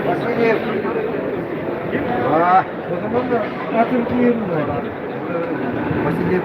Васильев. Васильев.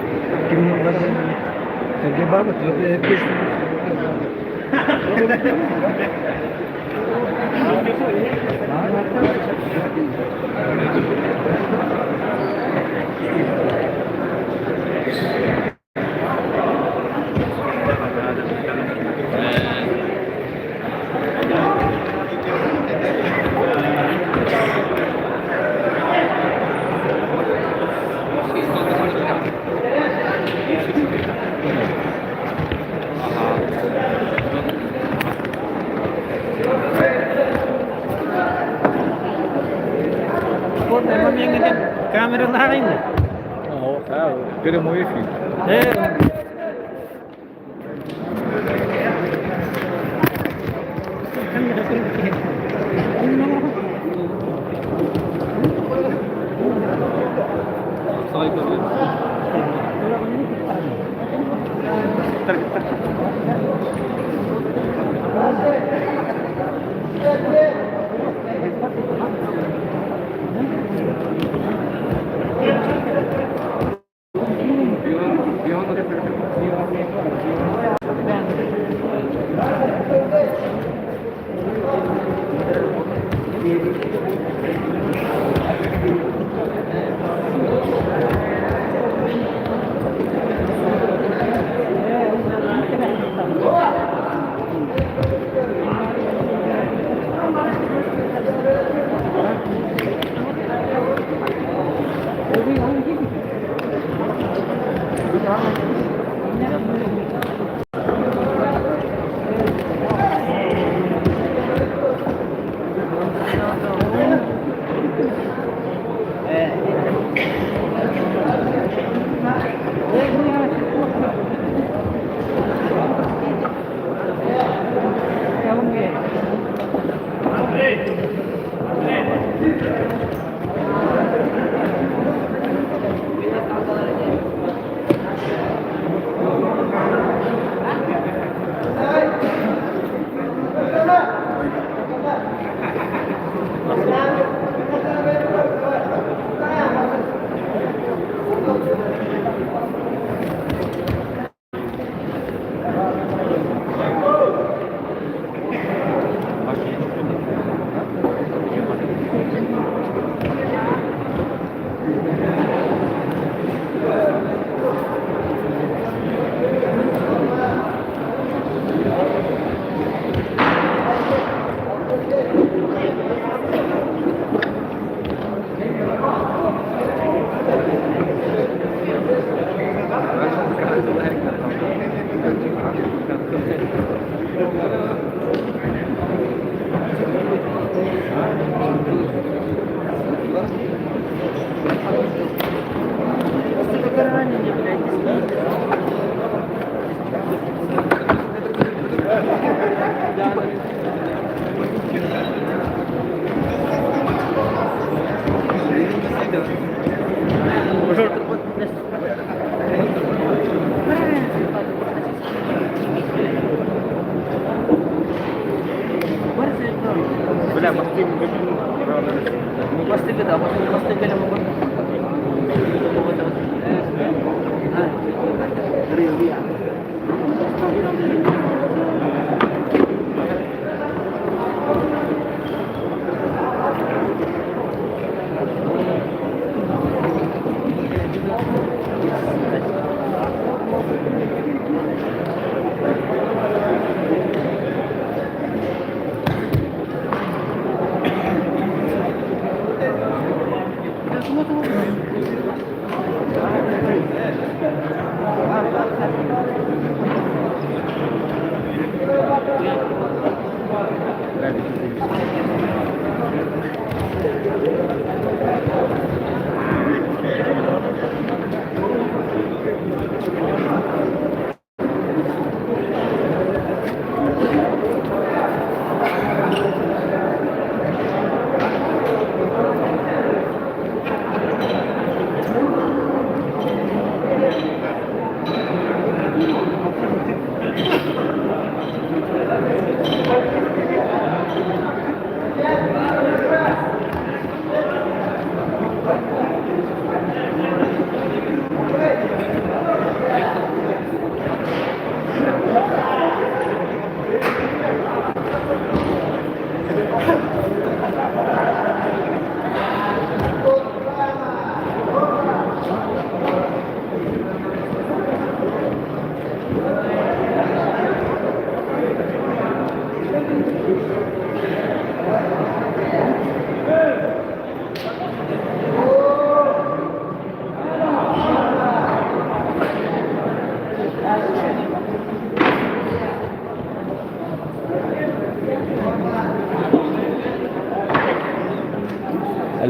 Камераларын. Прямой эфир.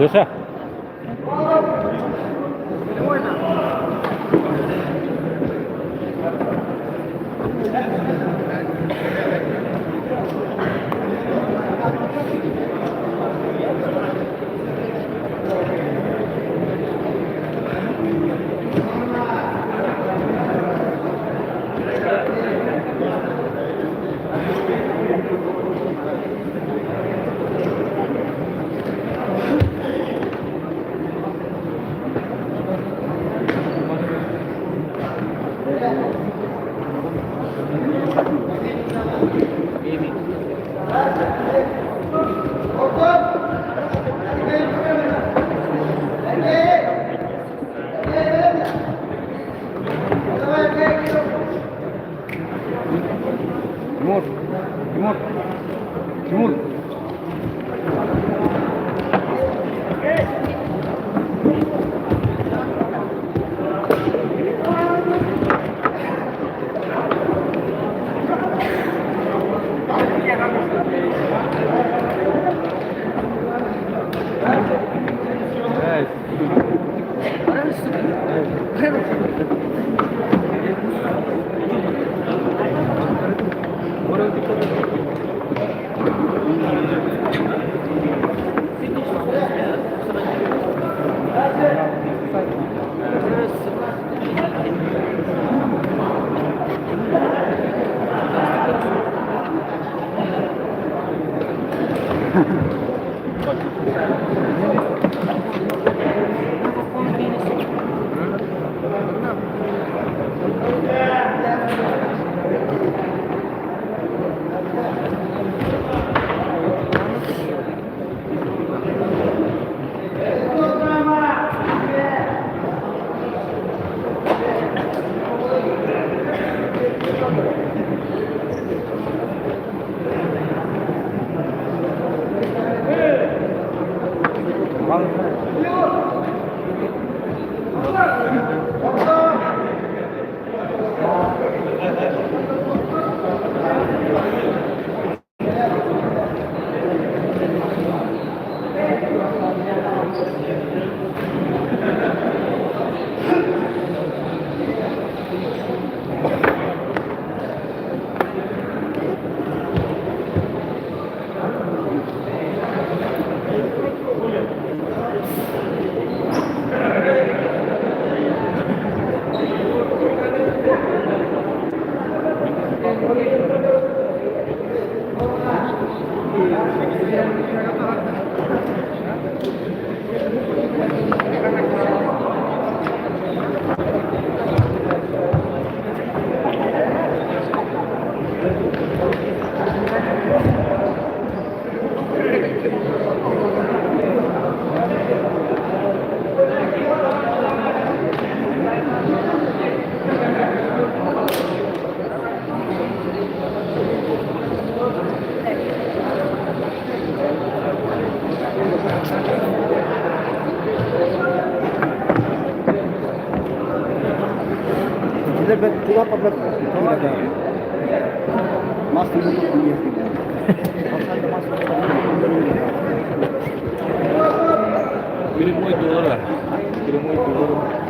Алеша. Тимур, Тимур, Тимур. Прямой доллара. Прямой доллар.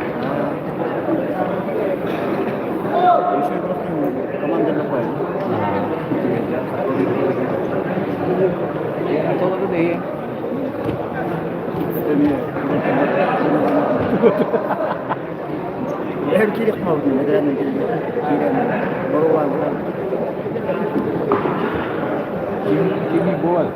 Кими буолар?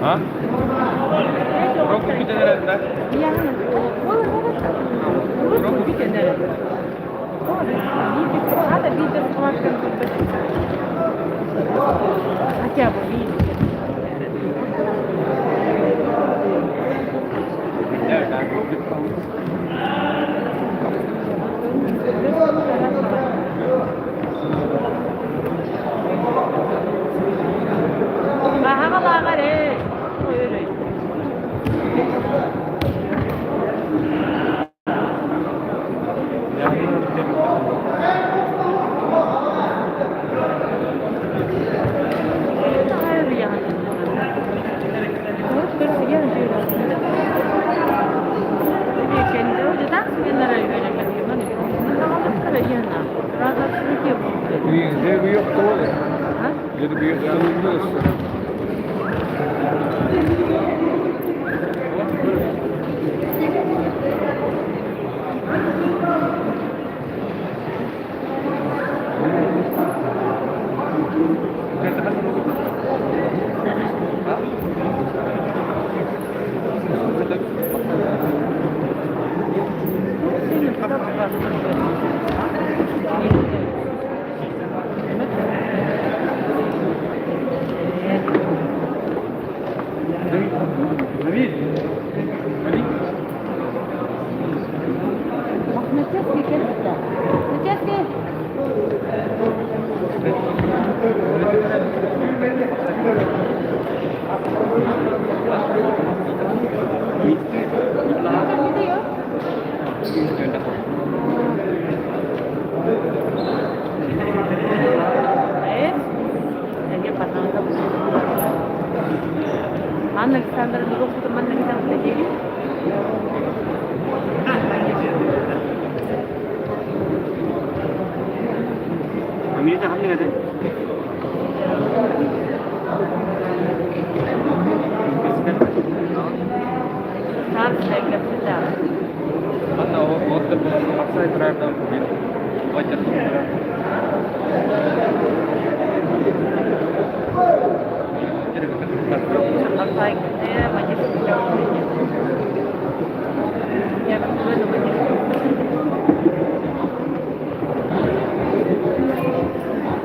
А? Урок бүтэн эрэр да? Урок бүтэн эрэр. Надо видео Хотя бы видео. Мохнатецкий кэлбитэ. Мохнатецкий! Анна Александровна манна кытары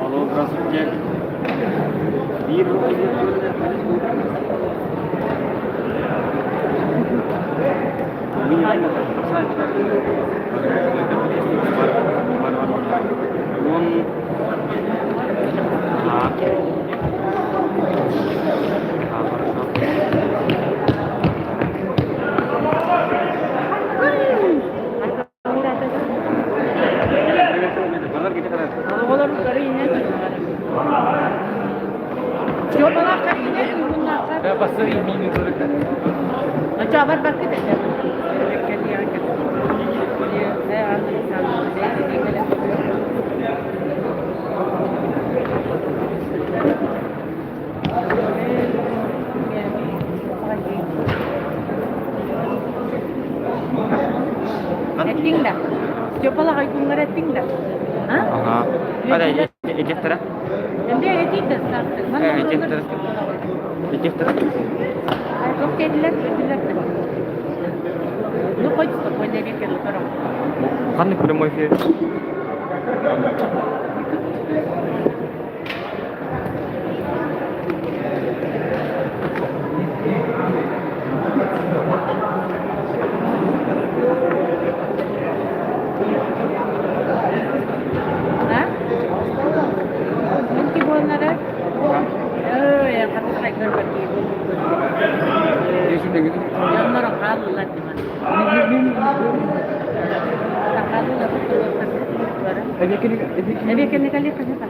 Алло, здравствуйте. Эттиҥ да? Степалаах айгуҥҥар эттиҥ да? А? Ага. Этихтара. Эмиэ этиҥ да Э, этихтара. Этихтара. Туох диэтилэр? Этилэр да. Ну, хоть спокойно эбиккэ тутарым. Ханнык прямой эфир? А? Мин ки буоллара? Өө, хаттаҕай көрбөт Дьонноро хааллылар диман. Хааллылар Эбиэкэнникали хаһыта.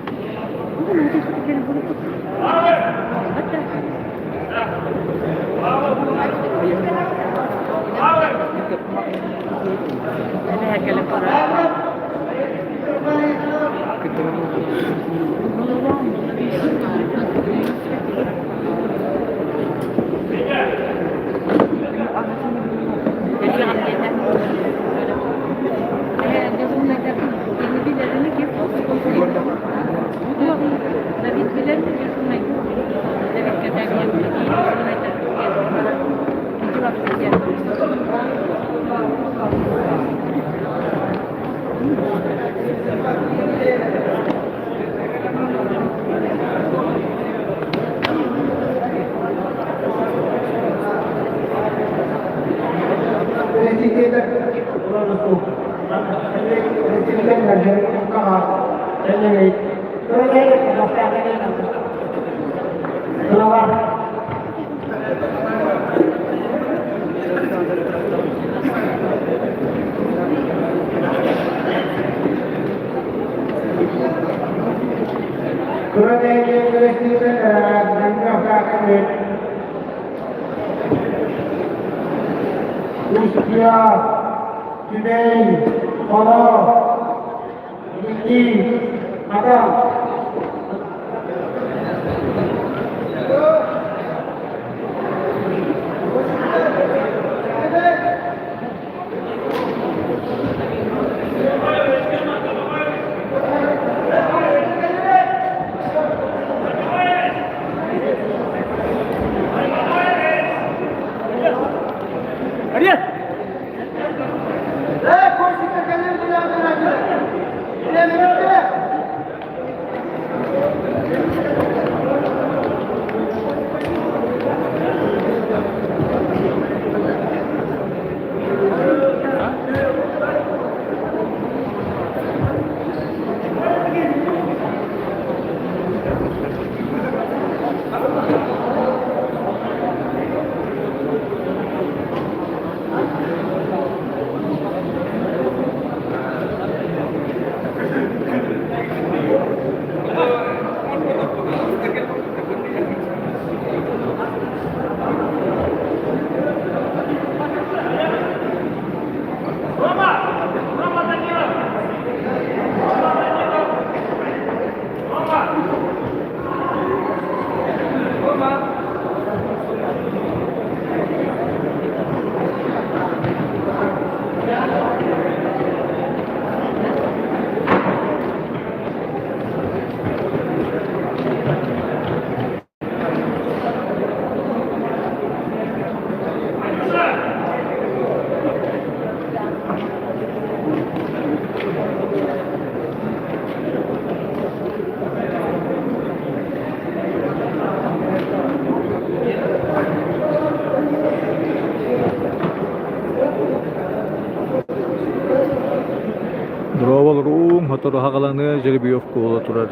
Сотору аҕаланыа жеребьевка буола турар.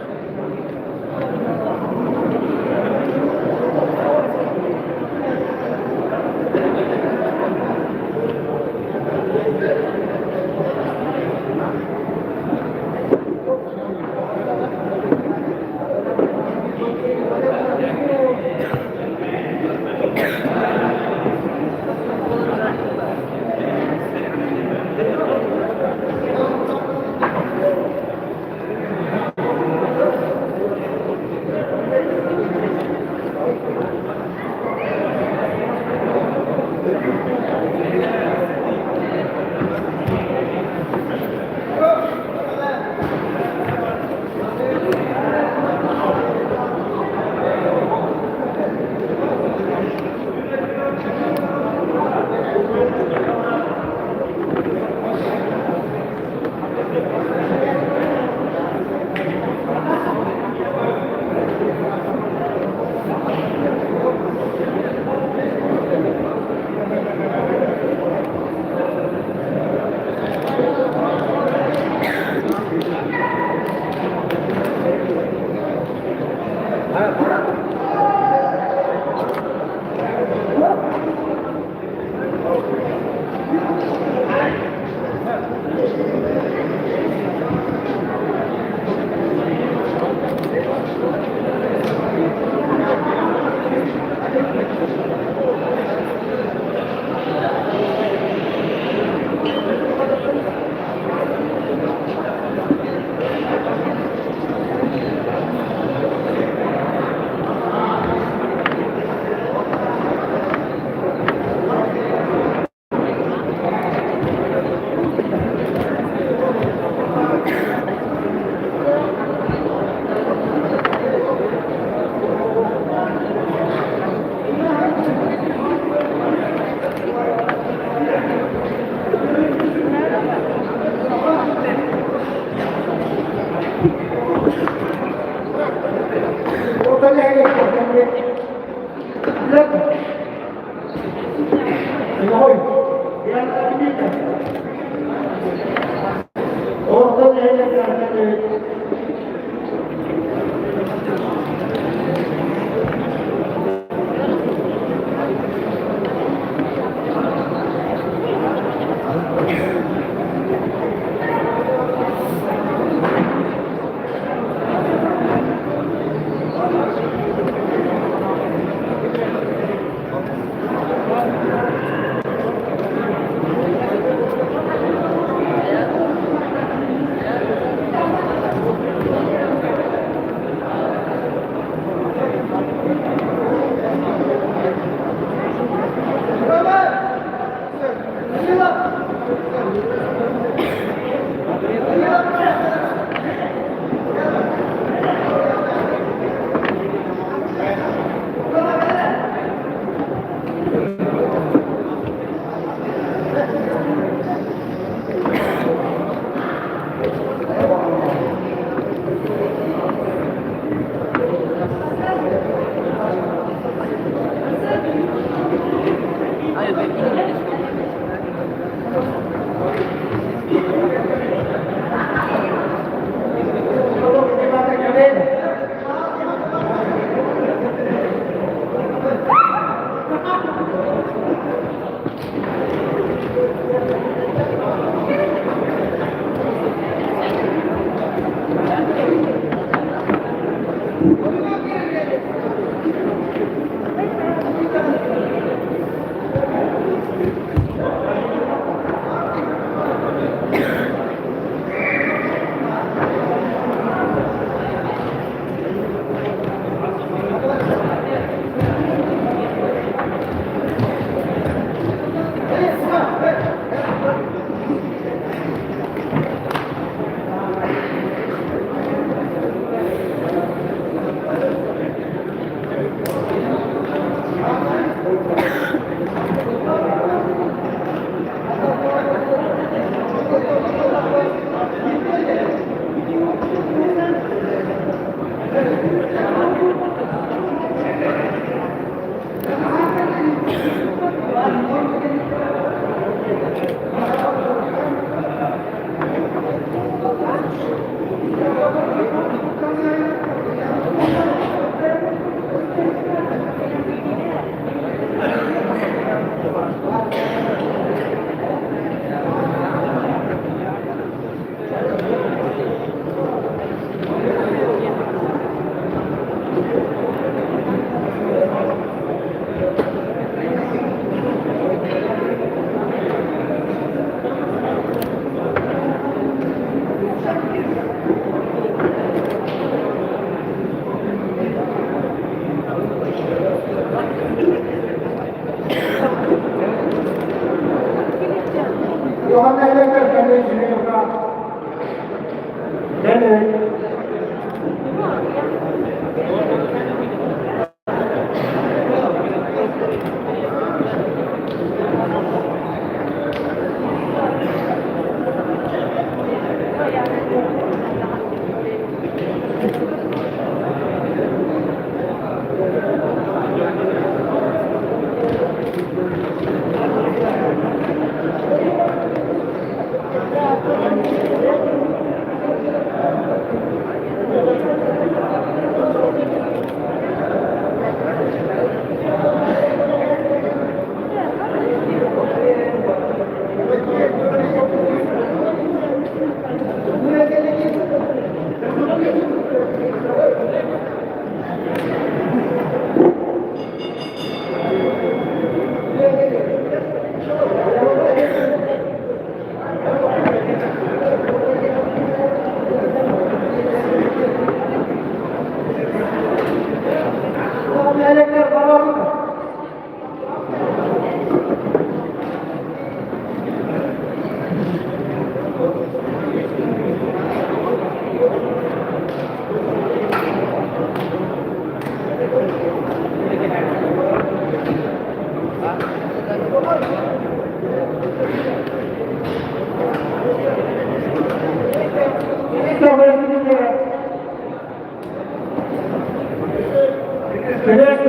Күрэх.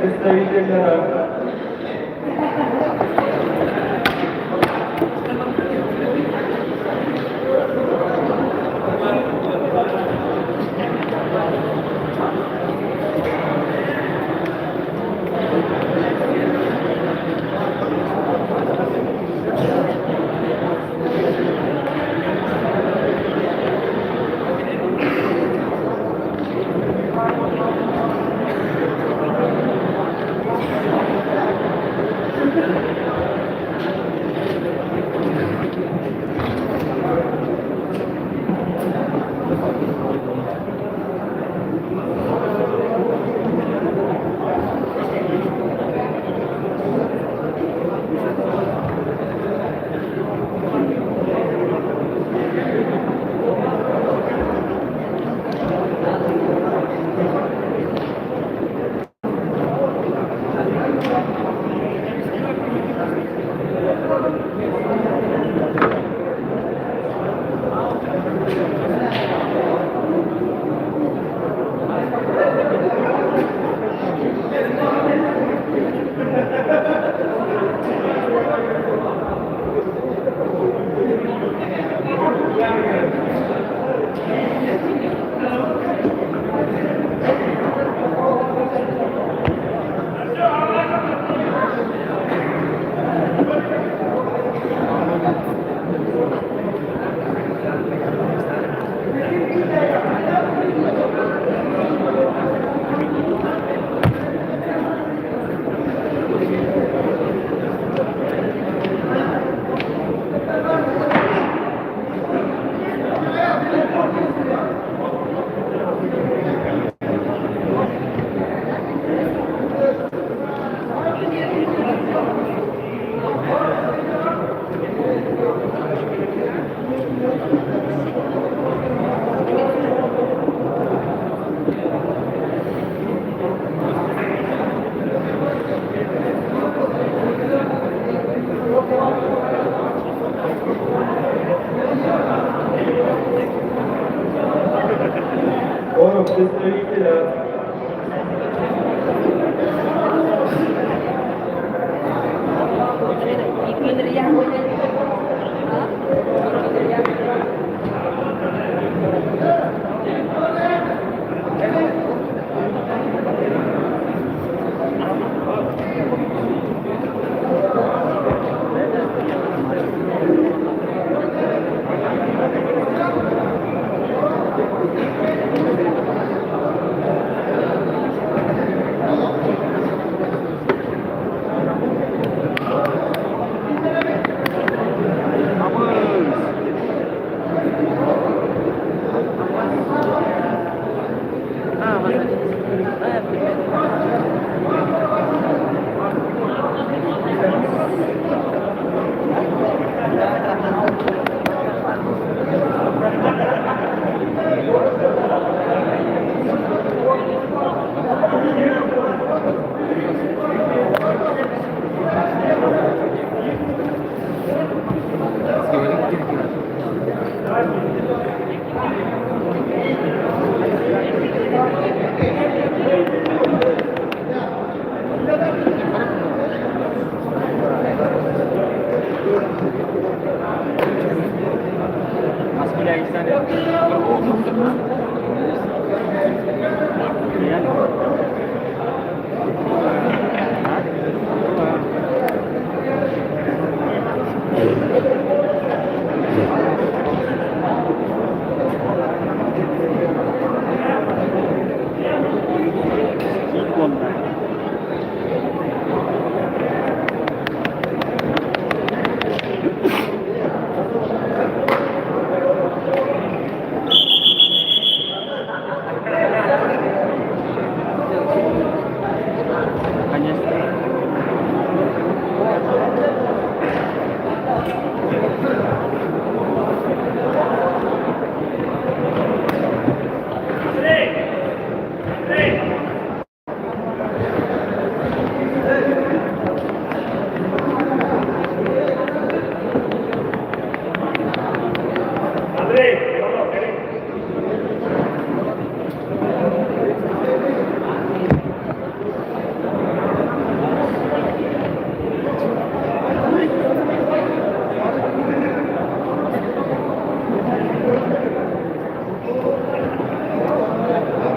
Представителя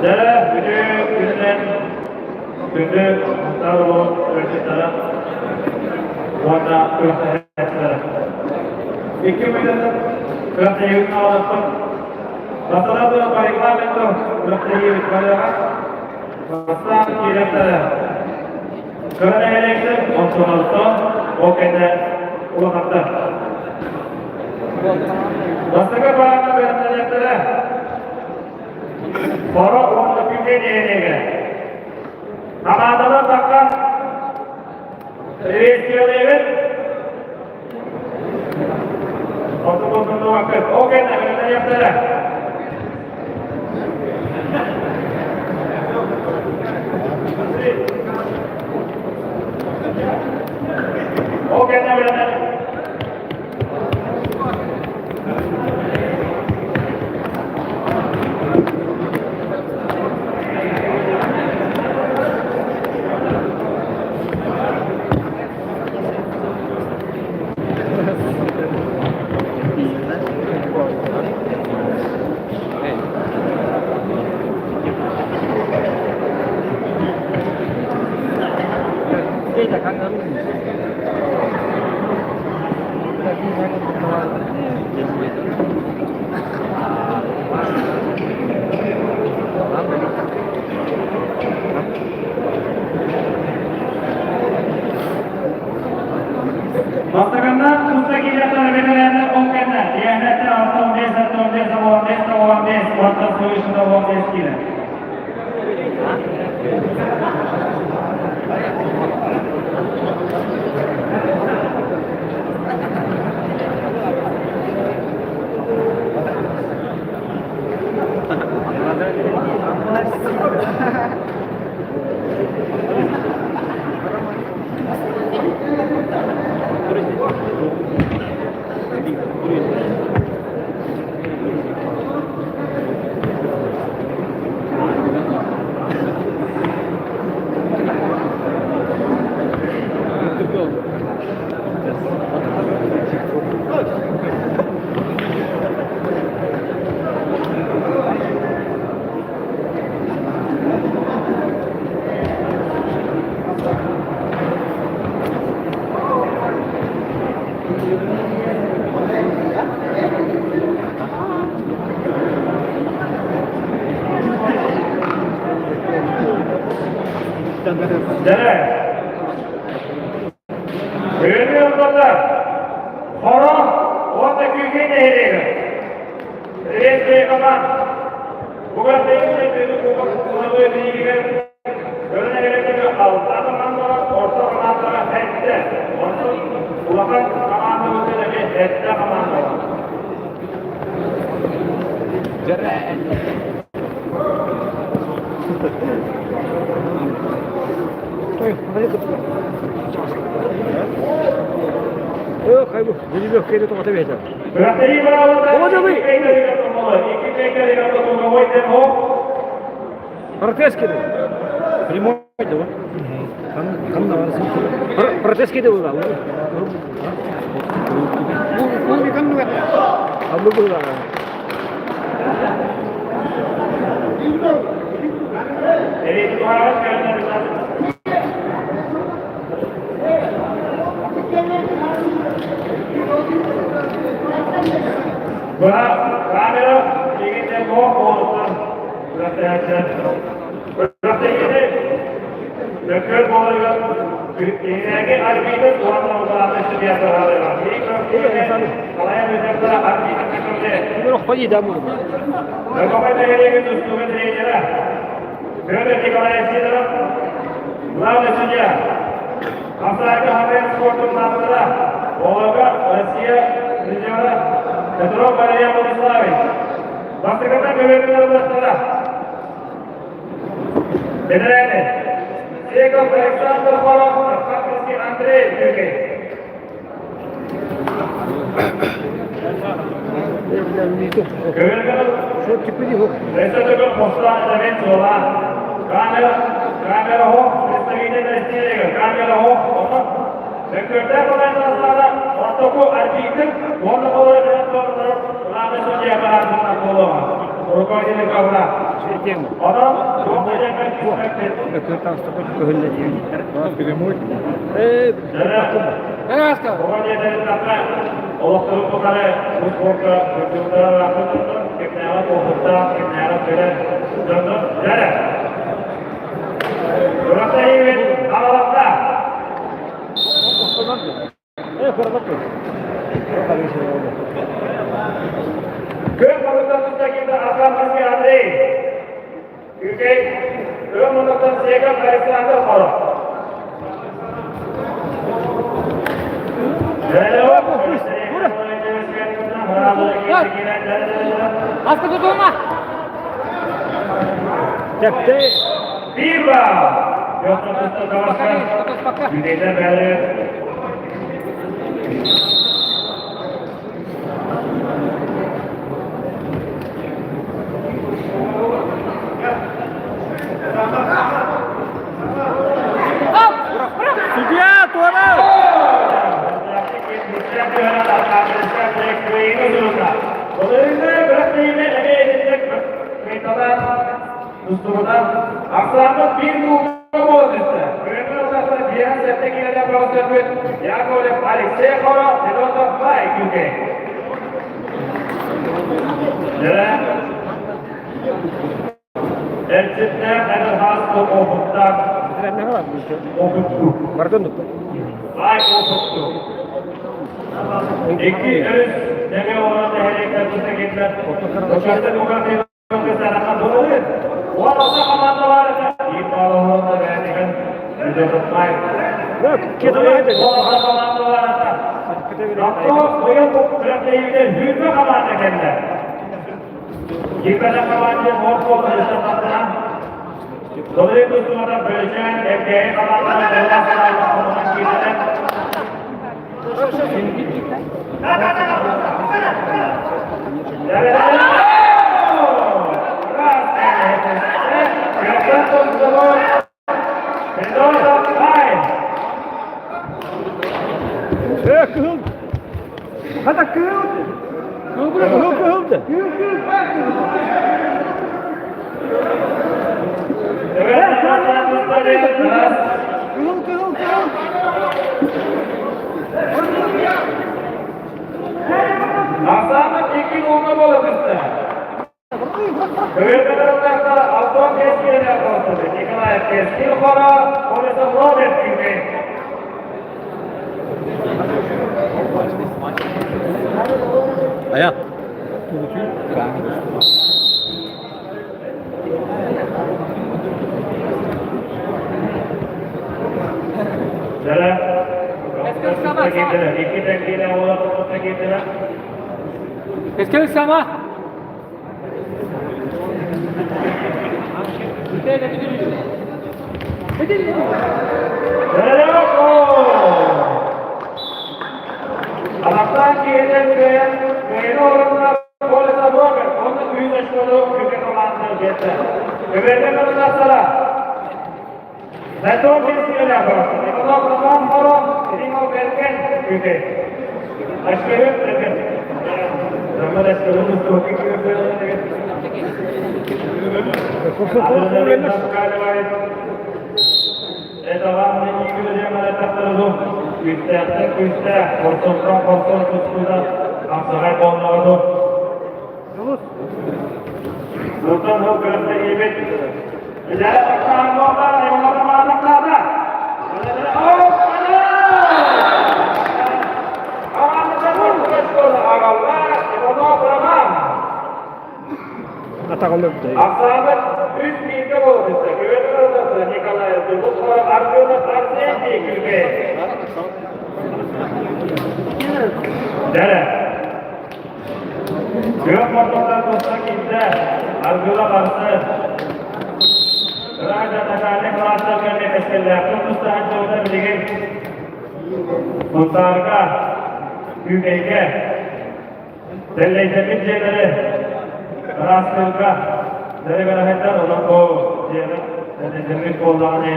Дьэ, бүтүн күнүнэн күндү Саҥа ыалдьыттара уонна күрэхтэһээччилэрэ. Икки мүнүүтэ күрэхтэһиибит саҕаласпыт. Бастатан туран по регламенту күрэхтэһиибит барыаҕа. Бастаан киириэхтэрэ кыра нэһилиэктэр, онтон орто, ол кэннэ улахаттар. Бастакы параада бэлэмнэниэхтэрэ. Хоро уонна Күннэй нэһилиэгэ. Хамаандалар тахсан приветствиялыыбыт. Оту Ол кэннэ бэлэмнэниэхтэрэ. Ол кэннэ бэлэмнэниэхтэрэ. Бастаканнан туста киириэхтэрэ бэтэрээннэр ол кэннэ Дианеттер 65, 65, 15, 15, уонтан суруйсуна 15 киирэр. Дьэ, Күнү ортото Хоро уонна Күүкэй нэһилиэгэ Приветствие команд Бугаттайын Бүлүү кубок кулабы биһигэр Көлө нэһилиэгэр алта командалар, орто командалар сэттэ, онтон улахан командабытын эмиэ сэттэ командалар. Күрэхтэһии быраабылата икки кэйгэлэригэр тутуллубут Протез киди. Прямой да. Протез киди була. Аллы була. Камера дегенде олуттан Көкөр боларга Инеге арбитр уонна утааты судья Федор Николаев Сидоров, главный судья. Хамсайга Хамер спортун маастара, Олага Россия призера Петров Валерий Владиславович. Бастаката көбөтүлэр бастара. Бэтэрээнэ Секов Александр Хоров, Архангельский Андрей Юрий. Олохторун тухары бу спорка кырдьыбыттара ырааппыт дьоннор, кимнээҕэ уопуттаах, кимнээҕэ кэлэр дьоннор дьэрэ. Күрэхтэһиибит аҕалахта. Күн муҥутан тутта Архангельский Андрей. Күкэй, күн муҥутан Секов Александр Хоро. Аска тутулма! Биба! Güneyden beri Судья, туора! Ай опутту. Икки өрүс нөҥүө олорон нэһилиэктэр тустакиттар Э, кыһыл! Хата кыһыл! Кыһыл кыһылды! Кыһыл, кыһыл, кыһыл! Асанов икки уҥа буола түстэ. Николаев. Кэскил Хоро, Колесов Роберт Күүкэй. Аяк. Дара Икки киилэ уола киирдилэр. Эскел сама. Алактан киһитен кыайан кыайыы орунна Колесов Роберт уонна күүс очкону күкэ команданы биэрдэ. Көбүөргэ тахсара. Зато бес Иванов Роман Хоро, Римов Берген күкэ. Ашкерет Берген. Роман Ашкерет Күүстээхтэн күүстээх, хорсунтан хорсун тустууга хамсаҕай буоллаҕа Сылтан сыл күрэхтэһиибит Идэлэ тахсаан буолла, айылҕата маатахтаата. Ахсаабыт үс бииргэ буолбута. Күөн Родовта Николаев Дубусова Аргунов Арсений Күлбэй. Дәрі. Күөн Мортоттан туста киирдэ. Аргыла барсы. Раджа начальник класса кэннэ кэскиллээхтик тустааччыбыта билигин Сунтаарга, Күүкэйгэ Тэллэйдэммит дьиэлэри ыраастыырга дэрибэрэһэттэр онон бу дьиэни тэллэйдэммит буоллаҕына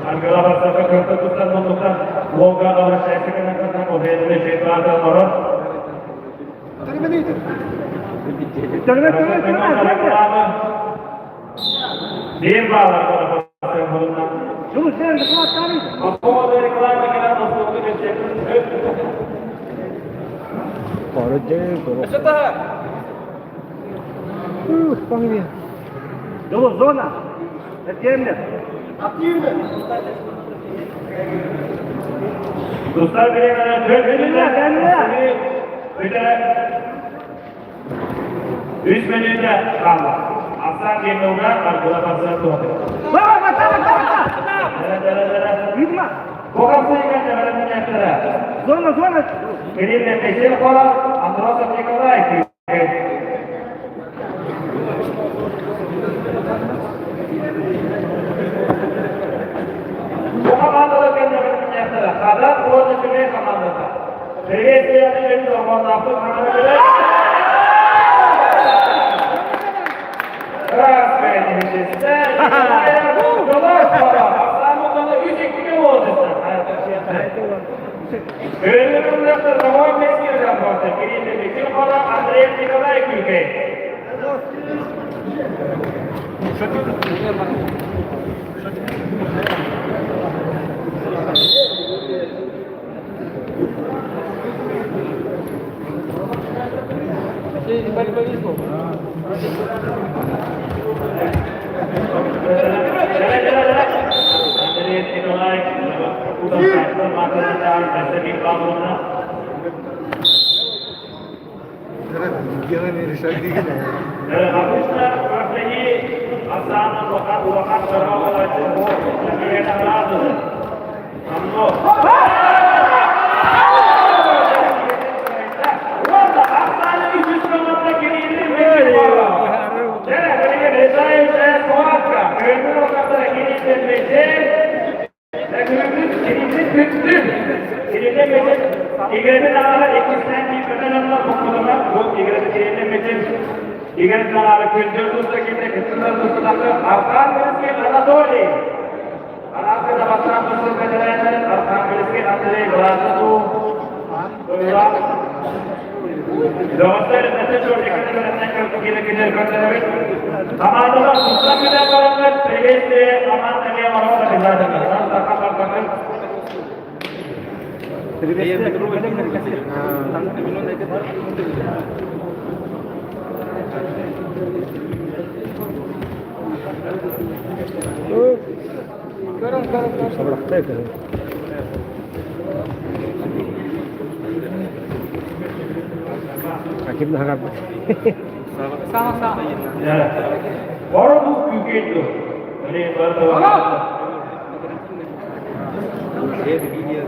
Ангела бастакы көртө тустан буллуктан уолга обращайся гынан уһуйаны үчүгэй баата оҥорор. Биир баалар Зона. Эргиэмнэ. Достар Үс мүнүүтэ хаалла. Асан Кемелга аргыла барса туһаты. Баба, бата, бата, бата. Видно? Зона, зона. Кирилл Михайлов, Андросов Николай. Бу командада кэннэ Хадат уонна Түмэй командата. Приветствие дорҕоонноохтук хаҥара Андрей Николаев Күкэй. Андрей Николаев Анатолий.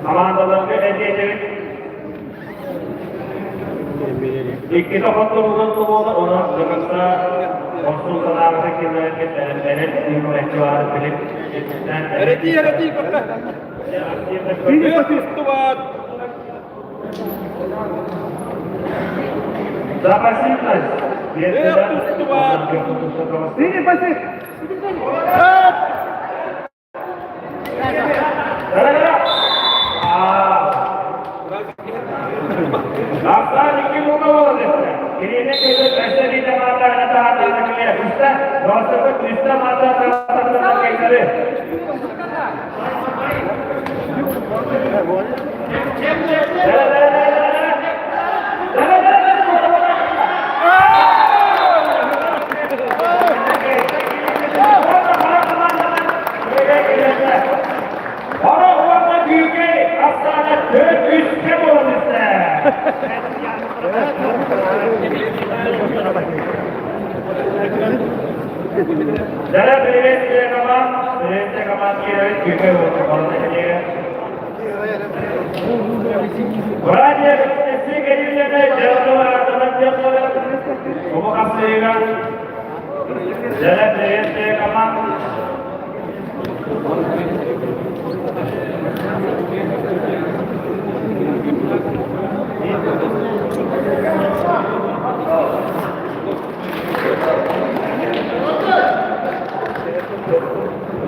Командаларга эдиэтэбит. Иккитэ хотторуган тулуола, онон дьокутта Орсун санаабыта киллэрэргэ эрэн үүнээччи билип. Эрэти, эрэти, көрдө. За пассивность. Синий пассив! Ара уонна күүкэй ахсаана 4 3-кэ буолан истэ. Дара приветствие команд, приветствие команд киирэр күүкэй уонна баланахилигэ. Братья, все кэлиилэрэ дьарыкталар ардынан дьахталар Оба хапсыйыгар Дара приветствие команд.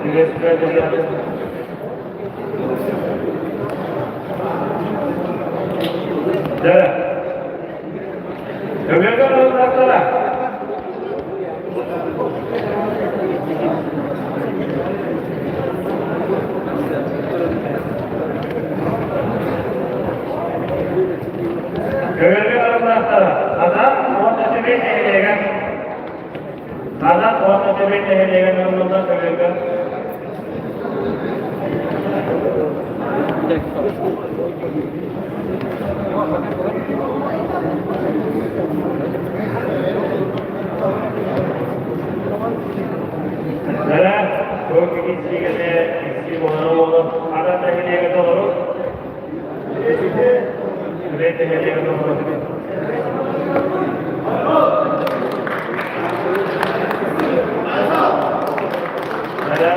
Приветствие Дара. Көмөлгө ыллахтара. Көмөлгө ыллахтара. Адам уонна төбе нэһилиэгэр Адам уонна төбе нэһилиэгэр ыллылар көмөлгө. Дара, көк иччигене икки болан адам нэһилиэгэ толору. Үлэ нэһилиэгэ толору. Дара,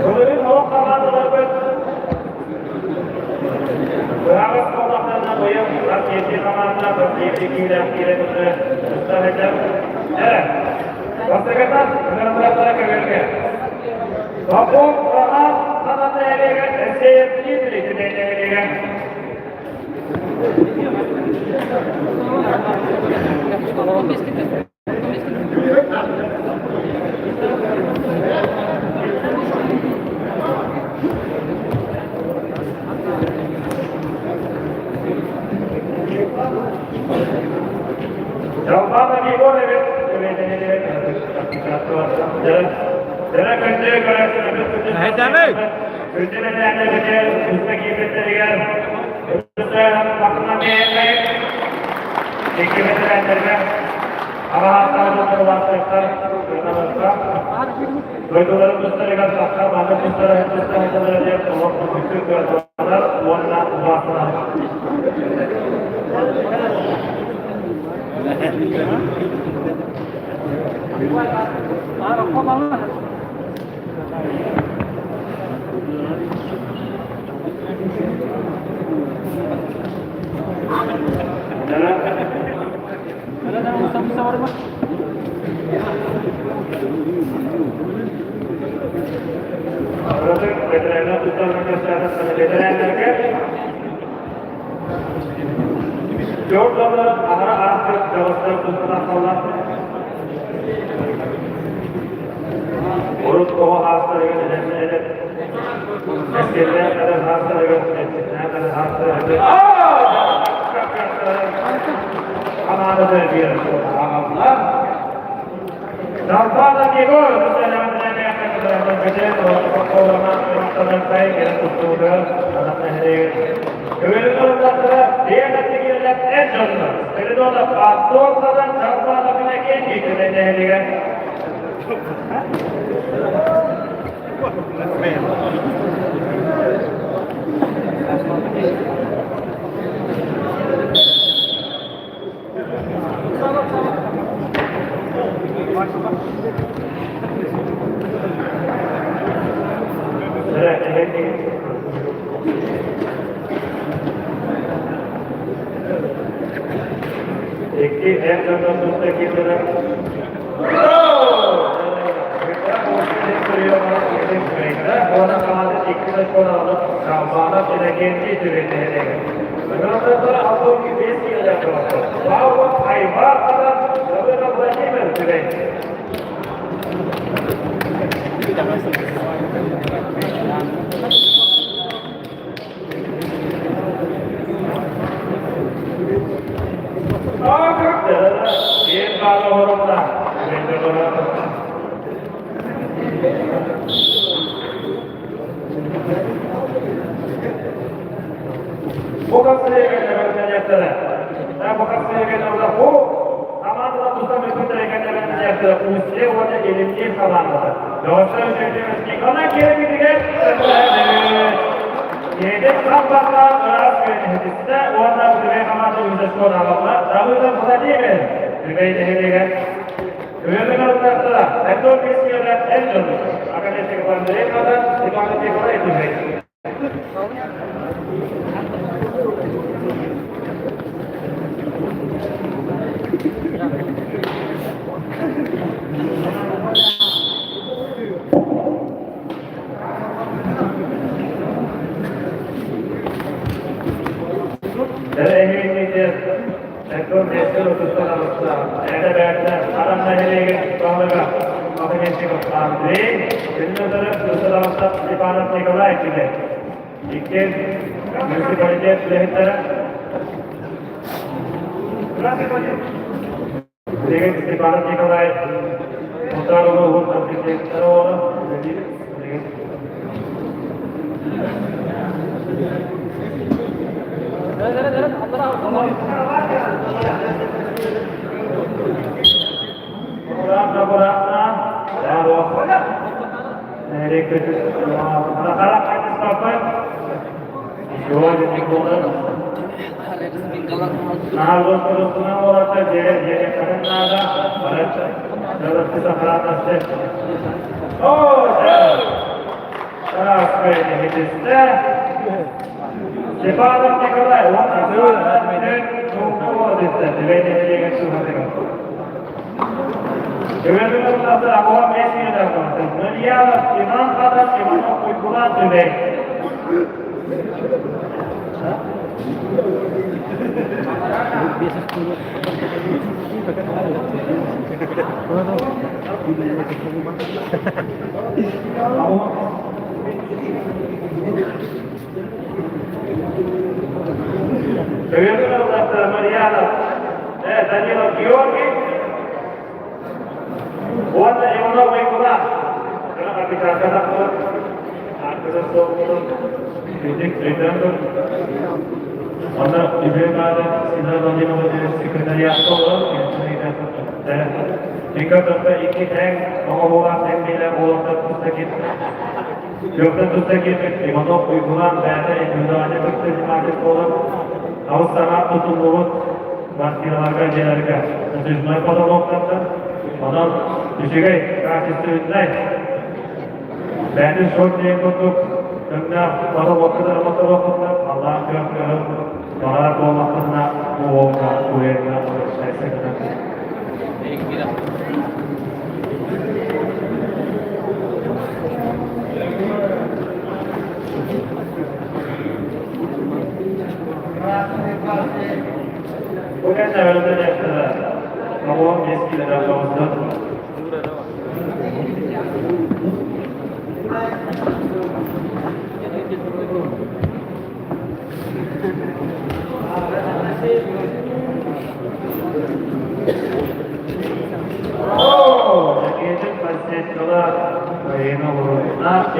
Былырыын олох командаларбыт Быһаҕас буоллахтарына быйыл хас биирдии команда хас биирдии киилээх киирэн ытта сылдьар. Эрэ, бастакытан ыҥырыллыахтара көбүөргэ. Попов Роман Ханан нэһилиэгэр Эссеев Дмитрий Түмэн нэһилиэгэр. Жалбана Егорович, Дойдуларын тустарыгар сахха бары тустара тустара диэн олох бүтүн кыаталар уонна улааталар. Dört аһара ааспыт дьоҕустар туттунан Урут оҕо аастарыгар эдэр эскэллээх эдэр аастарыгар эччитнээх эдэр аастарыгар Хамаада биэр аҕалла. Далбаана Егор Икки эр дьоннор туста киирдилэр.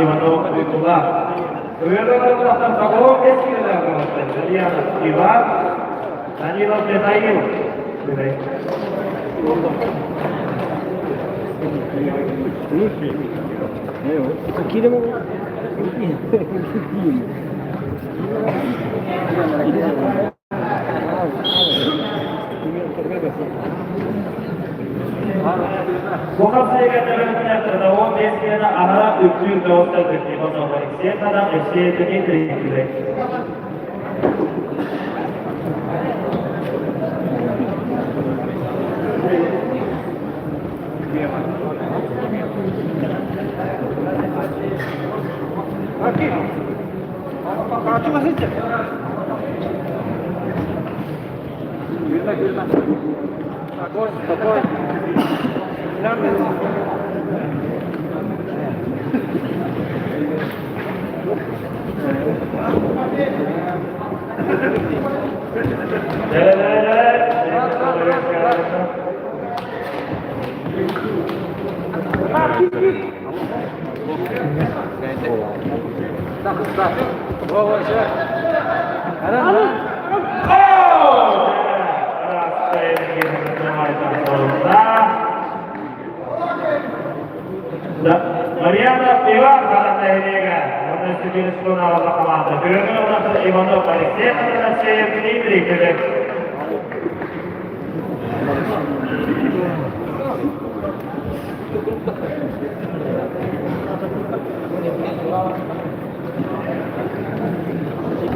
Иванов Уйгула. Үөрэ-көтө Соколов кэскилэ Ульянов Иван, Данилов Михаил. Бу хапсайга төрөппүттэр 15 киһини аһара үктүүр бөҕөстөр Тихонов Алексей Хадан, Евсей Дмитрий Кирек. Марьяна Иван нэһилиэгэ уонна Сибирскун аҕала хамаанда Күрөҥү уонна Иванов Алексей Афанасьев Дмитрий Көлөк.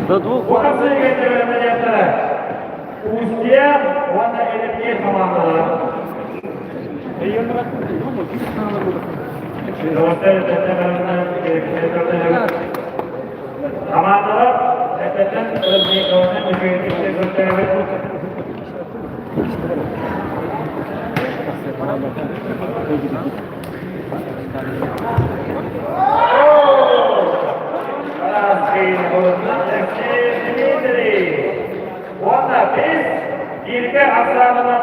Бу хапсыйга Устье уонна Электир хамаандалара. Хамаандалар этэттэн Уонна бес бииргэ ахсаанынан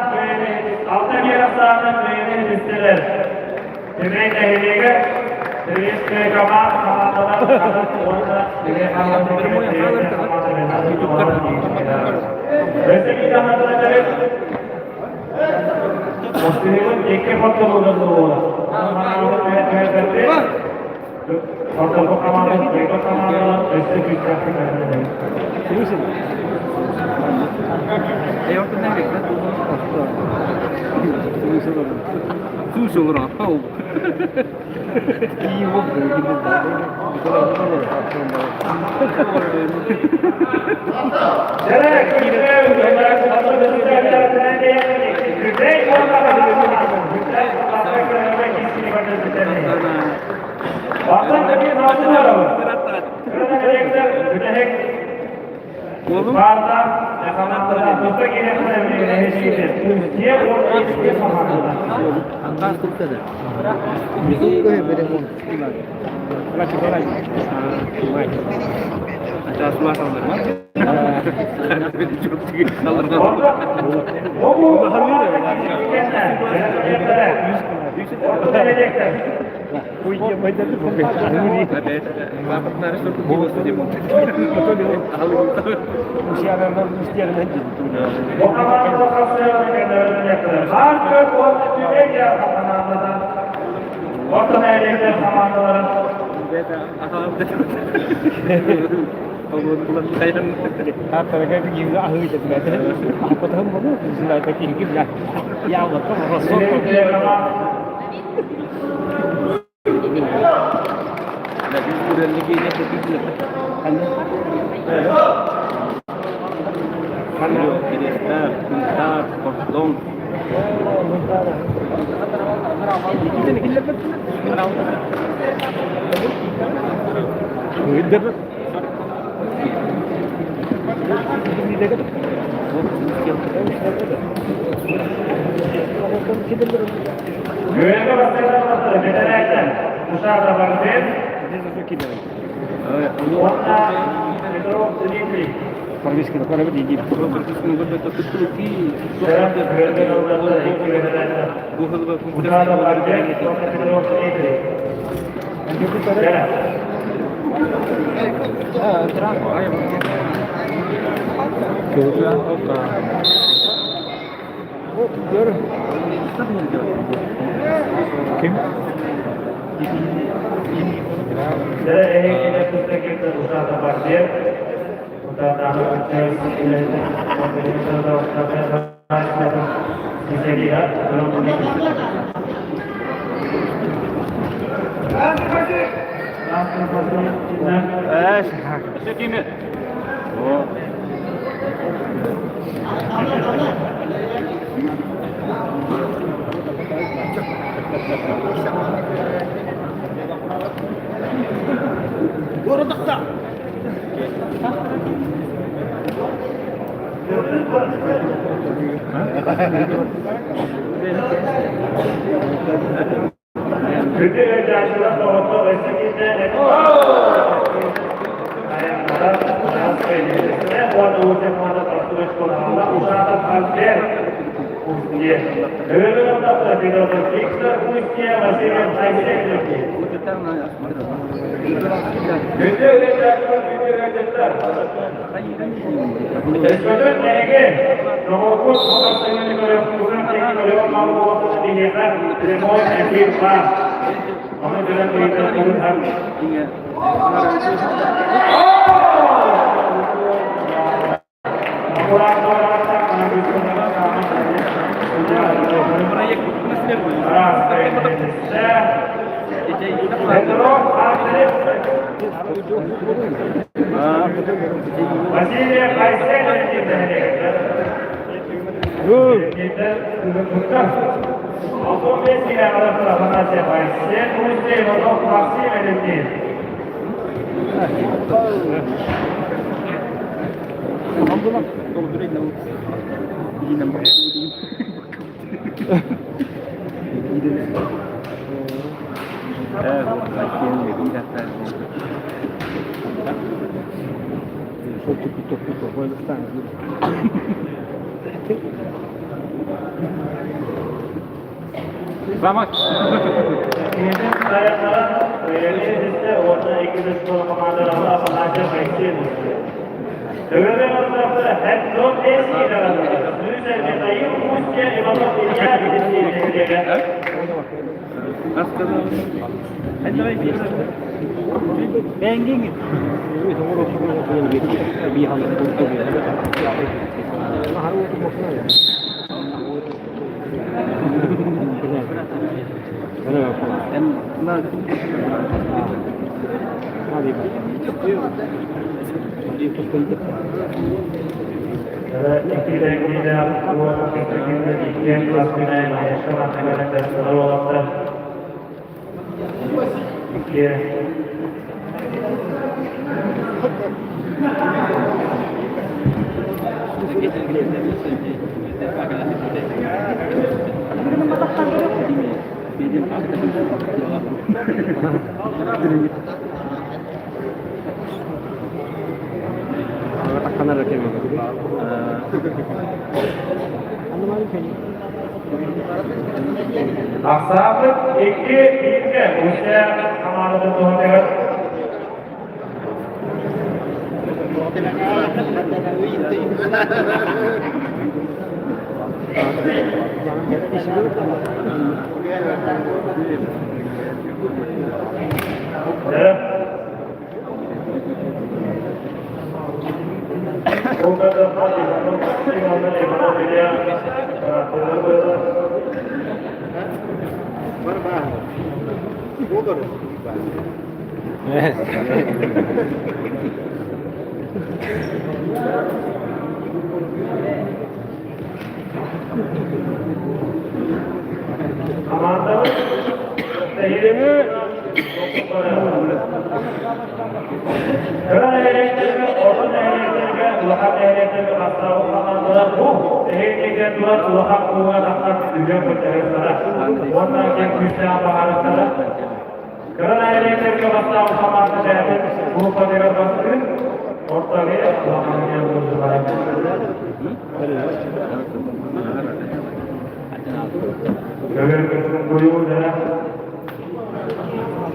алта биир ахсаанынан бэйэни билистилэр. Түмэй нэһилиэгэ Триевская команда командалар уонна Икки хотторуунан Ким?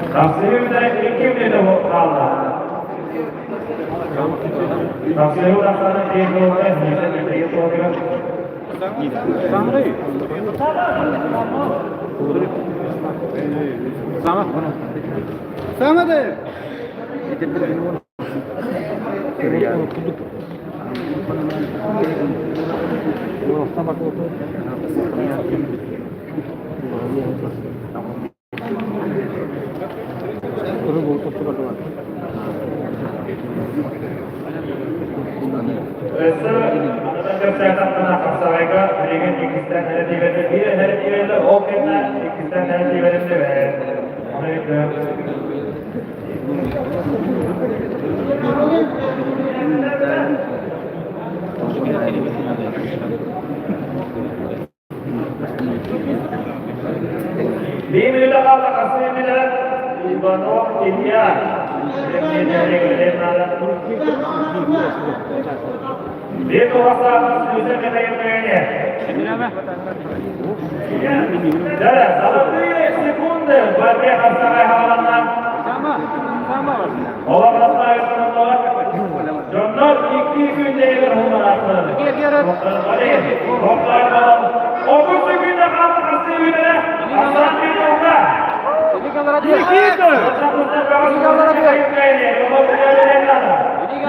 Тахсыы икки мүнүүтэ хаалла. Тахсыы тахсаны Өссө кэпсээтэхпинэ хапсаҕайга билигин иккистээн эрэ биир эрэ ол кэннэ иккистээн эрэ тиибэтим Ону өйдөөн. Биир мүнүүтэ хаалла хасыы мүнүүтэ Иванов Илья. Биир туһасаах сүүсэ Михаил Да, золотые секунды в борьбе хапсаҕай хааланна. Олох Дьоннор икки күннэригэр хулланааттар. Отут секунда хаалла хасыы мүнүүтэ. Ахсаан минута.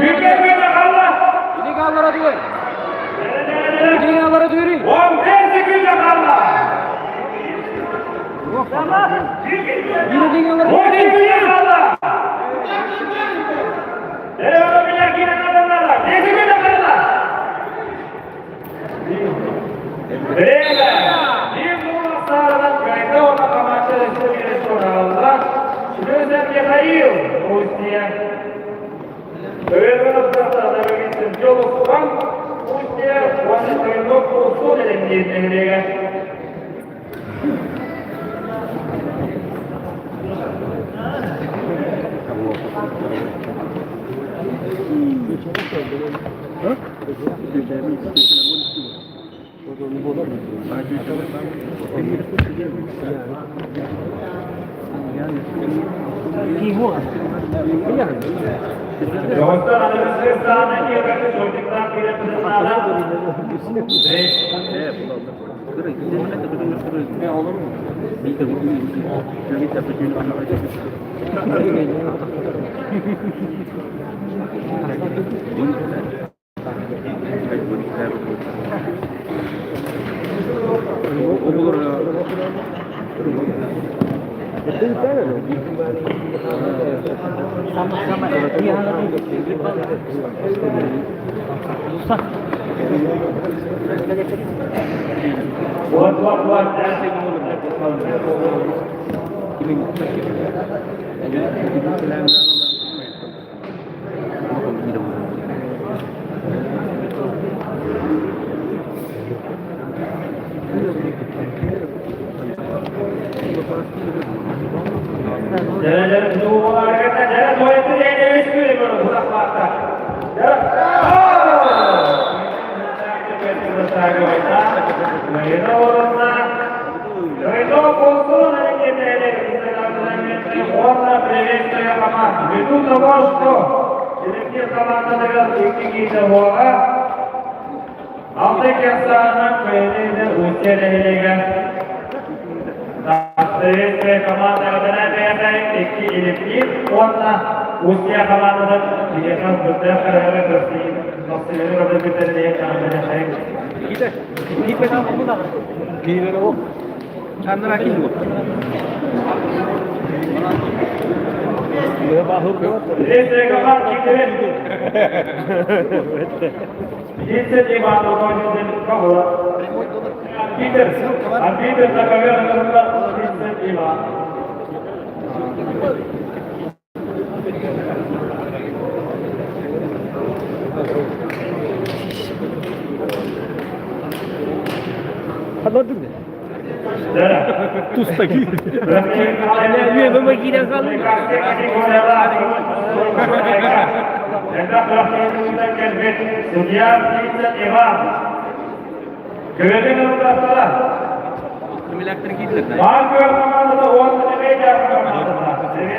Бүкке күнде қалла. 15 секунда қалла. 10 секунда қалла. Время! Михаил, Устье. Устье, Доктор Buat, buat, buat. Jalan-jalan dua kata jalan dua itu dia dia wis kuwi ngono budak mata. Ввиду того, что Директив команда икки буола Алты кесаның көйнеде үстерейлеген. Приветствие команда Одинай икки илипки уонна Устья командадан Диехас Бутер Карагы Көрсейін Ноксилери Робер Бүтердейін Приветствие команда Китерин. Тридцать Иван Арбитр, арбитр заповедал 30 Иван. Судья 30 Иван. Көбеген ұртастара. Бар көр командада 10 командада.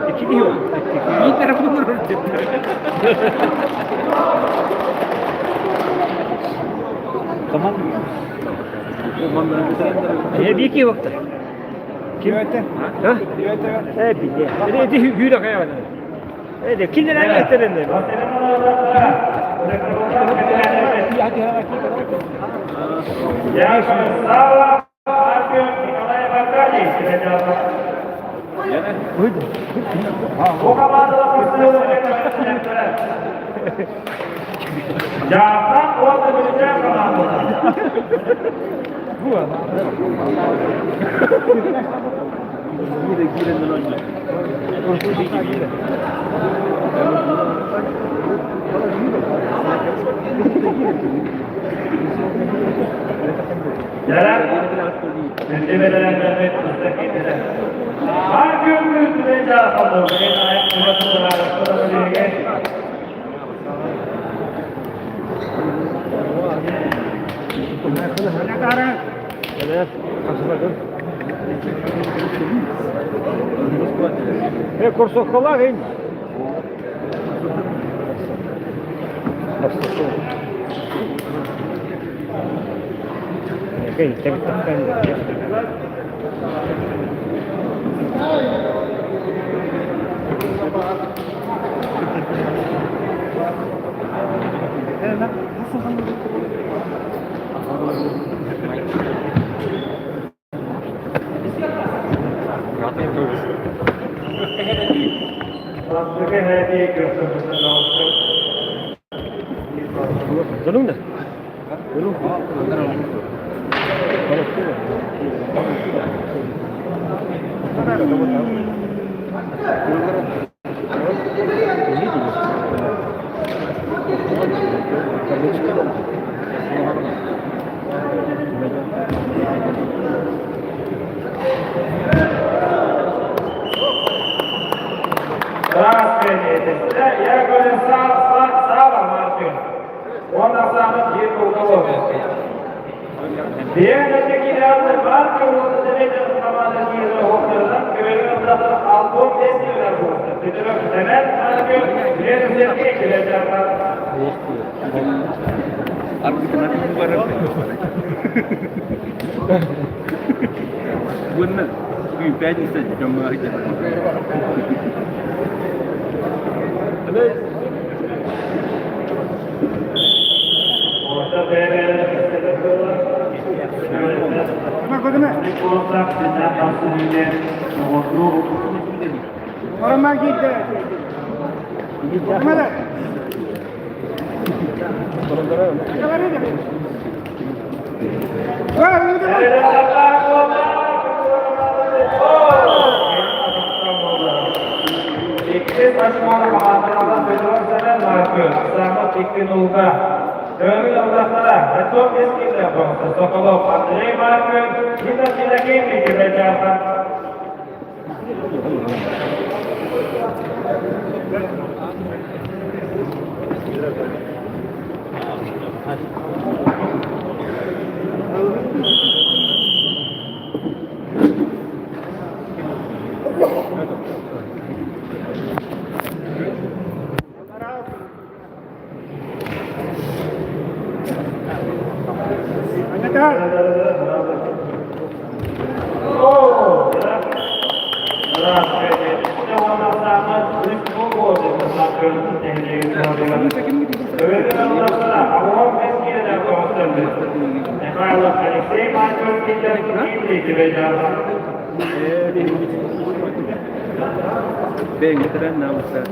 Икки киһи ол. Биир тарапын олорор Tamam. Э, биир киһи буолта. Ким? Ha? Э, биле. Эти hüyre kaya. Э, кинилер этеренде. Яков Сава, Артем Николаев Аркадий. Бу командала Жааппан уонна Бүлүчээн командата. Дьэрэ, күндү бэлэмнэммит устакиитилэр. Артем Күндү Жааппан Э, курсовкалаах ин. Донуна. Яковлев Сава Мартын. Он на самом деле уголовник. Diğer Markın orada команда киирэ оһохторунан көбөлөр алтон бес буолта. Петров Семен Маркын Лена Сергей килэжарбар. Уонна пятница дьоммуга Орта бэйбэлэр Orman gitti. Orman. Иккис очкону командалардан Петров Семен Маркын, Самот Иккинулга. Көңүл алдахтара, Петров Эскиле Соколов Андрей Маркын, Нина Синакеми килэжарбар. Бэйҥэтэрэн наамыстар.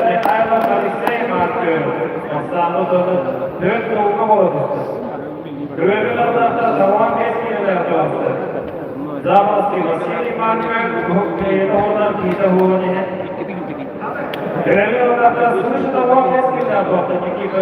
Михайлов Алексей Марков, Dört olgu oldu. Görevi Allah'ta zaman eskiler doğdu. Zamansı Vasili Markov, oradan Pita Huvani. Görevi Allah'ta suçu zaman eskiler doğdu. Nikita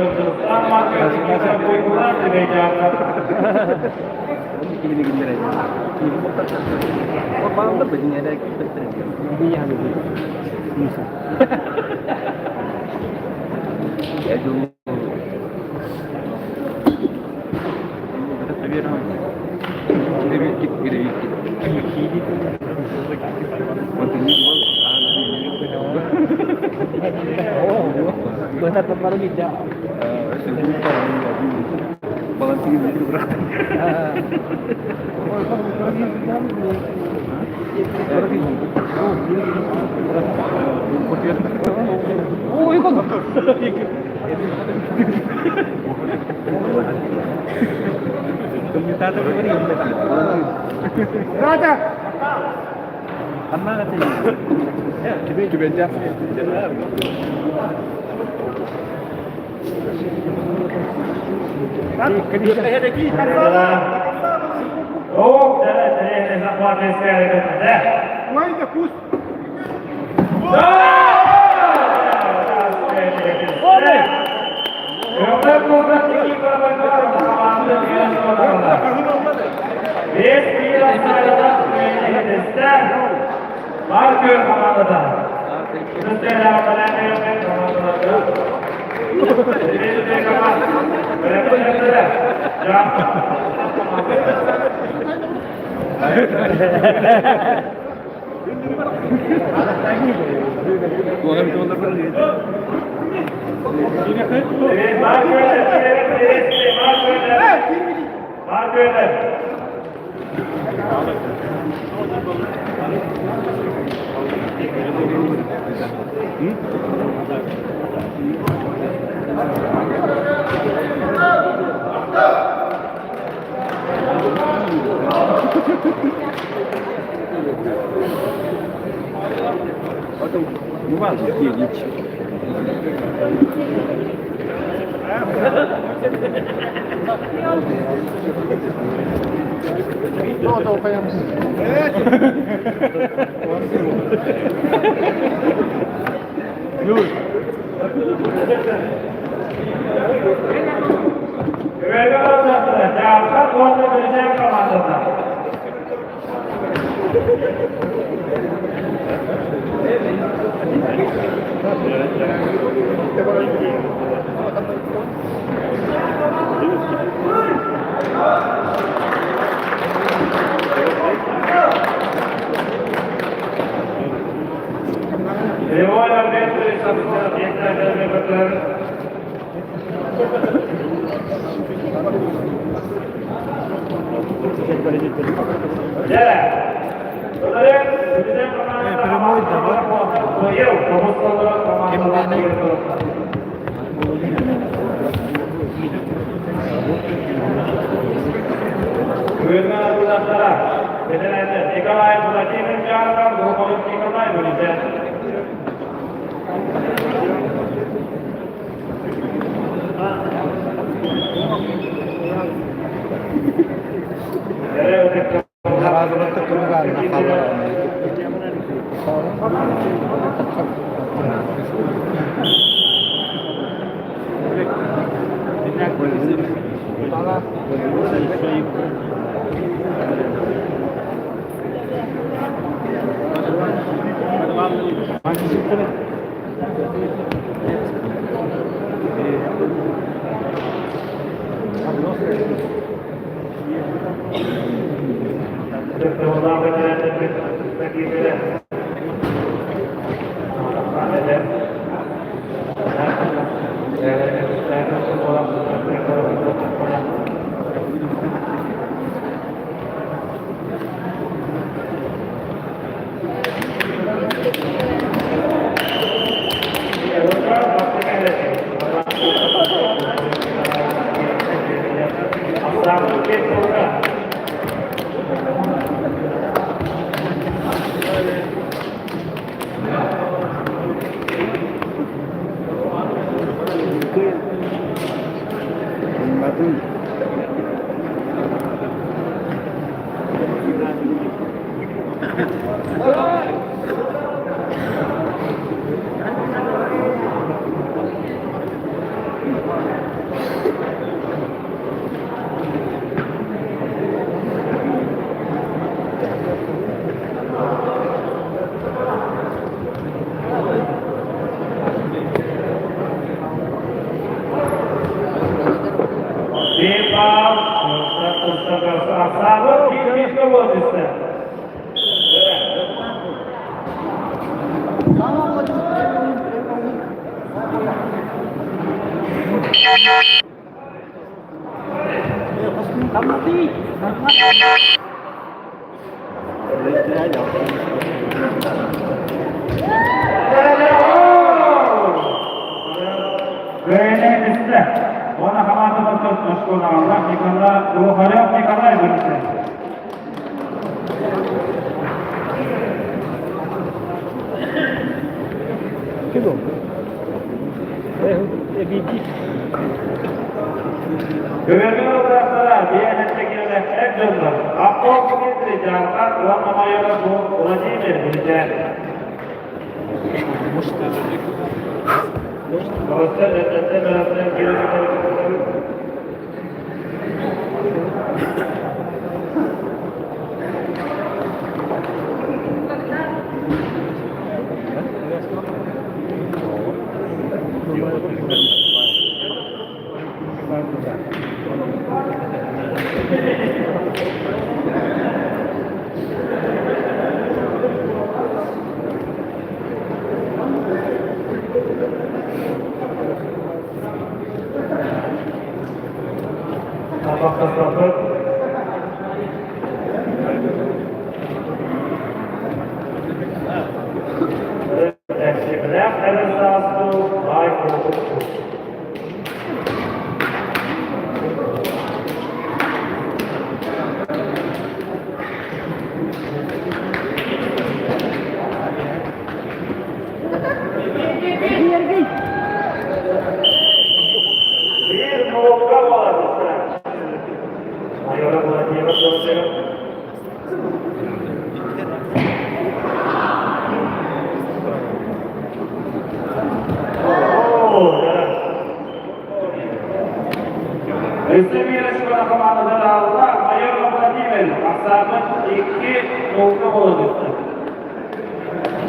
Ким ол? Эбиди.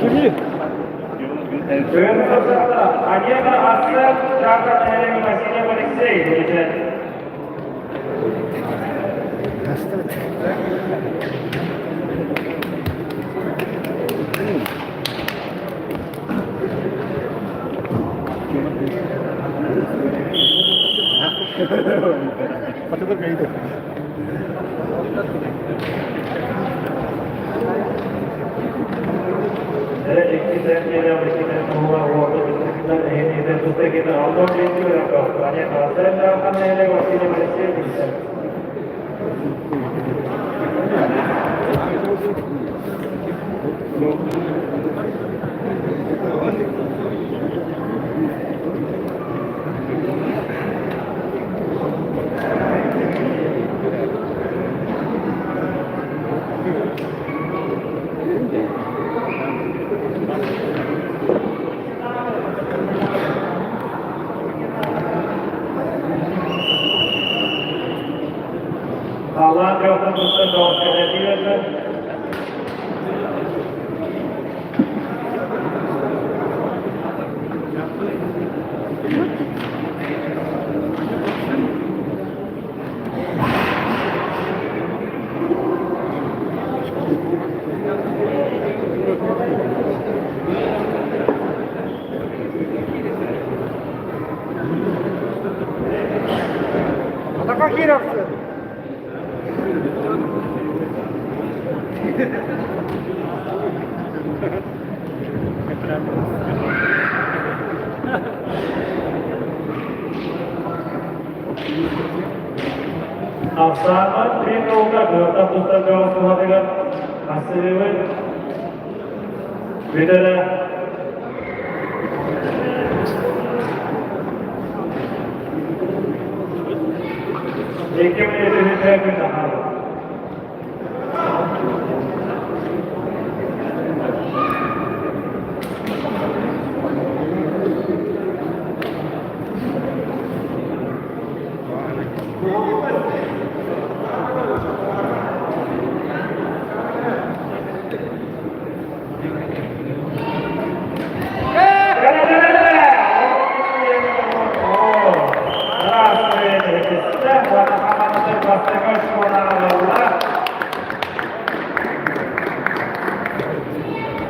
Кимий?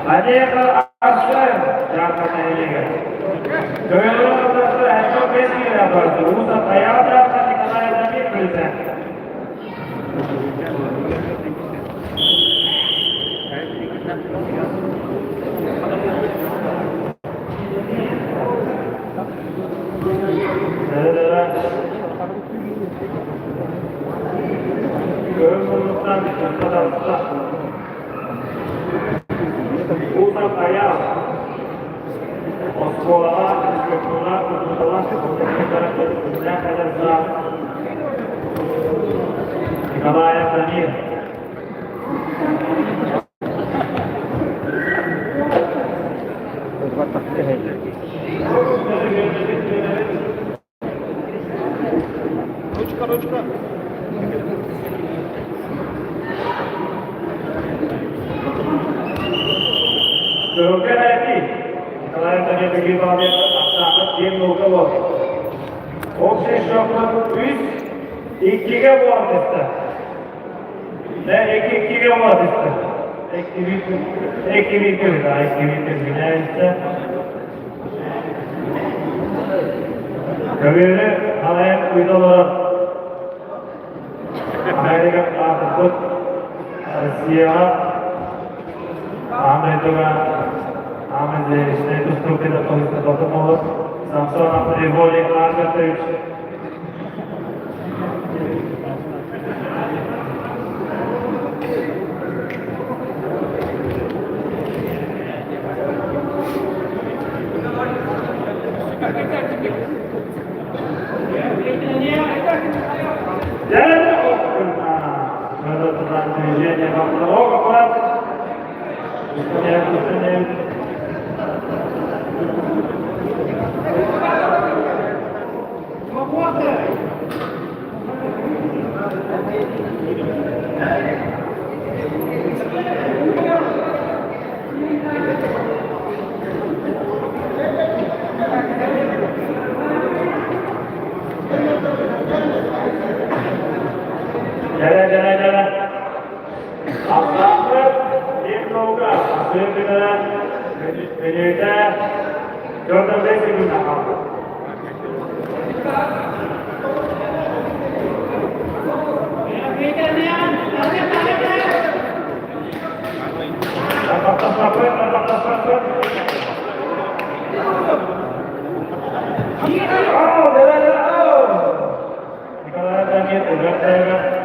Олега Арсен Ярканелига. Николай Дамир Оскуолаҕа инспектордар, учууталлар Николаев Дамир. Ручка, ручка. Николаев Дамир Общий счет 3 2-ге буолар Ne 2-2-ге буолар 2-1 2-1 2-1 2-1 Көбүөрү алайын уйдалары Америка аатырбыт Россияҕа аан дойдуга аан тустуук олор Самсонов Григорий Аргатович Dere dere dere. Aslanlı bir nokta. Sürgüne Menüde dörtte beş günde kaldı. Oh, dere dere oh. Николай Дамир, Угартаева.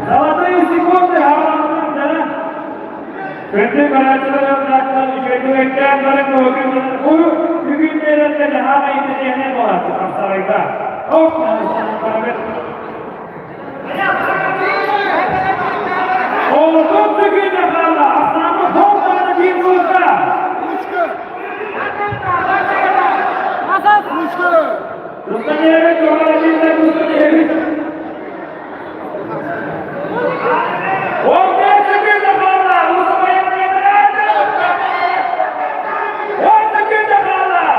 Золотые секунды Күндү көрөөчүлөр үчүгэй бары бүгүн дээрэтте жаһаана итиниэне болааччы хапсарайда. Оп, Отут секунда қалды. Астаны топтады bir nokta. Рустаневич, Жогору Рустаневич. 15 секунда қалды. 10 секунда қалды.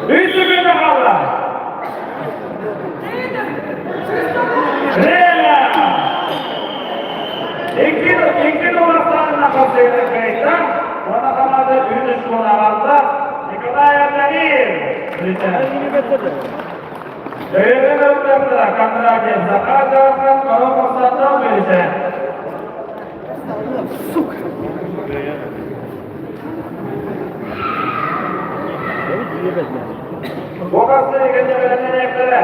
3 секунда қалды. Время! Икки долларына қосылды кайта. Оны қалады үн алды. Николай Абдалиев. Өйөбүл ылларда Кондратьев Захар Дьаархан Горохов Бөлүсэ. Бокасы кэннебэлэннэниэхтэрэ.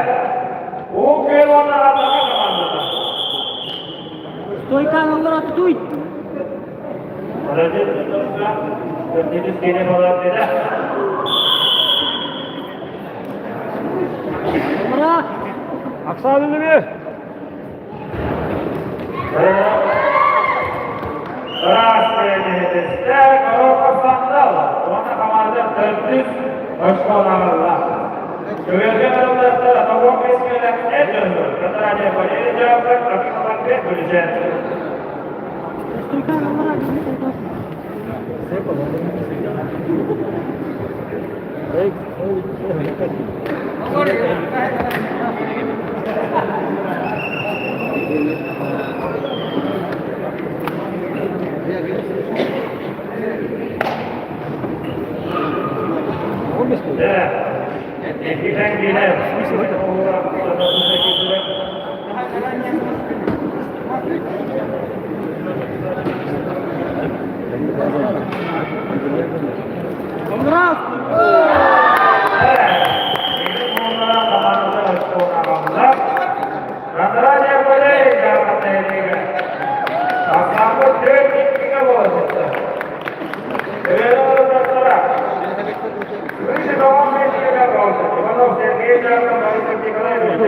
Уу күөл уонна Атака командата. Стойканы олорот туй. Молодец, Төрдүс киинэ болар деді. Ура! Оксана Леви! Здравствуйте, Горохов Сандал. Уонна команда төрдүс оскуолаҕалла. Көбүөргэ барыллаахтар Тобук Бэскэлэх эр дьоннор, Кондратьев Валерий Дьаабылак, Акимов Бөлүсэ. Стойканы олорот. Иккитэн киинэ. Кондратьев Валерий Дьаабылак Бастакы төрт иккигэ буолбуттар. Иванов Сергей Дьааков Борисов Николай Ильич.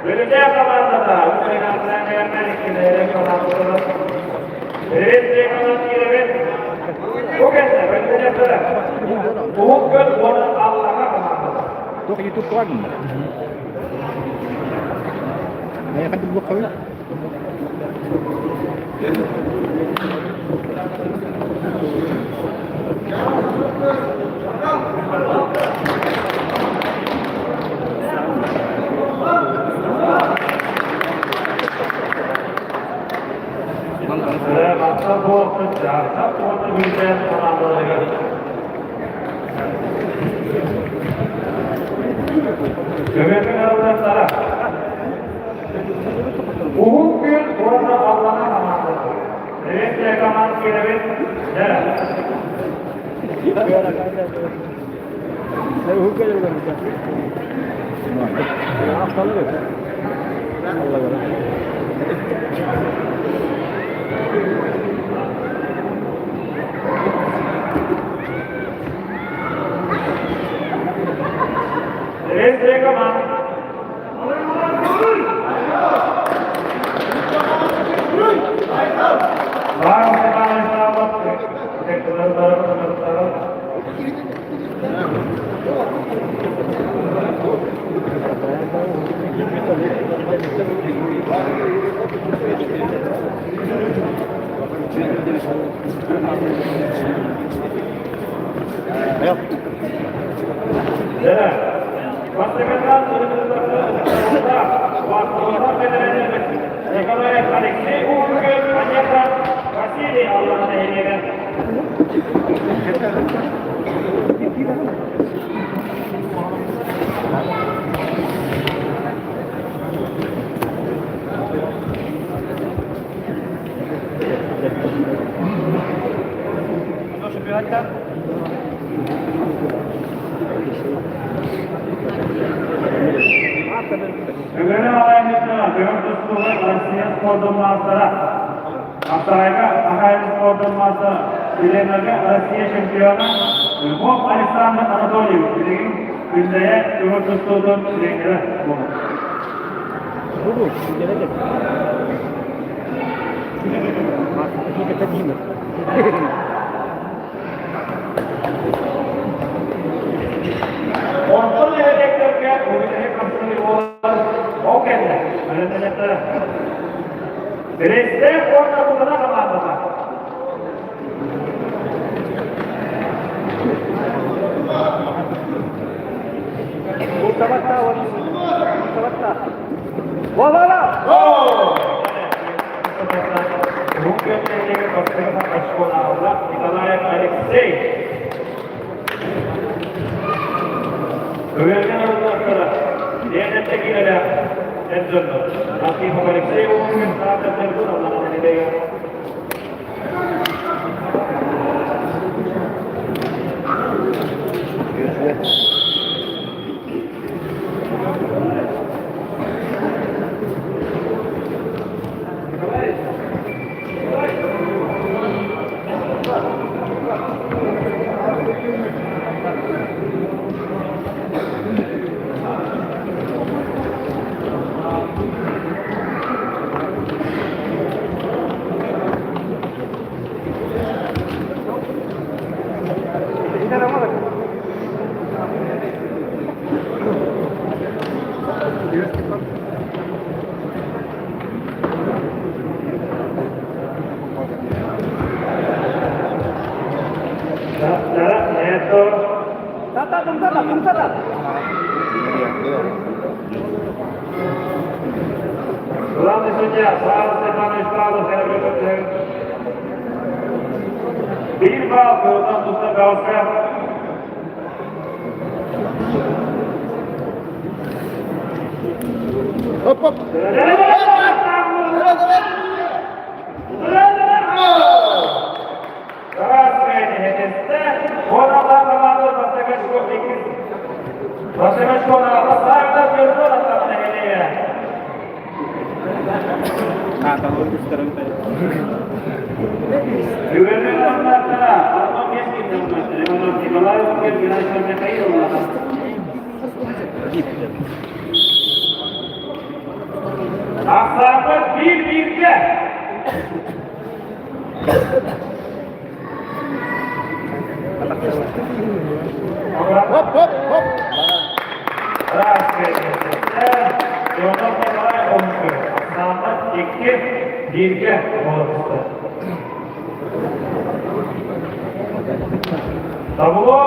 Бөлүтээ командата Туох YouTube koymadın mı? Ne kadar bu koy? Уһун күн уонна Аллана командата. Приветствие команд кииребит. Приветствие команд. Николаев Алексей Угрюм, Манефа Василий Аллах Бүгүнү алайын тустууга Россия спордун маастара, Хапсаҕайга Саха спордун маастара, Еленаҕа Россия чемпиона Львов Александр Анатольевич билигин Күндэйэ көҥүл тустуутун тренерэ буолар. Онтон нэһилиэктэргэ үлэһит хамсаныы буолар ол кэннэ бэлэмнэнэттэрэ. Бириистээх уонна Кутана хамаандата. Николаев Алексей. Үөрэнэн ыллахтара, Лена киирэлээх эр дьоннор. Акимов Алексей уһун саататарбын аллаҕана нэлэйэ. Главный судья Павел Степанович Павлов, Биир балл Кыргызстан туста Гаускар. Хоп, хоп. Ахсааппыт биир бииргэ. Хоп, хоп, хоп. Ахсааппыт икки бииргэ буолуста. Табло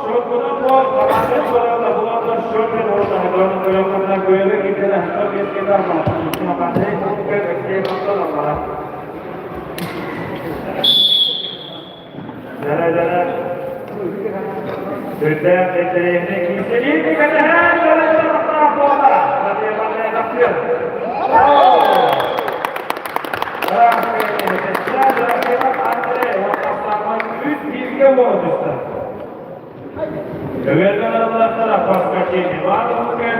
счетунан бо команда табло счет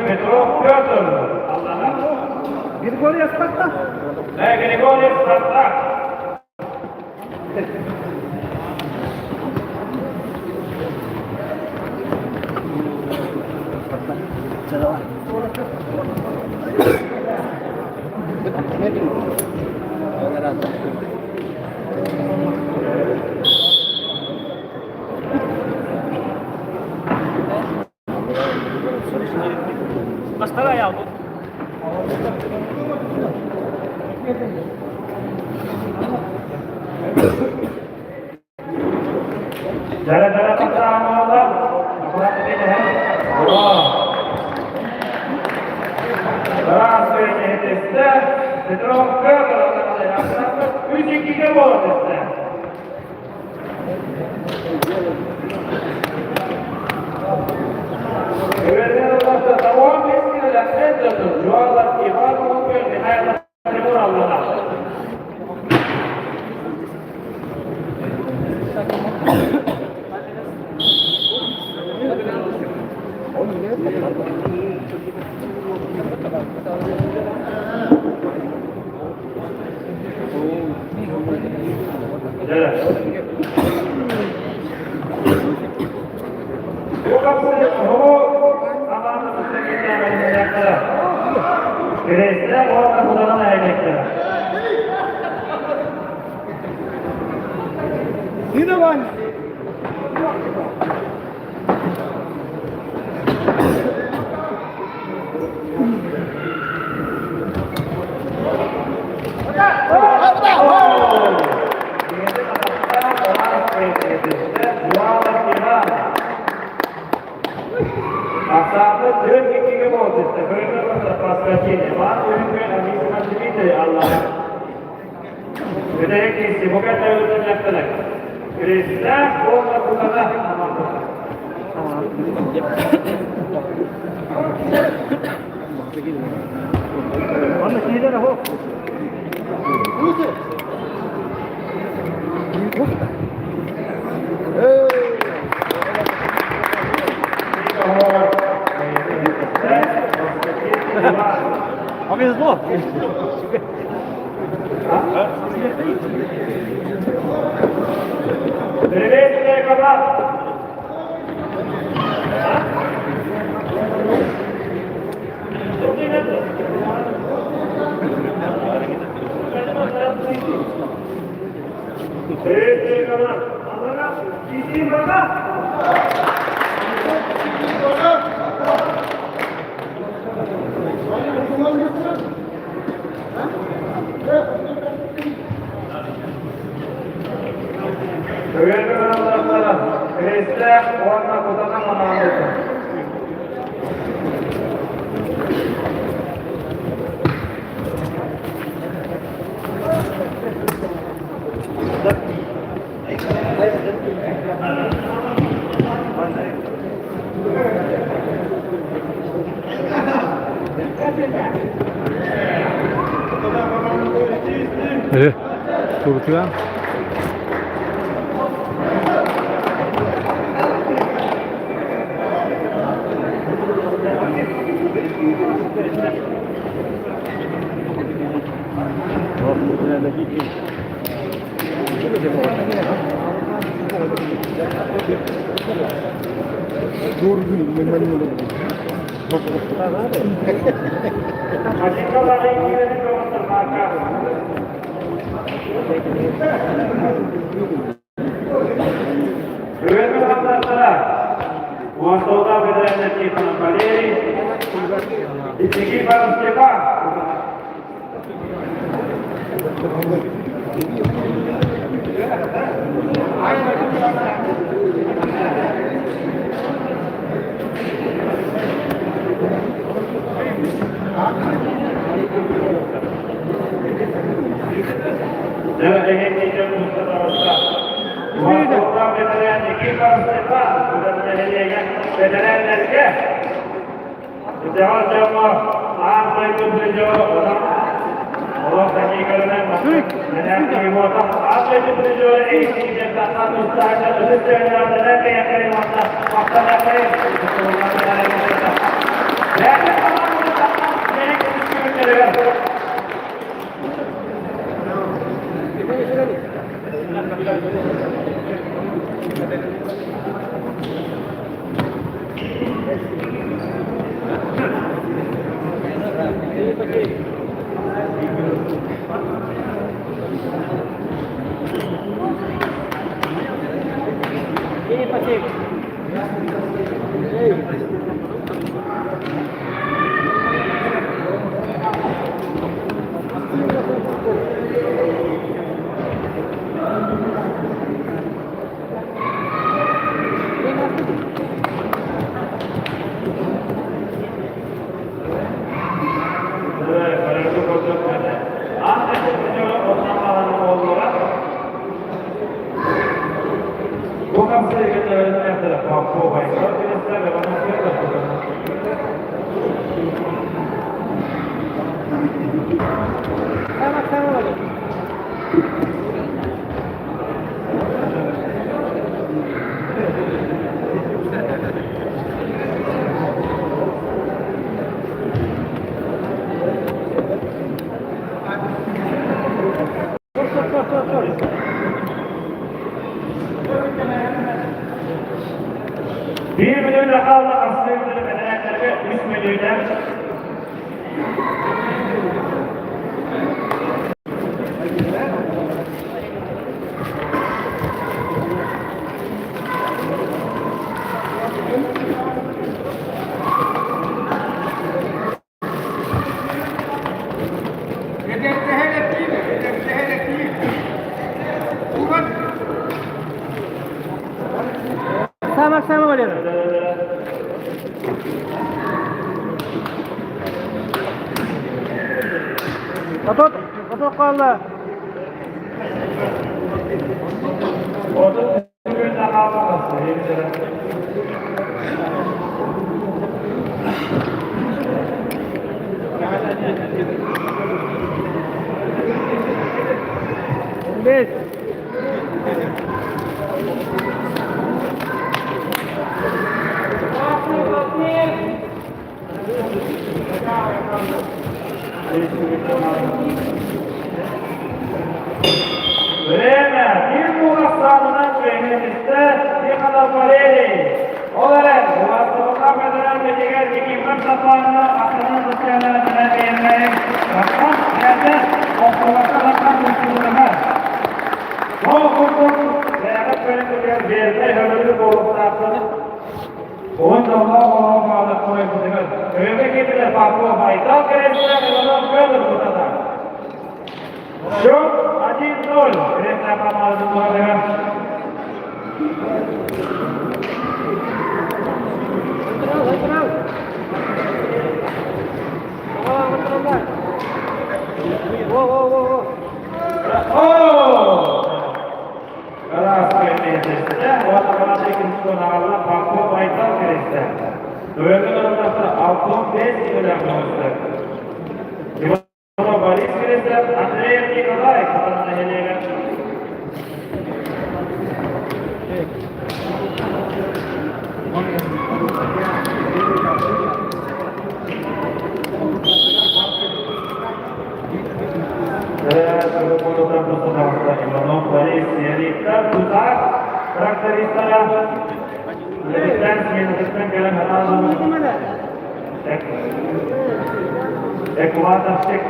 Петров Петр. Григорий Спартак. Григорий Спартак. Dara-dara pertama Үс-иккигэ буолан Кириэстээх уонна кудаҕан эһэйдэктэрэ. Асааты төрт иккигэ буолбута. Кириэстээх уонна кудаҕа Манна киирэн оһох. Повезло. Приветствие, команда! Приветствие, команда! Кириэстээх уонна кутана хамаандата. Э, туртуга. Бүгүҥҥү хамнастара Уонтоҕа бэтэрээннэр Тихонов Валерий, Никифоров Степан. Уонтоҕа бэтэрээн Никифоров Степан нэһилиэгэ бэтэрээннэргэ Итэҕэл дьоҥҥо аан дойду призера олох такиикарынан аан дойду призера эйсиинэн тахсан тустааччы ытык тыыннаахтарынан кэйэххэрин уонна махтаныаххайын Бу хамсыгы Тор, тор, тор. Bir milyon kaldı aslında bedenlerine 3 milyon. Sama, sama Валера. Поток, поток kaldı. Orada milyon kaldı aslında. Beş. Время. Bir Muğastan'dan köyümüzde bir kadar parayla. Olarak Muğastan'dan kadar ve diğer ekipman tapağına aklının dışarı dinleyenlerin rakam yerde okullarda rakam uçurulmaz. Bu okulda değerli köyümüzde bir hörülü boğulukta Он давно волновал такой Выкинули Попова и дал Крестьян Иванов Федор туда. Счет 1-0. Крестная команда Дубровина. О, о, о, о. О! Раз, Попов Айтал Крестьян. Дуэльный Алтон 5 килограмм. Иванов Борис Крестьян, Андреев Николай, команда Елена. Иванов Борис Елита Тузак, тракториста, Ekvatorчик.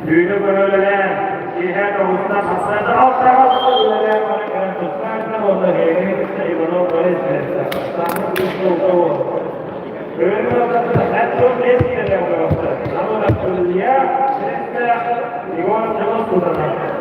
Büyülü bölümler, İlhan Oğuz'dan Hasan'da alt tarafta bölümler, Tutsan'da orada Heyri, Ivanov Boris Bölümün ortasında en çok eskiler yapıyor. Ama Kulya, Igor Jones kullanır.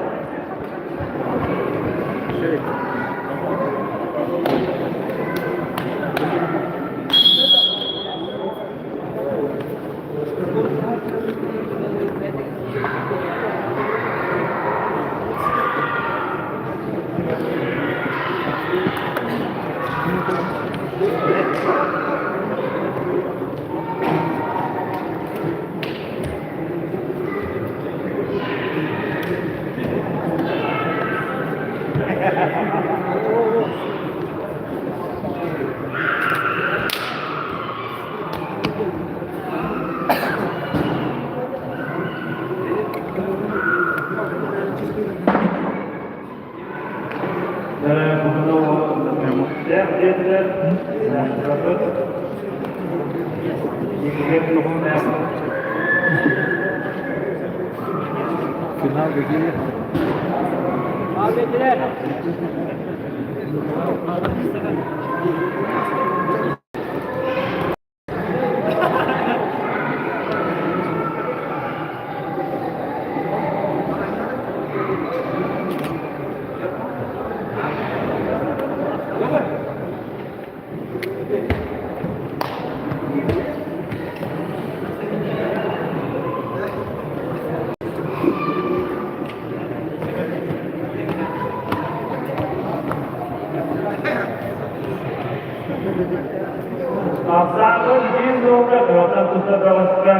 Abi Afzal'ın bir nokta Vatan Tuzla Davası'na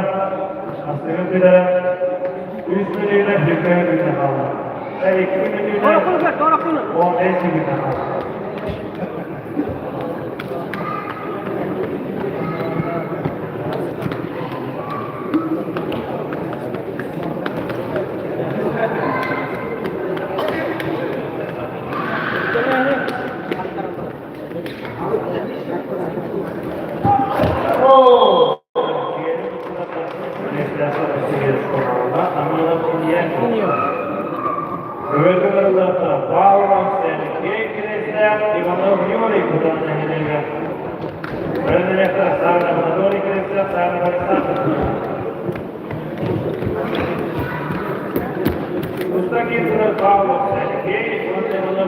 Aslında bir de 3 milyona bir kaldı. 2 milyona 15 секунд.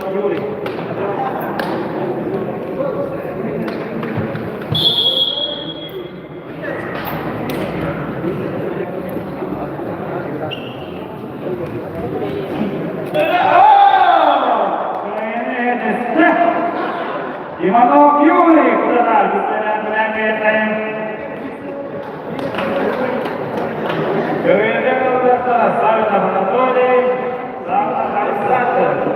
Юрий. Иванов Юрий Куданар, Савинов Анатолий, Савинов Александр.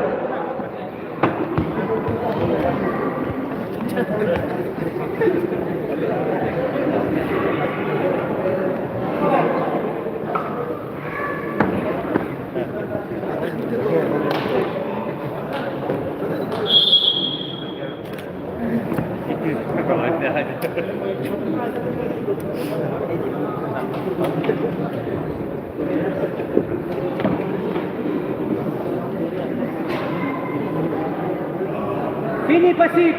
Фини пасик!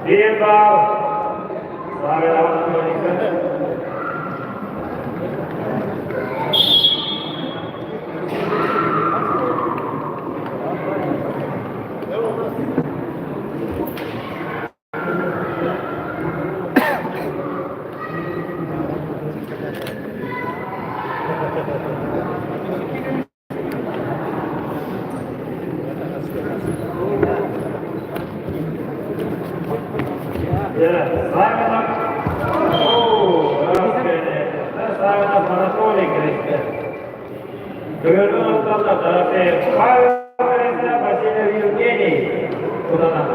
Bir bal. Савинов Анатолий. Савинов. Савинов Анатолий Кристин. Көмөрдөн орталда Дорофеев Павел Кристин, Васильев Евгений. Куданар.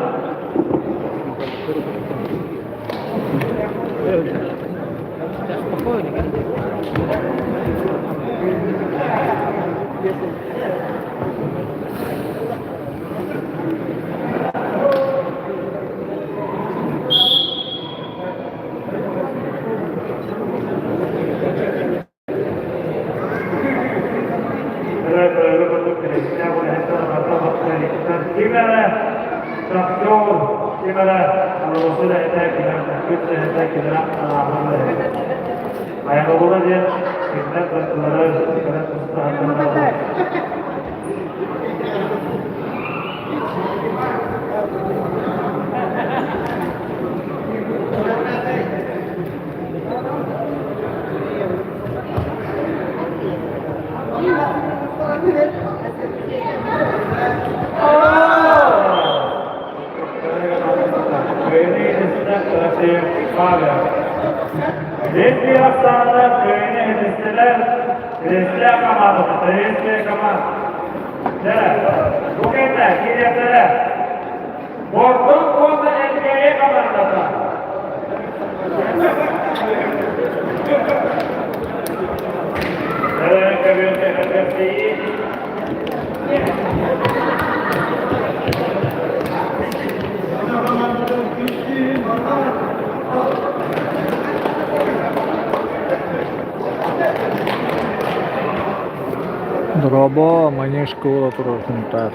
Дорообо, манежка буола турар Сунтаар.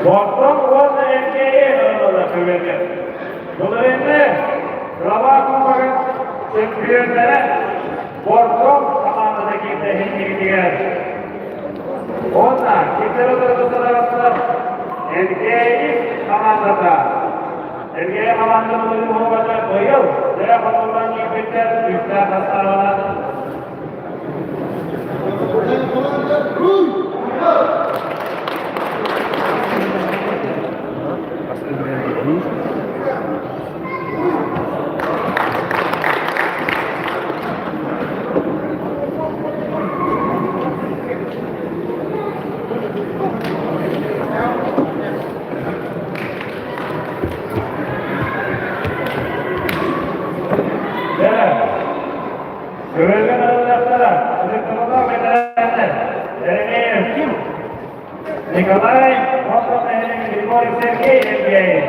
Бортон уонна МКЕ ылла көбөтө. Буларынны Рава Кубогын чемпионнары Бортон командада кийде хиндигитигер. Онна кимдер отырдылар МКЕ командата. МКЕ командасы быйыл дәрә хатылдан кийбиттер үстә хастаралар. Көбөлгө нарыллахтара, ытыктабыллаах бэтэрээннэр, Еремеев Ким, Николай Ростов нэһилиэгин Григорий Сергей Евгений.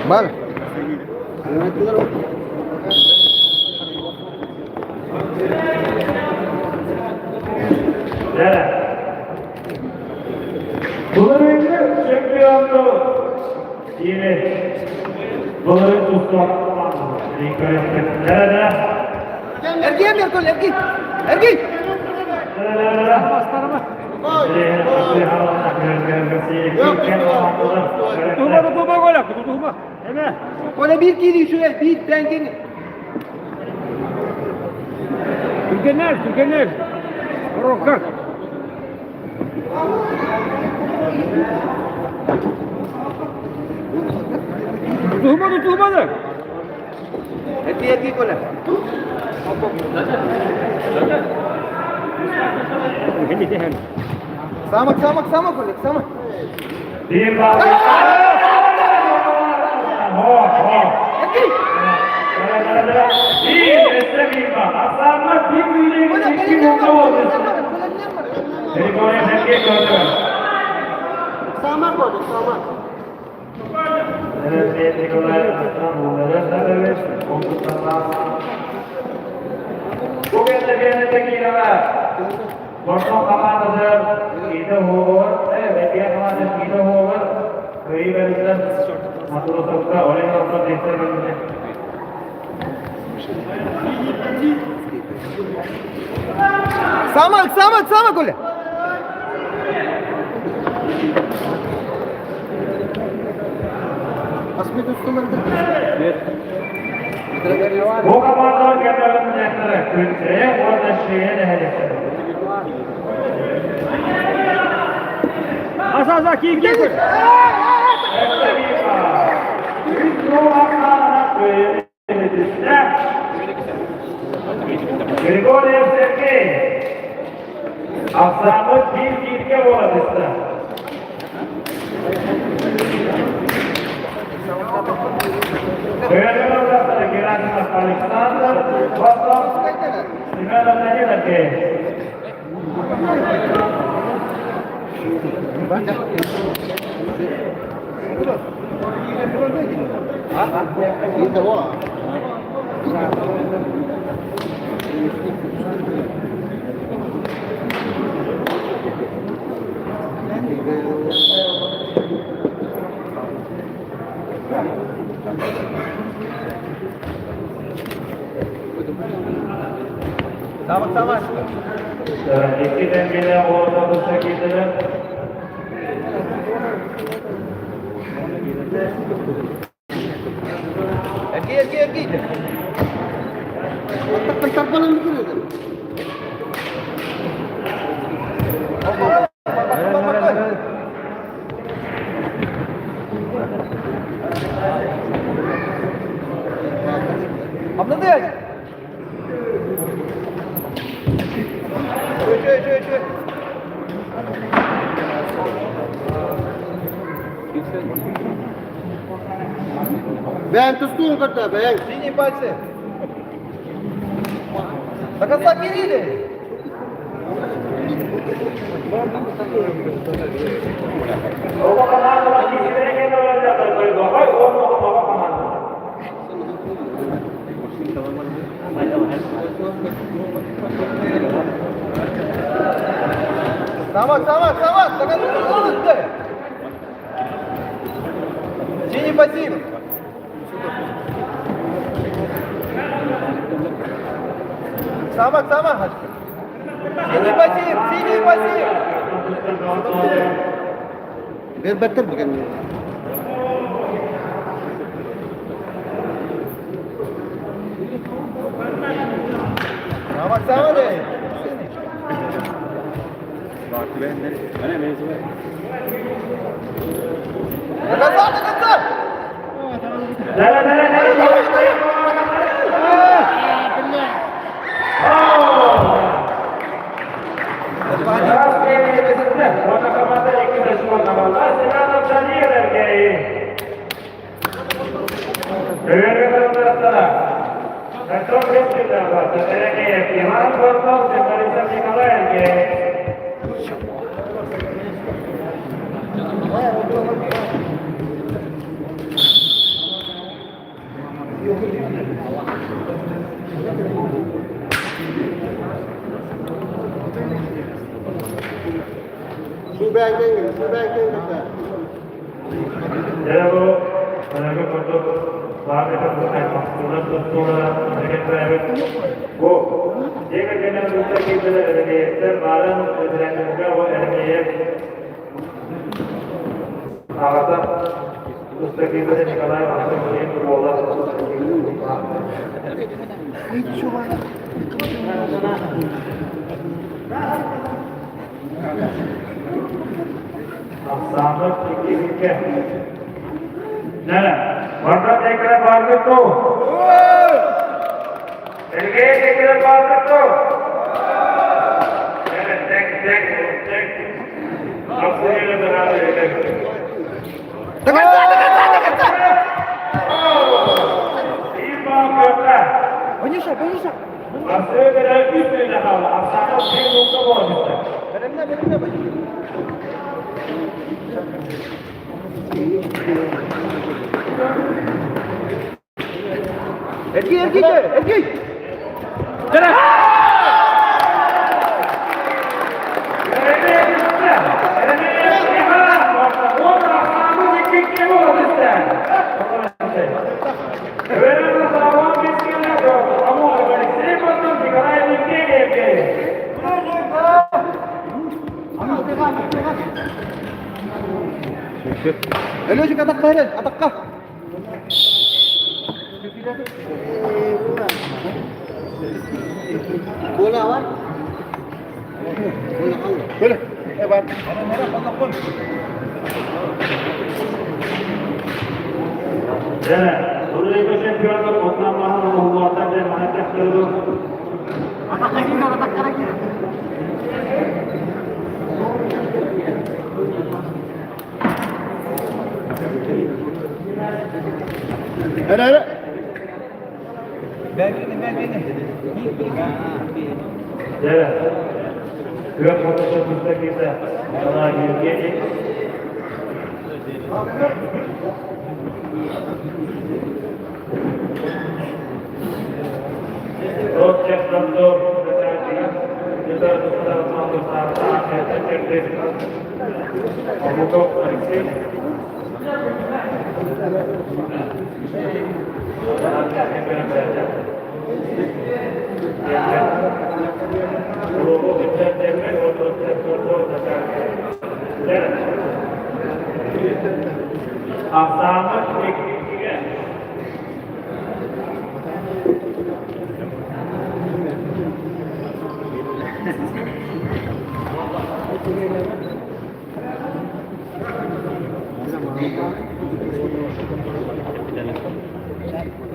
Бар. Дьэ, былырыыҥҥы чемпионнуу диэри былырыын тустуох Дьэ, Эргий, Меркуль, эргий! Эргий! Тума тума голя, тума. Эме. Коля bir киирии үчүгэй, биир бэҥкин. Түргэннэр, түргэннэр. Рокка. Тутуһумады, тутуһумады. Эргий, эргий, Коля. Самак, самак, самак, Коля, самак. Биир баал. Эргий! Биир, өссө биир баал. Ахсааммат биир Коля, күүрүүнү икки кэлиннэн мунна бар, буолбут. кэлиннэн бар, кэлиннэн бар. Григорий Сергей көрдө. Самак, Коля, самак. Николай Бу кэннэ кэннэ киирэмэ. Борсон хамаандатыгар киитэ уһугар, бэтиэ хамаанда киитэ уһугар кыайыы бэриллэн Матросовка Олег Алтан тиэстэр бэрилиннэ. Самак, самак, самак, Коля. Бу командалар кэмнэрин мунньахтара күнчэйэ уонна шиэ нэһилиэктэрэ. Аса, аса, киин, киин. Григорьев Сергей. Ахсааммыт биир бииргэ буола түстэ. Көйөргө Герасимов Александр, Ростов, Семенов Данил Алексеевич. Самак, самак. Икки тэҥҥэ уонна туста киирдилэр. Эргий, эргий, эргий. Тарпалан бүтүреді. Abla da Şöyle, şöyle, şöyle. Ben tuttuğum kadar ben. Синие пальцы. До конца кирили. Оҕо командалар киирдилэр кэннэ Дойдуга уонна оҕо команда. Самак, самак, самак. До конца Синий пассив. Самак, самак. Синий пассив, синий пассив. Bir bugün. Самак, самак de. До конца, до конца. Дара, дара, дара, Костина, Еремеев Иван Портнов, Борисов Николай. Дьэ бу манныгы курдук баар махталлар тустуулара эбит. Бу дьиэ кэргэннэр тустар киирдилэр Эрэҥээйэктэр баарын бэтэрээннэргэ бу Эрэҥээйэк аҕата туста киирбитэ Николай Васильевич уола. Ахсааммыт икки Нэ, барда текеле бааргыт дуу? Элгээ текеле бааргыт дуу? Нэ, тек, тек, тек. Ахсыйы быраады До конца, до конца, до конца! Биир баал кыахта. Понюшай, понюшай. Ахсыйы быраады үс мүнүүтэ хаалла. Ахсааммыт биир нуукка буолан бүттэ. Бэлэмнэ, бэлэмнэ, понюшай. Эргий, эргий, эргий! Өлөөчүк атахха эрэн, атахха! Кола бар? Кола. Бар. Дьэ, чемпионнар оннан маһан оһулуоттан дьэ маны тэхтэрду. Атахха киир, атахха киир. Эрэ, эрэ. Дьэ, күөх хотугу туста киирдэ Николай Евгений. Ростехнадзор Омуков Алексей. Ахсааммыт иккигэ.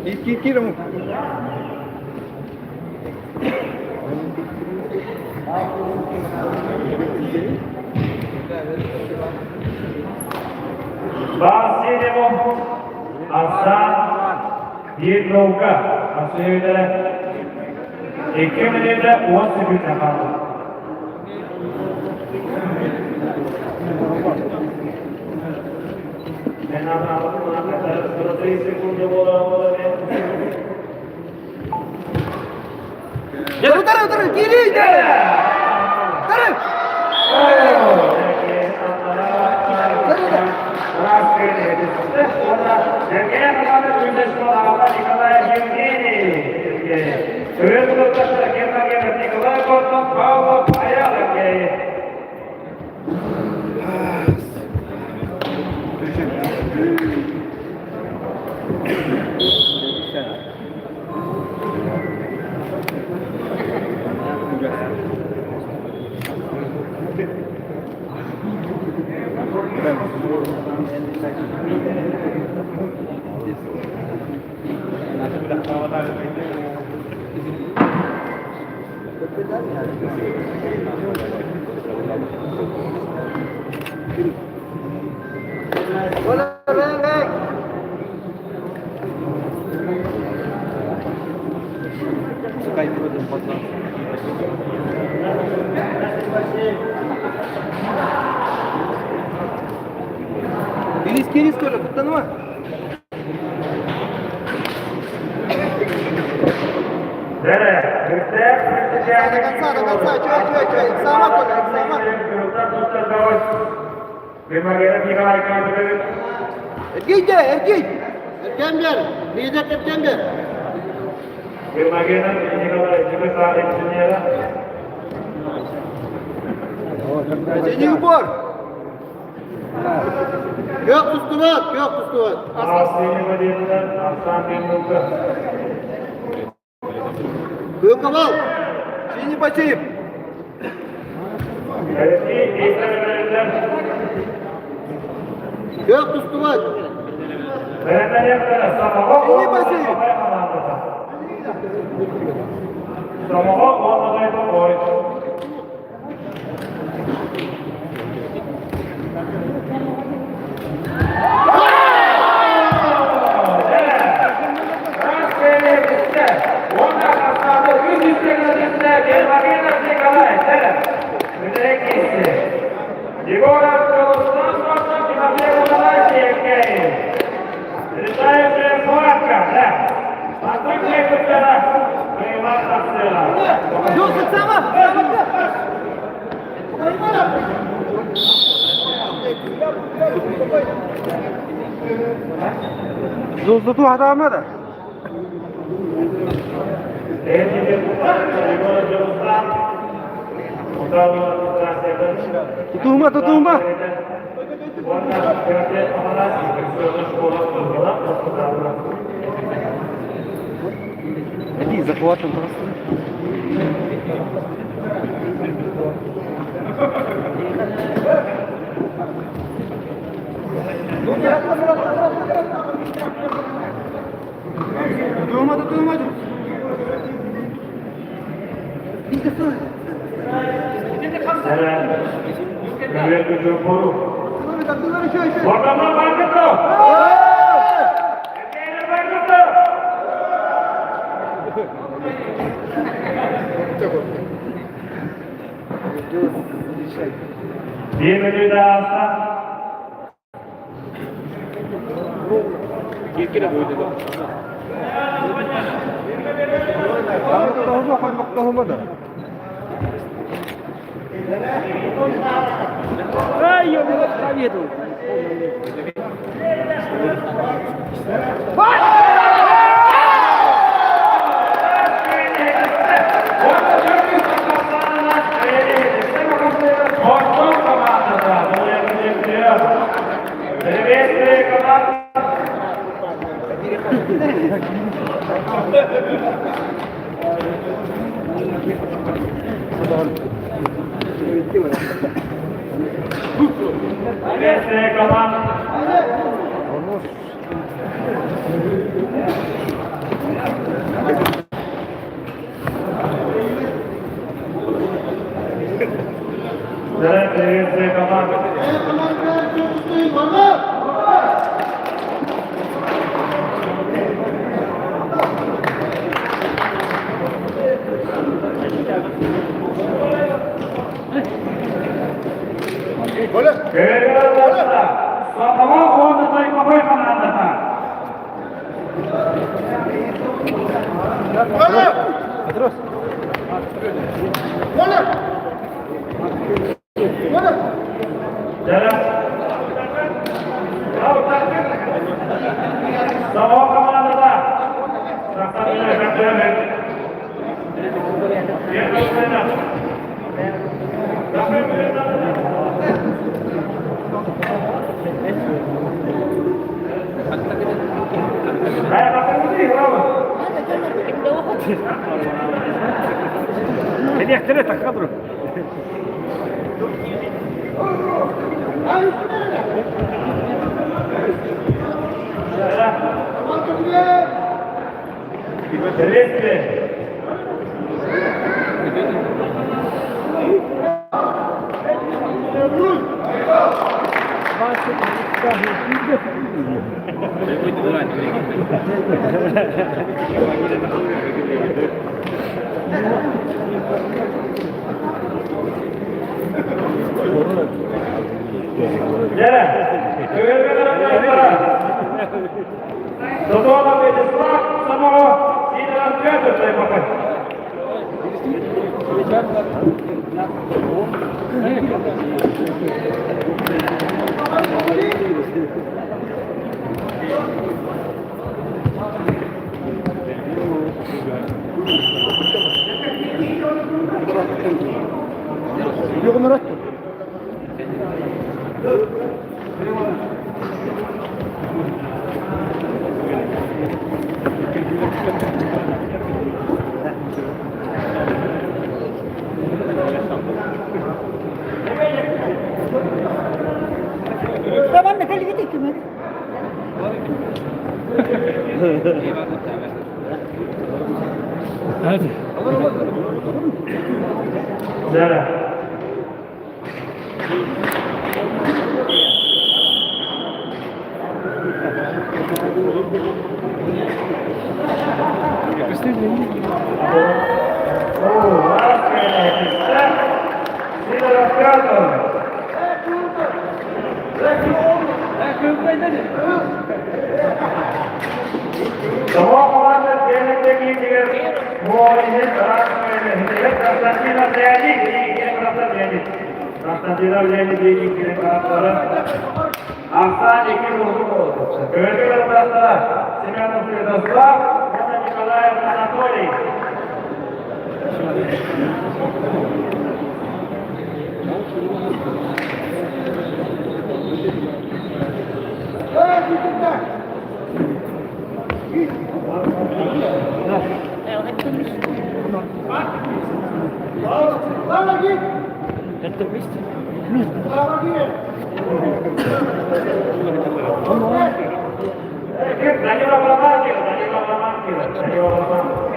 Киир, киир, киир омук. Васильеву Асан биир наука Асыйдара икки мүнүүтэ уон секунда хаалла. Мен 3 секунда буола. Утары, утары, киири! Утары! Николай Портнов, Павлов, Аялов. Hola, venga. Кирис, кирис, Коля, куттаныма. До конца, до конца, чуй, чуй, чуй, сама, Коля, сама. Эргий де, эргий! Эргийэн биэр, лидер эргийэн биэр. Синий упор! Күөх тустубат, күөх тустубат. Күөх Синий почип! Күөх тустубат. Синий почип! Золоту хатаама да. Тутума, тутума. Иди, захватом просто. Тутума, тутума. Ай, я не Хадро. Дьэ. Сидоров Петр. Тоҕо команда киинигэр Муориһин Константинов Леонид, Константинов Константинов Леонид Ахсаан икки Көргөр Семенов Святослав уонна Николаев Анатолий. Данила Баламанкин, Данила Баламанкин, Данила Баламанкин.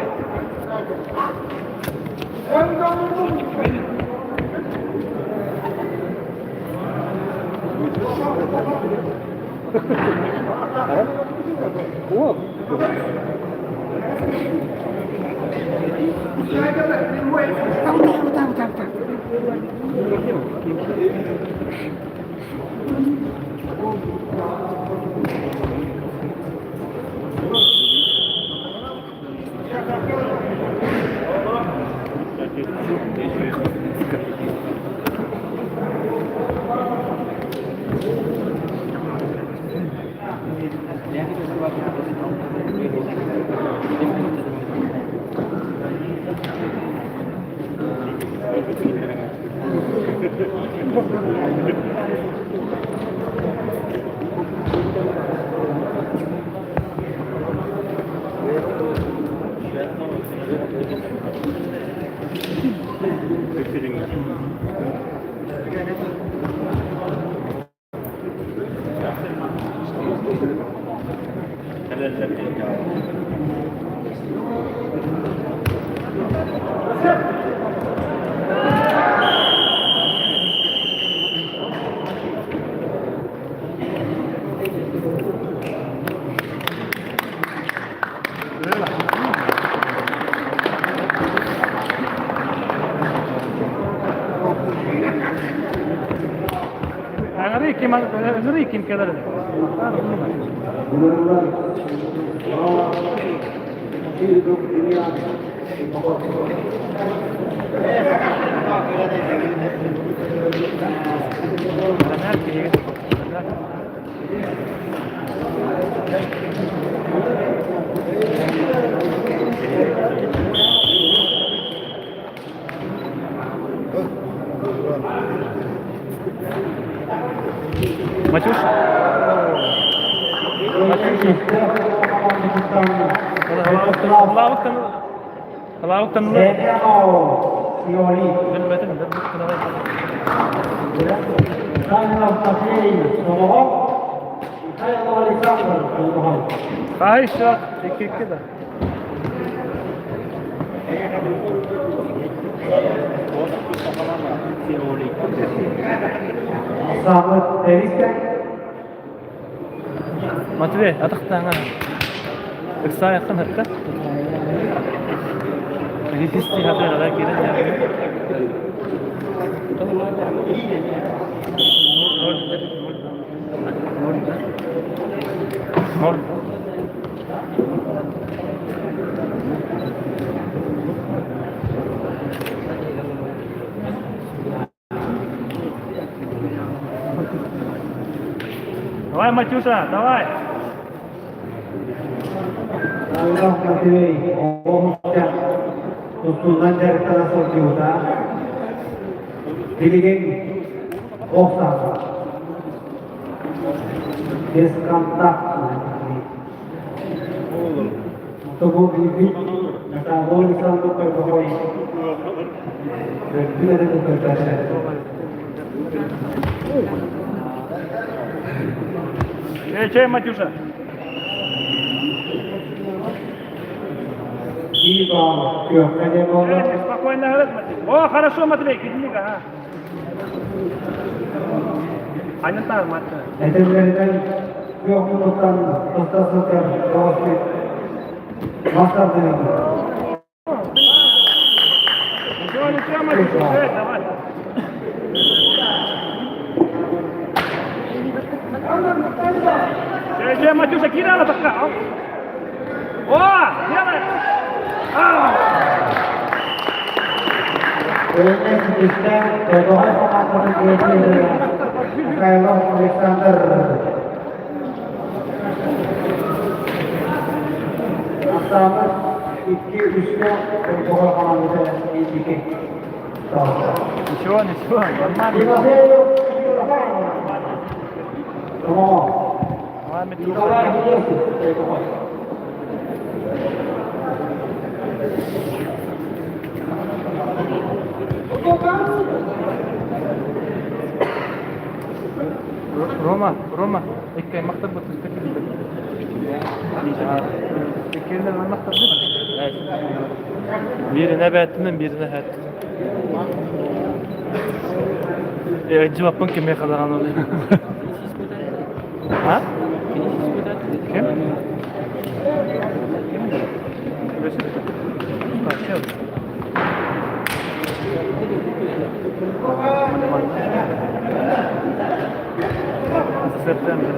Ким кэлэр? Матюш? Кыда. Матвей, атахтаҥа. Ыксаайаххын хатта. Исти хатыра кирен. Давай, Матюша, давай! Тустуунан дьарыктана сылдьыбыта. Билигин ох саата. Бесконтактный. Тобу билбит Наталья Александровна Койбохой Көрдүм эрэ көрбөтө. Чай, Матюша. Спокойно, О, хорошо, Матвей, кидни ага. Анятар, Матвей. Эдерлеринен күөх муннуктан туста сылдьар Доҕоспут мастардыыр. Ничего, ничего, Матюша, давай. Чай, Матюша, кидала пока. О, делай. Үлэнэн ситистэ Дойдоҕой хамаандатын диэки Михайлов Александр Ахсааммыт 2-3-кэ Дойдоҕой хамаандата инники таҕыста. Ничего, ничего, нормально. Тимофеев Сомоҕо. Николай Генесов Дойдоҕой. Рома, Рома, икки мактап туста килбит. Иккиэннэр мактап Бииринэ бэттинэн, бииринэ хэттин. Жибаппын кимме хадаҕан ол. А? Ким? September.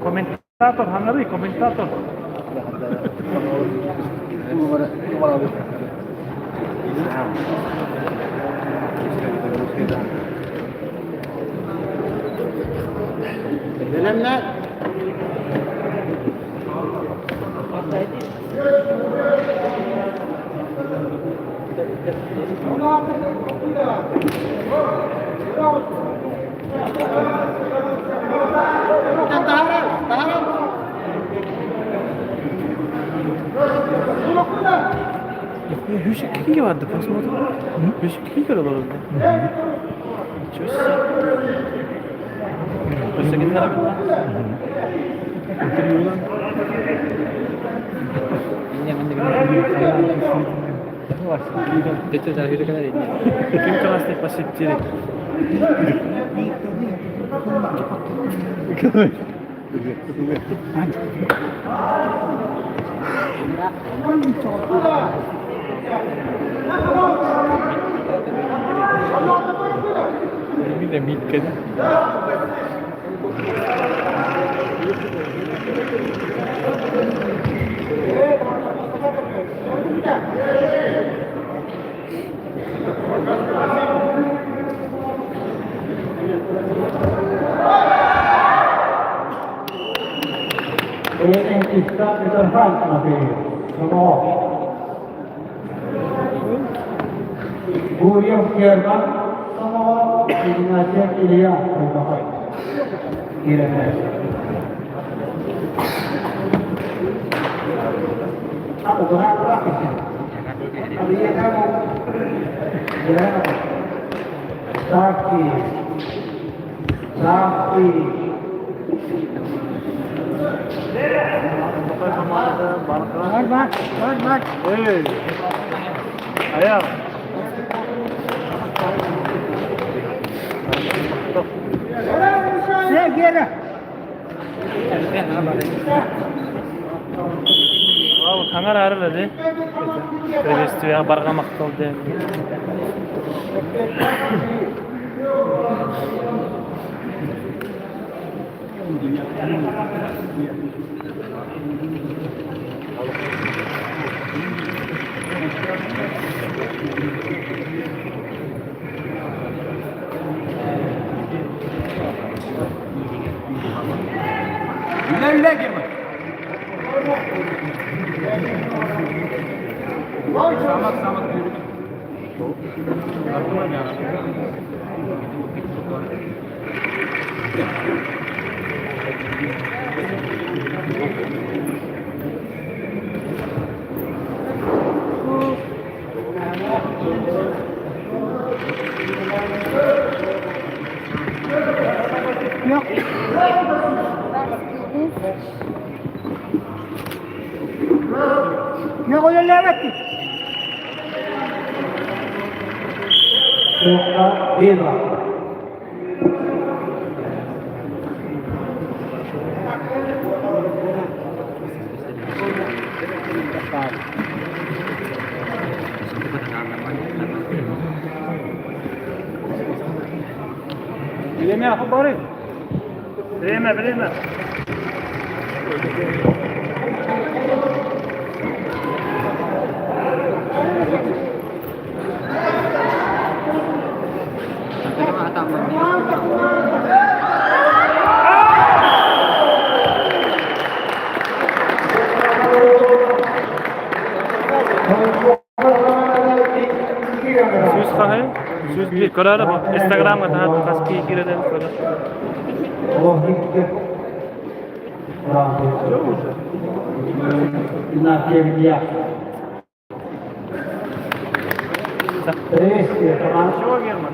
Комментатор, Ханары, комментатор. Бэлэмнэр. Таһааран, таһааран. 102 vardı pasmadı. 102 kilo var orada. Ничего себе. Өссө кинилэр Ким красный посетили? Үлэнэн ситистэ Митрофан Матвеев. Сомоҕо. Гурьев Герман Сомоҕо Игнатьев Илья Дойдоҕой. Киирэннэр. Саки. Саки. Бар бар, бар бар. Эй! Аял! Sen geri. Хаҥар арылады. Приветствие барҕа махтал диэн. Үлэ girme. Ne koyarlar etti? Время, время. Сүүс хаһы, 101 көрөр бу. Инстаграмга таһат хас киһи киирэрин көрөр. Чего, Герман?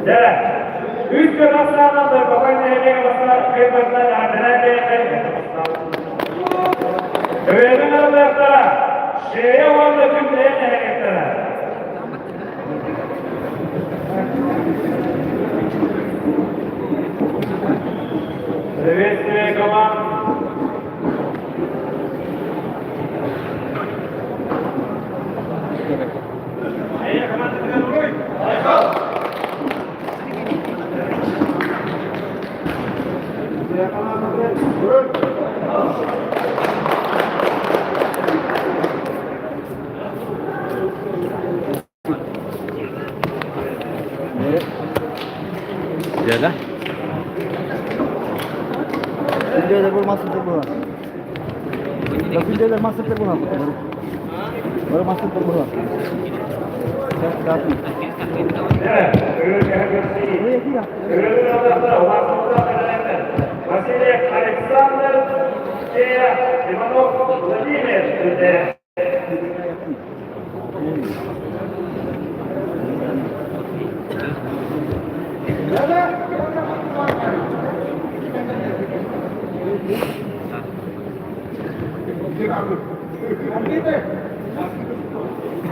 Дьэ, үс күн астаанан Дойбохой нэһилиэгэ бастар кыайбатынан эҕэрдэлээн Өйөнүн аралыахтара, Шея уонна Күндэйэ нэһилиэктэрэ. Приветствие команд. Шея команда Уруй! Дьэ Күндәләр булмасын була. Күндәләр масын була. Бар масын була. Дьэ, Өйөнүн аралыахтара, Улаатыммытах кэлэлэртэн. Васильев Александр, Шея Иванов Владимир Күндэйэ.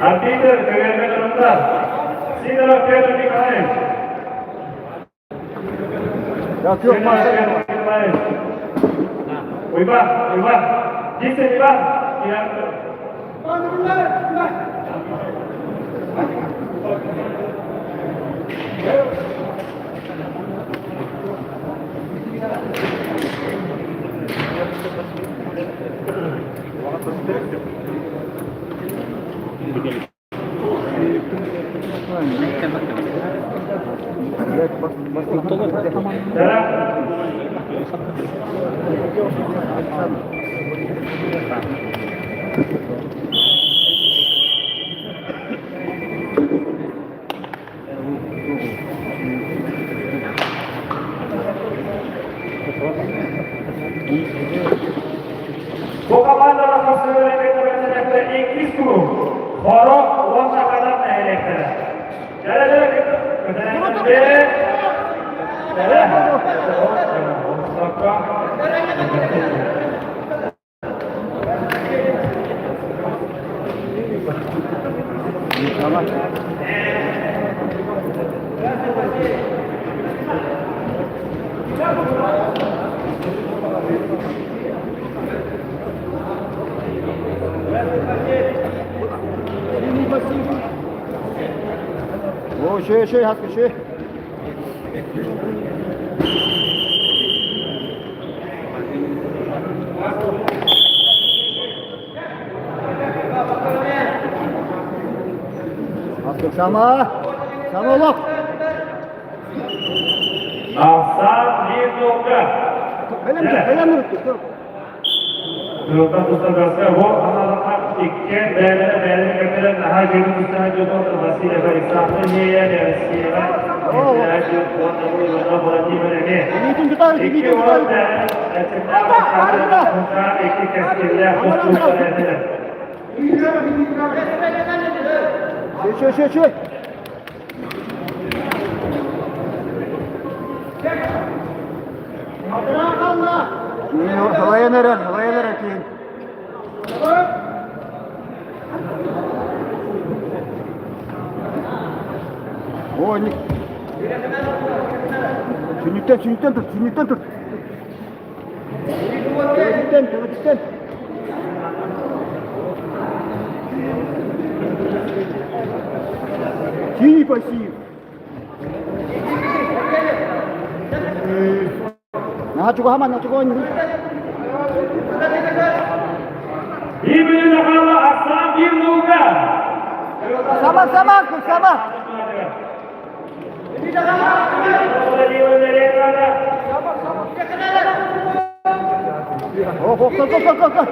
Арбитр Көйөрмө Турундар. Сидоров Петр Николаевич. Сидоров Петр Николаевич. Уйба, Уйба. Диксон Иван. Бу командалар хапсыһыылар иккис куру Хоро уонна Ханан нэһилиэктэрэ. О, шей, шей, хаска, шей. Хаска, сама. Сама олох. Ахсан bir nokta. Бэлэм тур, бэлэм тур. Тылтан тустардаска бу аналаха икки бэйэлэрэ бэйэлэрин кэппэлэр наһаа дьиэни тустаһа дьотон Васильева Александр Нея Россияҕа уонна Владимир эмиэ. Илиитин тутаар, Икки илиитин уол тутаар. икки кэскиллээх тустууктар этилэр. Шей, шей, шей, шей. Халайан эрэр, халайан эрэр киин. О, ник. Сүнньүттэн, сүнньүттэн тут, сүнньүттэн тут. Төбөтүттэн, төбөтүттэн. Синий пассив. Наһаа чугаһаман, наһаа чугаһаман. Bir хаала Ахсан bir nokta. Сама, сама, сама. О, о, о, о, о, о.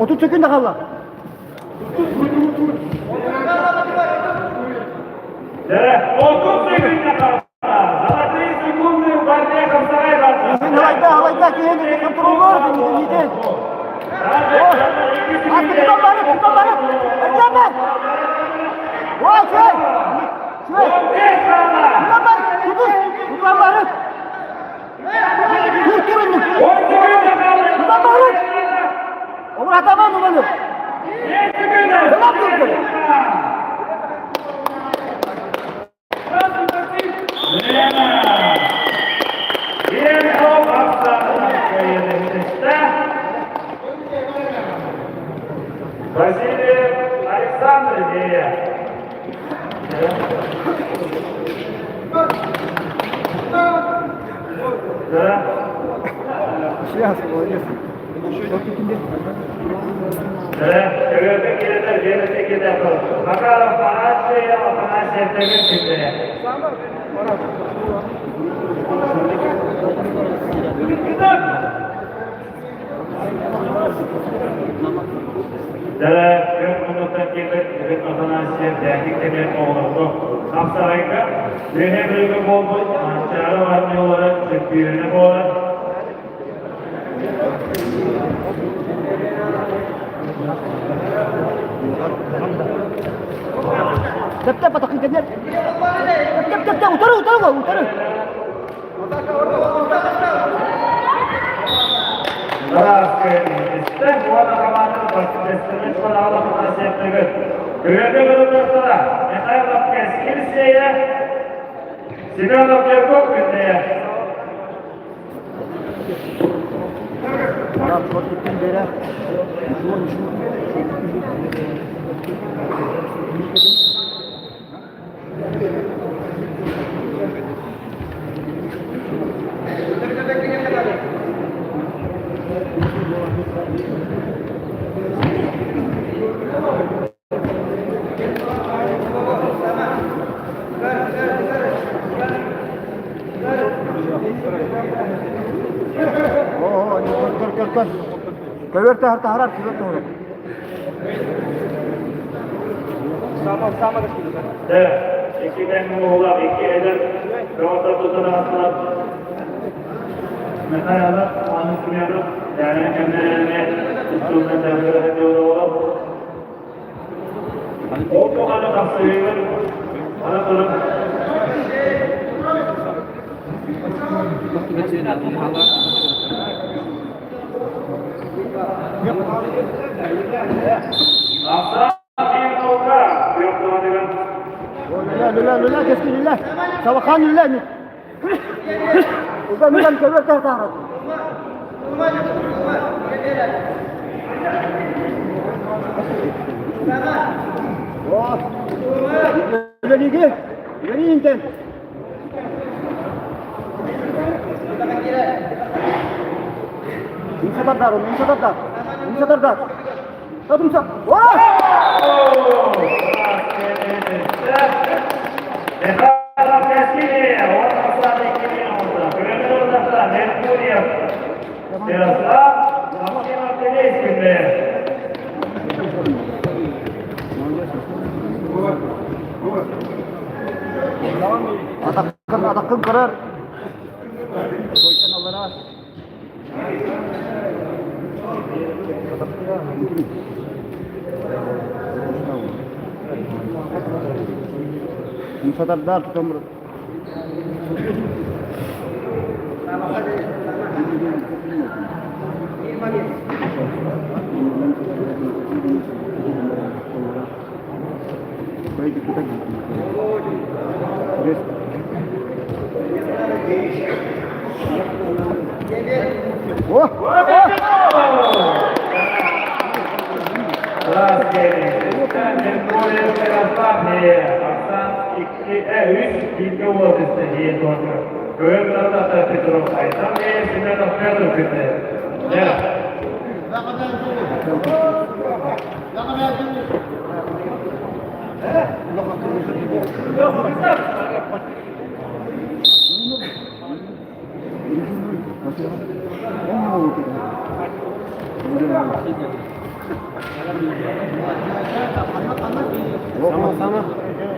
30 секунд хаалла. 30 секунд хаалла. Золотые секунды в борьбе хапсаҕай барда. Халайда, халайда, киһини контроллор, не А, тутан барып, тутан барып. Эргэммэ. Ой, шей. Шей. Тутан бар, тутус. Тутан барып. Тур, тур инник. Тутан барып. Olur атаман уманы. Tamam dur. Bir top Ахсан Васильев Александр Гея. Да. Сейчас, молодец. Kögöpe келетер, берете кетер. Макаров Афанасий, Афанасьев деген кимде. Дәрі көп минуттан келіп, Үгіт Афанасьев дәкік деген оғлығы. Қапсағайка, Өне білгі болды, Манчары армиялары чемпионы болды. Теп теп атакын кенер. Теп теп теп утары утары утары. Михайлов Кескирсея, Семенов Яков Күндея. Tamam, çok gittin beri. Оо, көр, көр, көр. Көбөр таһар таһарар, көбөр таһарар. Иккитэн муҥуһулаах икки эдэр бөҕөтө тутан аастылар. Михайлов, Анна Семенов, Дарья кэмнэринэ тустуунан дьарыгырар Ол тухары тахсыһыыбын аны туран Үлэ, үлэ, үлэ, кэскил үлэ. Сабахан үлэ. Уга мүлэн көбөр таһаарат. Үлэлиги, үлэлиинтэн. Умса тардар, умса тардар, умса тардар. Тадымса. Атаххын, атаххын көрөр. Сойкан аллара. Умсатардаах тутан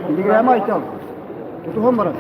Телеграмма айтал. Тутуһан баран.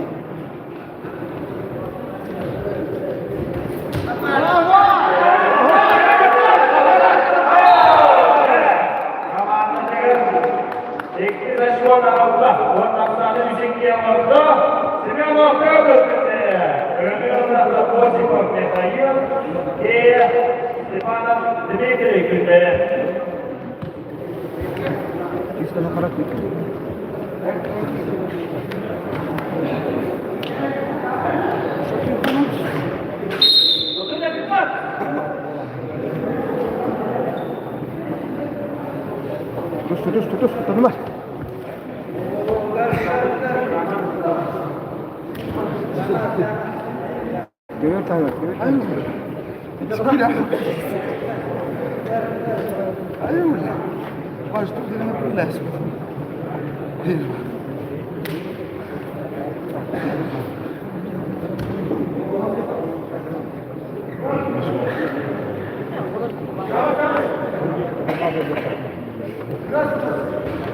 Тутус, тутус, тутус, тутунма. Көбөр таһыгар, көбөр таһыгар.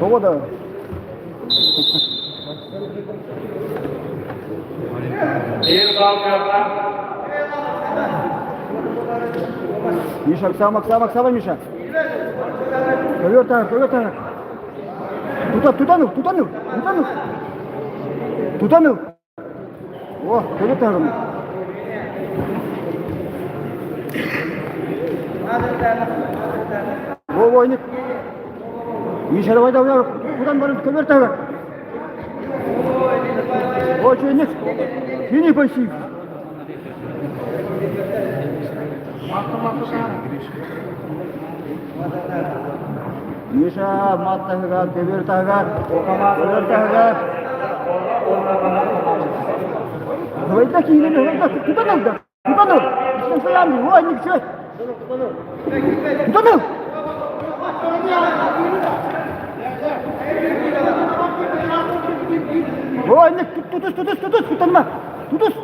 Тоҕо да Миша, Оксана, Оксана, Оксана, Миша. Көбөр таһыгар, көбөр таһыгар. Тута, тутан ыл, тутан ыл, тутан ыл. Тутан ыл. О, көбөр таһыгар. О, войник. Миша, давай, давай, тутан баран көбөр таһыгар. О, чуйник. Кини пойси. Миша мат таһыгар, көбүөр таһыгар, көбүөр таһыгар. Хойда киирэн, хойда тутан ылда, тутан ыл. Ой, ничего. Тутан ыл. Ой, тутус, тутус, тутус, тутанма. Тутус.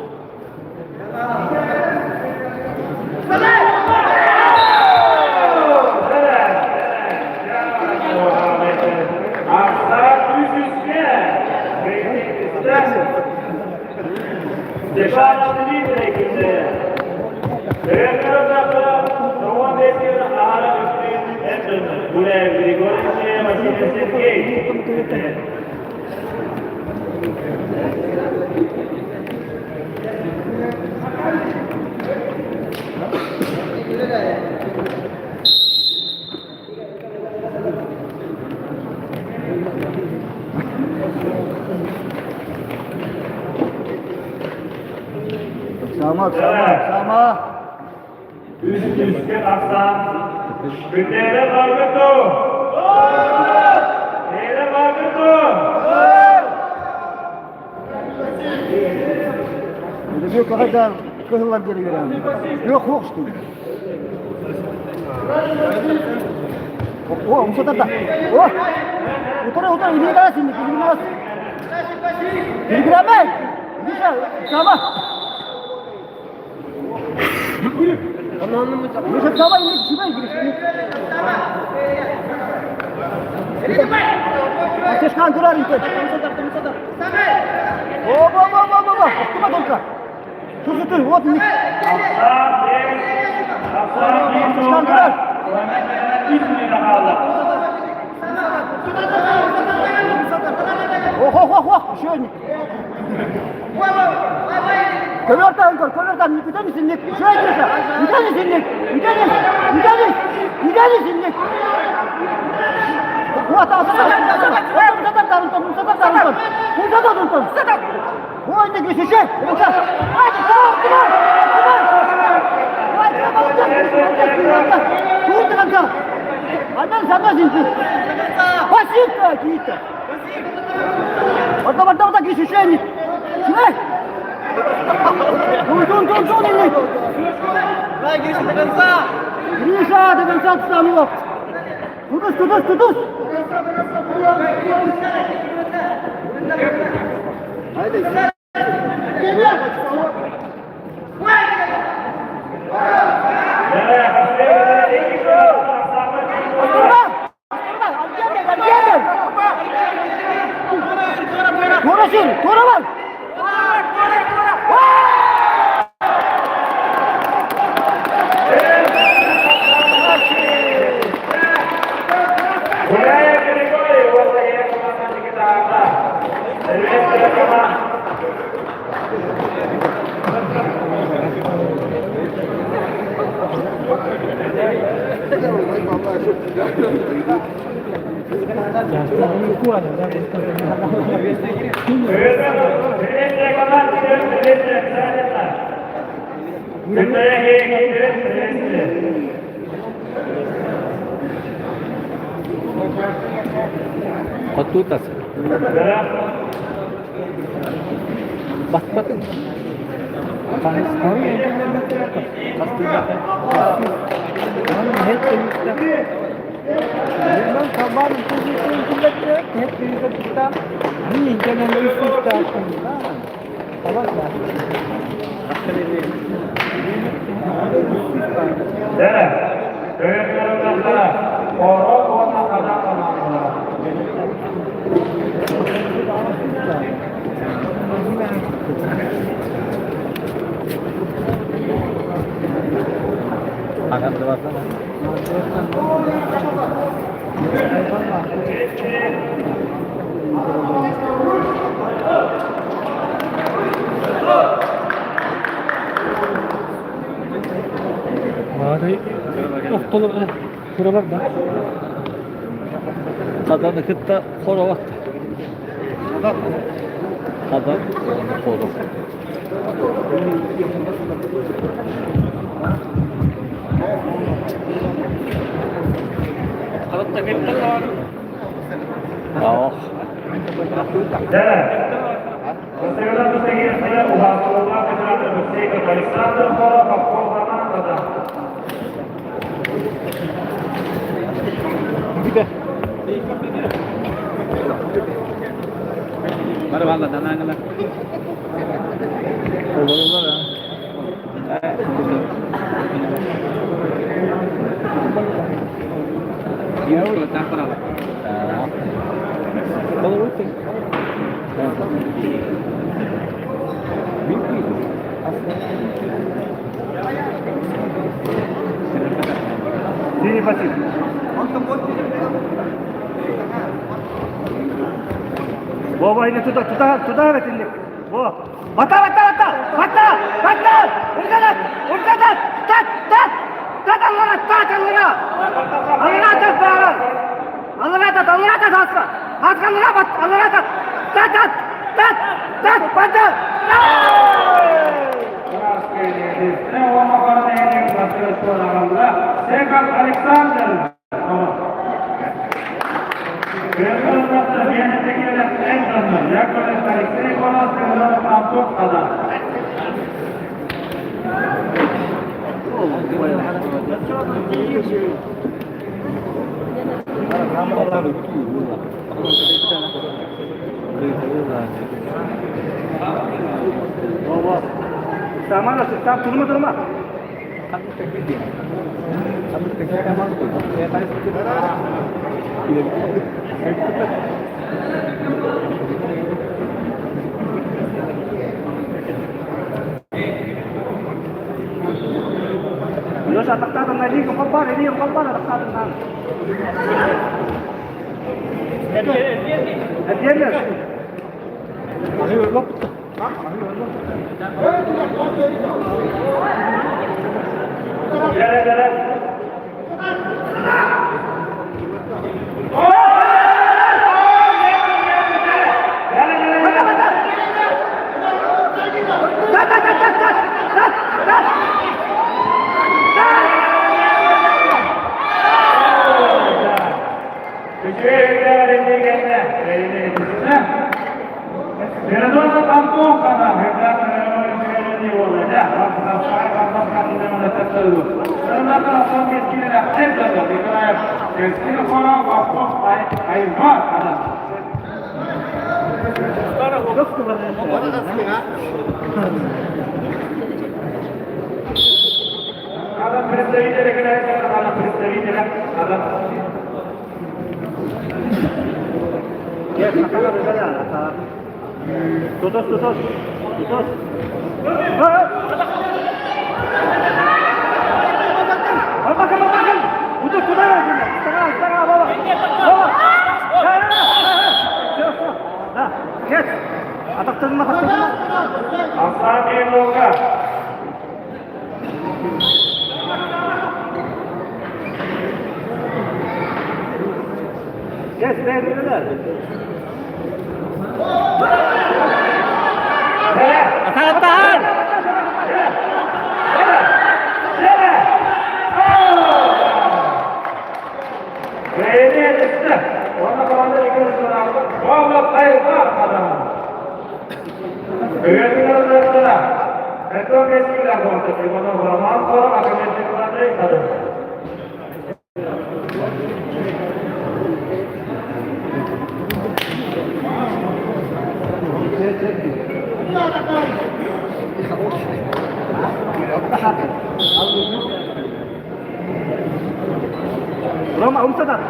Сама, сама, сама. Үс үскэ тахсан, Күннээдэ баргыт дуу? Нээлэ баргыт дуу? Yok kadar kızıllar geri veren. Yok yok işte. О, умсатарда. О! Утара, утара, илигинас, илигинас. Илигирамай! Миша, сама. Миша, сама, илик, сюда, илик. Атешкан турар итет. О, о, о, о, о, о, Астыма только. Тур, тур, тур, вот ник. Атешкан турар. Ох, ох, ох, ох, еще одни. Ковертан, ковертан, никуда не синник. Еще один. Никуда не синник. Никуда не, никуда не, никуда не синник. Вот, а, Гриша, до конца отстану! Тудус, тудус, тудус! Тура сир, тура бар! Хотутас. Баспатын. Хадан кытта хороват. Хадан хоров. Ох. Александр Хорохов командада. Бары балла данаңылар. Вова, иди туда, туда, туда, этинник. Во. Бата, бата, бата, бата, бата! Урдадат, урдадат, тат, тат! Тат, аллара, тат, аллара! Аллара, тат, бара! Аллара, тат, аллара, тат, аска! Аска, аллара, бат, аллара, тат! Тат, тат, тат, тат, бата! Александр. Алексей Во, Самара, там турма, турма. Леша, тақтадың на лигу, қопар, лигу, қопар, тақтадың на. ¿Entiendes? Тутос, тутос, тутос. Bakın bakın. Udur tutar Sana sana baba. Baba. Да, кет. Атақтырма, атақтырма. Аслан Елоға. Кет, бер, бер, бер. Атаан! Roma, umsadat.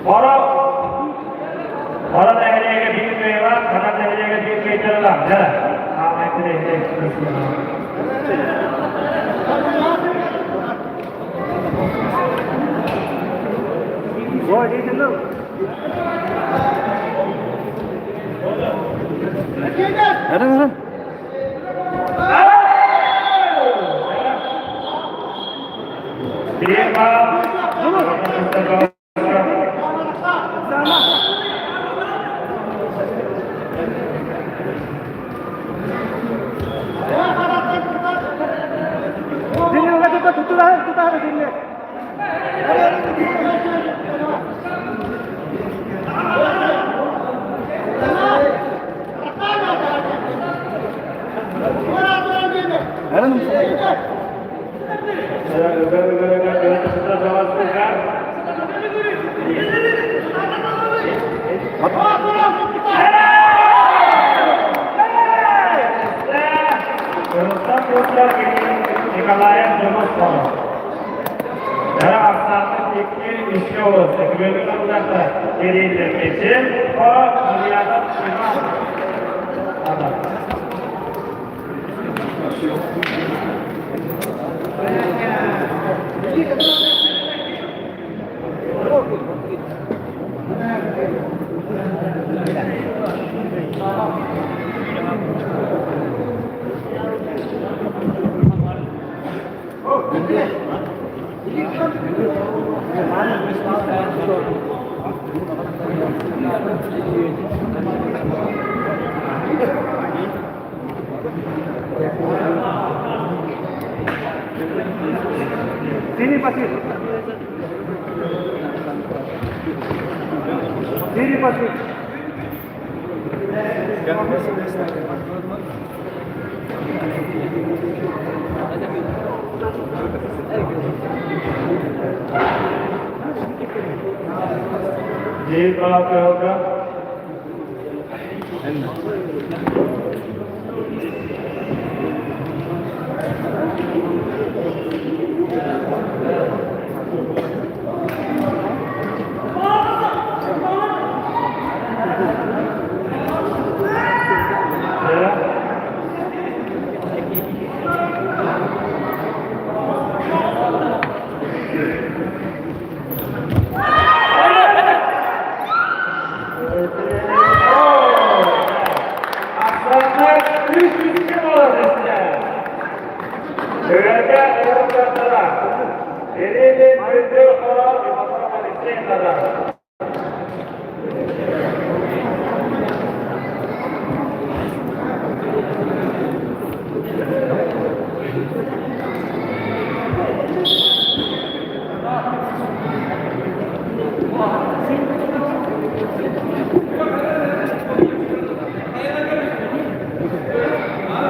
Хоро Хоро нэһилиэгэ биир кыайыылаах, Хатан нэһилиэгэ биир кыайтарыылаах. Дьэ, хаамай нэһилиэк. Эрэн эрэн. Биир баал. Николаев Дьонус Биир баал кыһылга. Ахсааннар үс үскэ буолар истэ. Өрөтө өрөтө Перейден күндү хоро Алексей.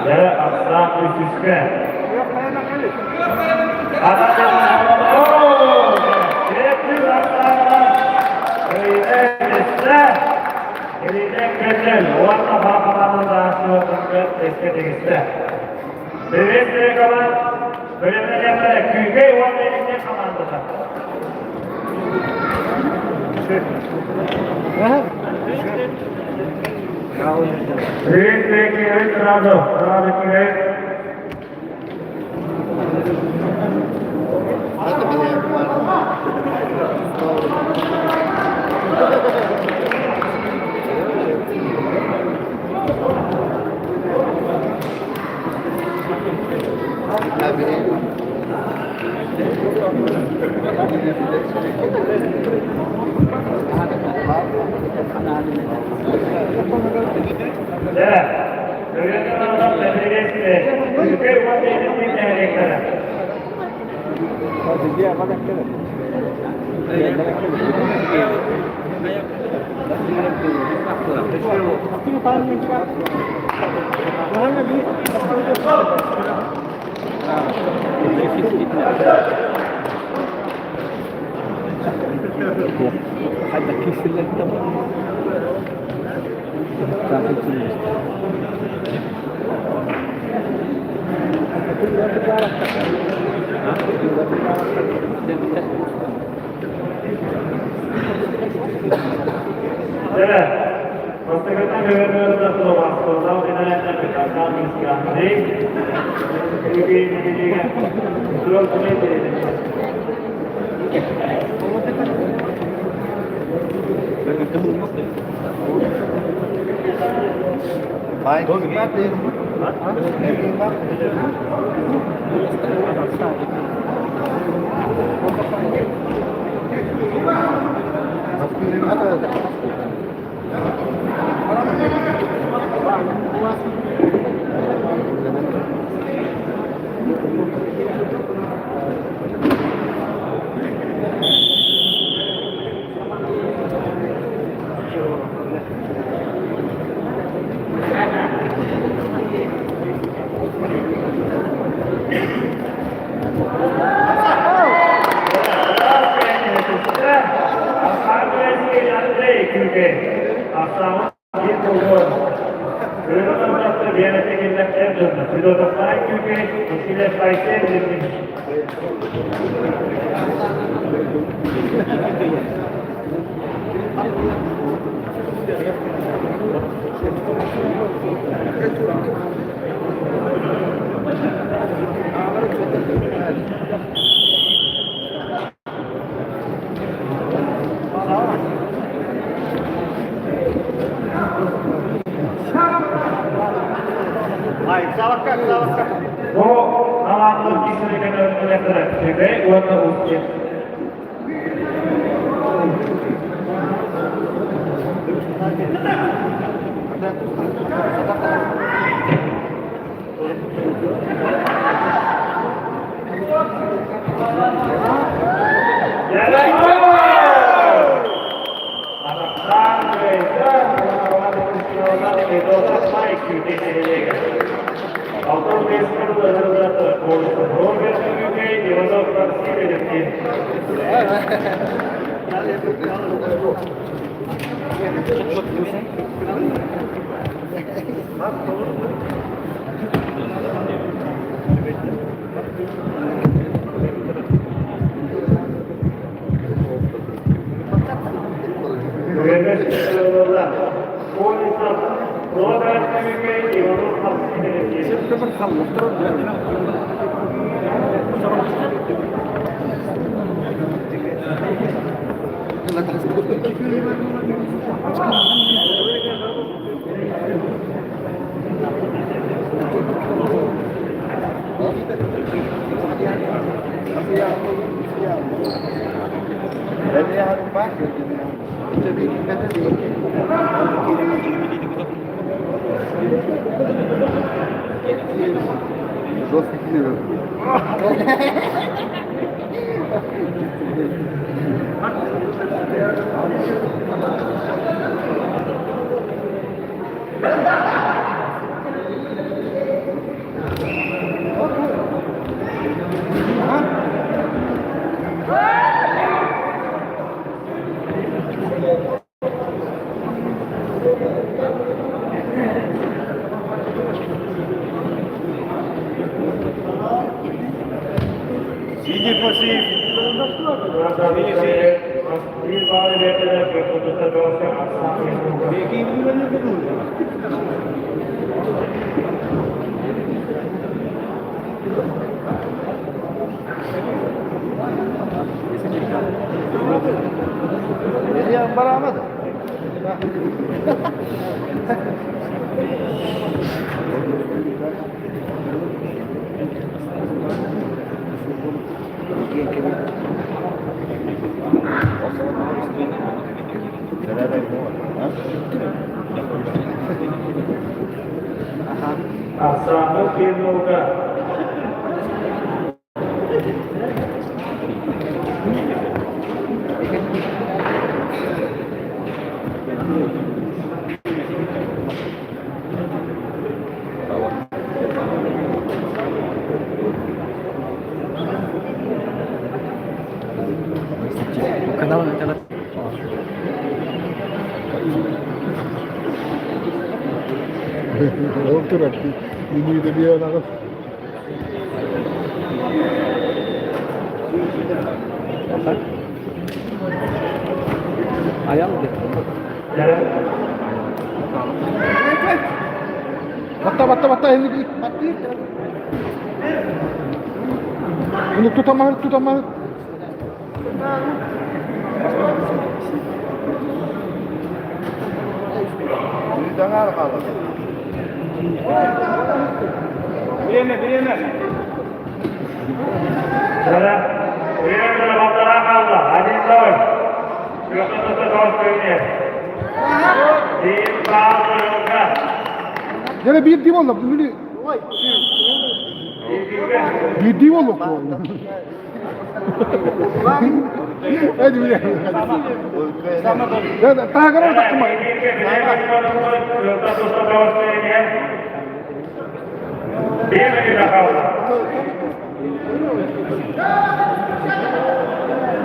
Дьэ, ахсаан үс үскэ. Күүкэй нэһилиэгэ Петров Дмитрий. Бу талааннар киирсэригэр Түбэй уонна Устье. Ахсааны Кирилловка Ол турар Үҥүүтэ биэрэҕин. Батта, батта, батта, Bunu tutamaz, tutamaz. Бириэмэ, бириэмэ. Бириэмэ балтараа хаалла. Один ноль. Күөхтэн туста тоҕус көрүнүө. Биир баал Gene bir değil valla. Bunu bir değil valla. Hadi bile. Таһыгар тахтыма.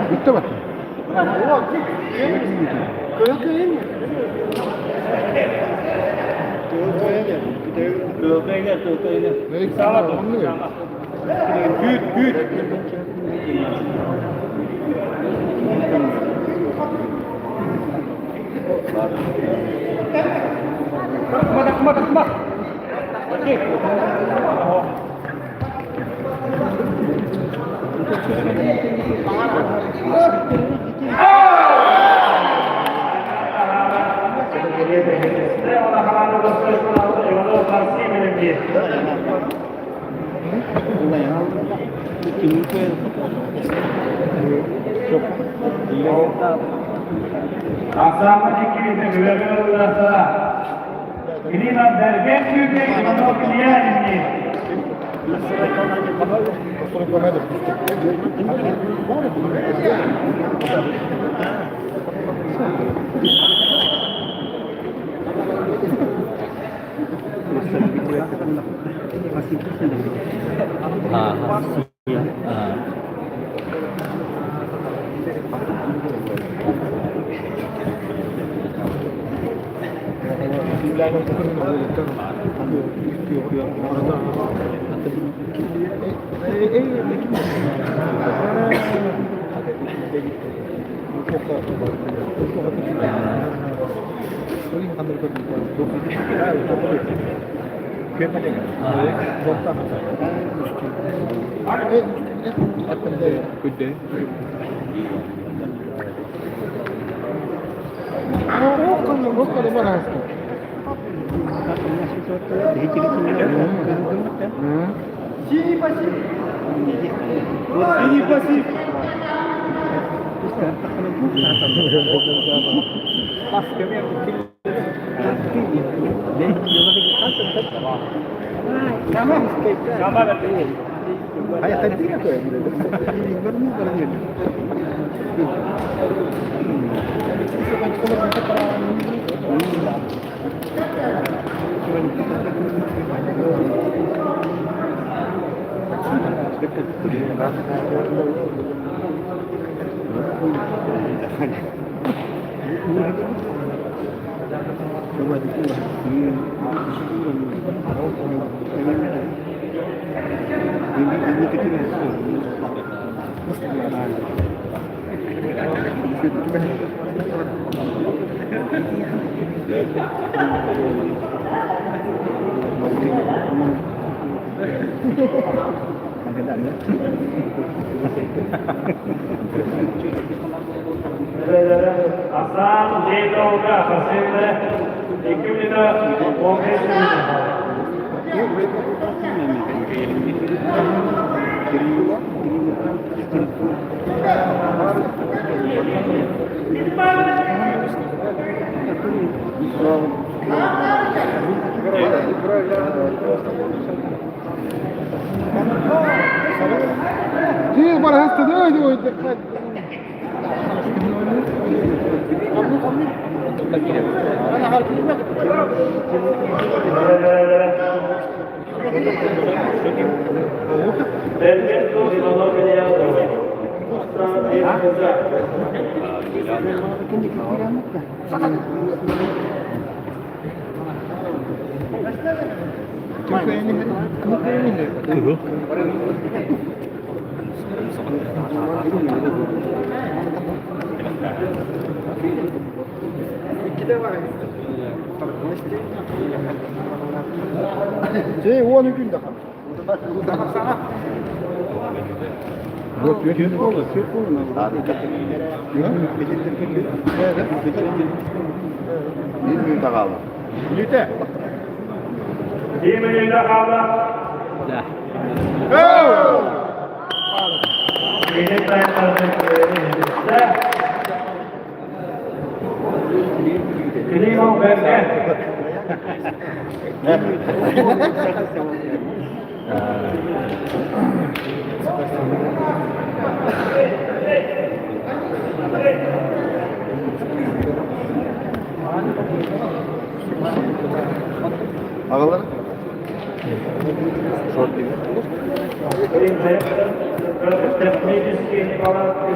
Bitti bak. Күүт, күүт. Тахма, тахма, тахма. Hasan Ceydoğlu'da Hasan'da 2 lira 15 lira. Sì, ma resta due, due. Sì, uno quinta. Bir мүнүүтэ хаалла. Мүнүүтэ. Bir мүнүүтэ хаалла. Климов Бэргэн. Аҕалар. Технические неполадки.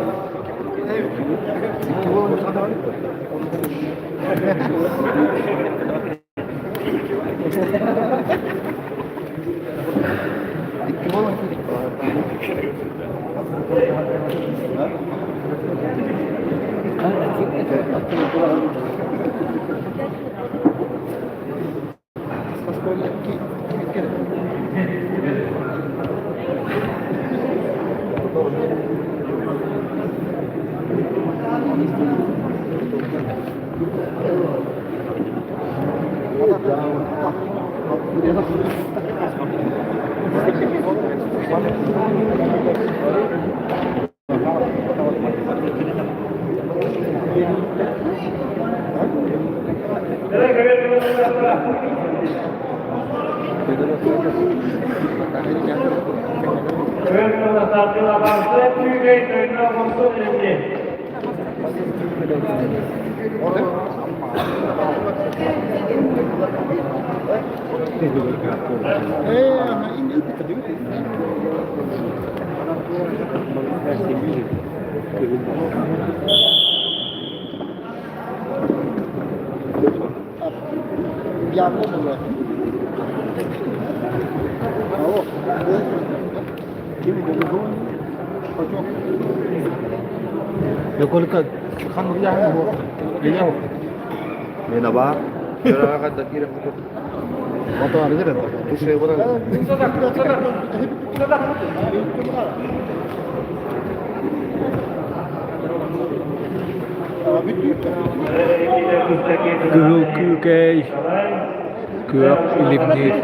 Кыһыл күүкэй, күөх илимниир.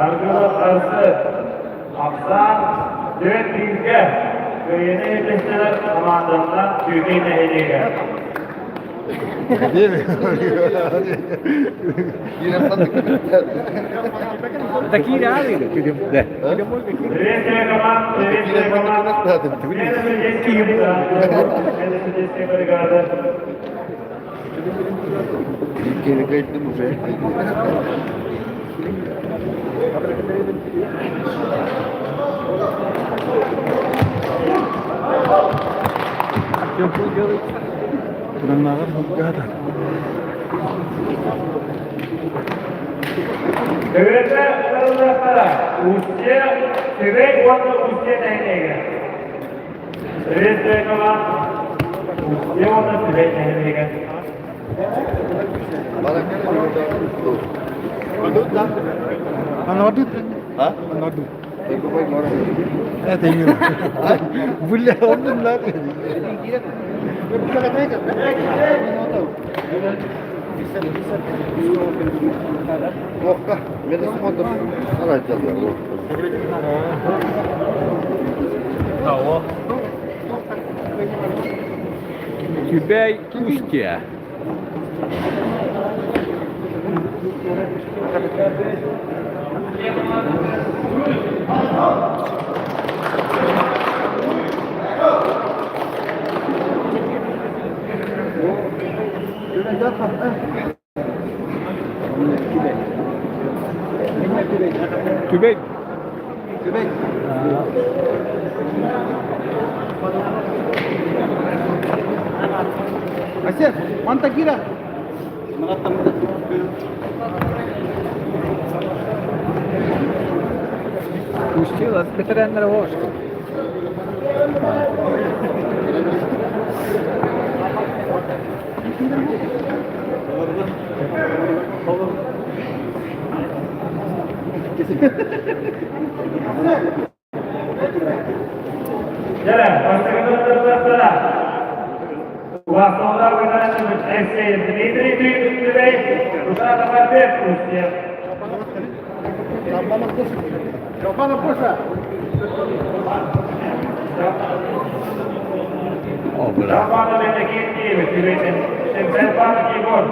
Аргылы қарсы Ақсан төрт бииргэ кыайыыны итистилэр командаларынан Күүкэй нэһилиэгэ. Приветствие команд, приветствие команд. Следующая бригада. бригада. Төбөтө ыллахтара Устье, Түбэй уонна Устье нэһилиэгэ. Приветствие команд. Устье уонна Түбэй нэһилиэгэ. Түбэй Устье. Түбэй. Асер, Мантакира. Устье бэтэрээннэрэ оҕус. Дьэ, бастакы Убасталлар выгоняют Алексей Дмитрий Дмитриевич, Русата Побед Устьев. Романа Бенекентьевич, Шемсербан Егор.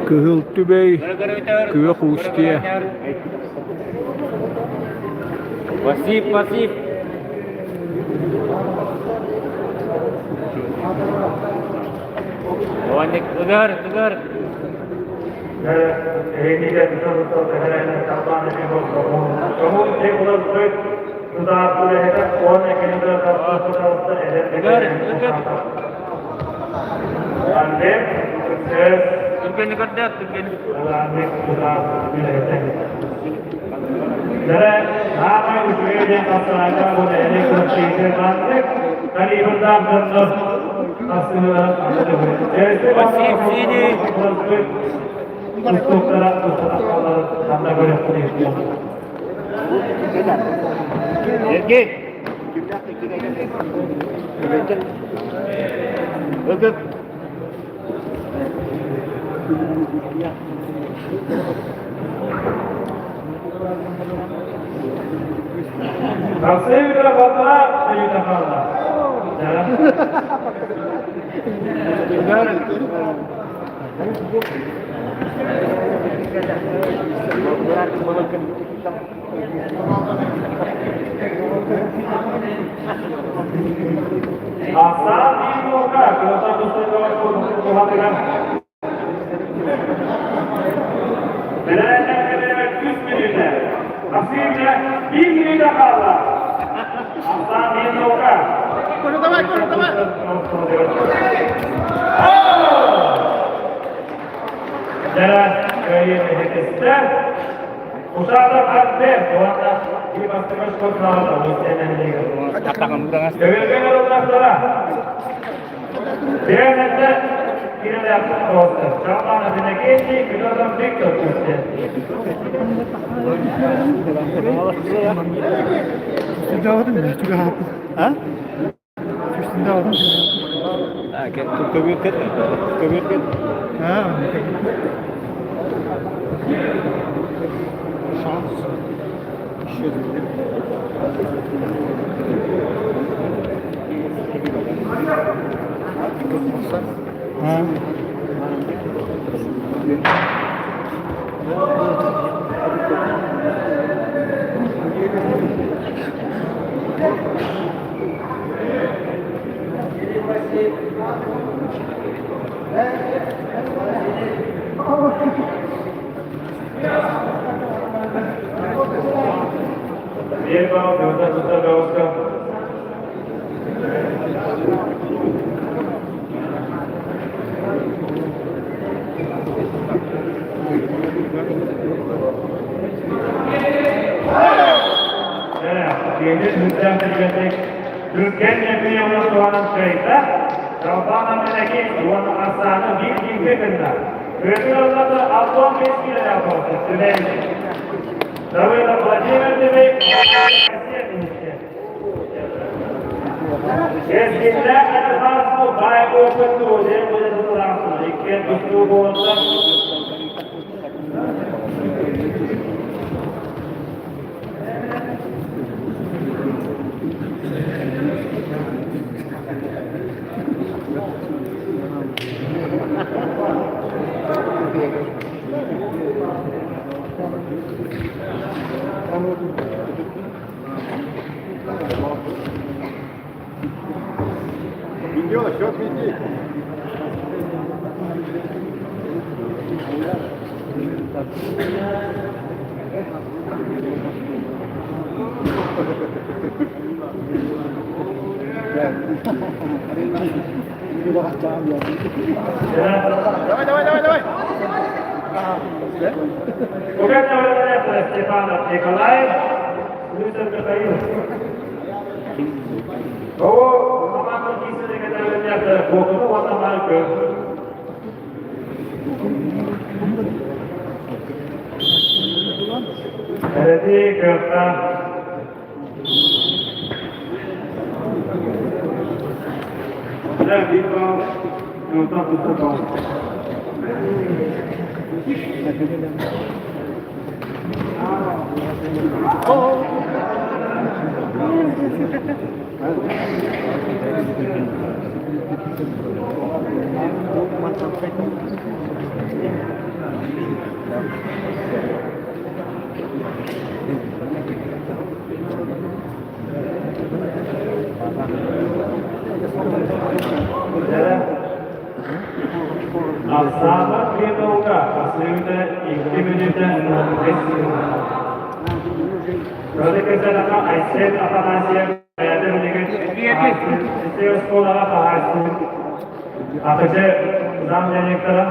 Кыһыл Түбэй, Күөх Устье. Васип, Васип. Ыгар, ыгар. Түргэнник көрдөөх, түргэнник. Васип, синий. Сергей! Öpüp. Степанов Николаев, Луиза Михаил. О, команда киисэлэгэ Куокуну уонна Маркы. Эрэти кыахта. Ахсаана Кремлга Аслыыта 2 мүнүүтэ 15 секунда. Көтө Айсен Афанасьев бэйэтэ билигин оскуолаҕа хаһаайыстыбыт АХЧ замдиректора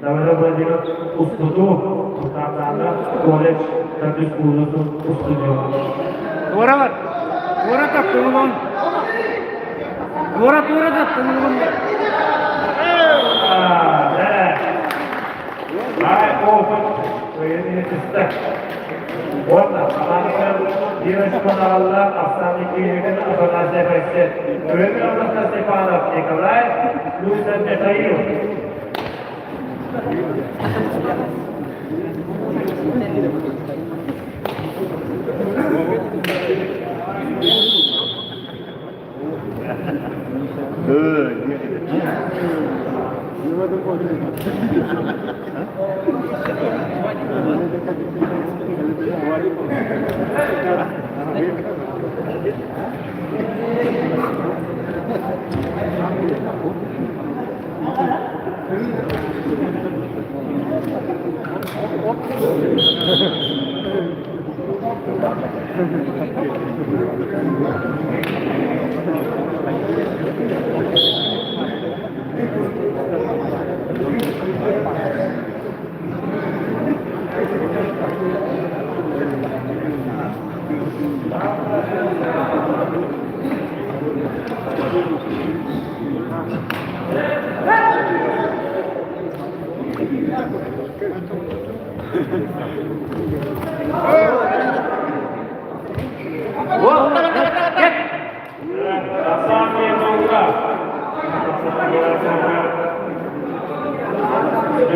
Давыдов Владимир устутуу Сунтаардаана колледж төрдүс куурусун устудьуона. Туора бар. Туора таптылыгын. Туора туора таптылыгын. Ай, опыт түстэ. Уонна хамаандалар биир очкону Ахсаан Киевин Афанасьев Айсен, Күрөмүн Аллахта Степанов Николай, Луиза Михаил.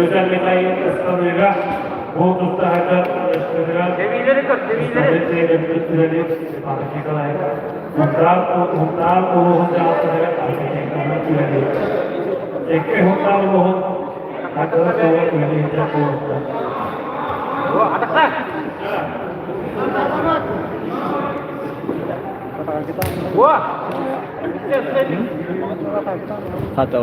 Güzel Михаил Ыстаныыга бу тустаһыгар Хунтаар улууһун дьаһалтатыгар архитекторынан үлэлиир. Икки Хунтаар улууһун Акыла суола үлэлииргэ туруорда. Хата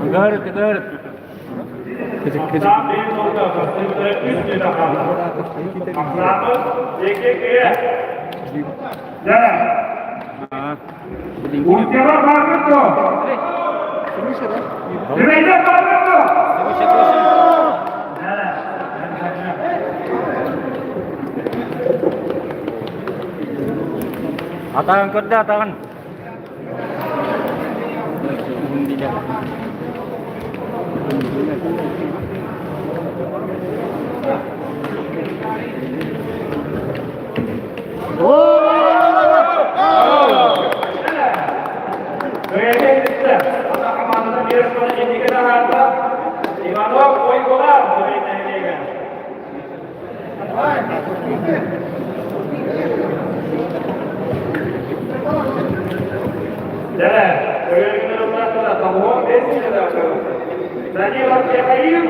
Ыгаарыт, ыгаарыт. Атаҕын көрдө, атаҕын. Данилов Михаил,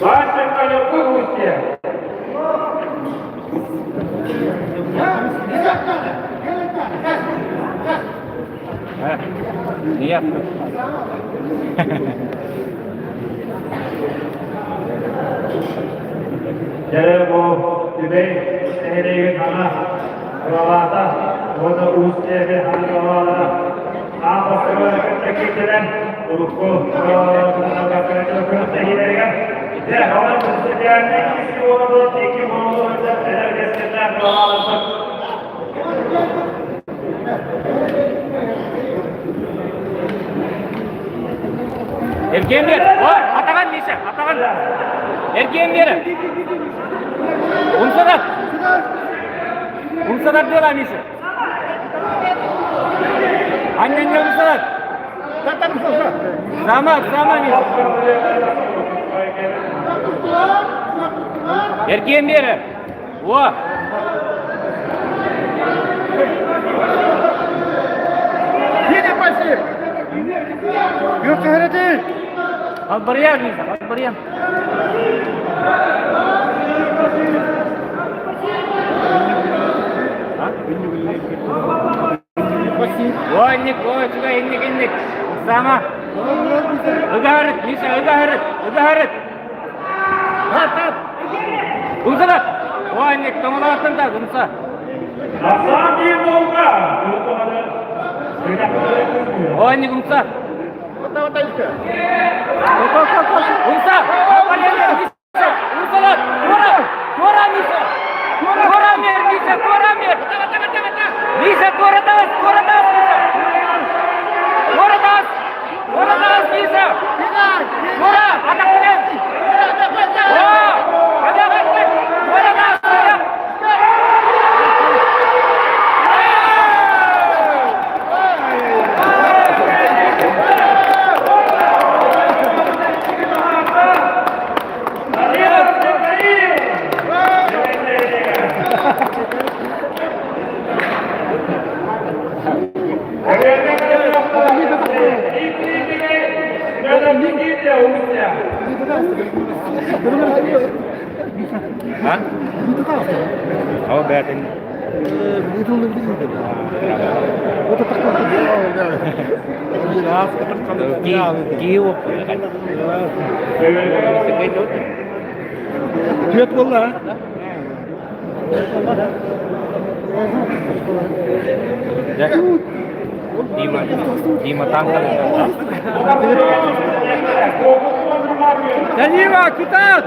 Ващенко Яков Устье. Нет. Дьэ бу Түбэй нэһилиэгин саҥа кылаата уонна Уус Түбэй саҥа кылаалара аан бастакы кытта киирдилэр. Урукку күрэхтэһиилэригэр дьэ онон принципиальнай киирсии буолан икки буолуутугар эдэр кэскиллээх кылааларбыт. Эргиэн бер. Ой, атаҕын Миша, атаҕын. Эргиэн бер. Умсанар. Умсанар дела Миша. Анньанья умсанар. Сама, сама Миша. Эргиэн бер. О! Албарыйан, Миша, албарыйан. Ой, инник, ой, сюда, инник, инник. Сама. Ыгарыт, Миша, ыгарыт, ыгарыт. Тат, тат. Умсанат. Ой, инник, тоҥолоохтон да, умса. Ой, инник, умса. Умса. Умсалат. Туора, туора, Миша. Туора мер, Миша, туора мер. Миша, туора таас, туора таас, Миша. Туора таас, туора таас, Миша. Туора, атахтынан. О, атах, туора таас, туора. А? О, бәтин. Киев. Түөт буолла Дима, Дима танка. Данила, кытаат!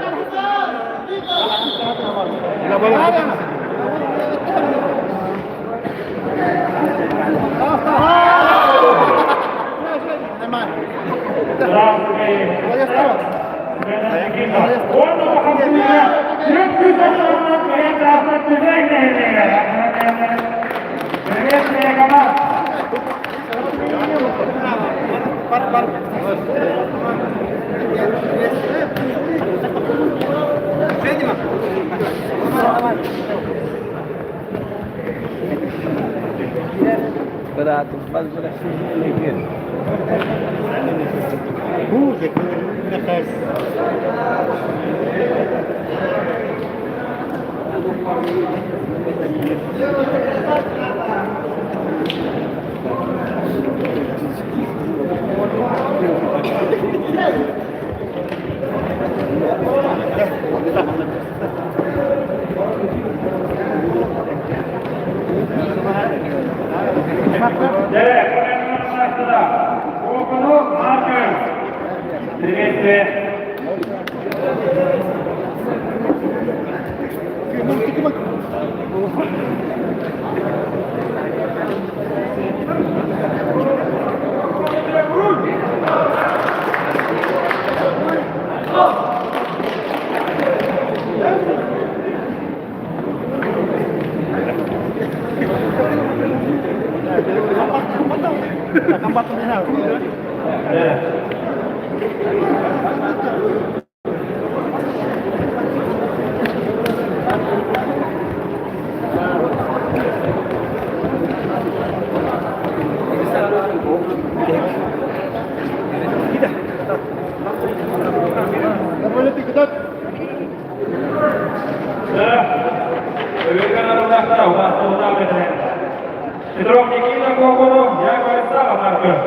Петров Никита Коконов, Яков Сава Марков.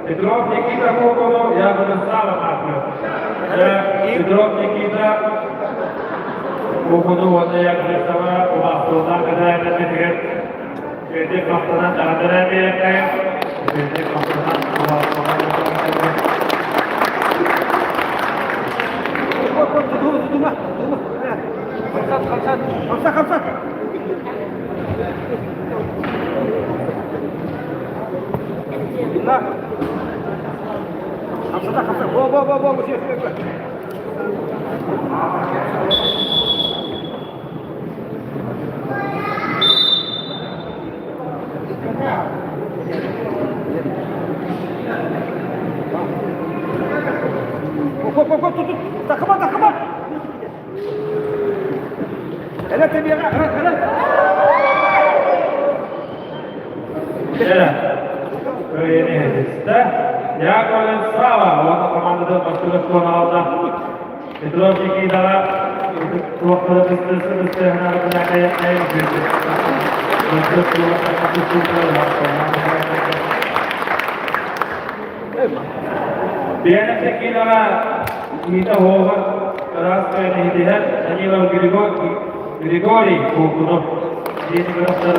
Петров Никита Коконов, Яков Сава Марков. Петров Никита Коконов, уонна Яков Сава убаастылаах кытаайдатыгар Үөдүк махтанан таҕатара биэрэ Үөдүк махтанан Хамса, хамса. Хамса, хамса. Во, во, во, во, во, Го, го, го, тут, тут. Takıma, takıma. Hele tebiye, hele, hele. Яковлев Сава, уонна командатын бастыгы туоналда. Петров Никитаҕа туохтара быстыысы Биэнэсэ киилэҕэ Мита Хоҕар ыраас кэниһитиһэр Данилов Григорий Куукунов диэн бөлөхтөр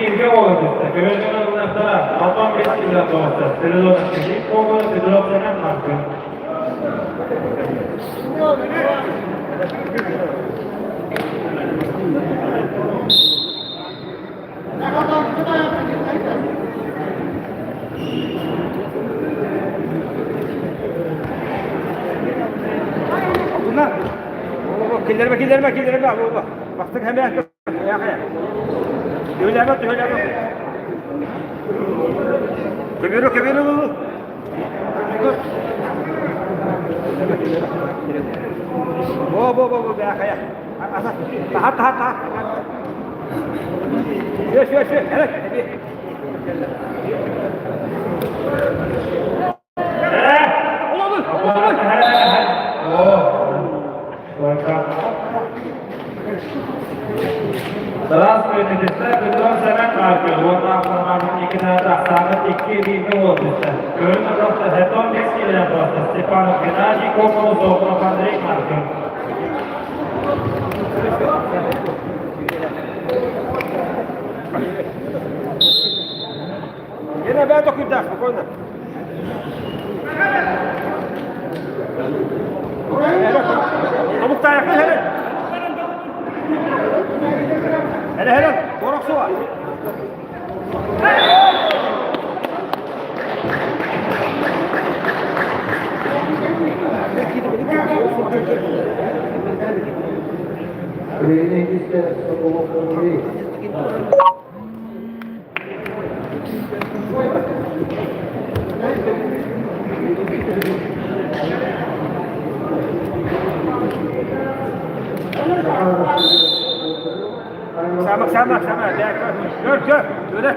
Бииргэ буола түстэ. Көбөлгөн ылынахтара 65 кило тоҕуста. Спиридонов Филипп Куокунов, Петров Семен Марков. Киллэрбэ, киллэрбэ, киллэрбэ. Бахтык хэмэ. Түһүлэбэ, түһүлэбэ. Көбүрү, көбүрү. Бо, бо, бо, бо, бя, хая. Таха, таха, таха. Шө, шө, шө. Hele. Сараас Петров Семен Марков, уонна Автомобиль Никита Тахсаамыт икки бииргэ буола түстэ. Көрүн отохто хэтон бес кило. кэлэн таҕыста Степанов Геннадий, Коколов, Дохунов Андрей Маркин. Гена бэйэ токуйдаах, спокойно. Тобуктаайахпын хэрэ. Хэрэ хэрэ, туорах суа. Sama sama sama. Gör gör. Öyle.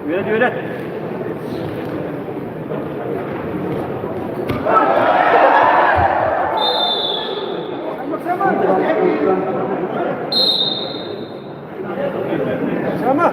Öyle öyle. Sama.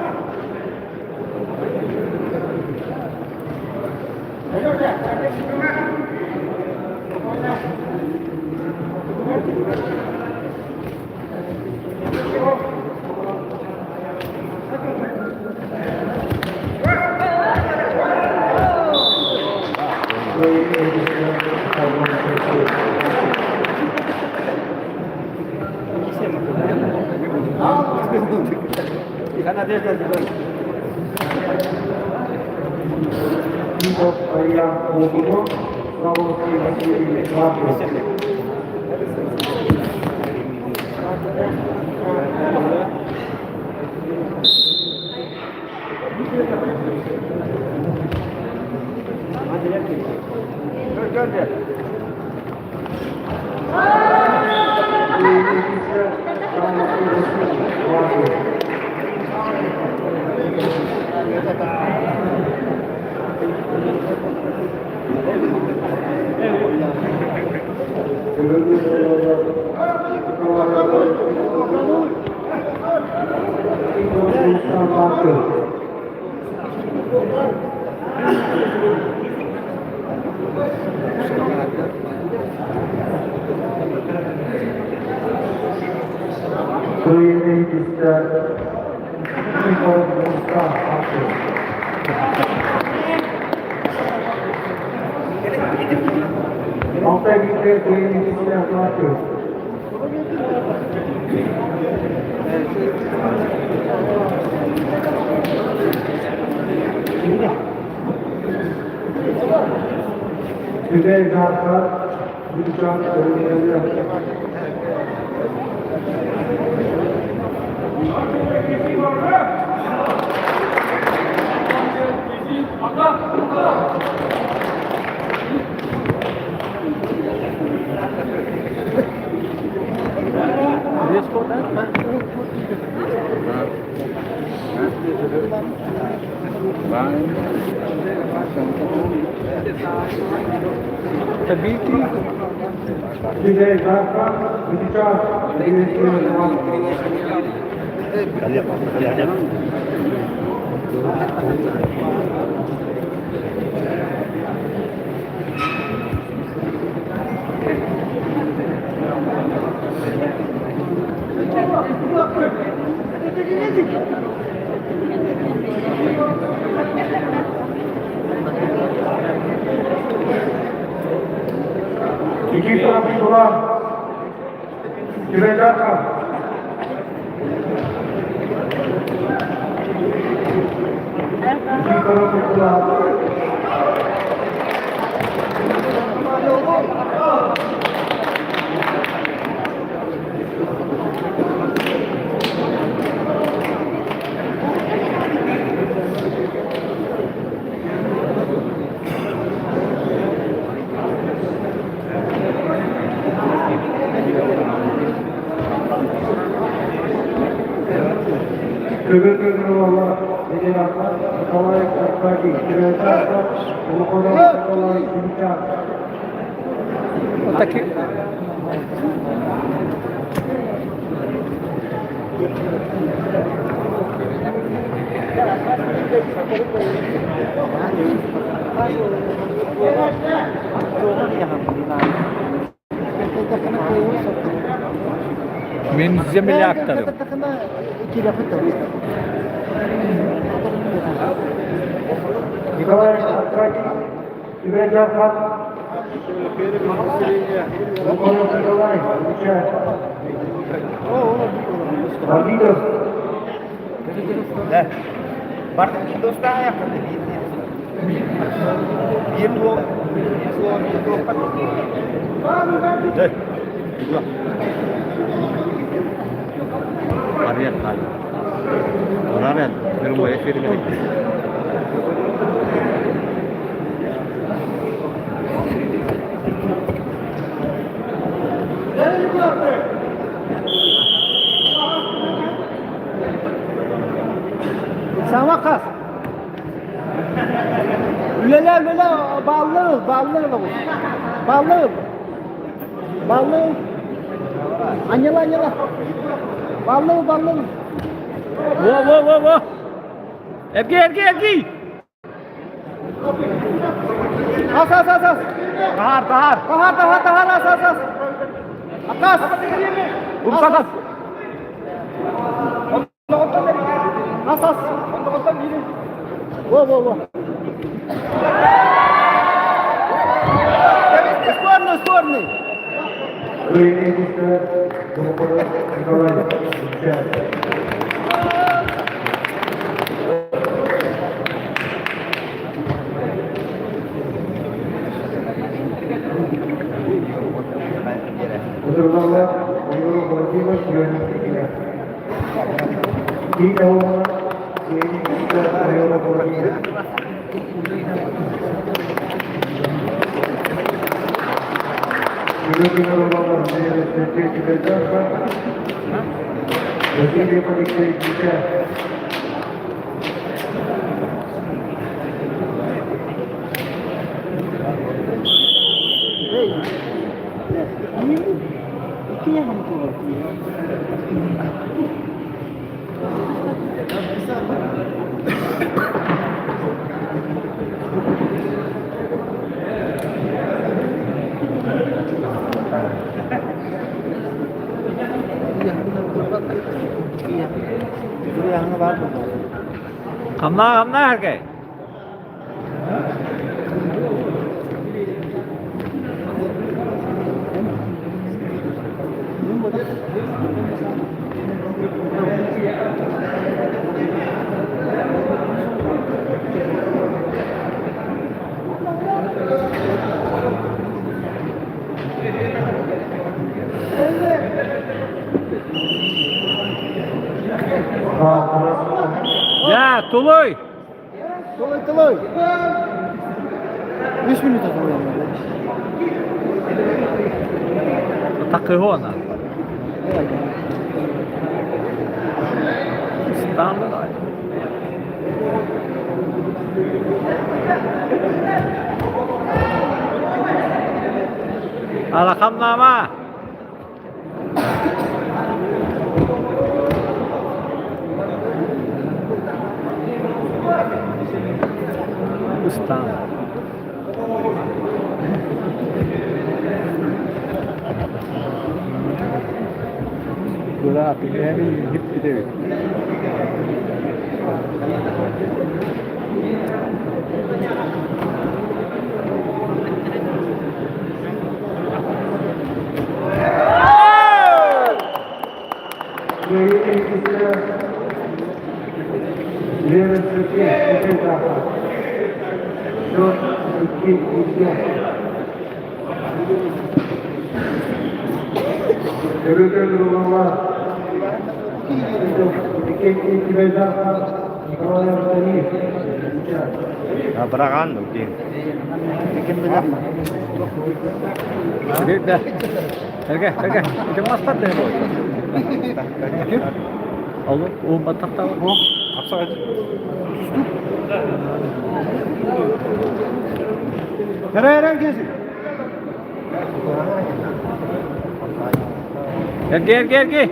Мин земляктарым. Николай Аркадий, Иван Дархан, Луконов Николай, отвечает. Арбитр. Саҥа хас. Үлэлээ, үлэлээ, бааллы ыл, бааллы ыл оҕус. Бааллы ыл. Бааллы ыл. Анньала, анньала. Бааллы ыл, бааллы ыл. Во, во, во, во. Эргий, эргий, эргий. Ас, ас, ас, ас. Тахар, тахар. Тахар, тахар, тахар, ас, ас, ас. Акас. Умсатас. Ас, ас. Во, во, во. Спорный, спорный. Николай, отвечает. Удургалар Юрий Владимирович Юрий Киев Василий Алексеевич Хамнаа, хамнаа эргий. Дьэ, тулуй! Тулуй, тулуй. Үс минута тулуй. Такыгона. Стандарт. Алахамнама. Ыстаан. Быраат, эми хиппитебит. Быраҕан диэн. Эргэ, эргэ, ити мастар да буолар. Ол уумматтахтаах. Эрэ эрэ кесин. Эргэ, эргэ, эргэ.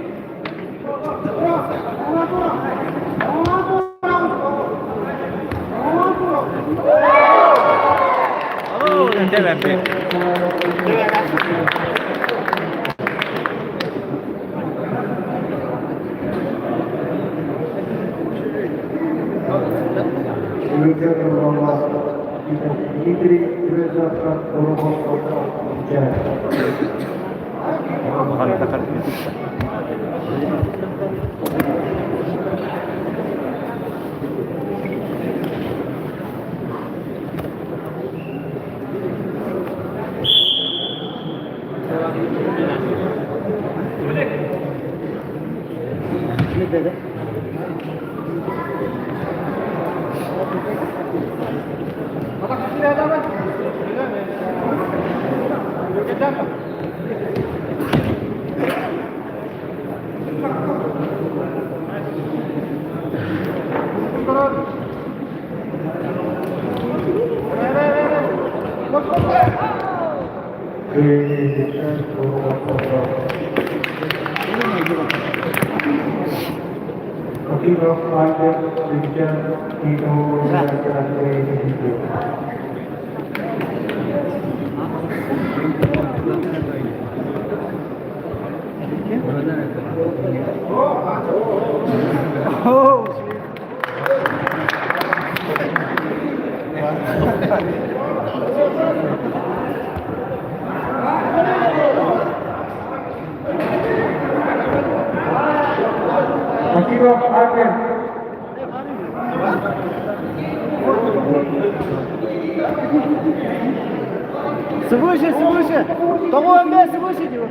Свыше, свыше! Того место выше его!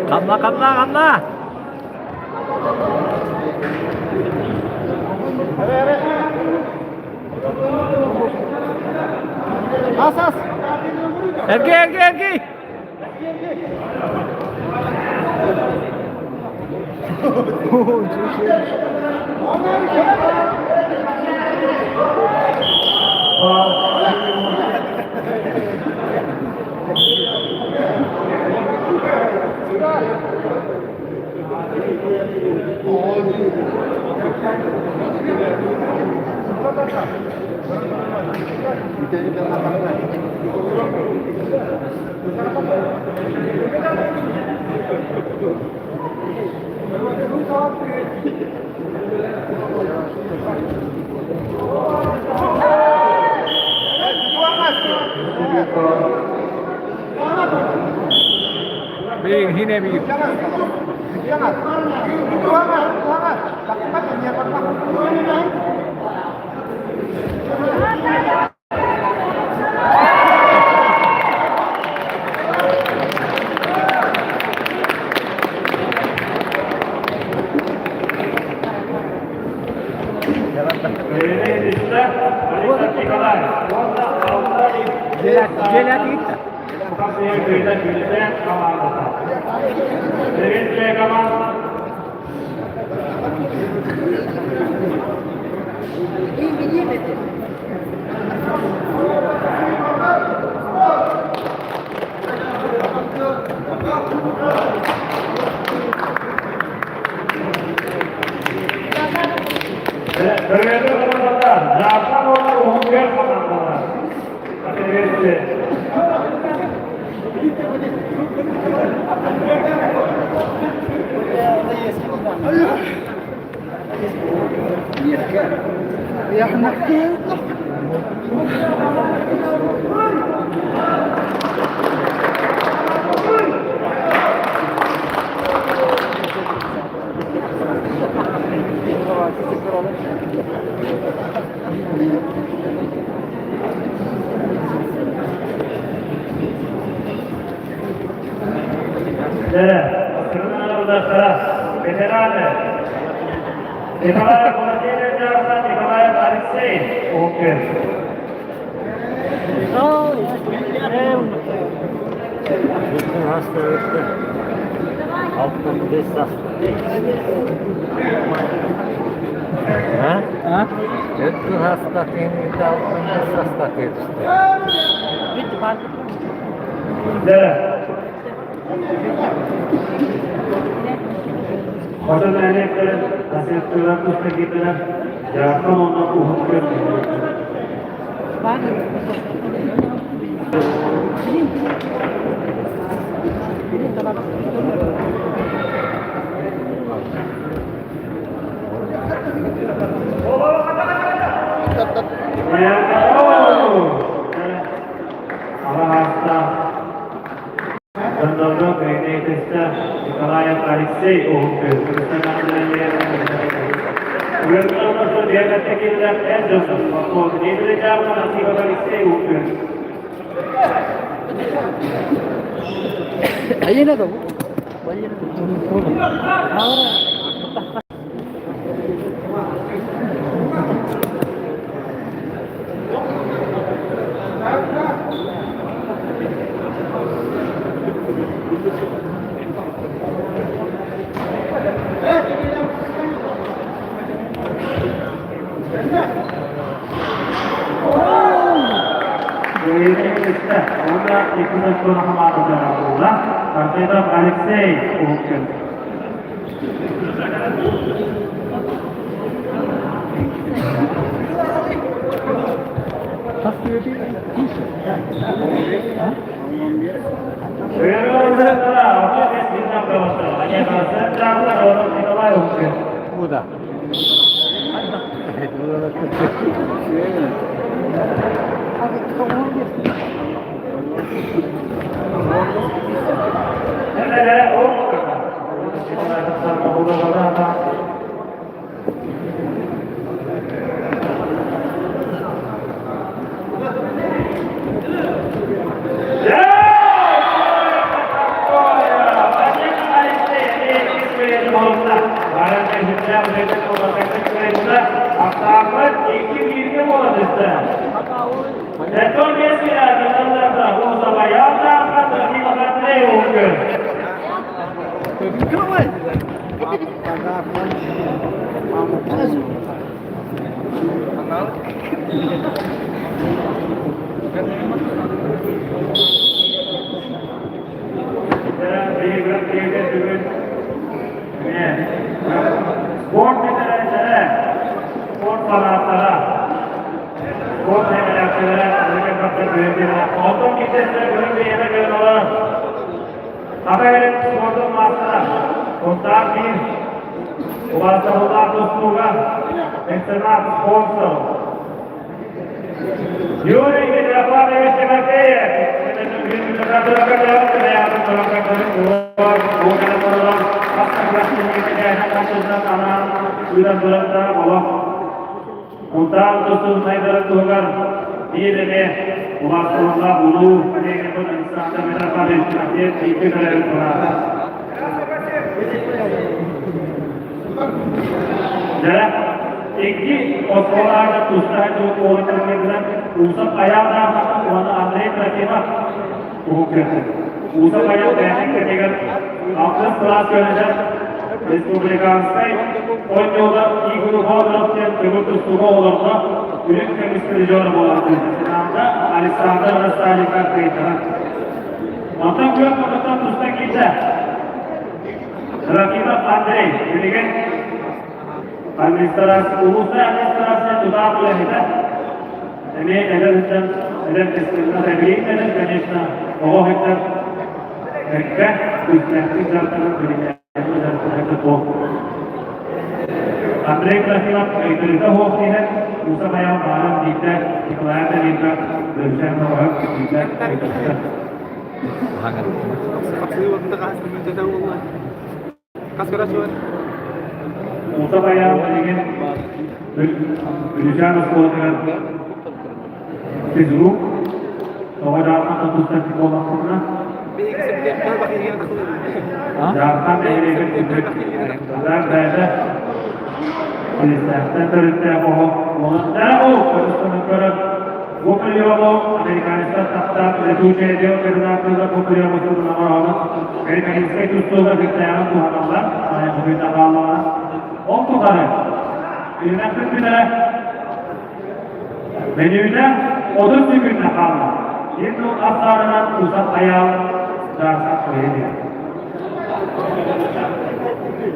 Қамла, қамла, қамла! Ас, ас! Эргий, эргий, эргий! Бин, хине бин. Николаев Владимир Дьаархан, Николаев Алексей Уһук Күөл. Дьэ, Хотон нэһилиэктэрин насыаттыылар туста киирдилэр. Дьаархан уонна Уһун Күөл нэһилиэктэрэ. Доннорго Кэҥэйтэстэ Николаев Алексей Уһун Күөл Алексей Уһуккин. Спорт бэтэрээннэрэ, спорт фанаттара, спорт эрэдээксийэлэрэ Онтон киирсэр көрүҥ бэйэтэ кыаналар. Саха эрэ спордун маастара, Сунтаар биир убаастабыллаах тустууга меценат, спонсор. Юрий Митрофанович Тимофеев, Кутаан тустун сайдарын туһугар биир эмэ убаастабыллаах улуу коллегабыт Александр Митрофанович Тимофеев бииргэ төрөөбүт быраата. Дьэ, икки оскуолаҕа туста сылдьыбыт уолаттарбытынан Усов Айаалаах уонна Андрей Трофимов уһук көрдө. Усов Айаал бэйэтин кэмигэр алтыс кылаас үөрэнэр республиканскай оонньуулар Игорь Федоров диэн көҥүл тустууга оҕолорго үрүҥ көмүс призера буолар. Александр Расталика кыайтара. Онтон күөх хотуттан туста киирдэ. Ракитов Андрей, билигин администрация, улуустай администрация тутаах үлэһитэ. Эмиэ эдэр ыччат, эдэр кэскиллээх эдэр, конечно, оҕо ыччат кэккэ күүстээхтик дьарыктанар билиҥҥээҥҥи дьарыктанар суох. Андрей Трофимов ыйытыыта суох диэн Муса Баян баарын биирдэ Николай Данилов Лүлсен Ноҕоһов биирдэ ыйытыста. Муса Баян билигин Бүлүүчээн оскуолатыгар физрук тоҕо дьаархан тустар буоллахпытына дьаархан нэһилиэгин үрдүк бэйэтэ. Киристээхтэн төрүттээх оҕо уолаттара ол көрүстүнэн көрөн бу приему американецтар таптаан летучая белка диэн бу приему туһунан оҥороҕун американецкай тустууга сүрдээҕин туһаналлар айахыта хааллаҕына ол тухары Билимэхпит бүтэрэ Менюнэ 30 секунда хаалла. Енді астарынан ұзақ аял жарысқа қойды.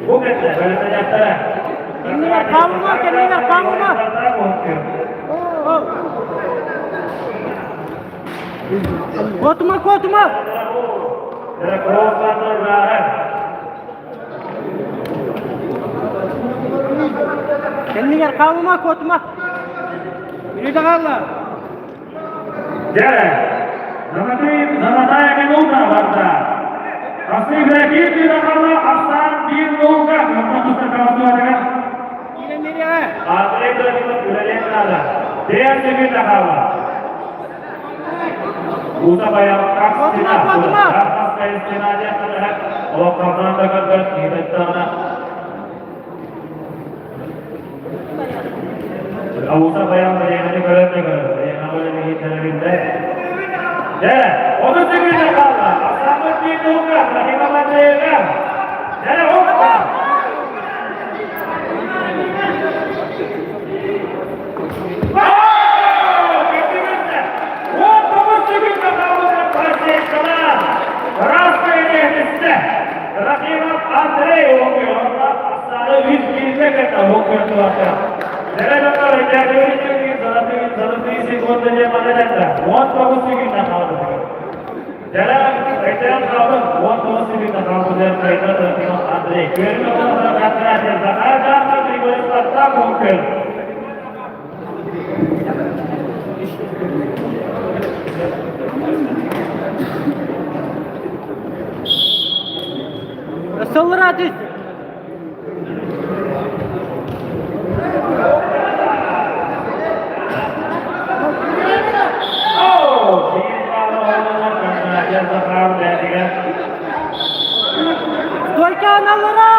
Бу кәтті, бөлімдері. Кэннигэр хаалыма, кэннигэр хаалыма. Куотума, куотума. Кэннигэр хаалыма, куотума. Мүнүүтэ хаалла. Дьэ, золотая минута барда. Хасыы биир тыына ахсаан биир нолга Андрей Данилов үлэлиэн наада. Диэн секунда хаалла. Ута баян как стена. Как стена диэн олохтоохтон да көрбөт, киһитеттаҕына. Ута баян бэйэни көрөн да көрөр. Бэйэни көрөн Дьэ, 30 секунда хаалла. Ахсааммыт биир нолга, Рахима Андреева. Дьэ, опа! Рахимов Андрей Сыллыра түс. Стойка аналлара!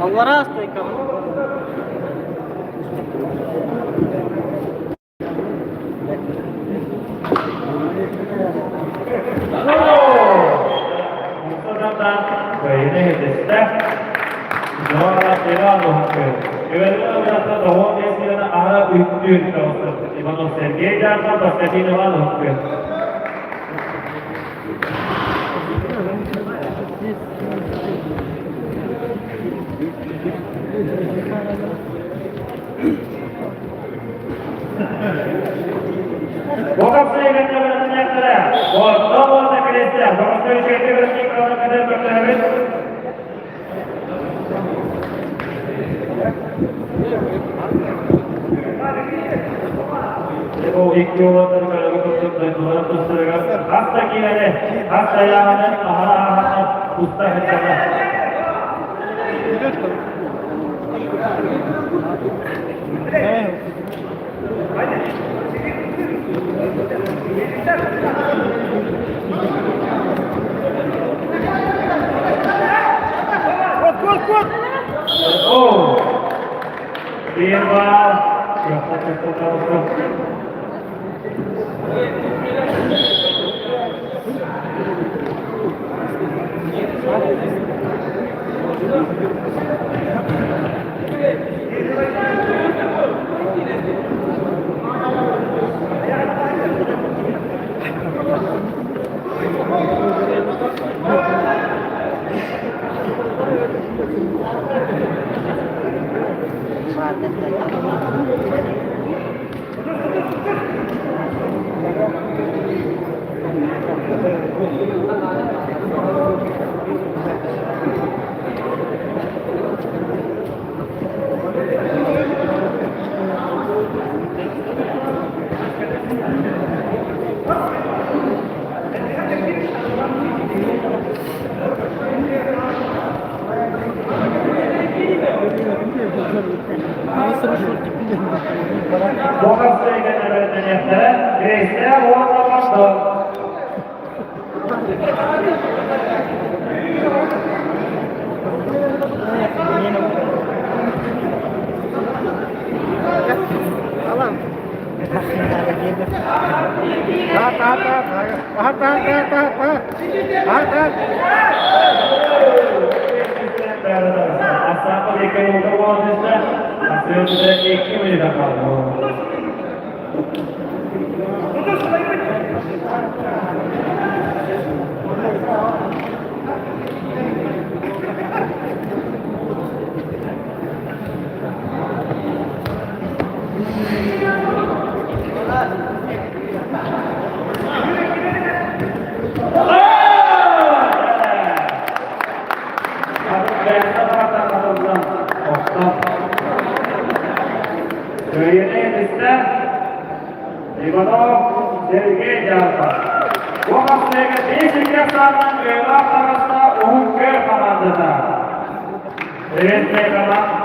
Аллара стойка. Иванов Сергей Жархан, Константин Иванов. Бокасыйга эбэрдэниэхтэрэ Грейстээх уонна Бордоҥ. Иванов Сергей Дьаарба. Бу хапсыга 5 саатан кыайыылаах таҕыста Уһун Күөл хамаандата. Приветствие команд.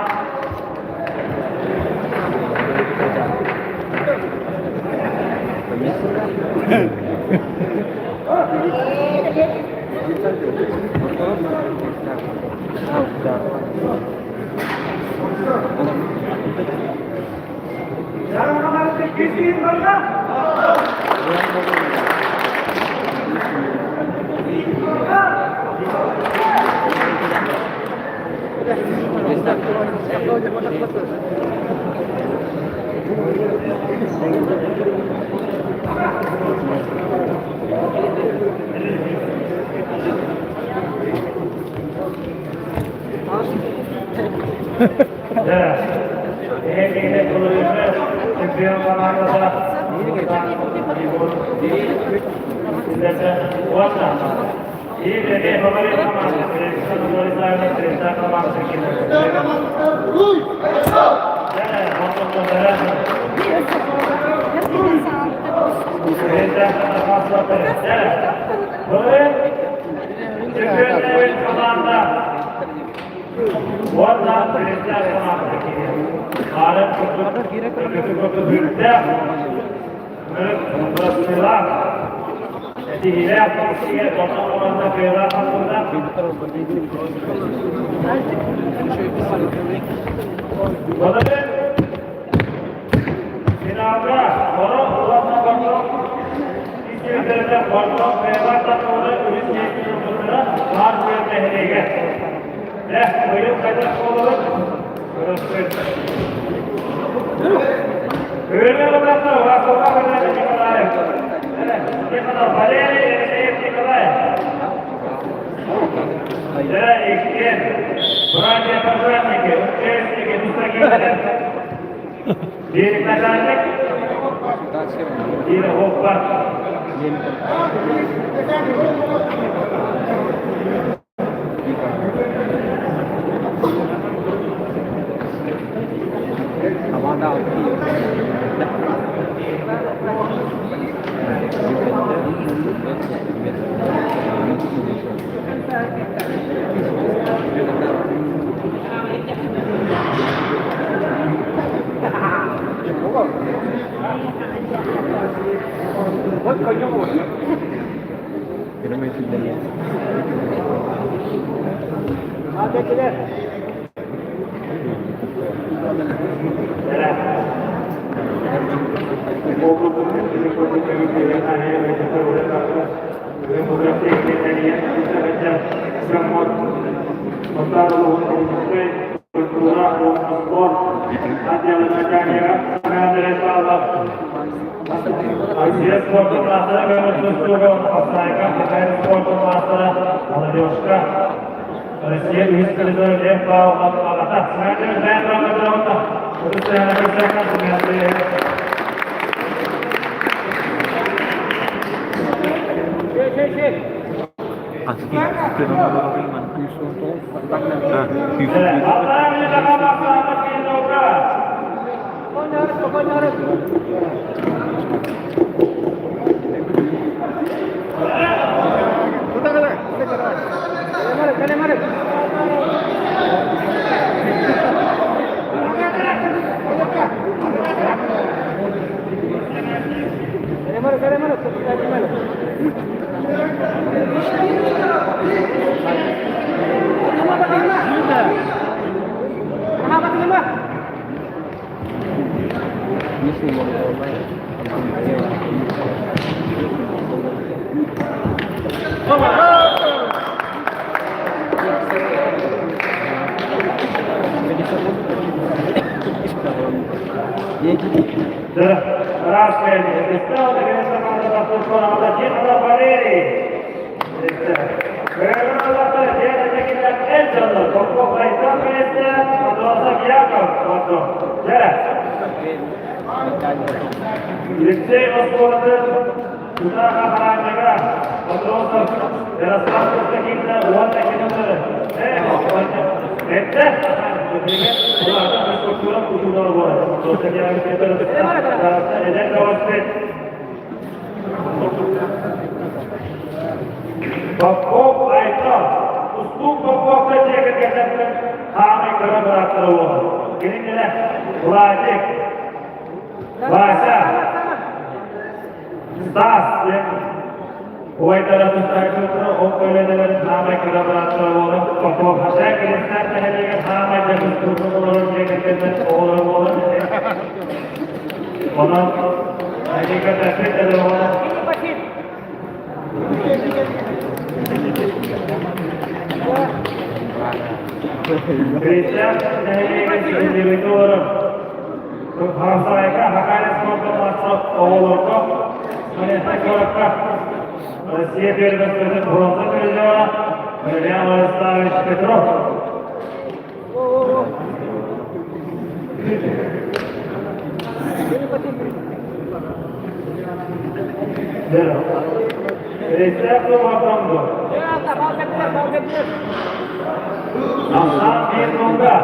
Лицей оскуолатын тутаах охраннига Матросов Ярослав Константиновна уонна кинилэри Эттэ улахан физкультура учуутала буолар. Эдэр бөҕөспүт Попов Айтал Устук Поповка дьиэ кэргэннэртэн хаамай кыра бырааттара буолар. Кинилэрэ Владик, Вася, Стас диэн убайдара тустааччылара ол көлүөнэлэрин хаамай кыра бырааттара буолар. Попов Хашай Киристээх нэһилиэгэр хаамай дьэ олорор дьиэ кэргэннэр оҕолоро буолар. Онон нэһилиэккэ эдэр оҕолор Киристээх нэһилиэгин ситиһиибитин олорор Хасайка Хакаля спорта мастер оҕолорго Смоленскай куоракка Россия первенствотын бронза призера Валериан Владиславович Петров. Ахсаан биир мунга.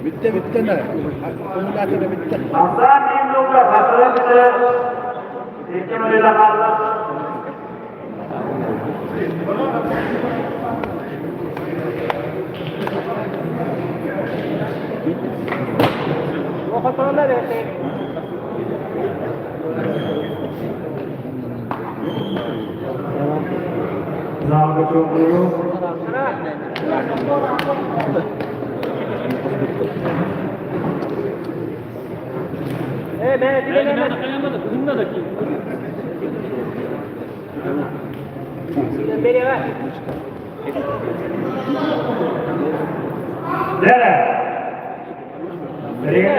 Bitti bitti ne? Akkumulятörü bitti. Ахсаан биир мунга бастырын бүтэ икки мүнүүтэ хаалла. Залга чугуйуу. Дэрэ. Билигин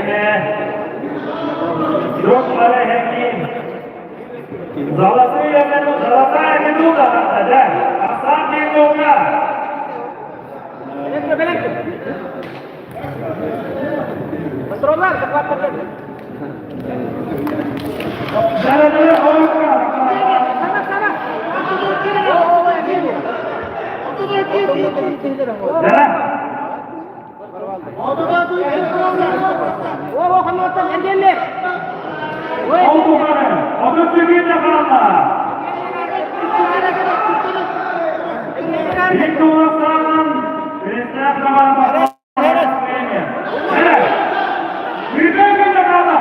Друг Хекин. Золотые золотая минута, да. Ахсаан биир мунга. Дэрэ. Ол тухары 30 секунд хаалла. Виктор Саран, Христоф команда. Сүүрбэ хаалла.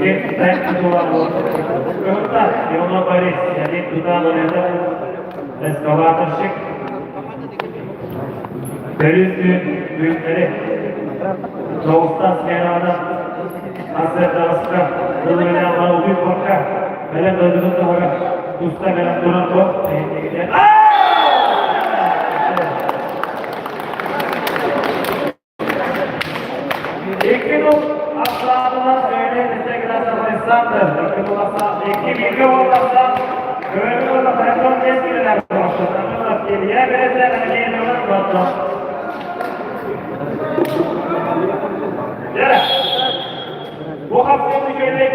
Икки тэҥ тутулар Кыһынта Иванов Борис, Леонид Тутанов эскаваторщик. Төрүт күн күннэри Тоҕустан сменаҕынан Асыатаҕыска тылыылаах утуй бакка бэлэм дойдутун туһугар туста кэлэн туран бу Икки нул ахсаанынан бэйэтин Интеграция Александр, икки нул ахсаан, икки бииргэ буоллахтан, көрөбүн уонна Трактор кэскилинэн Илья Березин Алексеевна Батон. Дьэ, бу хапсыны үчүгэйдик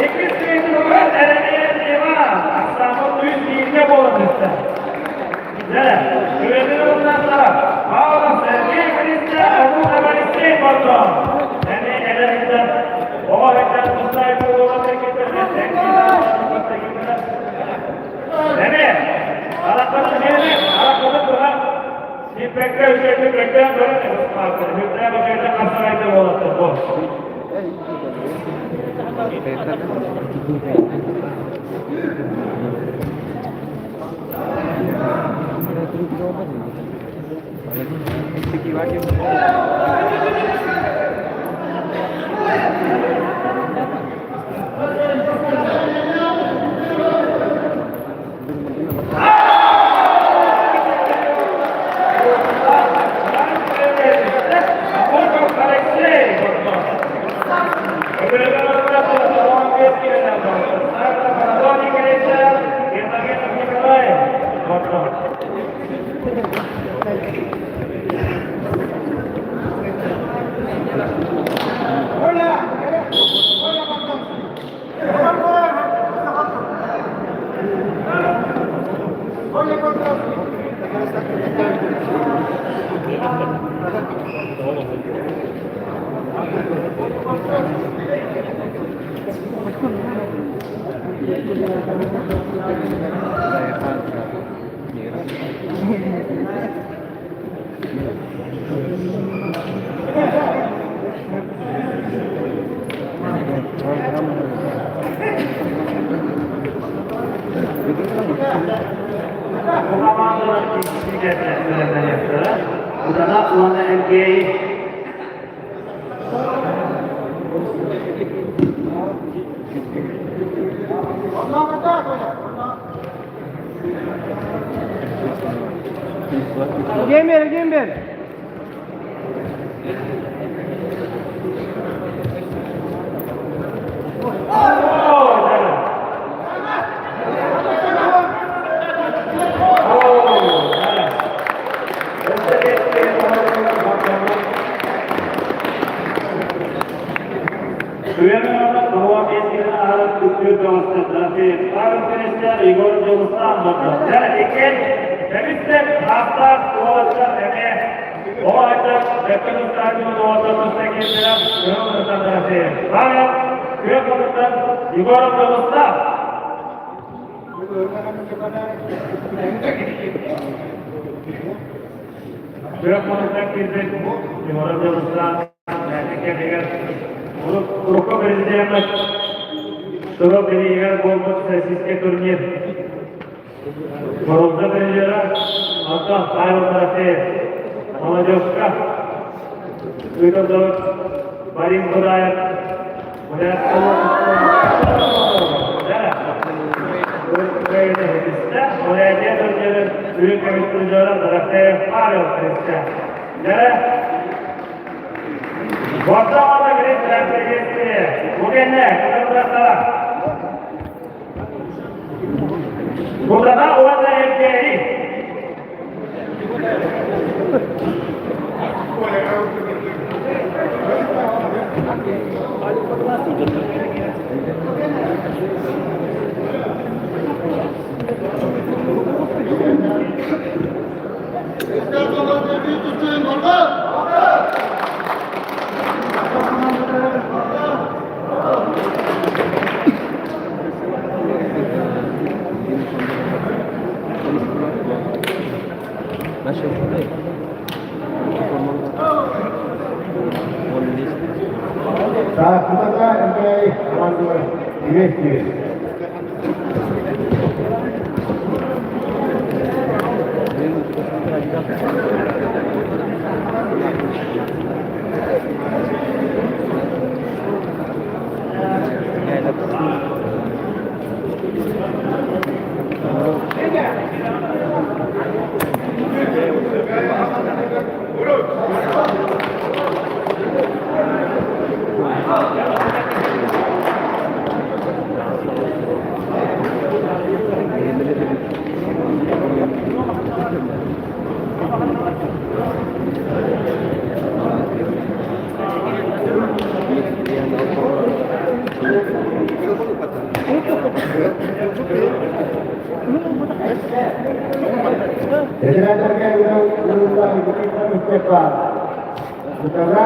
Иккис сыыйдылыгар Эрэниэн Иван Ахсааммыт үс бииргэ буолан түстэ. Дьэ, күрэтин ылыннахтара Павлов Сергей Христе Омук Алексей Бордон. Эмиэ эдэр оҕо ыччат тустаах буолуоҕа Эмиэ, алақпатын биэрэ, алақпатын туһа Сиппэккэ үчүгэйдик өйдөөн көрөн Үрдээх үчүгэйдик хапсаҕайда буолаттар бу. Удана уонна Эргиэйи Эргиэн эргиэн бер. Егоров Дьулустаан. Күөх муннуктан киирбит Егоров Дьулустаан кэмигэр урукку президеммит Сыров бирииһигэр буолбут российскай турнир боруонса призера Антон Павел Дорофеев молодежка ыытыллыбыт Борис Будаев Үрүҥ көмүс призера Дорофеев Павел Христе. Кутана уонна Эргээри. Тутата Элгээйи командалара Приветствие. Бэтэрээннэргэ ыытыллар Степан Тутара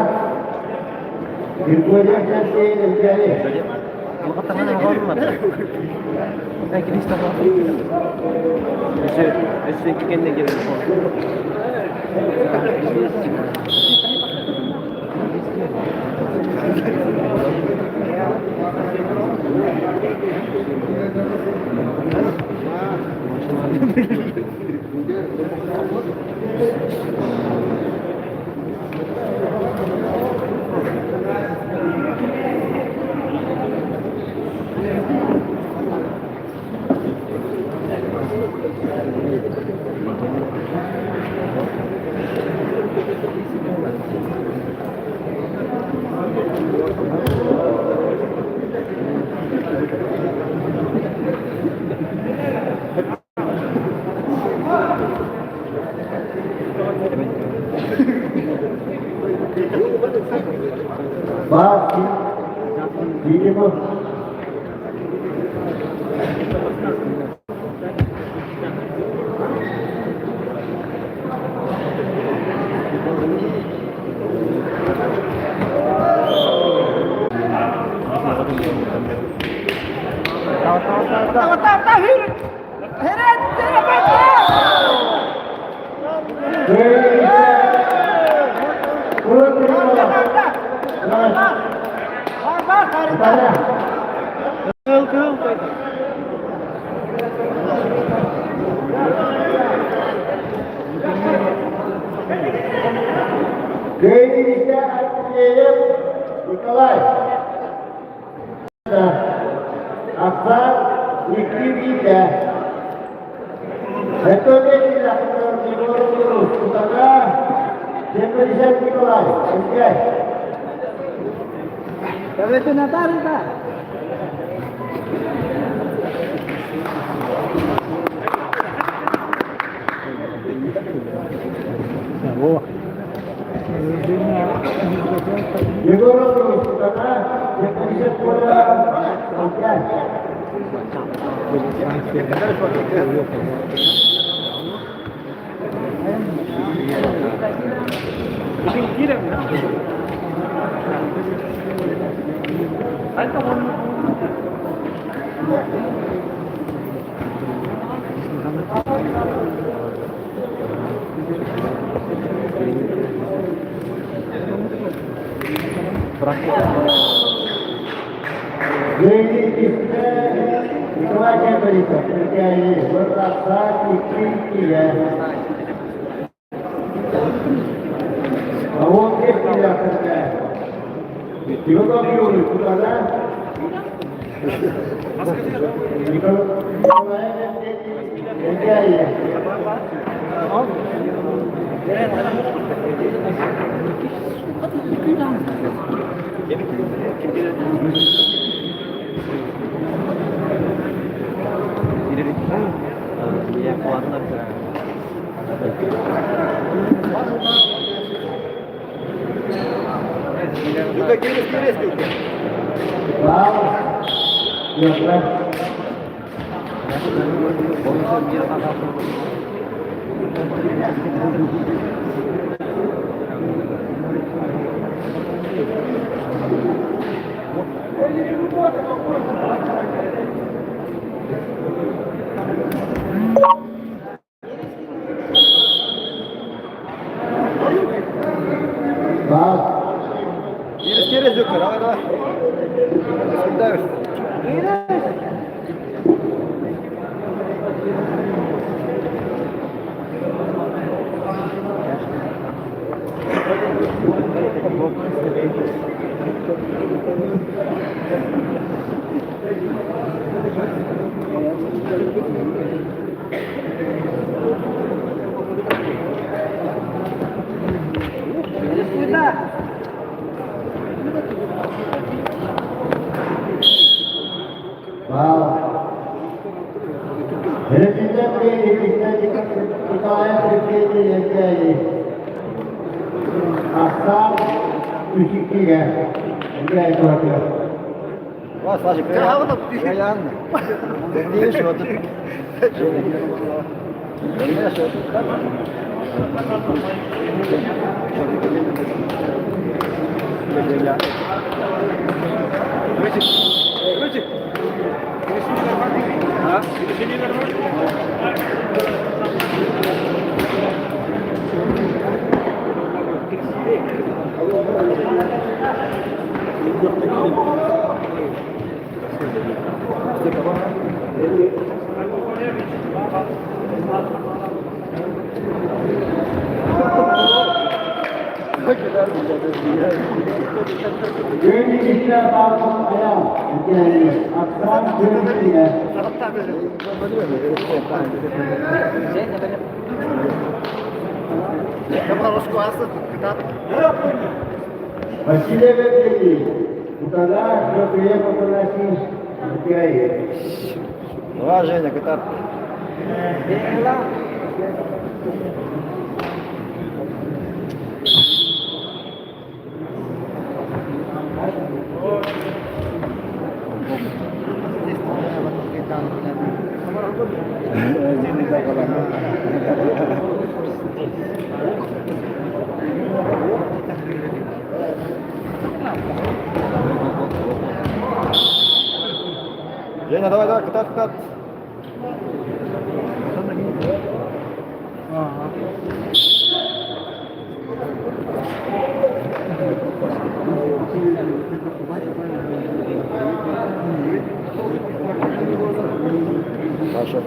Григорьев Сергей Элгээйи. Баас Филиппов Кыайыыта Андреев Николай. Ахсаан икки биитэ. Семмерисет Николай, Элгээй. Егоров Тутака, Семмерисет Коля, Элгээй. Николай Кембриков, Элгээйи, Быррахсаан икки иккигэ. Иванов Юрий, Тутана. Николай Элгээйи. Браво! Петр. Браво! Евгений, Николаев Евгений Евгений. Ахсаан үсүккигэ Евгений Куратыгар. Күн Павлов Аян Евгений. Ахсаан үсүккигэ. Васильев Евгений, Кутана Жокуев Афанасий Евгений. Давай, Женя, катар. Женя, давай, давай, катат, катат. Саша.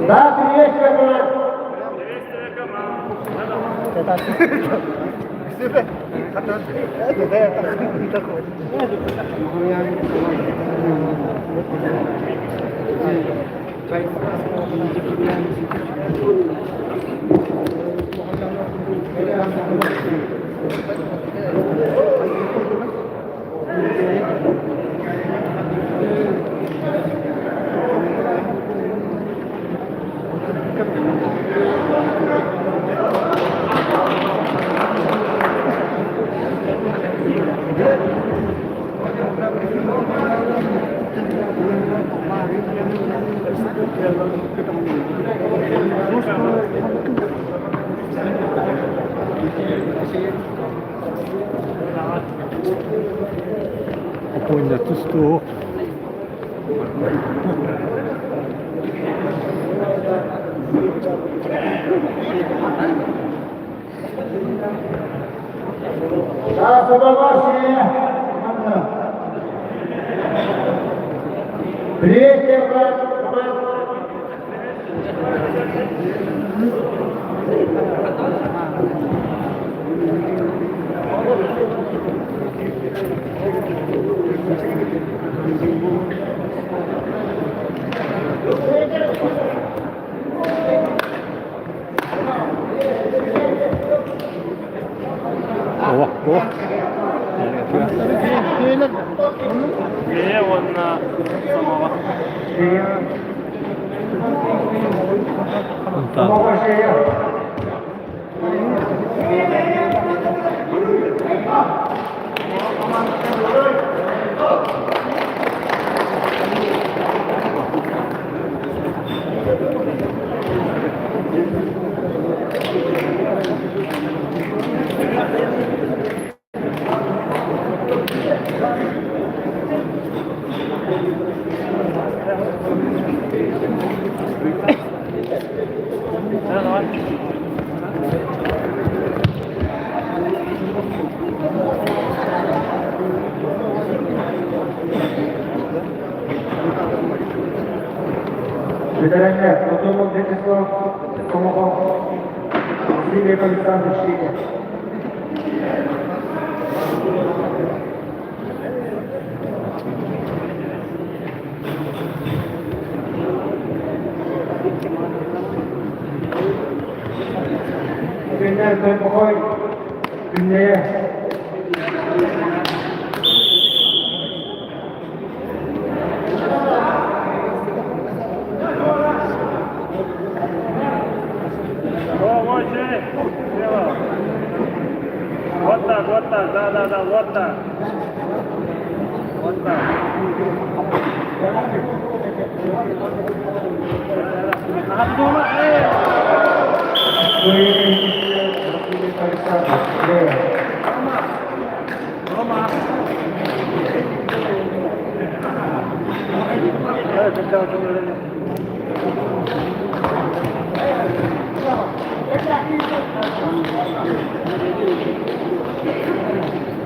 Да, приветствую, команд. Опойна тустуу. О, о. Бэйэ уонна Сомоҕо. Бүтэрэннэр, Отомов Вячеслав Сомоҕо, Васильев Александр Шиня. Күннэр Тойбохой Күннэйэ. Вот так, вот так, да, да, да, вот так. Вот так. Ага, дома.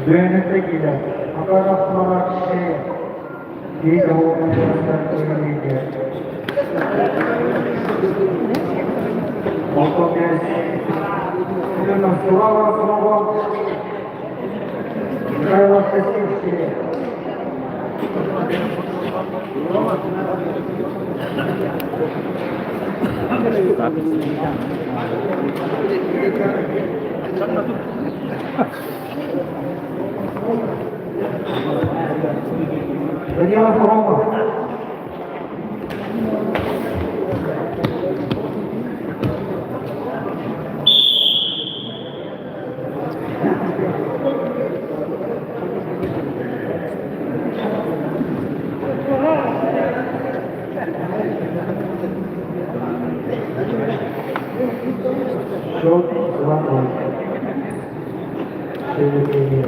Дөнөттө Макаров Марат Шея. Михайлов Косинский. Данилов Рома. Счет 2-0. Шея.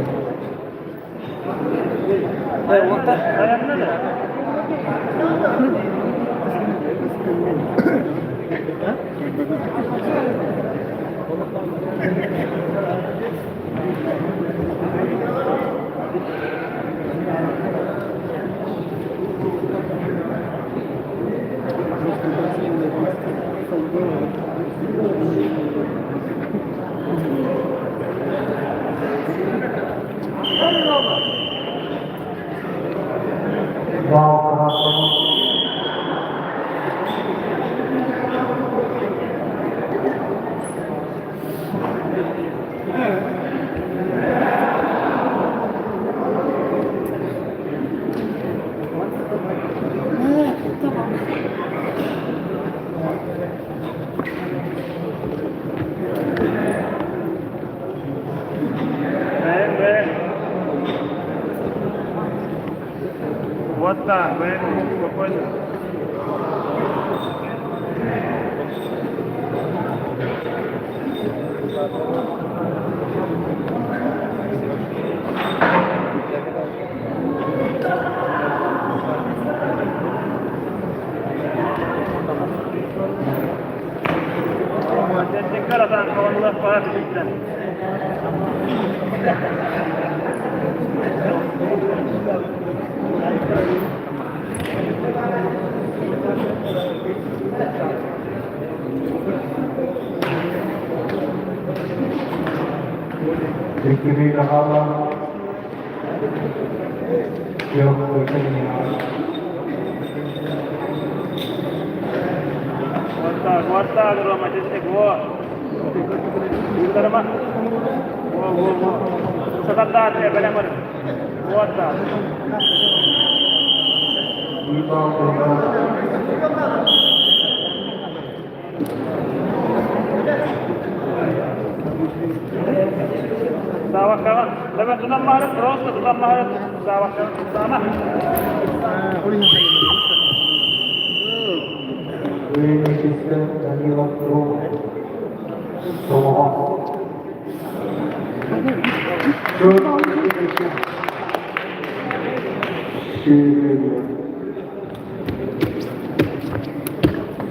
Балл красному. Ven, ven. Вот так, ven, спокойно. Екатерина Гала. Вот так, вот так, Рома, здесь во. Рома. Во, во, во. Сатататре, бэлэмэр. Вот так. Сава кава. Давай туда махарат, просто туда махарат. Сава кава. Сама. Данилов Рома.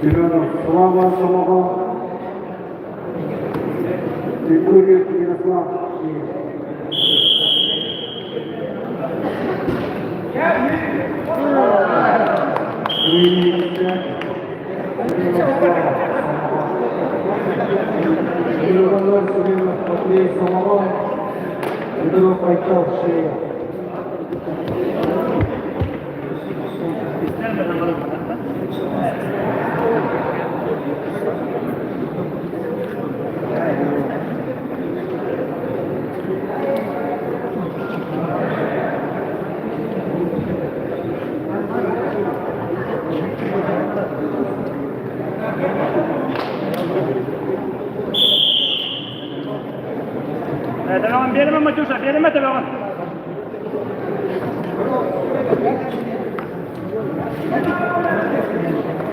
Семенов Слава Сомоҕо. Григорьев Ярослав. Иванов Семенов Матвей Сомоҕо. Петров Айтал Шея. Давай, берем, Матюша, берем это,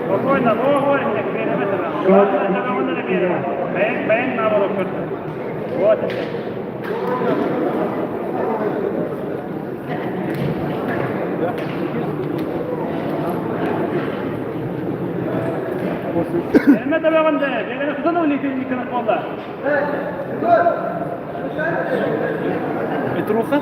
Спокойно, во, во, берем это. Бен, бен, наоборот. Вот. Берме табагында, берме тутан ули болда. Петруха?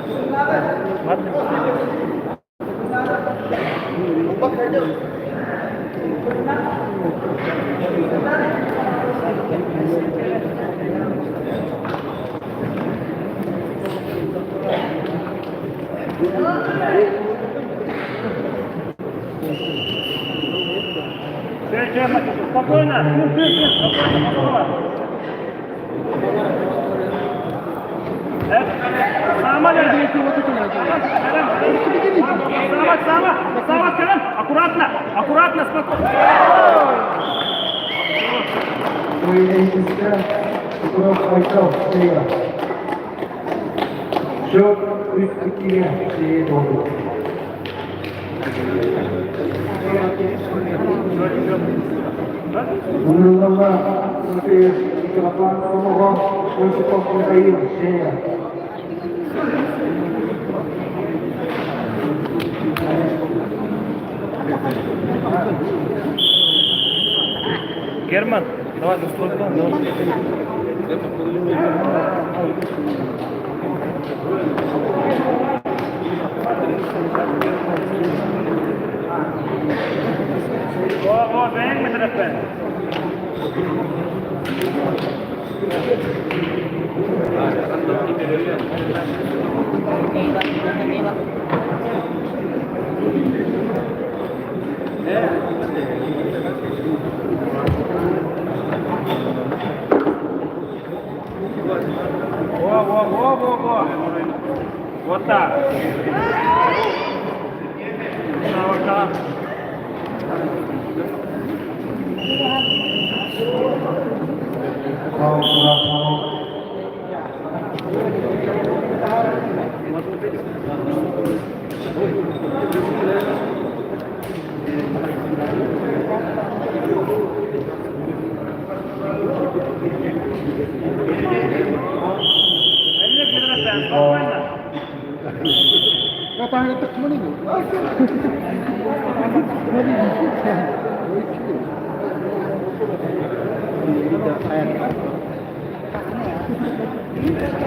Все, все, спокойно. Спокойно, спокойно. Сама, сама, сама, аккуратно, аккуратно, спокойно. Счет 3-2 Шея долгу. Мурулама Матвеев Митрофан Сомоҕо. Осипов Михаил Шея. Герман, давай, ну стой, давай. Во, во, бен, Митрофан. Во, во, во, во, во. Вот так. Сава,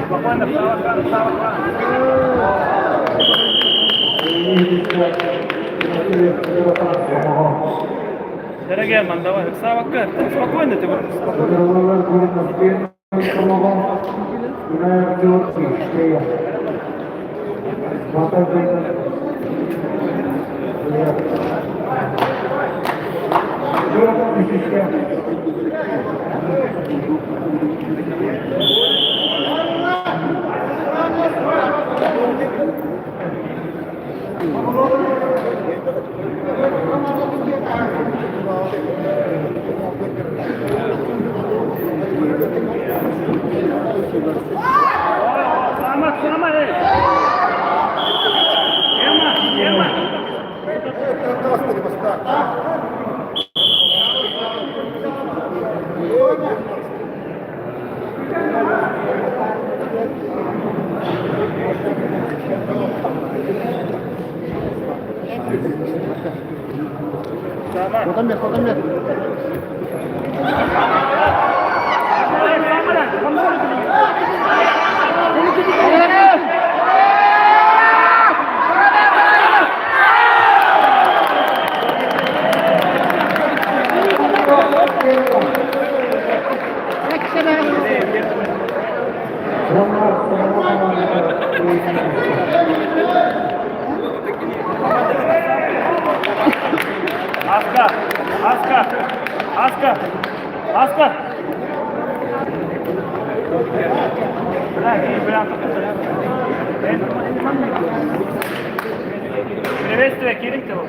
Спокойно, встала, встала, Дорогая ман, давай, Савака, спокойно ты вот, спокойно. Сама, сама, эй! Ема, Ема! Аска, Аска, Аска, Аска. Приветствие, Кирилл.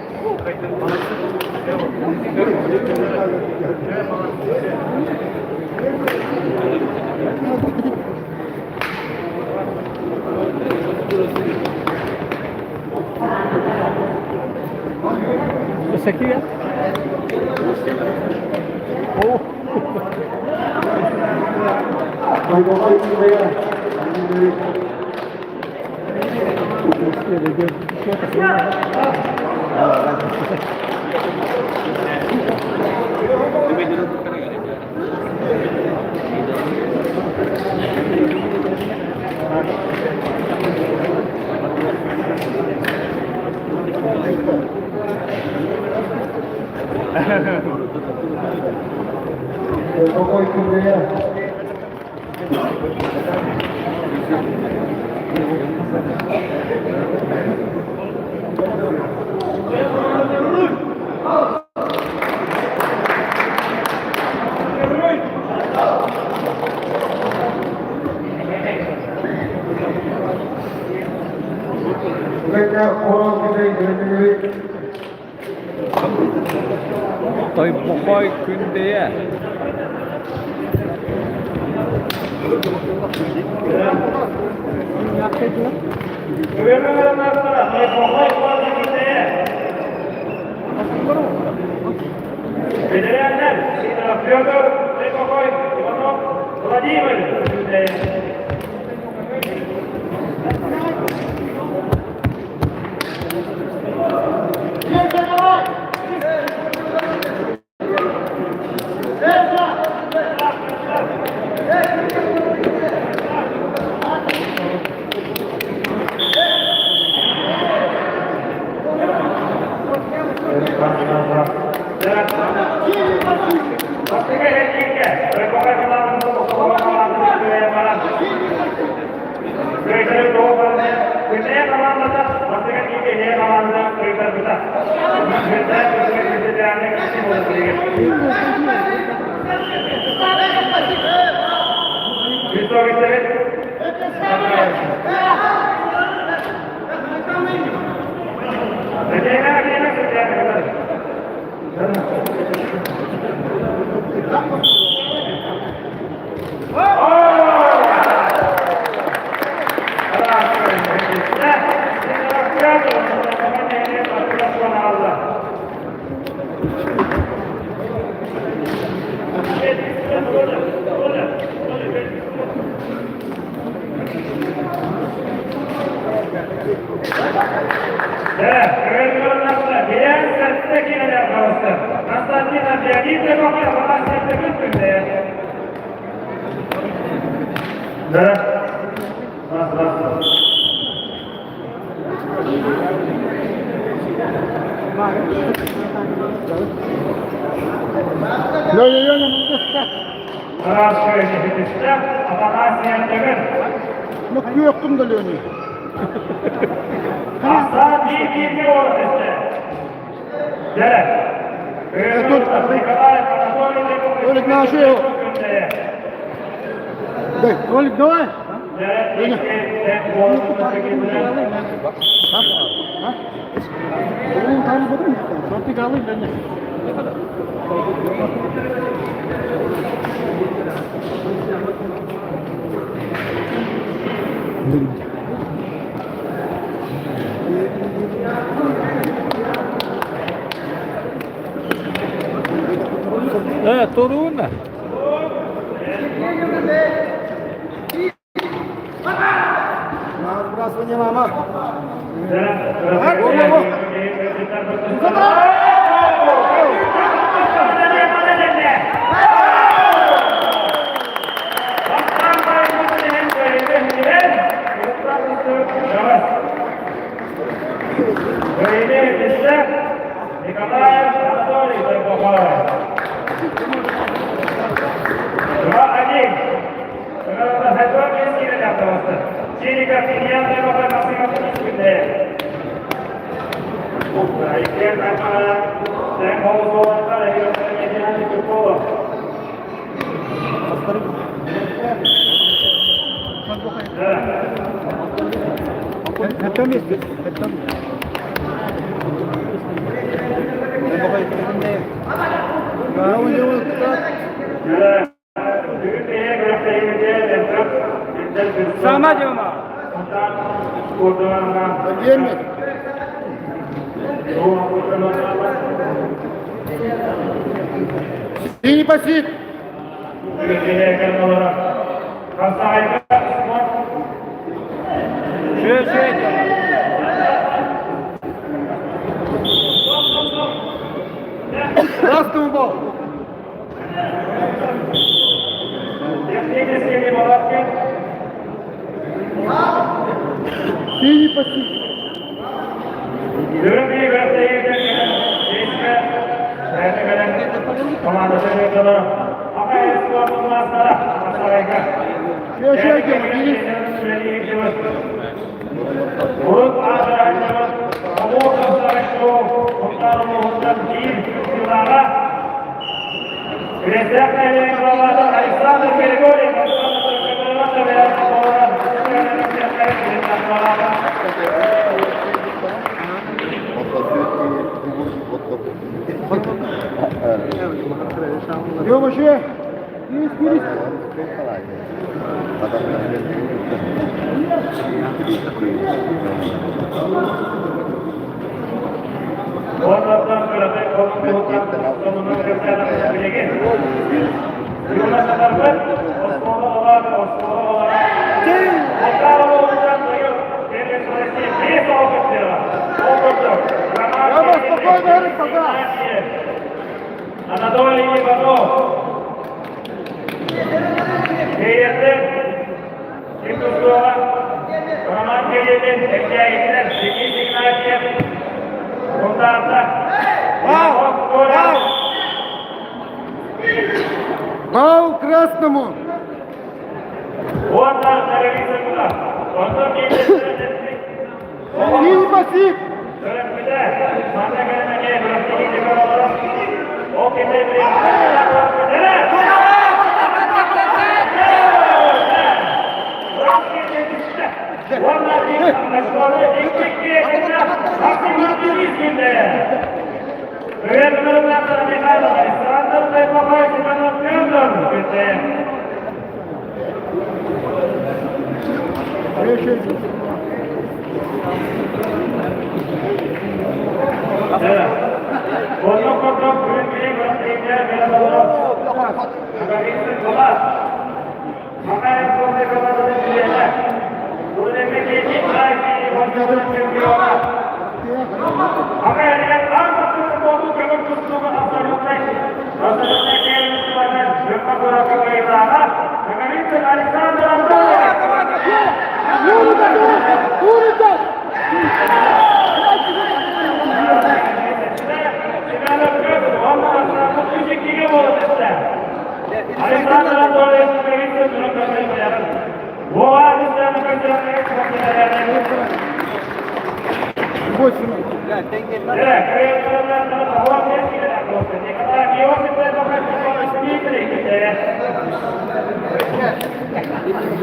Тойбохой Күндэйэ. Ветераннар, Федор Тойбохой, Иванов Владимир Күндэйэ. Леня, Леня, молодец. Ну, күөхтүм да Леня. Толик, на шею. Дай, Толик, давай. Леня. А? Тортик alayım ben de. Ne kadar? Э, Торуна. На сбрасывание, мама. Николаев Анатолий Дорогохов. 2-1. Sama diyorum. Синий пасит. Şöyle şöyle diyorum. Красному бал. Синий пасит. Şöyle şöyle diyorum. Денис. Лёва, еще. Денис, Денис. Лёва, спокойно, Эрик, пока. Анатолий Иванов. Роман Кириллин, Экзягинер, Денис Игнатьев, Кундарта, Бал, бал. Бал красному. Синий пасит. Şöyle şöyle diyorum.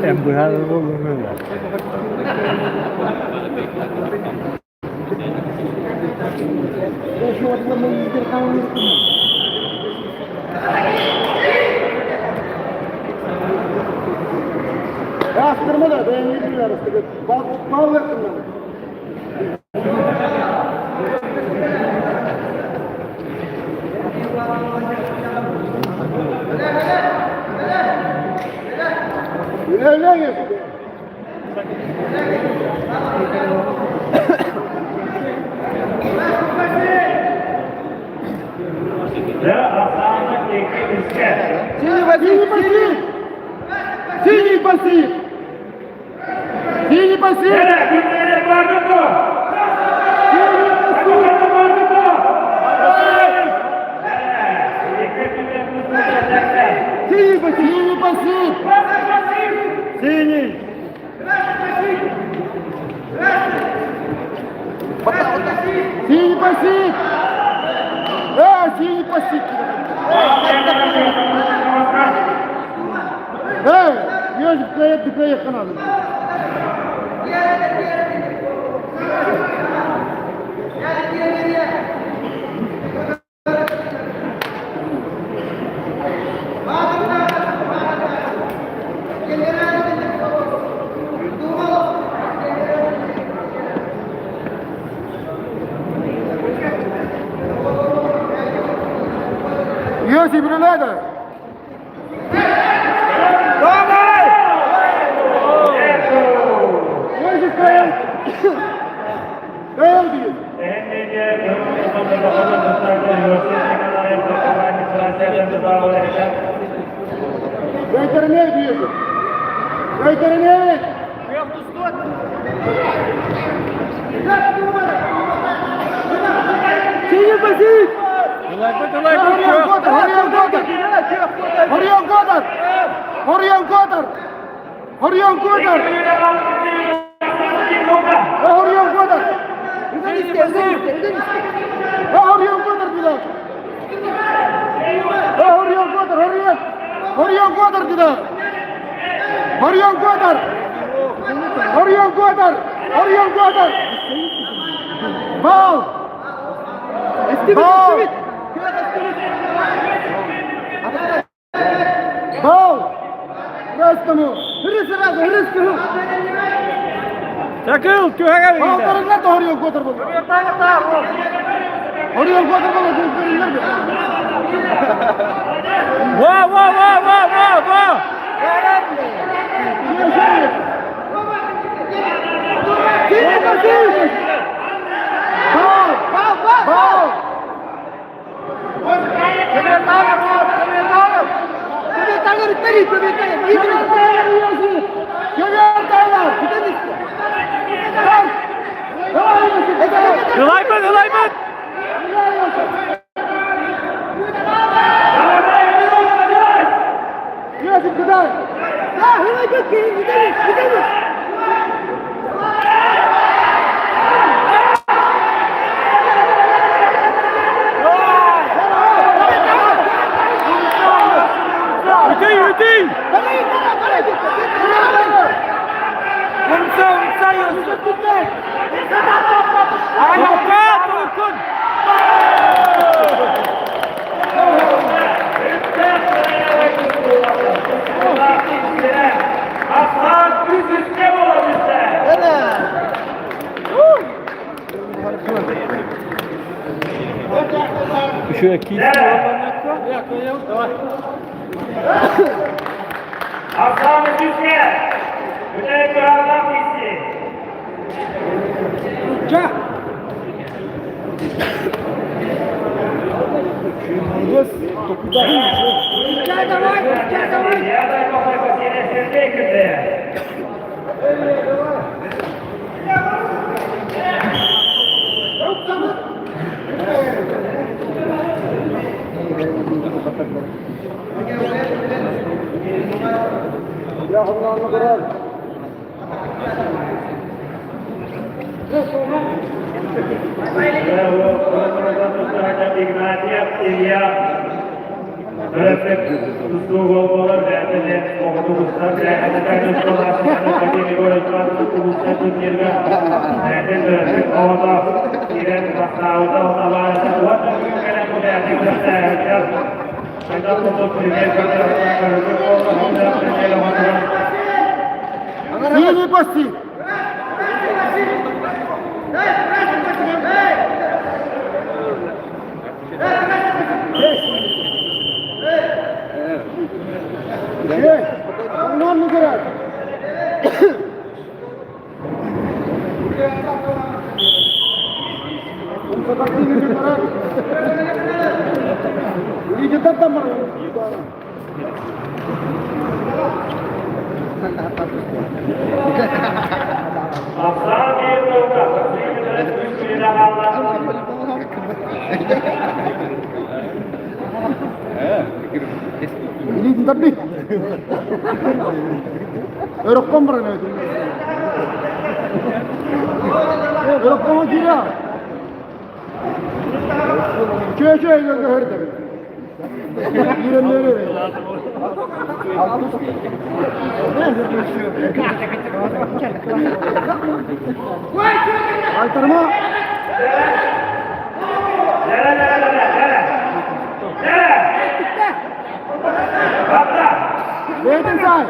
Эн быһаарар буоллуҥ Bastırma da ben arasında. Bal, bal yakınlar. Öyle yapıyor. Синий пасив! Синий пасив! Синий пасив! Синий пасив! Синий пасив! Синий! Синий пасив! Синий пасив! Эй, ежик проект проект надо. Йосип, надо. Давай! Йосип, каял. Каял деген. Гайдарней диyor. Гайдарней! Синий пасив! Hurriyan Godar! Hurriyan Godar! Hurriyan Godar! Hurriyan Godar! Hurriyan Godar diyor. Hurriyan Godar, Hurriyan! Hurriyan Godar diyor. Hurriyan Godar! Hurriyan Godar! Hurriyan Godar! Bal! Bal! Bal! Красному! Çakıl, tühege bildi. Baltarlar da Hurriyan Godar bu. Hurriyan Godar bu. Va, va, va, va, va, va. Bal! Bal! Ылайбыт, ылайбыт. Йосип, куда? Үтей, үтей. Унса, унса, Йосип. Тукка, туккун. Еще кисть. Ya Allah Allah. Игнатьев Илья Төрөппүт тустуу буолар бэйэтэ оҕотугуттан бэйэтэ Егорович турнирга бэйэтэ төрөппүт оҕото киирэн бастаабыта табаарыта уонна бүгүн кэлэн бу бэйэтэ күрэхтэһэр хайдах курдук пример көрдөрөр буолла. Не пасти! Ахсаан биир тылга үс күнүнэ хаалла. Илиитин тарди. Өрөккөн баран Өрөккөн киирэ. Чөө-чөө көһөрдө. Айтарма. Бэйэтин саай.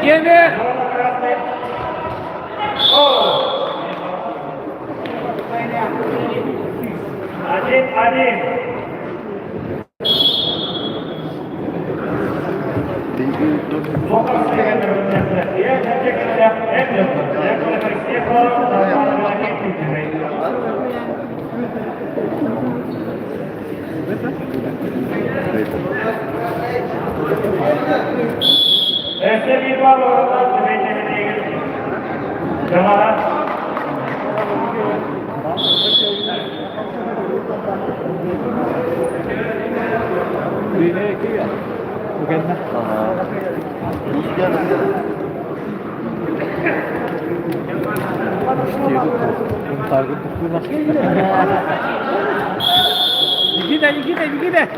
Геме! Один-один. Никита, Никита, Никита!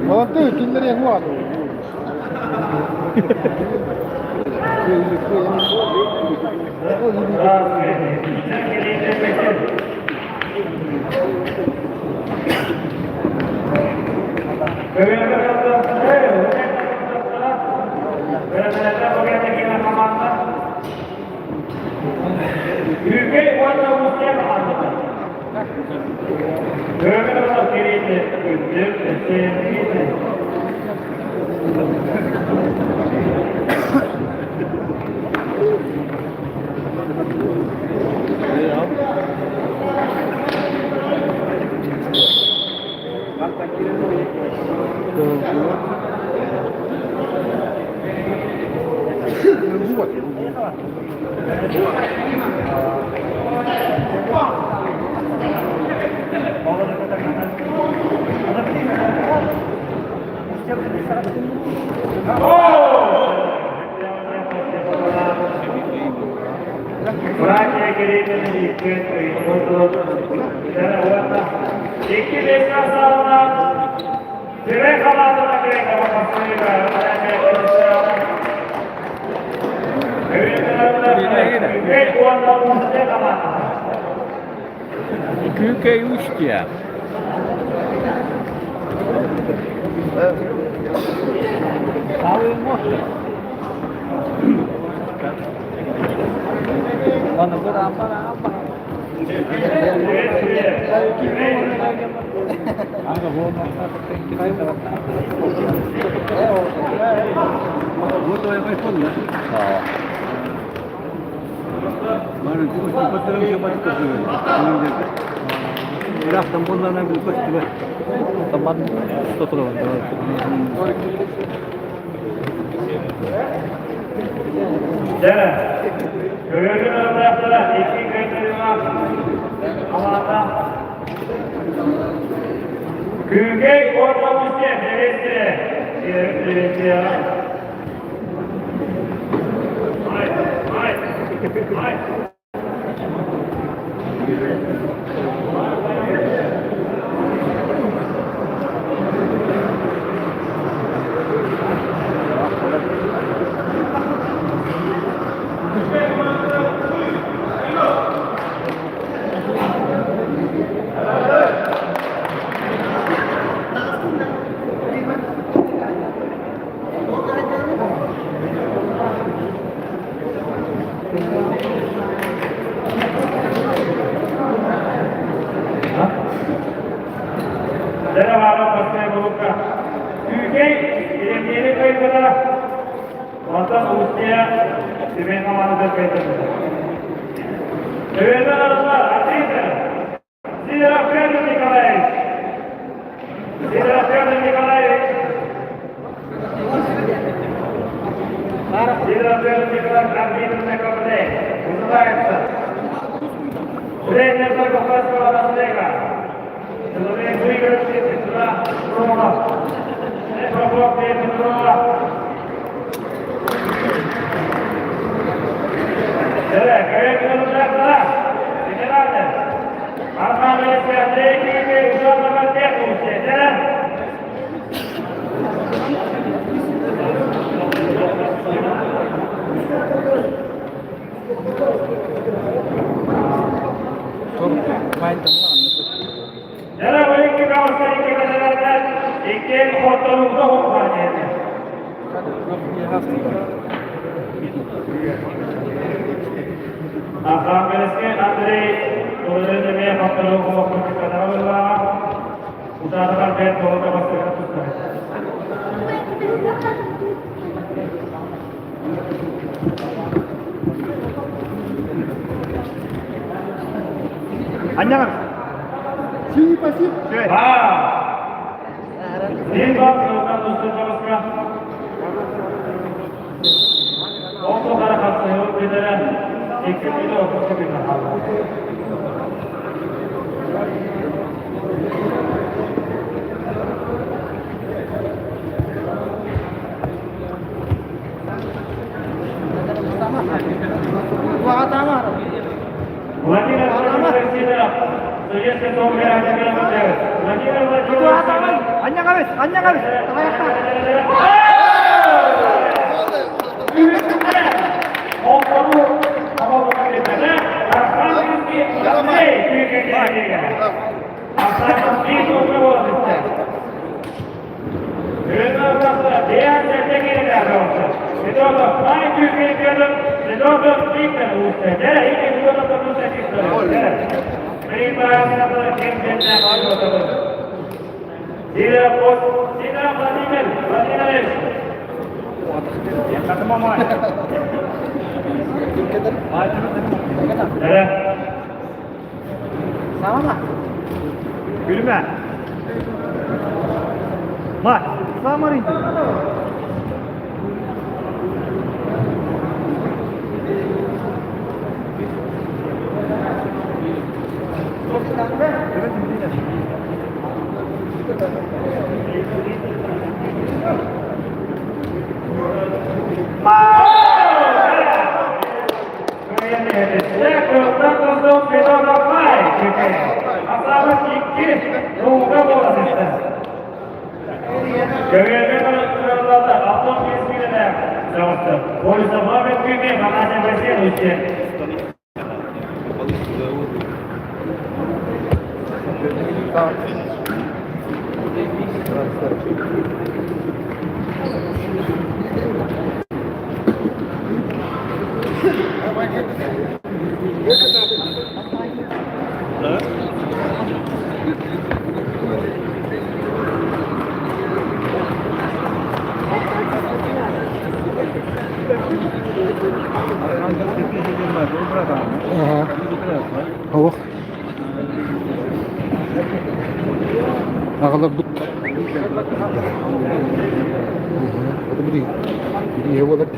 Молодые, киндер Ягуар. Күүкэй Устья. Күүкэй уонна Устья приветствие. Анньаҕар. Анньаҕабыт, анньаҕабыт. Gülme. Bak, sağ Ох. Аҕаларбыт. Били буолар.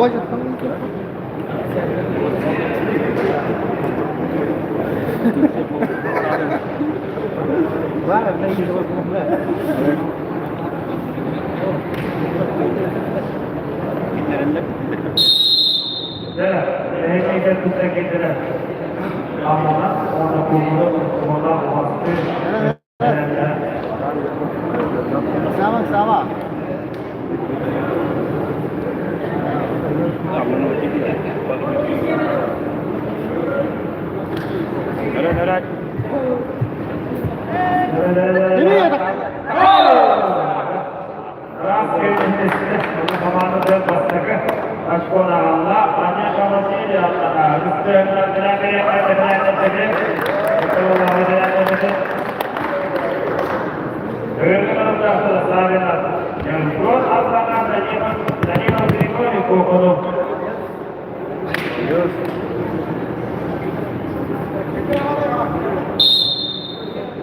Дьэ, эһиги кэлбитэ Аммаҕа уонна култуура уонна бастыҥ Сава, сава.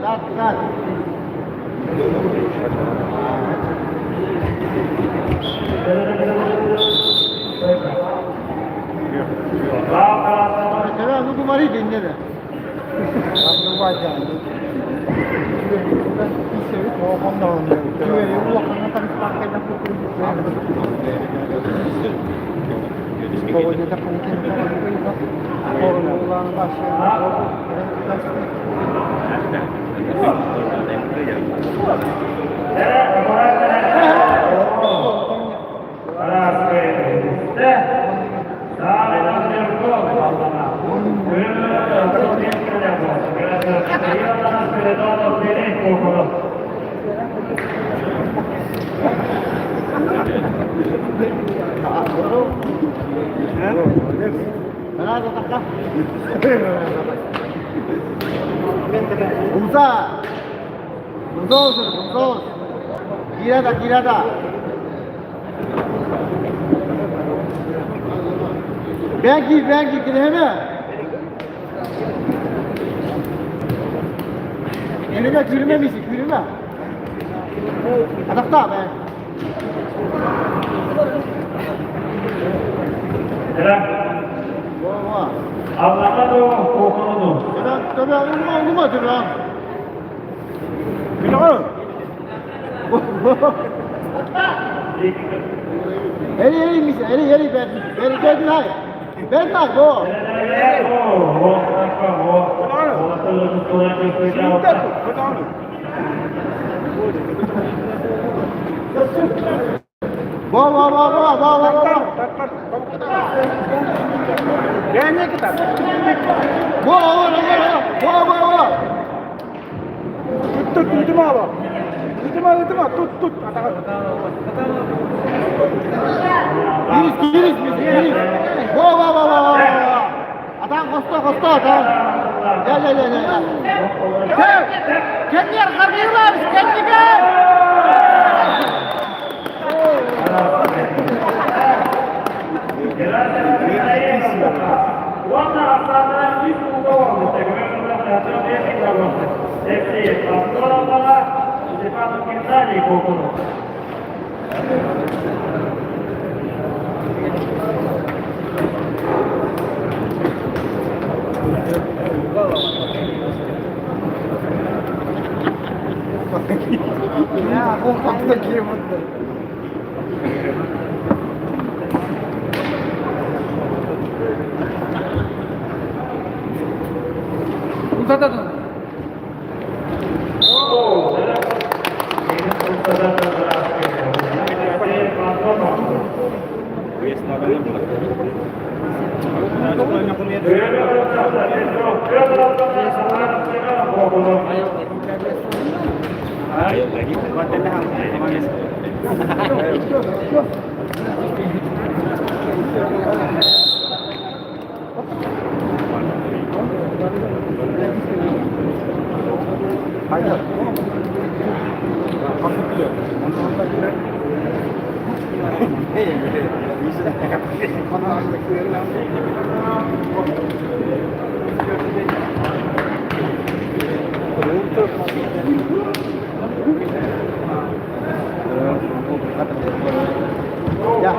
Так, так. Умса! Умса умса! Кирада, кирада! Бенки, бенки, кирeme! Yürüme, yürüme bizi, yürüme. Adakta be. Eri eri mis eri eri ben eri ben nay. Ben nay go. Bo bo bo bo bo bo bo. Bo bo bo bo bo bo. Кирис кирис кирис. Bo bo bo bo bo. Атан косто косто атан. Gel gel gel gel. Gel. Kendiler karnıyorlar. Kendi gel. Ya.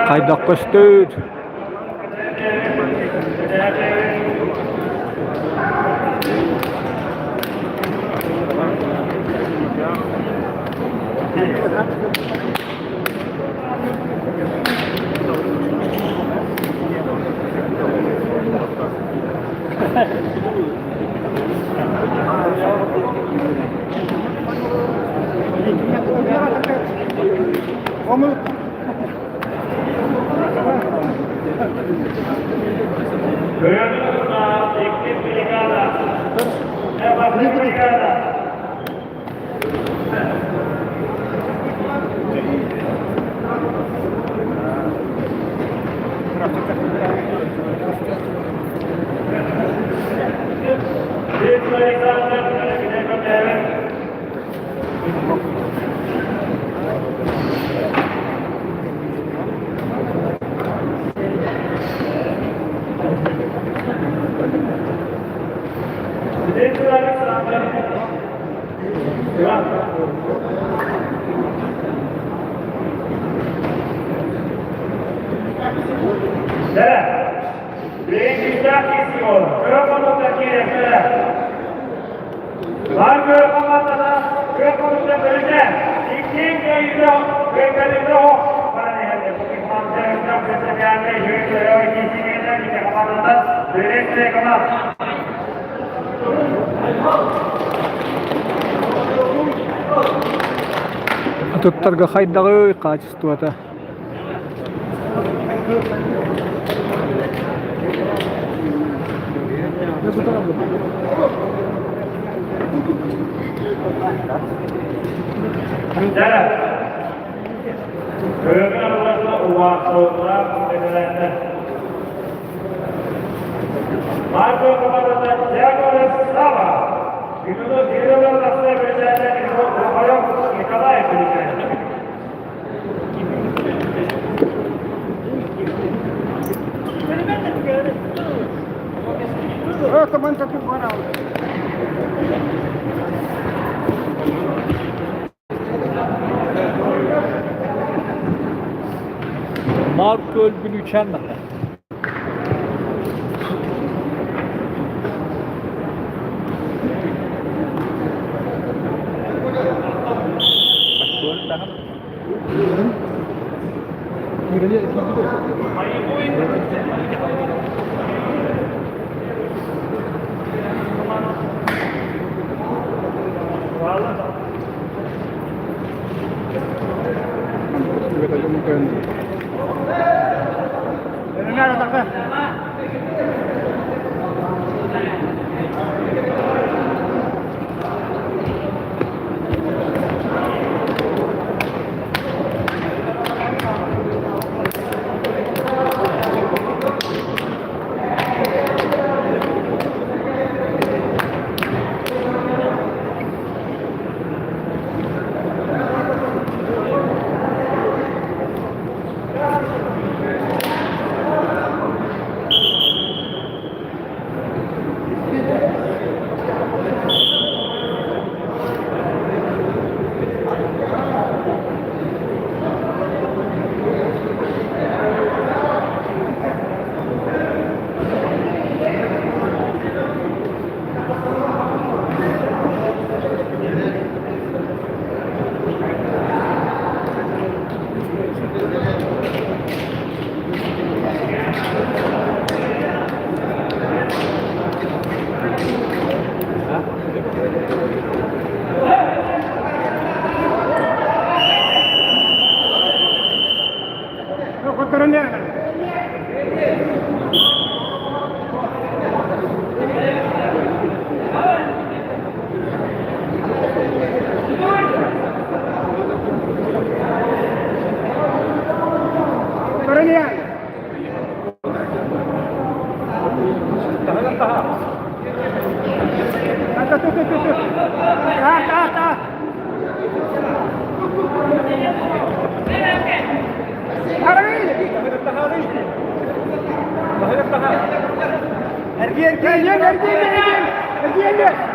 Хайдах көстөр? Атыттарга хайдаҕый хаачыстыбата? Марк Өлбүлүүчээн манна. Эргий, эргий, эргий, эргий, эргий,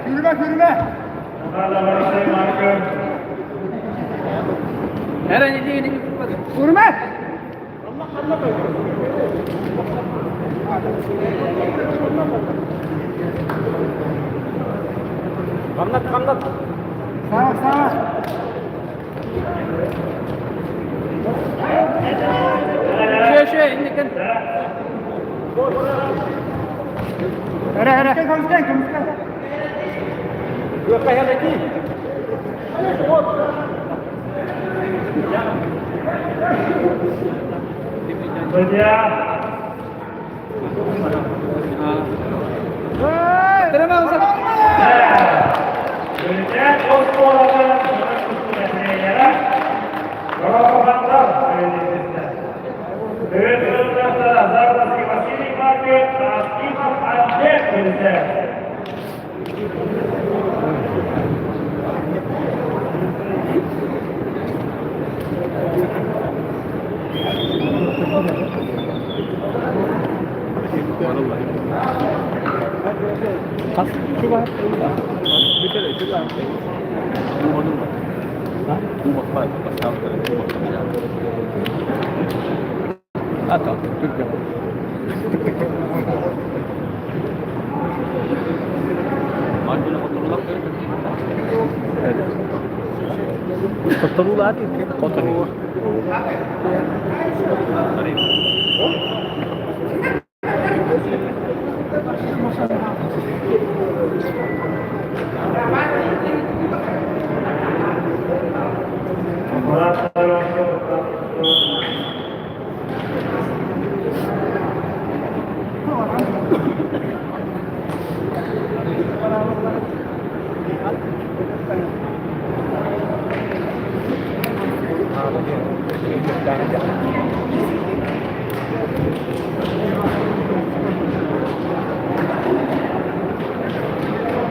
Yürüme yürüme. Yürüme. Хамнат, хамнат. Sağa sağa. Шүө, шүө, инникин. Эрэ эрэ. Көмүскэн көмүскэн. Судья. Президент оскуолатын тренера Рокобандар Заводский Василий Марков, Акимов Олег президент.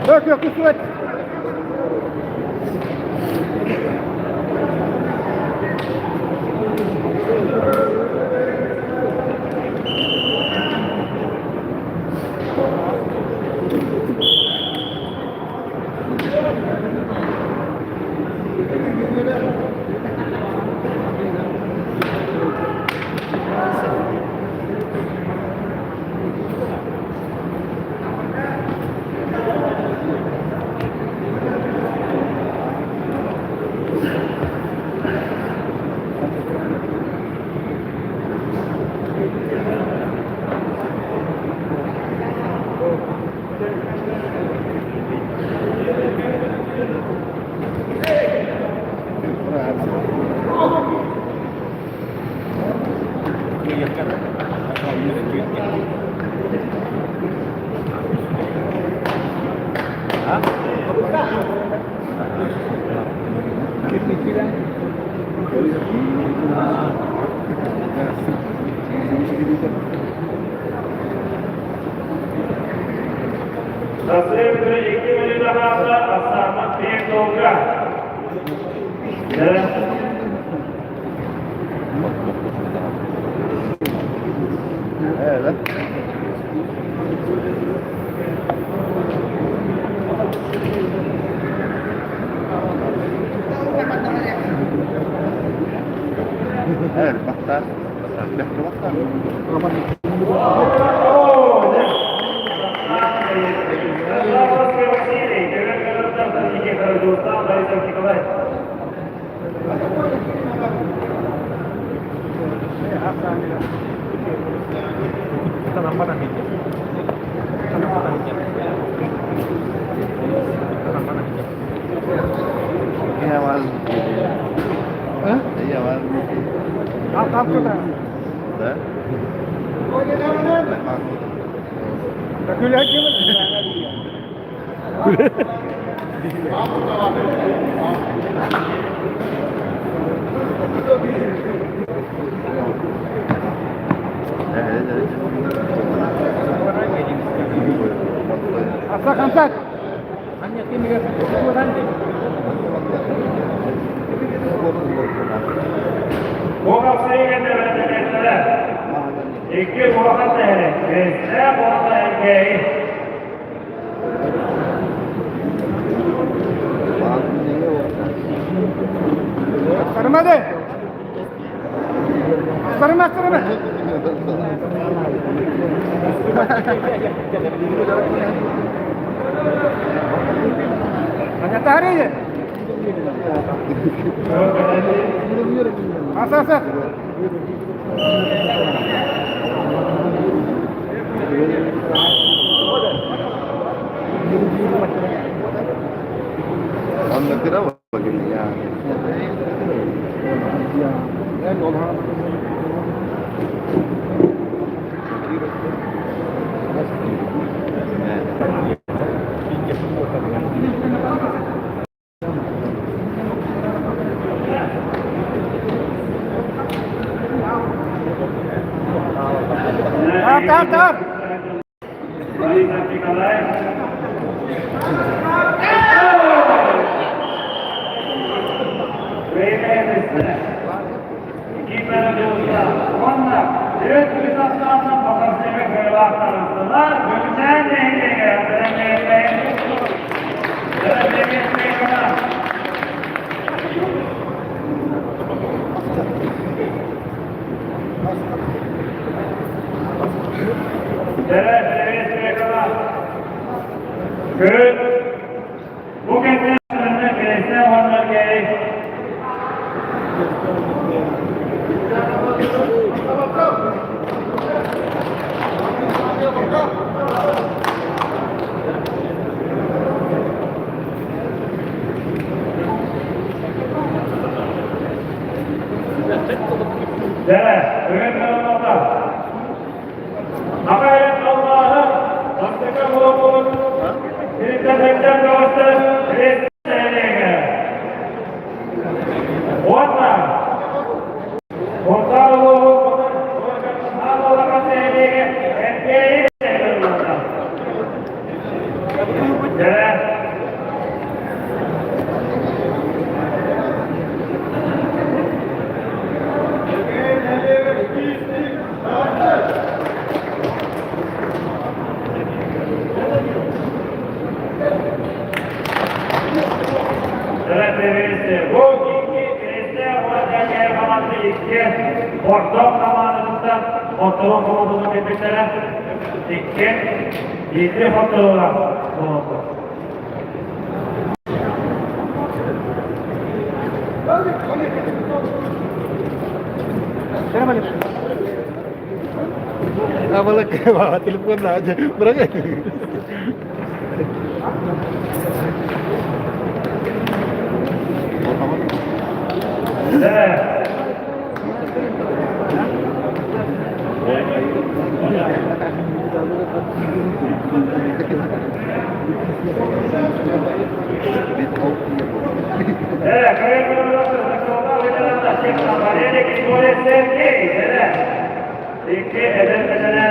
Yok yok kusur et. Tasvir 2 Asarmat 1 Tolga. Evet. Evet. Evet, baklar. Baklar. Лавровский Василий, директор Никифоров Дустан, Борисов Николай. Хамсак, хамсак! Икки улахан нэһилиэк, Кириэстээх уонна Элгээйи. Сарымады! Сарыма, сарыма! Анятары! Аса, аса! Тар, тар, тар! Күн бу кэннэ кириэстээх уонна Элгээйи. Дьэ, бүгүн кылыммата. Аҕайын аллааһы бастакы буолбут Сирдэтиттэн бөҕөстөр нэһилиэгэ. Уонна Сунтаар улууһун Аан улахан нэһилиэгэ Эркээйи нэһилиэгэ. Дьэ, Ордох хамаандатыттан хотторон холодуну кэлбиттэрэ икки биирдии хотторуулаах буолбут. Икки эдэр бэтэрэн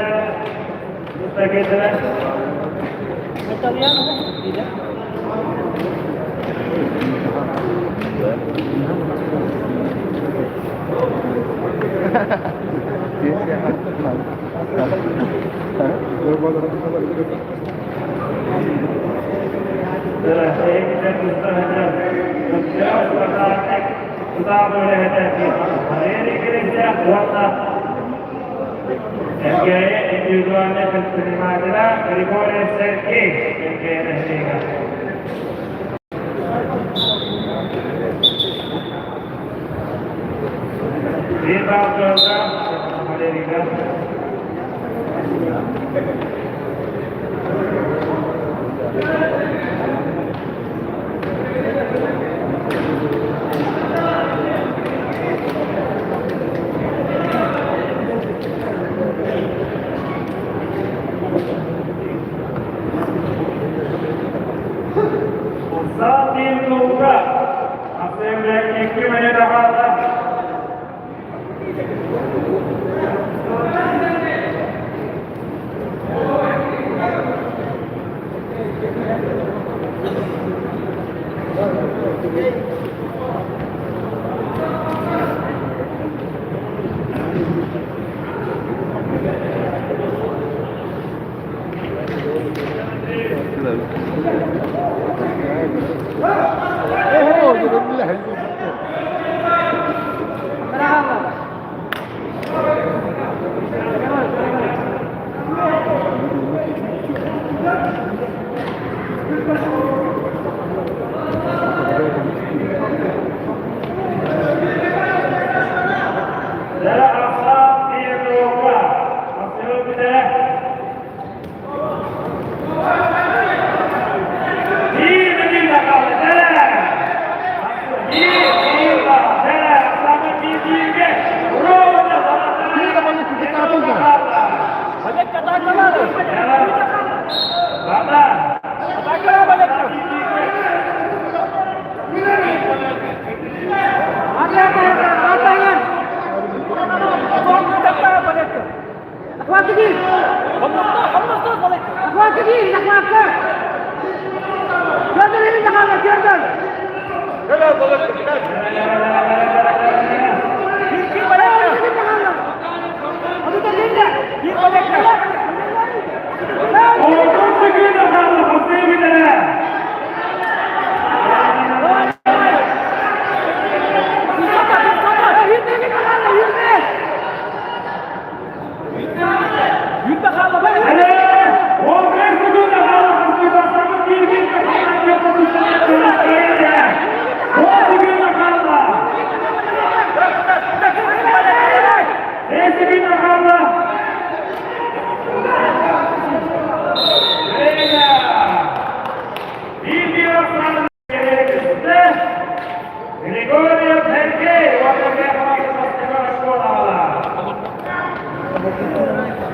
Эргээйи индивидуальнай предпринимателэ Григорий Сергей Эргээйи нэһилиэгэ. Биир баал кыалга Валерийга. Икки минута хаалла. Дара Аслан Петрова. Абсолютно. Bir minute kaldı. Dara. Bir minute. Dara Aslan'ın bir bilgi.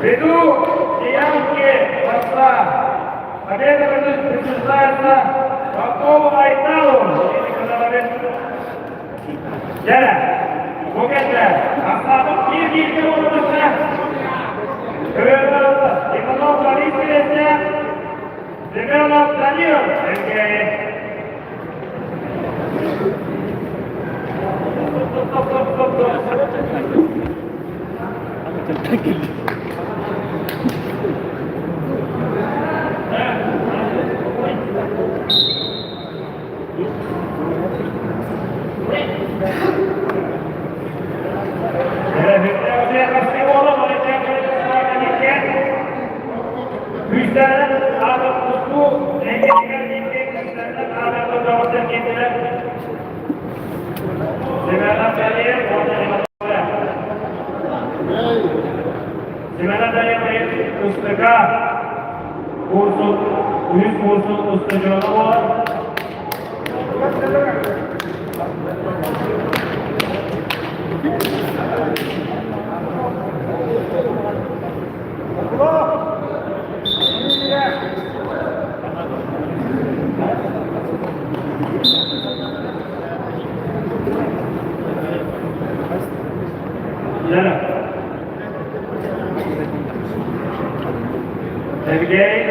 Ввиду неявки посла победа присуждается Попову Айталу. Дьэ, бу кэннэ Асланов биир бииргэ буолбута. Иванов Борис Илесня, Семенов Данил Сергей. Стоп, стоп, стоп, стоп. Үс курсун устудьуона буолар. Евгений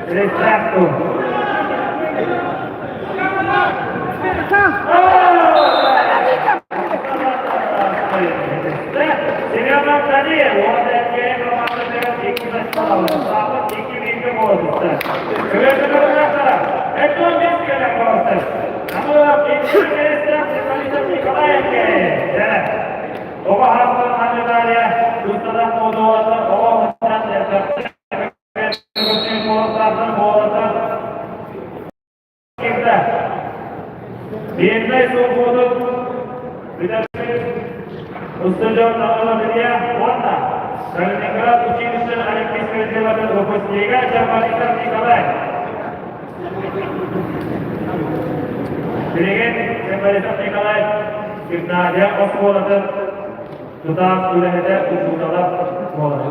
Рецепту. Семенов Даниил, он Евгений Биирнэй суолбутун бүтэрбит устудьуон Наумова уонна Калининград училище Олимпийскай резерватын выпускнига Чарбарисов Николай. Билигин Чарбарисов Николай гимназия оскуолатын тутаах үлэһитэ учуутала буолар.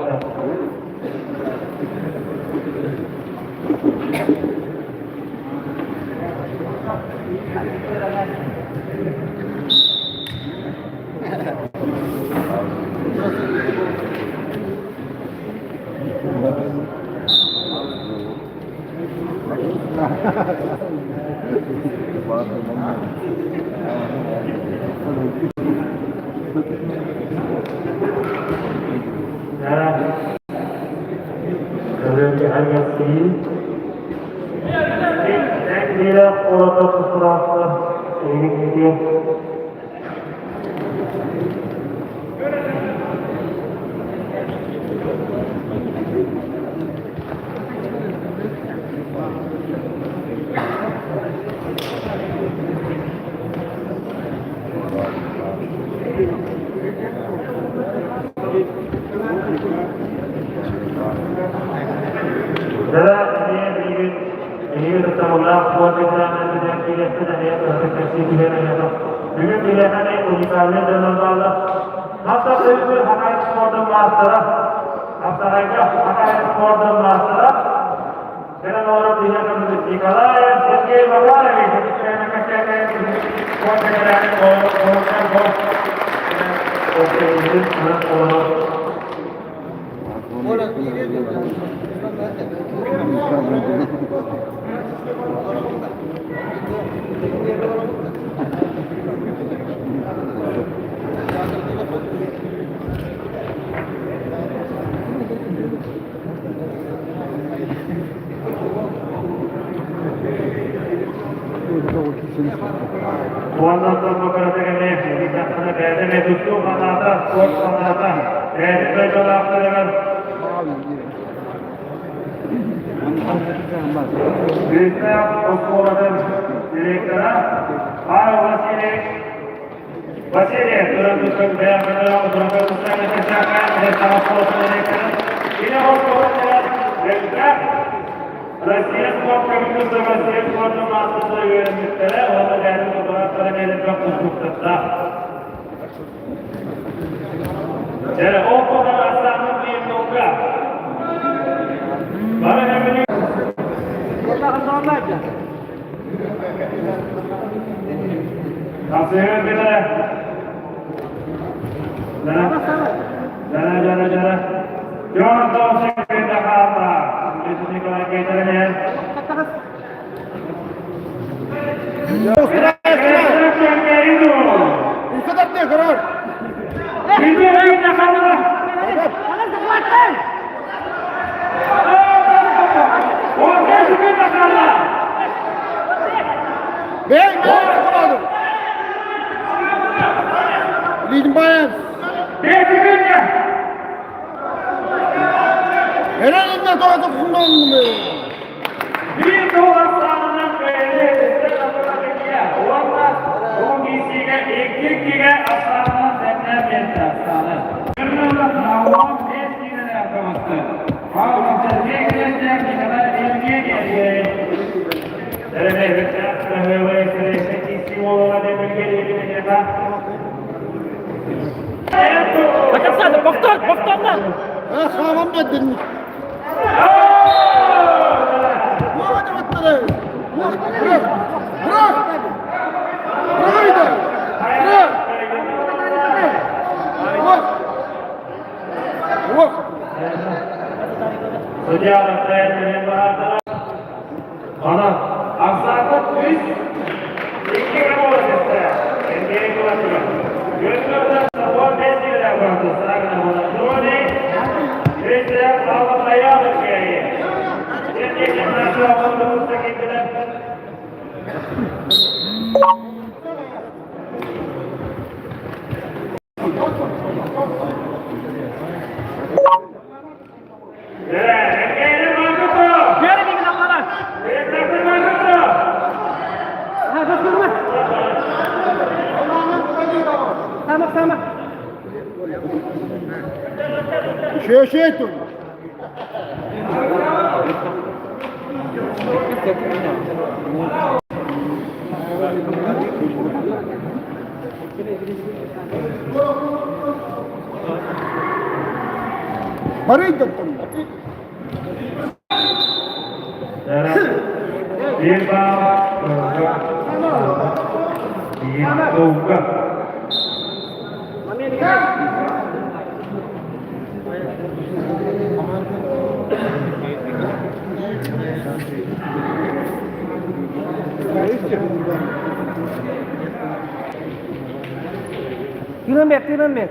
Тыынан бэр, тыынан бэр.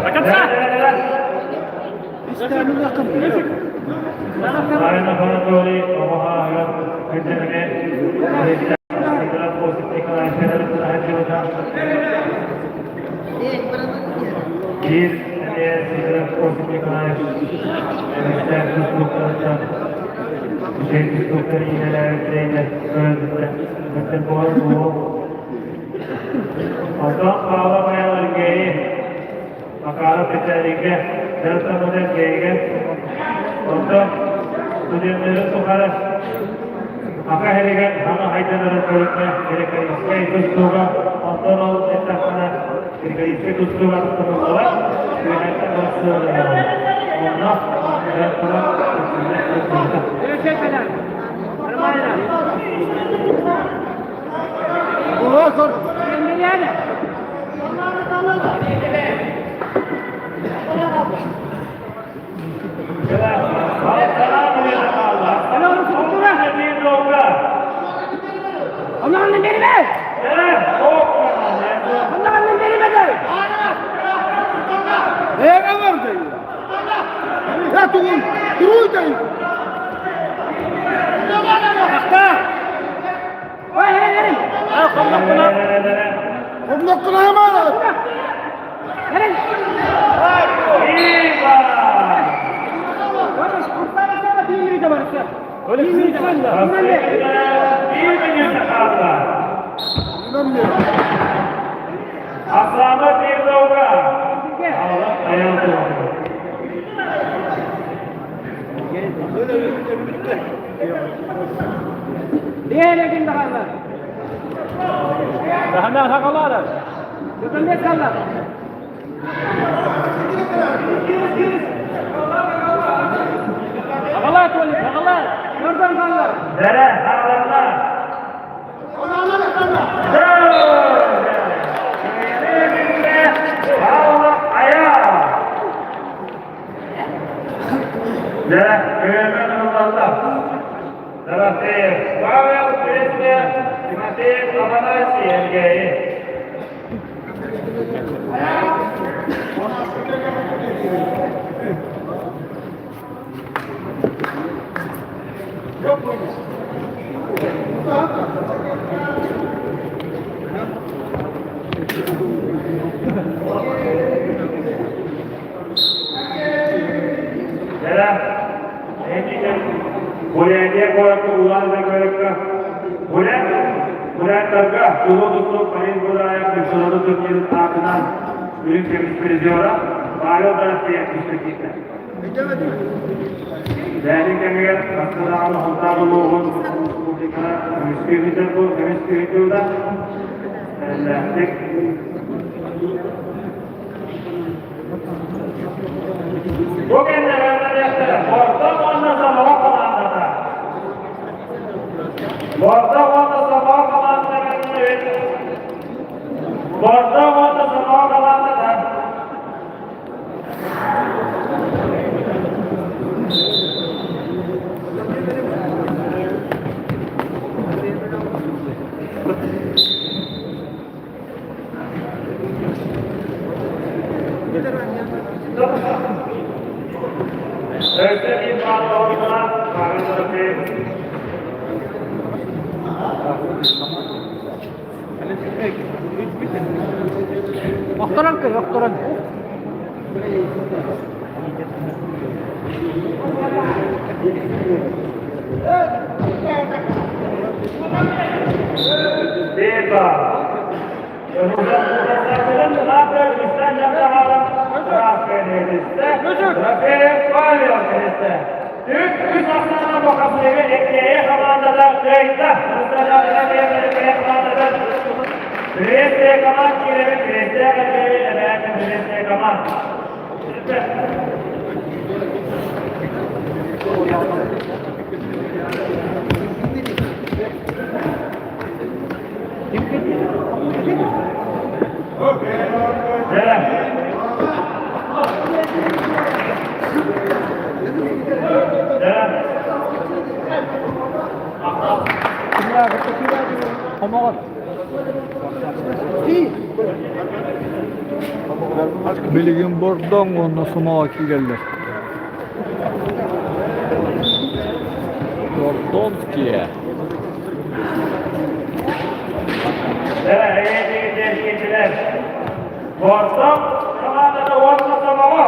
До конца! Марина Анатолий, Омаха, Күндэмэ, Биир эмиэ Сидоров Осип Николаевич эмистээх тустууктарыттан үчүгэй тустууктар иинэлээбит тренер көрөндүттэн буолар буолуо. Онтон Павлов Аял Алексеевич Макаров Виталийга дьарыктаммыта Элгээйигэ. Онтон студеннары тухары Аха иһигэр саҥа хайданарын көрүҥҥэ грекоистскай тустууга, онтон ол эттэххинэ грекоистскай тустууга туттуллубат, үөһэттэн барсыаллар. Онно дьарыктанан Нормально. Аслана Тирдауга. Dere haralarına. Dere köyümün onlarla. Дорофеев Павел, Кресте, Тимофеев Афанасий, Элгээйи. Дьэ, Бурятия куоракка Улан-Удэ куоракка Бурят буряттарга улуу тустуук Борис Будаев международный турнирын аатынан үрүҥ көмүс призера Павел Дорофеев түстэ киирдэ. Бэйэтин кэмигэр Астанаҕа Сунтаар улууһун республикаҕа көмүс күһүтүллэ эрэллээхтик Бу кэннэ бэриллиэхтэрэ Орто уонна Сомоҕо хамаандата. Орто уонна Сомоҕо хамаандата бэриллибит. Орто уонна Сомоҕо хамаандата. Өссө биир баар оҕотуна Павел Дорофеев. Охторон көр, охторон. Биир баар. Үс Астана бокасыгы Эккея командада кыайда. Приветствие команд кииребит, приветствие кэлбэбит, приветствие команд. Билигин Бордоҥ уонна Сомоҕо киирэллэр. Бордонские. Бордоҥ хамаандата уонна Сомоҕо.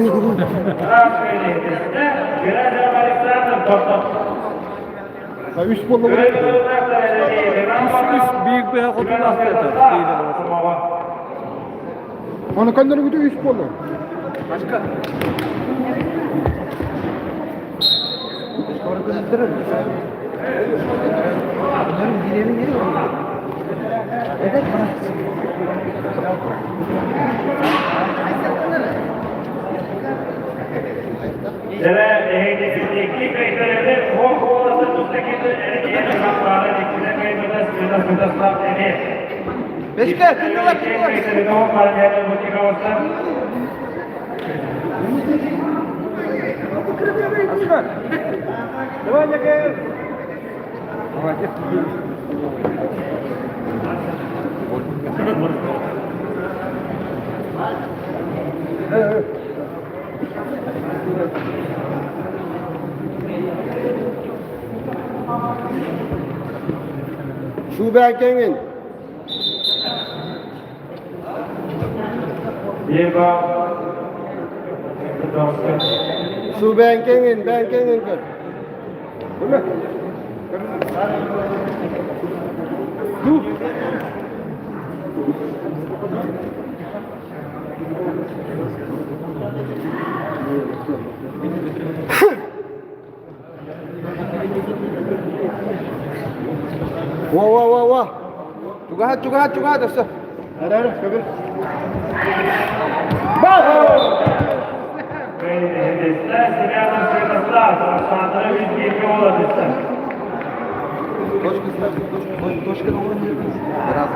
Үс буолла. Үс биир быһа хотун астата. Оны көннөрүгүтү үс буолла. Başka. Бешке, түннүлэр, түннүлэр. Давай, Николай. Шубәкеңин. Субәкеңин, бәкеңин көр. Во, во, во, во. Чугаһат, чугаһат, чугаһат өссө. Ара, ара, көбүр. Точка, точка, Раз.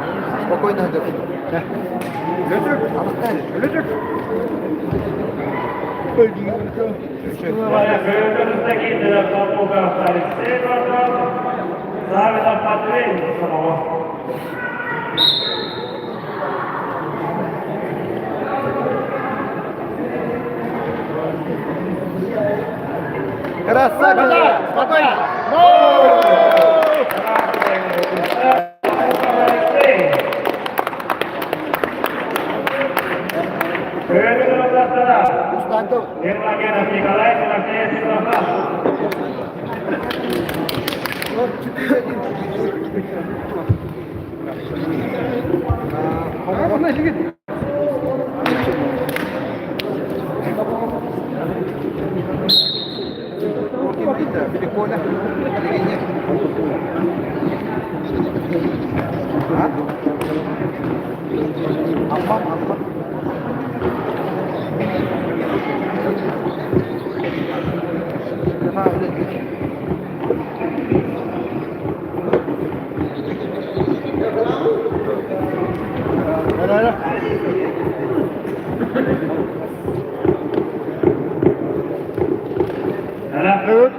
Спокойно идет. Өлөчөк. Красавица! Спокойно! Устантов. Ара, ара. Evet.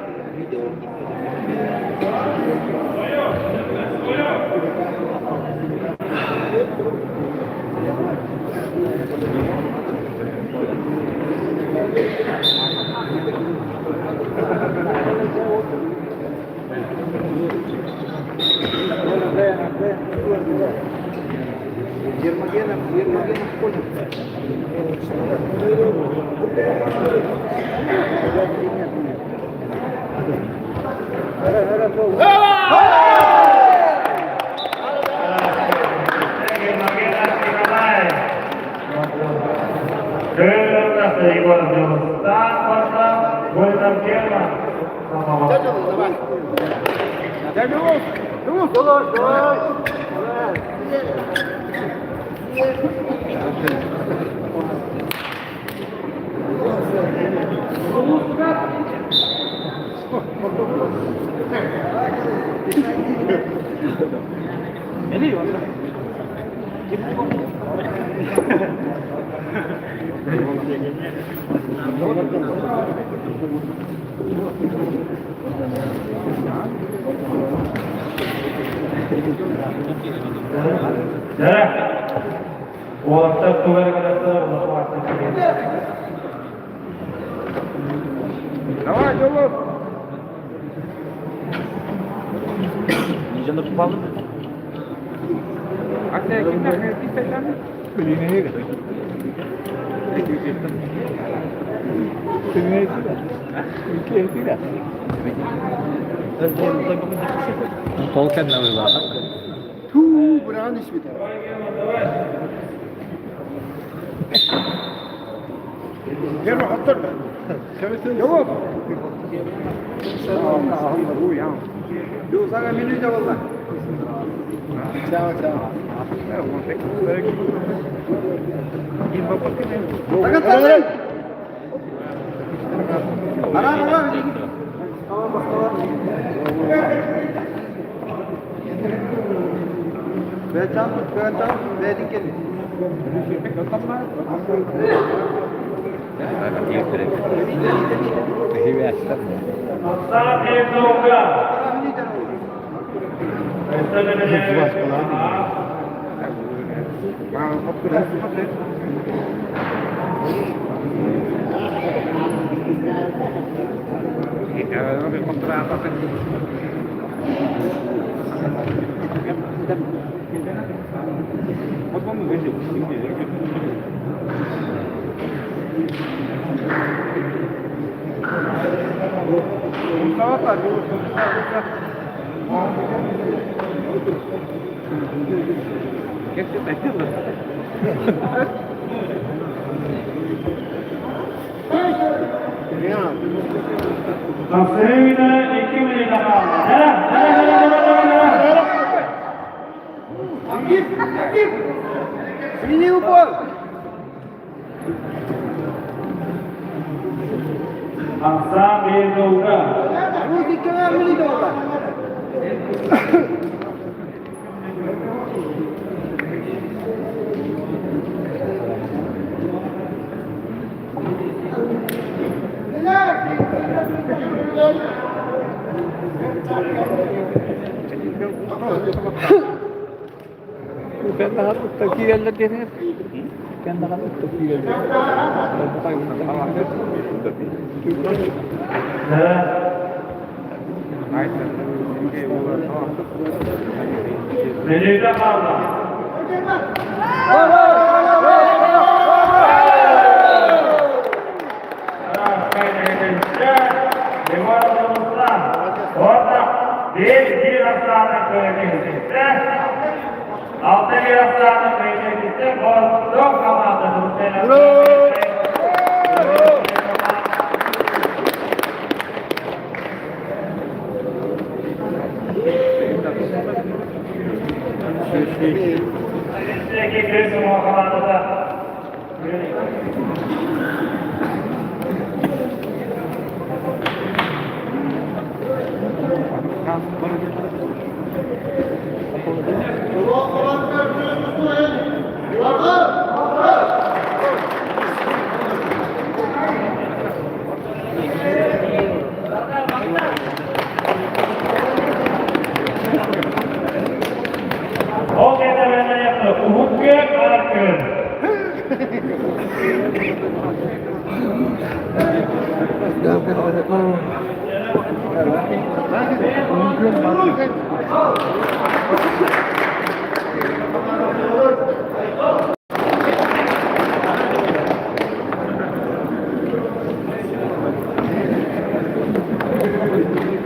Давай, Жолов. Тол кэннэ быһыылаах. Туу, быраҕан испитэ. Смени упор! Киирэллэр диэтиҥ Кэндэҕэн ытта киирэллэр.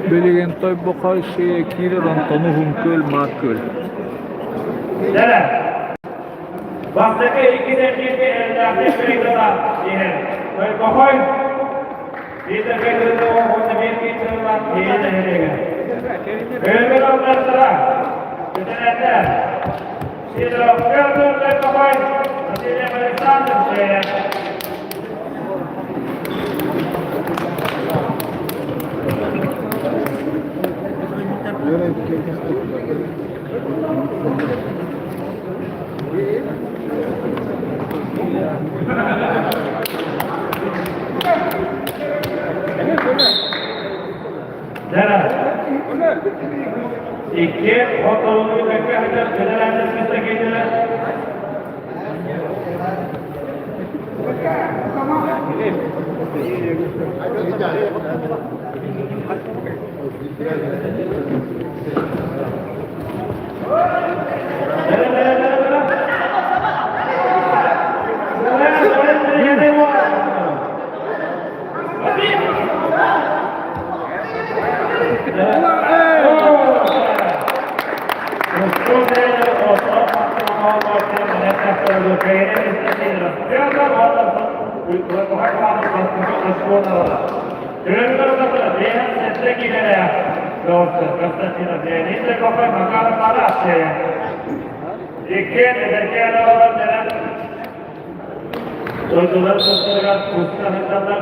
Билигин Тойбохой сиэ киирэр онтон уһун күөл маар күөл. Бастакы икки эргииргэ эрэллээхтик кыайдылар иһэр. Тойбохой биир кыайдылар уонна биир киирдилэр киһи нэһилиэгэ. Өлгөн алларсара, бүтэрэтэ. Сидоров Петр Тойбохой, Васильев Александр Сея. Икки хотолуну көккө сытар федеральный кытта киирдилэр. Иккиэн эдэркээн оҕолор дэнэн дойдулар тустарыгар туста сылдьаллар.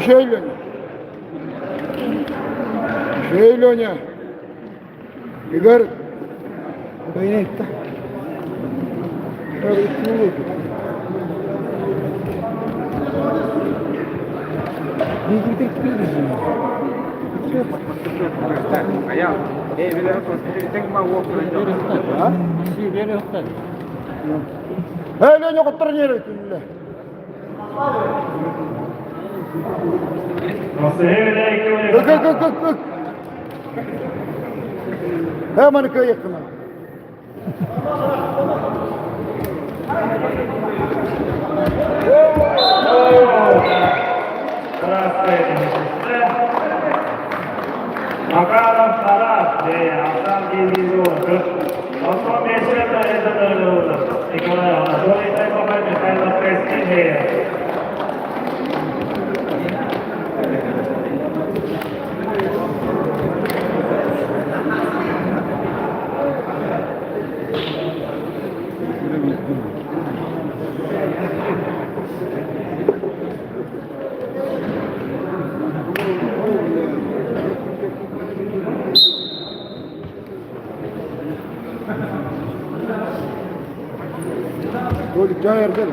Шей, Леня. Шей, Леня. Игорь. Эй, Леня, құттыр Кök, кök, кök, кök. Hemen köy yakına. Makaram Taras, Hasan Николай Анатолий Тайкова, Михаил Крестин. Толик, жай эрден.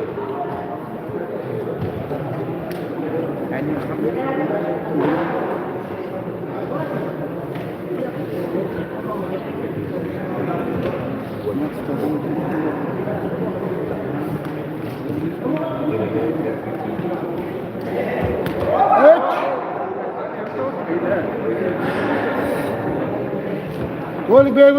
Üç. Толик, бей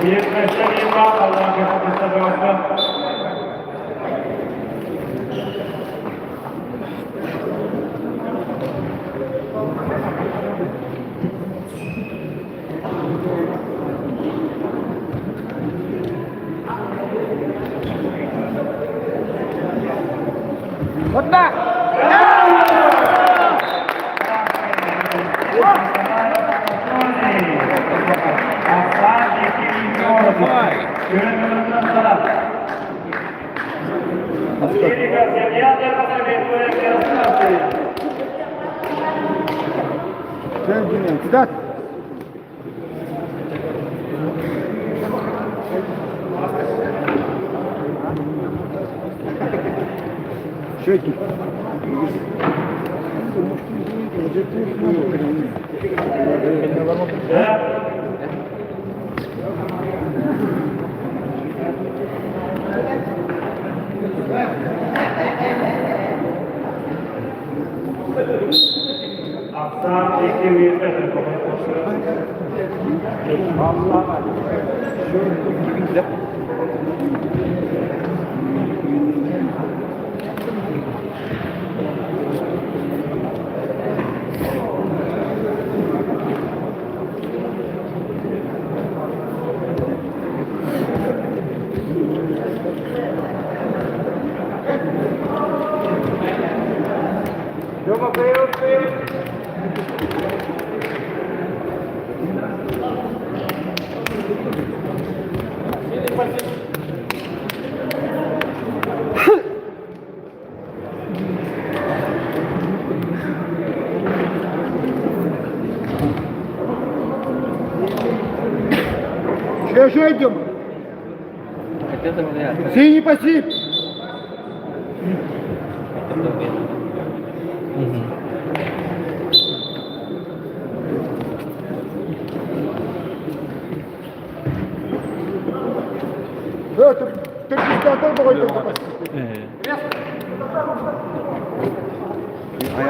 Bir meşe imam Allah'ın kapısında olsun. Отда! Кидат. Шеки. Еще идем. Синий пассив.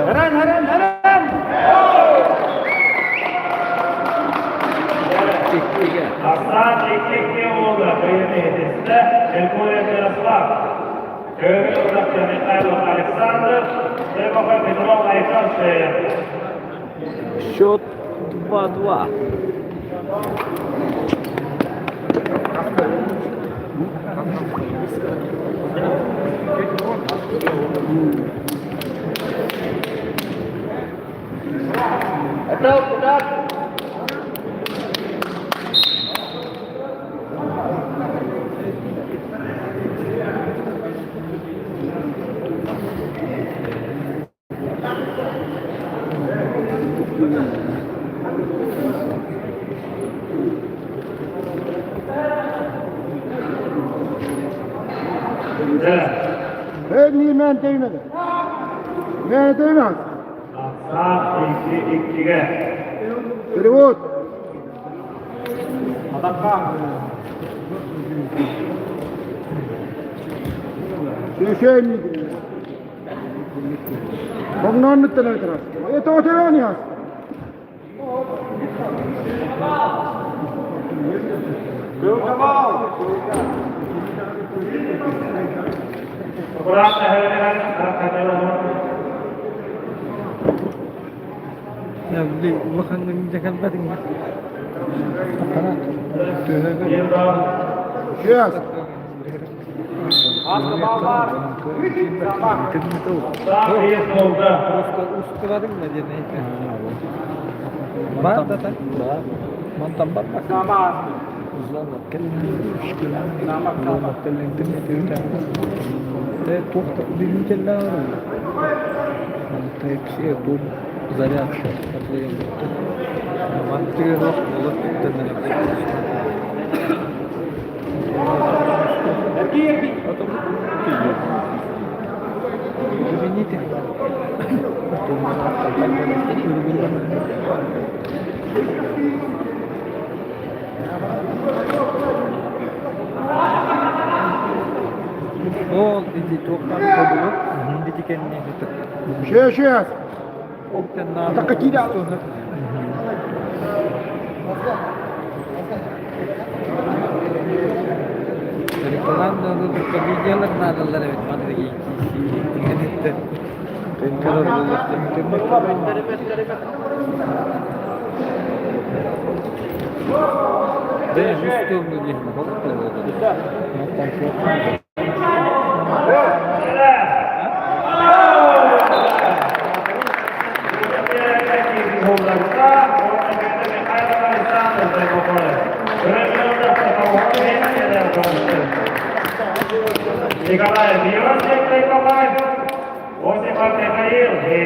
Harан, harан, harан! Счет 2-2. Мен değmedi. Men değmez. Перевод. Şey Сейчас. Сейчас. Так какие Николаев Иосиф Николаев, Осипов Михаил и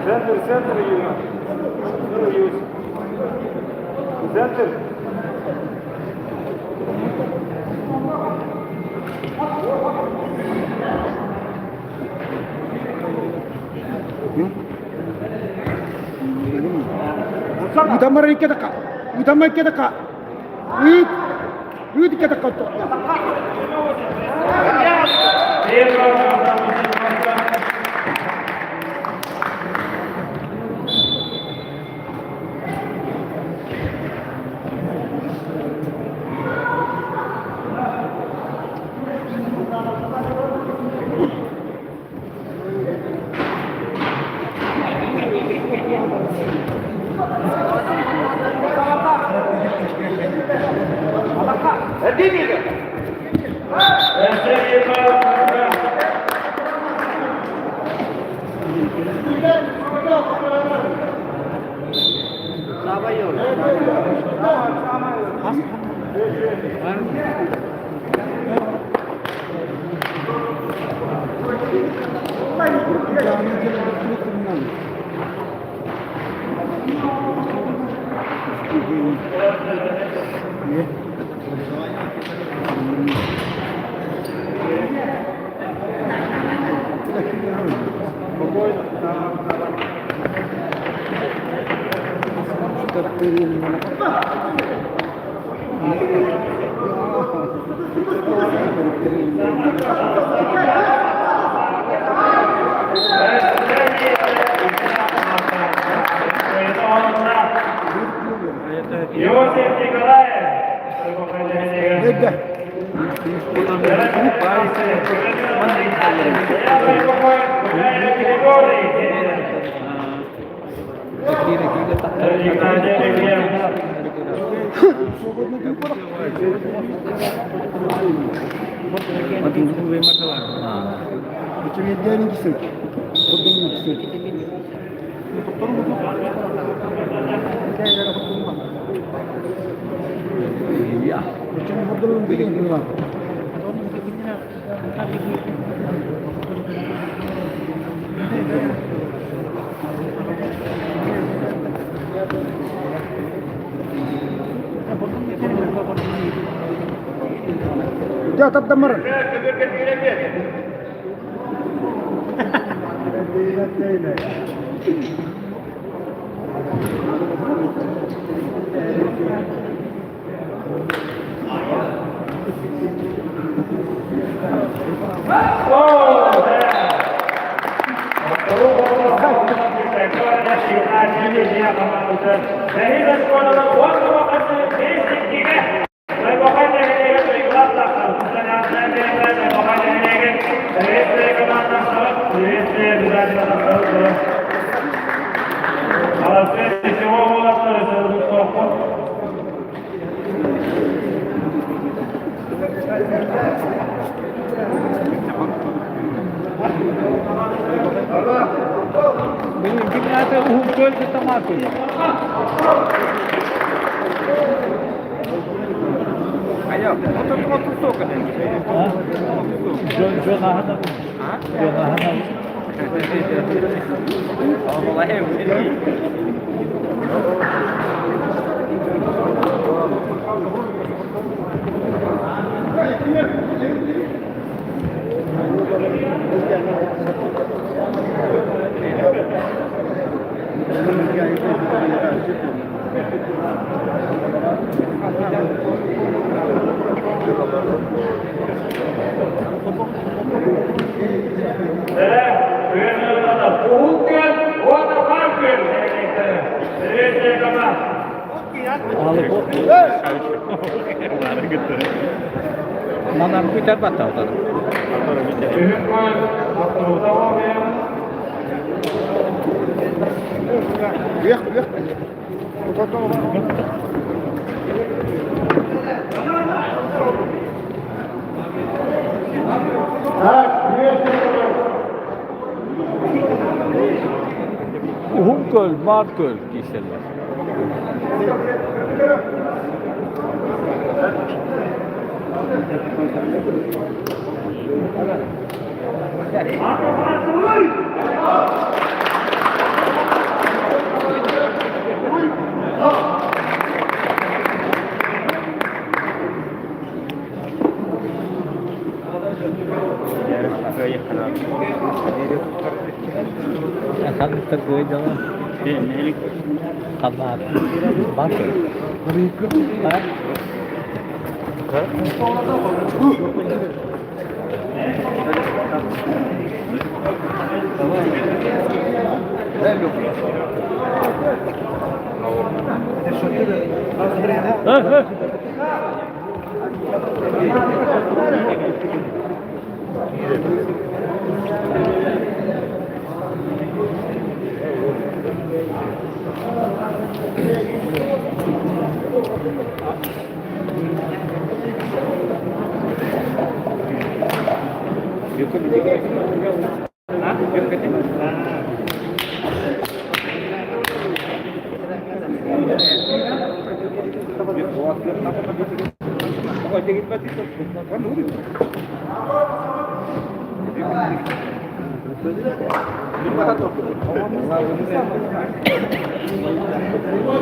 Центр, центр, Юра. Центр. Удамар икки така. Удамар икки така. Ыт. Ыт икки така. Иосиф Николаев. Дьэ, таптаммар. Үөх, үөх. Уһун Көл, Маар Көл киирсэллэр.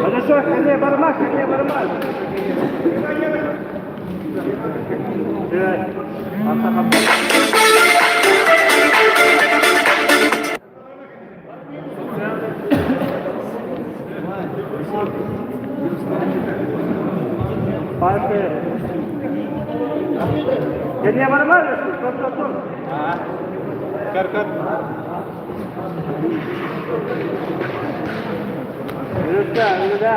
Хорошо, хозяин бармак, хозяин бармак. Geriye varmaz mısın? Dur dur dur. Yürüte, yürüte.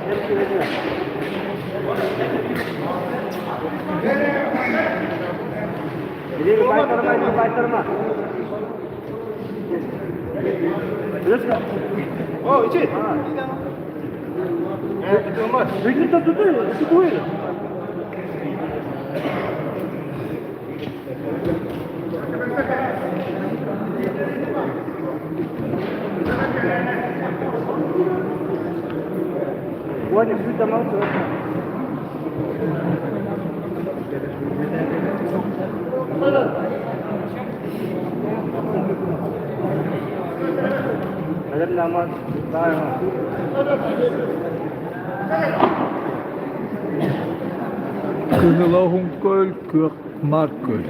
Hepsi yürüte. İleri baytarma, ileri baytarma. Yürüte. О, içi. Yürüte tutuyor, tutuyor. Wani futa mautu. Alam naman, tayo. Кыһыл Уһун Көл, Күөх Маар Күөл.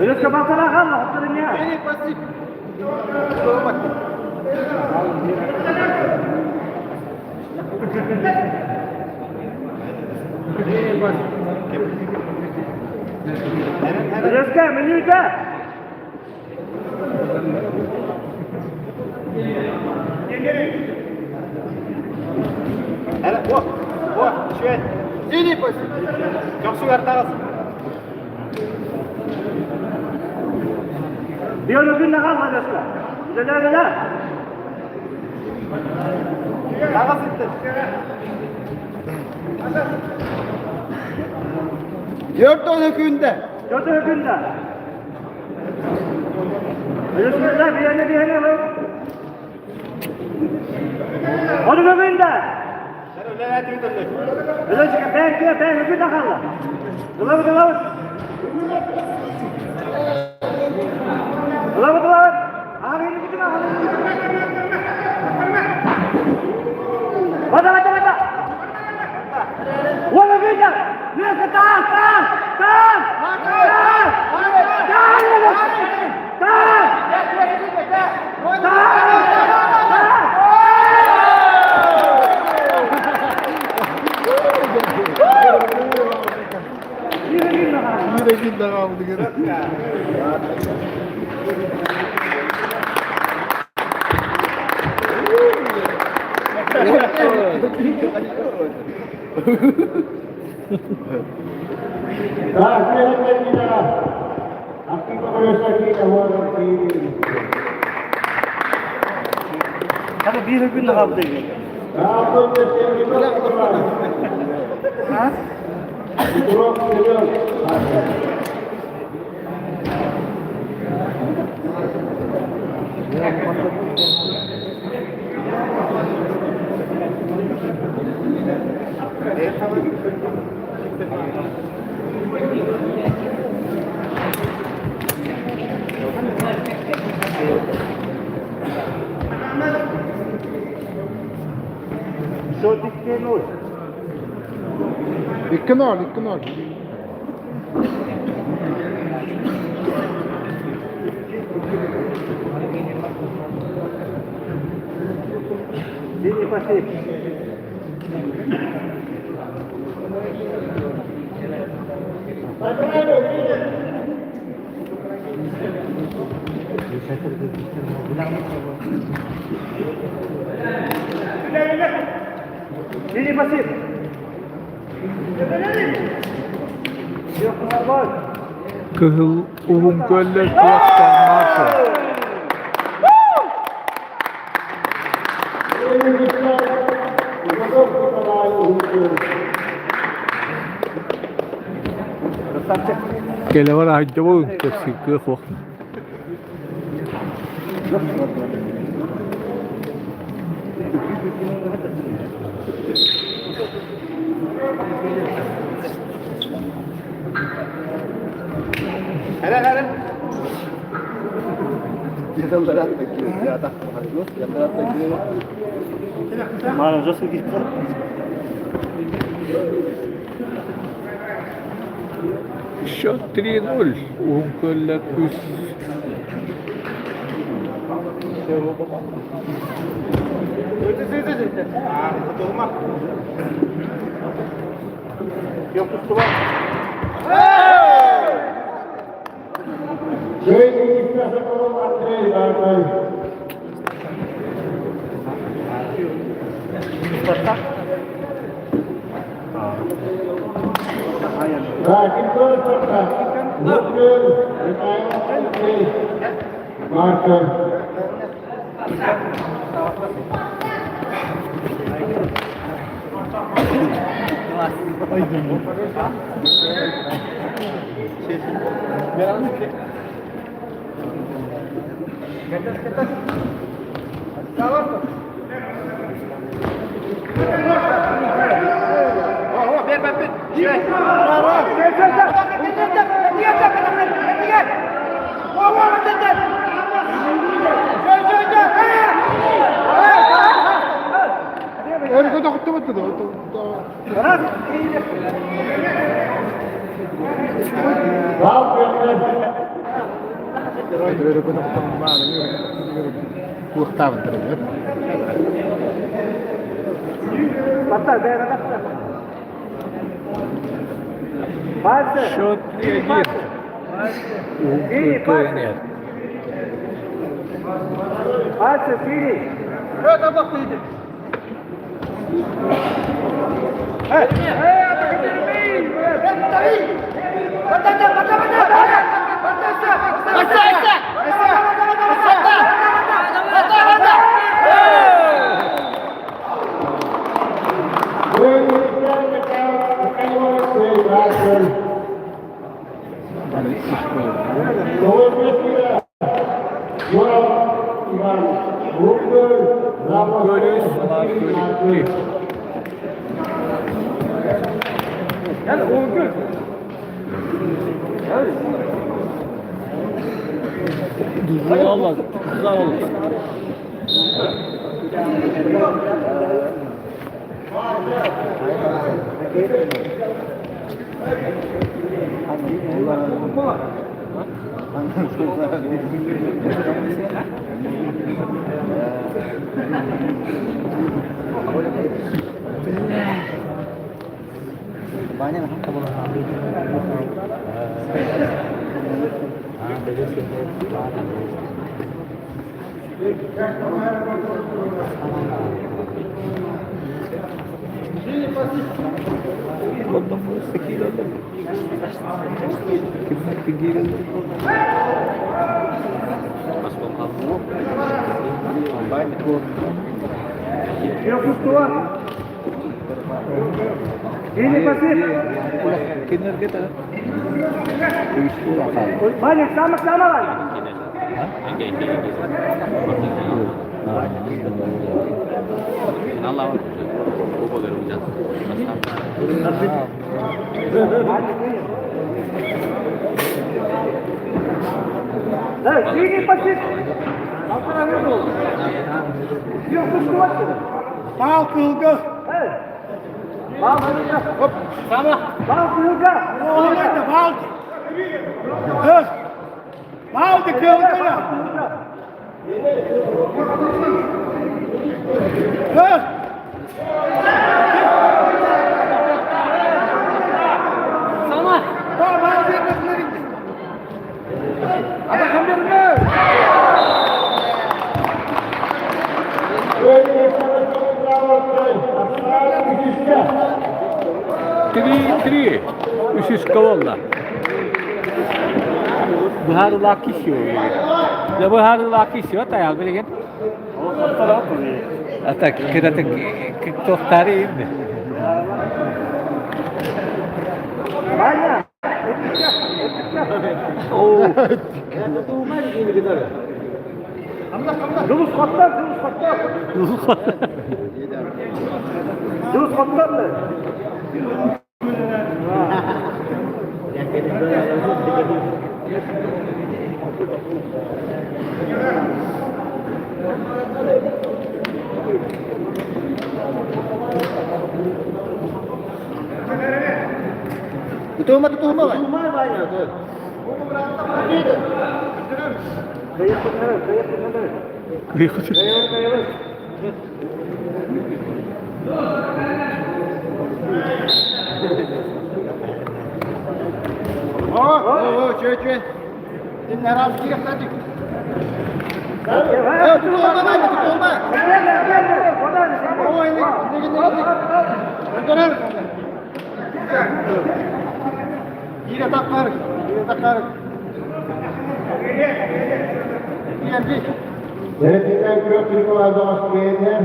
Yürüte baltana kalma, oturun ya. Yürüte, menüde. Синий паси. Көхсүгэр таҕыс. Bir öbürüne kalma dostlar. Güzel güzel. Таҕыс иттин. Dört tane günde. Dört öbüründe. Yürüsünler bir yerine bir yerine bak. Onun öbüründe. Öyle çıkın. Ben köye ben öbürüne kalma. Kılavuz kılavuz. Kılavuz kılavuz. Ağrını gidin ağrını gidin. Bata bata bata. Onu öbüründe. Yürüsün tamam tamam. Tamam. Tamam. Tamam. Tamam. Yine günde kaldı gene. Hadi bir gün daha bu değil. Икки ноль, икки ноль. Кыһыл уһун көллөр туохтан Маша. Кэлэ бар аһдьабын кэпсиккэ хуохна. Мана жестко gitti. Счет 3-0. Уһун көллөр үс. Өргө тохтубут Счет 3-1. Уһун көл нет. Уһун көл үс, көл икки. Tuzlu al bak, tuzlu al. Ваня, сама, сама, Ваня. Баал кыылга. Баал кыылга. Баал кыылга. Баал. Баал кыылга. Три-три. Үсүс колонна. Быһаарылаах киһи Дьэ быһаарылаах киһи тайаал билигин. Ата кыратык туохтаары иһиннэ. Дулус хоттор, дулус хоттор. Дулус хоттор. Тутума, тутума. О, чё, чё? Ты не раз Denetiminden kök Nikolay Bey'den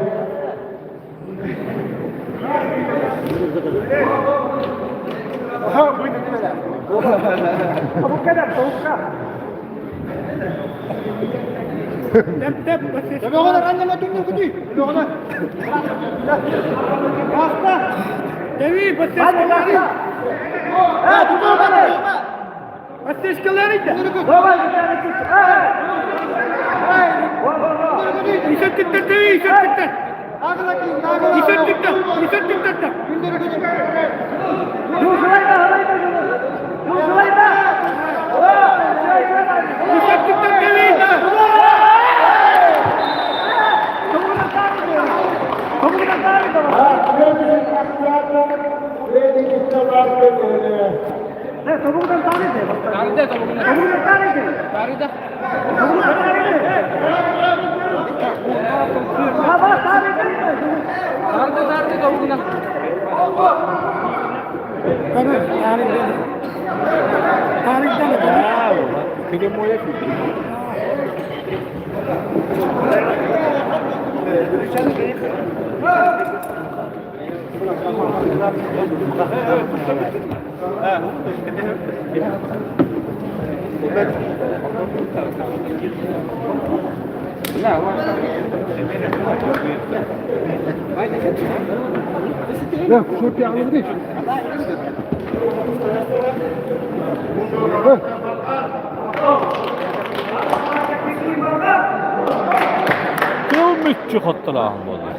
Тыл мүччү хоттолооһун буолла.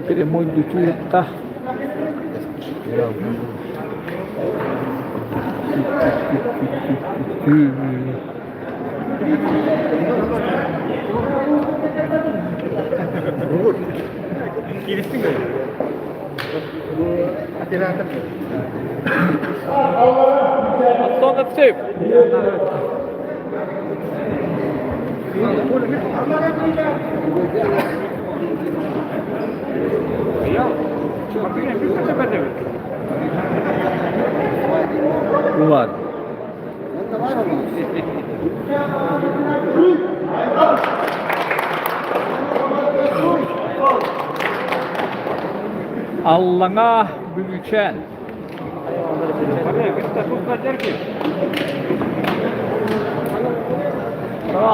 Прямой дүтүүтта. Оттон сөп. Улар. Аллаҥа Бүлүүчээн.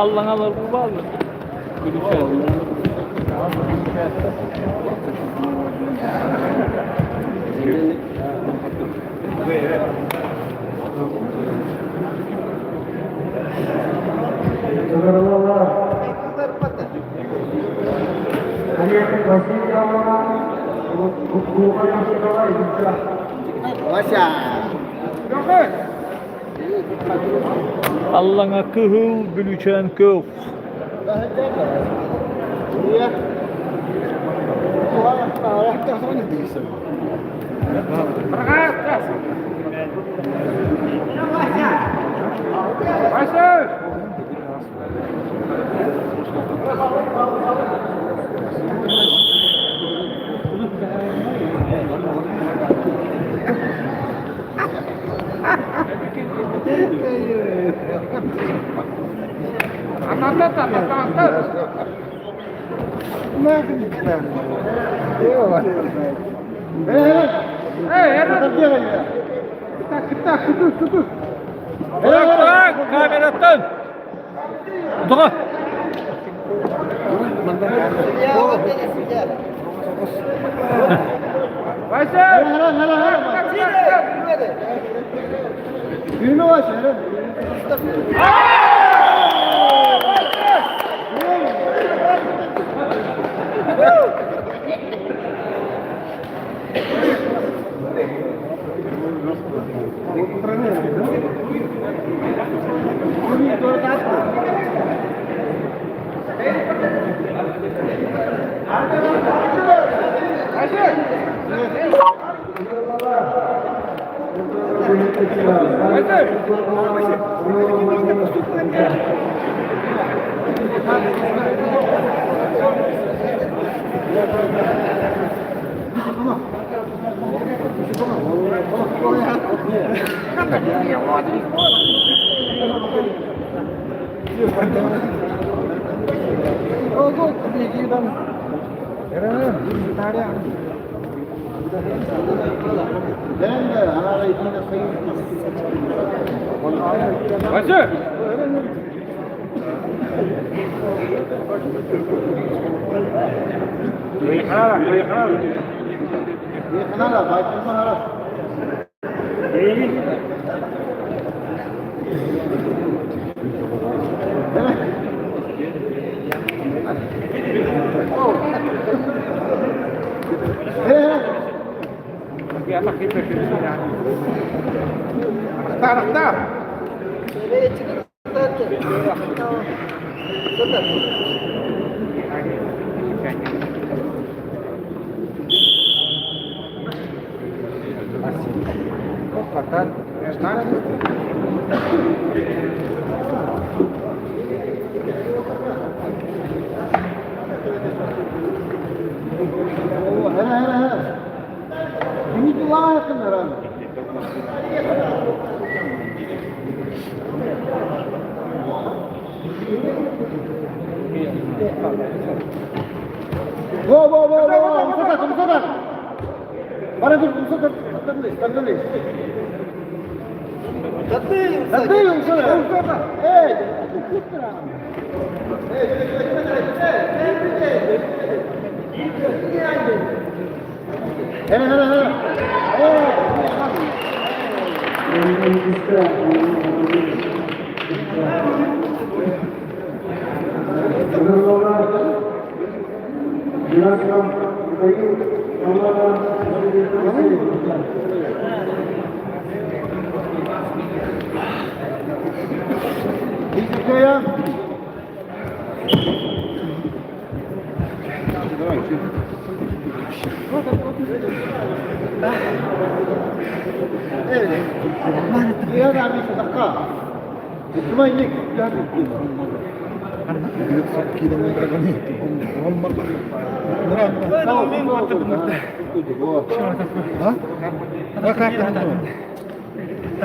Аллаҥалар бу бааллар. Бүлүүчээн. Аллаҥа кыһыл, Бүлүүчээн көөх. Bırak kameratan. Тоҕо?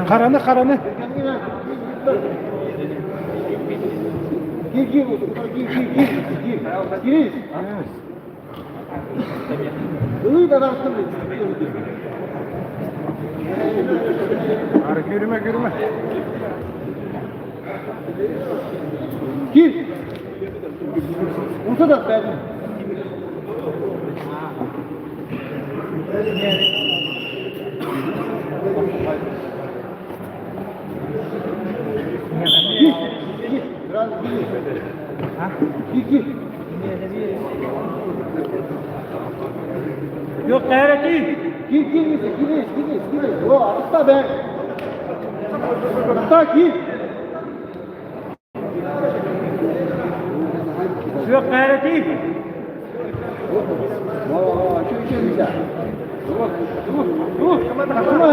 Хараны, хараны. Gir gir gir gir gir gir. Gir. Ылыы да тахсым. Yürüme yürüme. Gir. Ursa da ben. Gir. Gir. Biraz gir. Gir gir. Yok gayreti. Gir gir gir gir gir gir. O atla be. Atla gir. Yok gayreti. Aa, şu şu güzel. Dur. Dur. Hele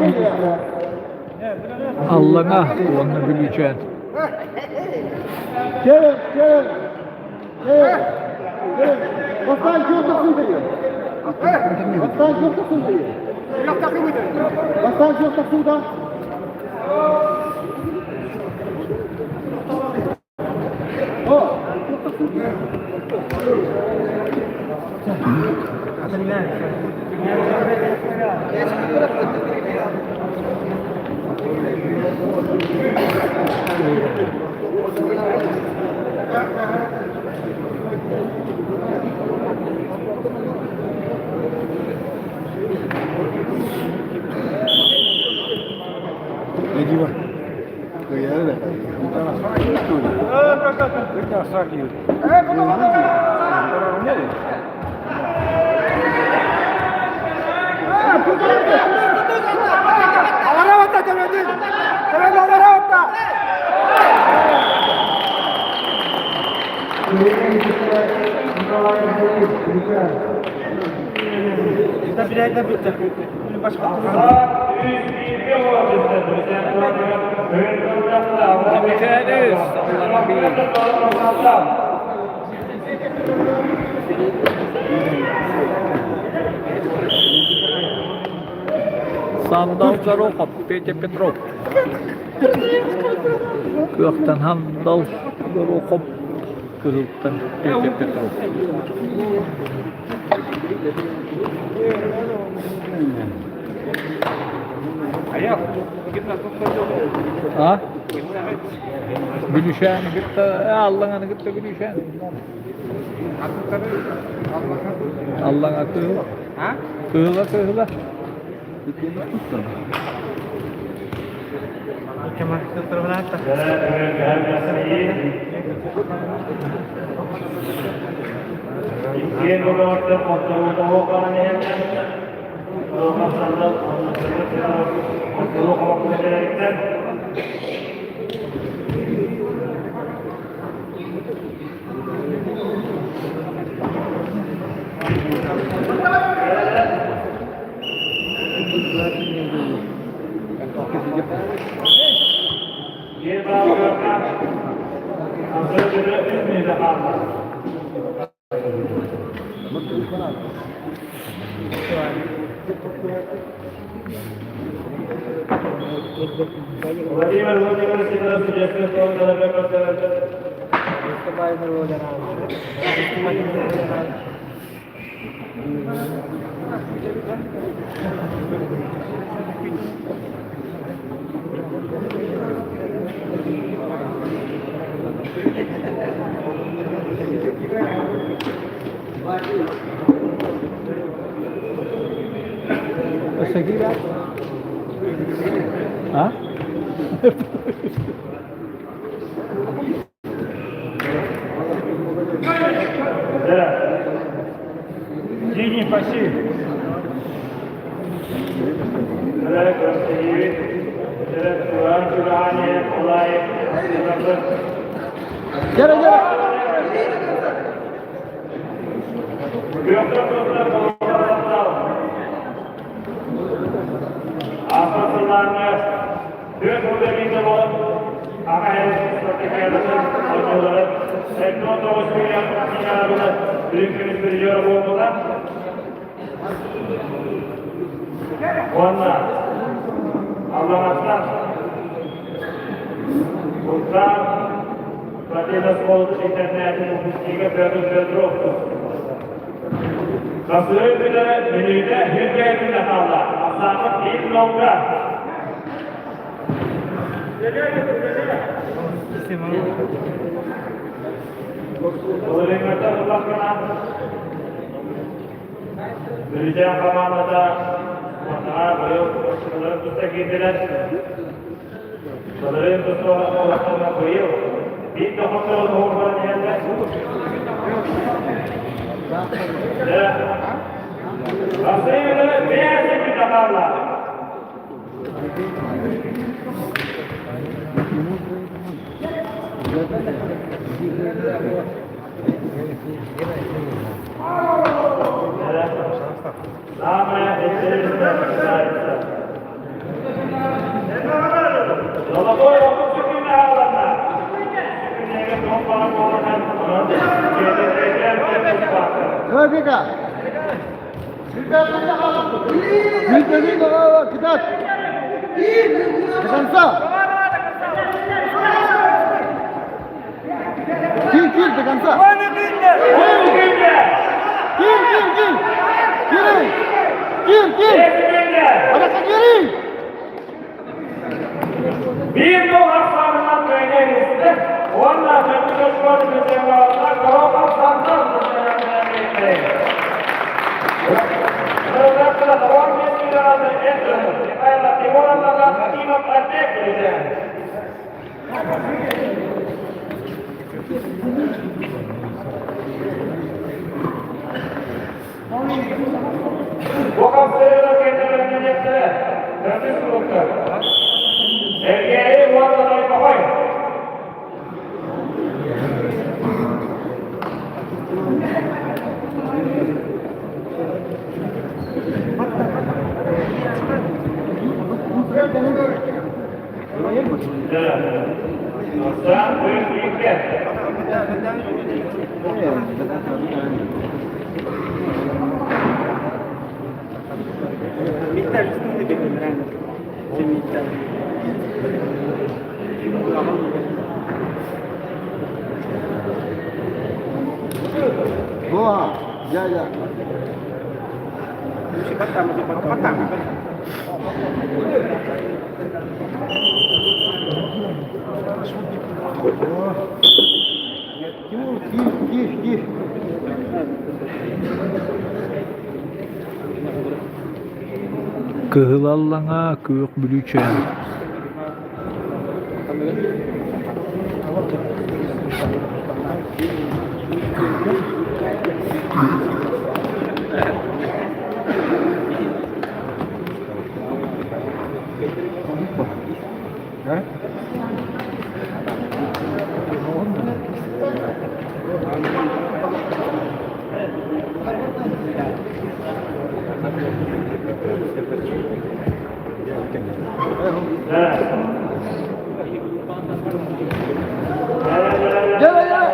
hele hele. Аллаҥа уонна Бүлүүчээн. Gelin, gelin. Gelin. Gelin. Бастан жоқ тақсың Бастан жоқ тақсың Бастан жоқ тақсың О, Бүлүүчээн Аллаҥа биир. Сандал Горохов, Петя Петров. Күөхтэн Сандал Горохов, Кыһылтан Петя Петров. А? Бүлүүчээни кытта, Аллаҥаны кытта Бүлүүчээн. Аллаҥа кыһыл. Кыһыла кыһыла. Владимир Владимирович Seguir А? Дини паси. Gel gel. 79 киилэ үрүҥ көмүс призера буоллулар. Уонна Аллараттан Султан Победа оскуолатын интернатын выпускнига Петр Петров Хасыры күнэ мүнүүтэ хүргээтинэ хаалла. Ахсааммыт биир нолга. Былырыыҥҥыттан улахана Бүлүүчээн хамаандата уоннаҕа быйыл былырыын туста киирдилэр. Былырыын туста улахана быйыл биир да хоттору туһурбан иһэллэр. Василий бэйэсэ күтэ хаалла. Самое интересное начинается. Золотой Давай, Вика! Вика, Вика, давай, кидать! До конца! Кир, кир, до конца! Кир, кир, кир! Кири! Кир, кир! Адака кири! Биир гол ахсаанынан кыайыы истэ уонна Чөкүчөчкөр Михайловна Горохов Сантан Михайло Егоровна Акимов Артек Бу кэннилэрэ төрдүс кулуктар. Эргээйи уонна Тойбохой. Сан Goa, ya, ya. Тимур, кир, кир, кир. Кыһыл аллаҥа, күөх бүлүүчээн Gel gel.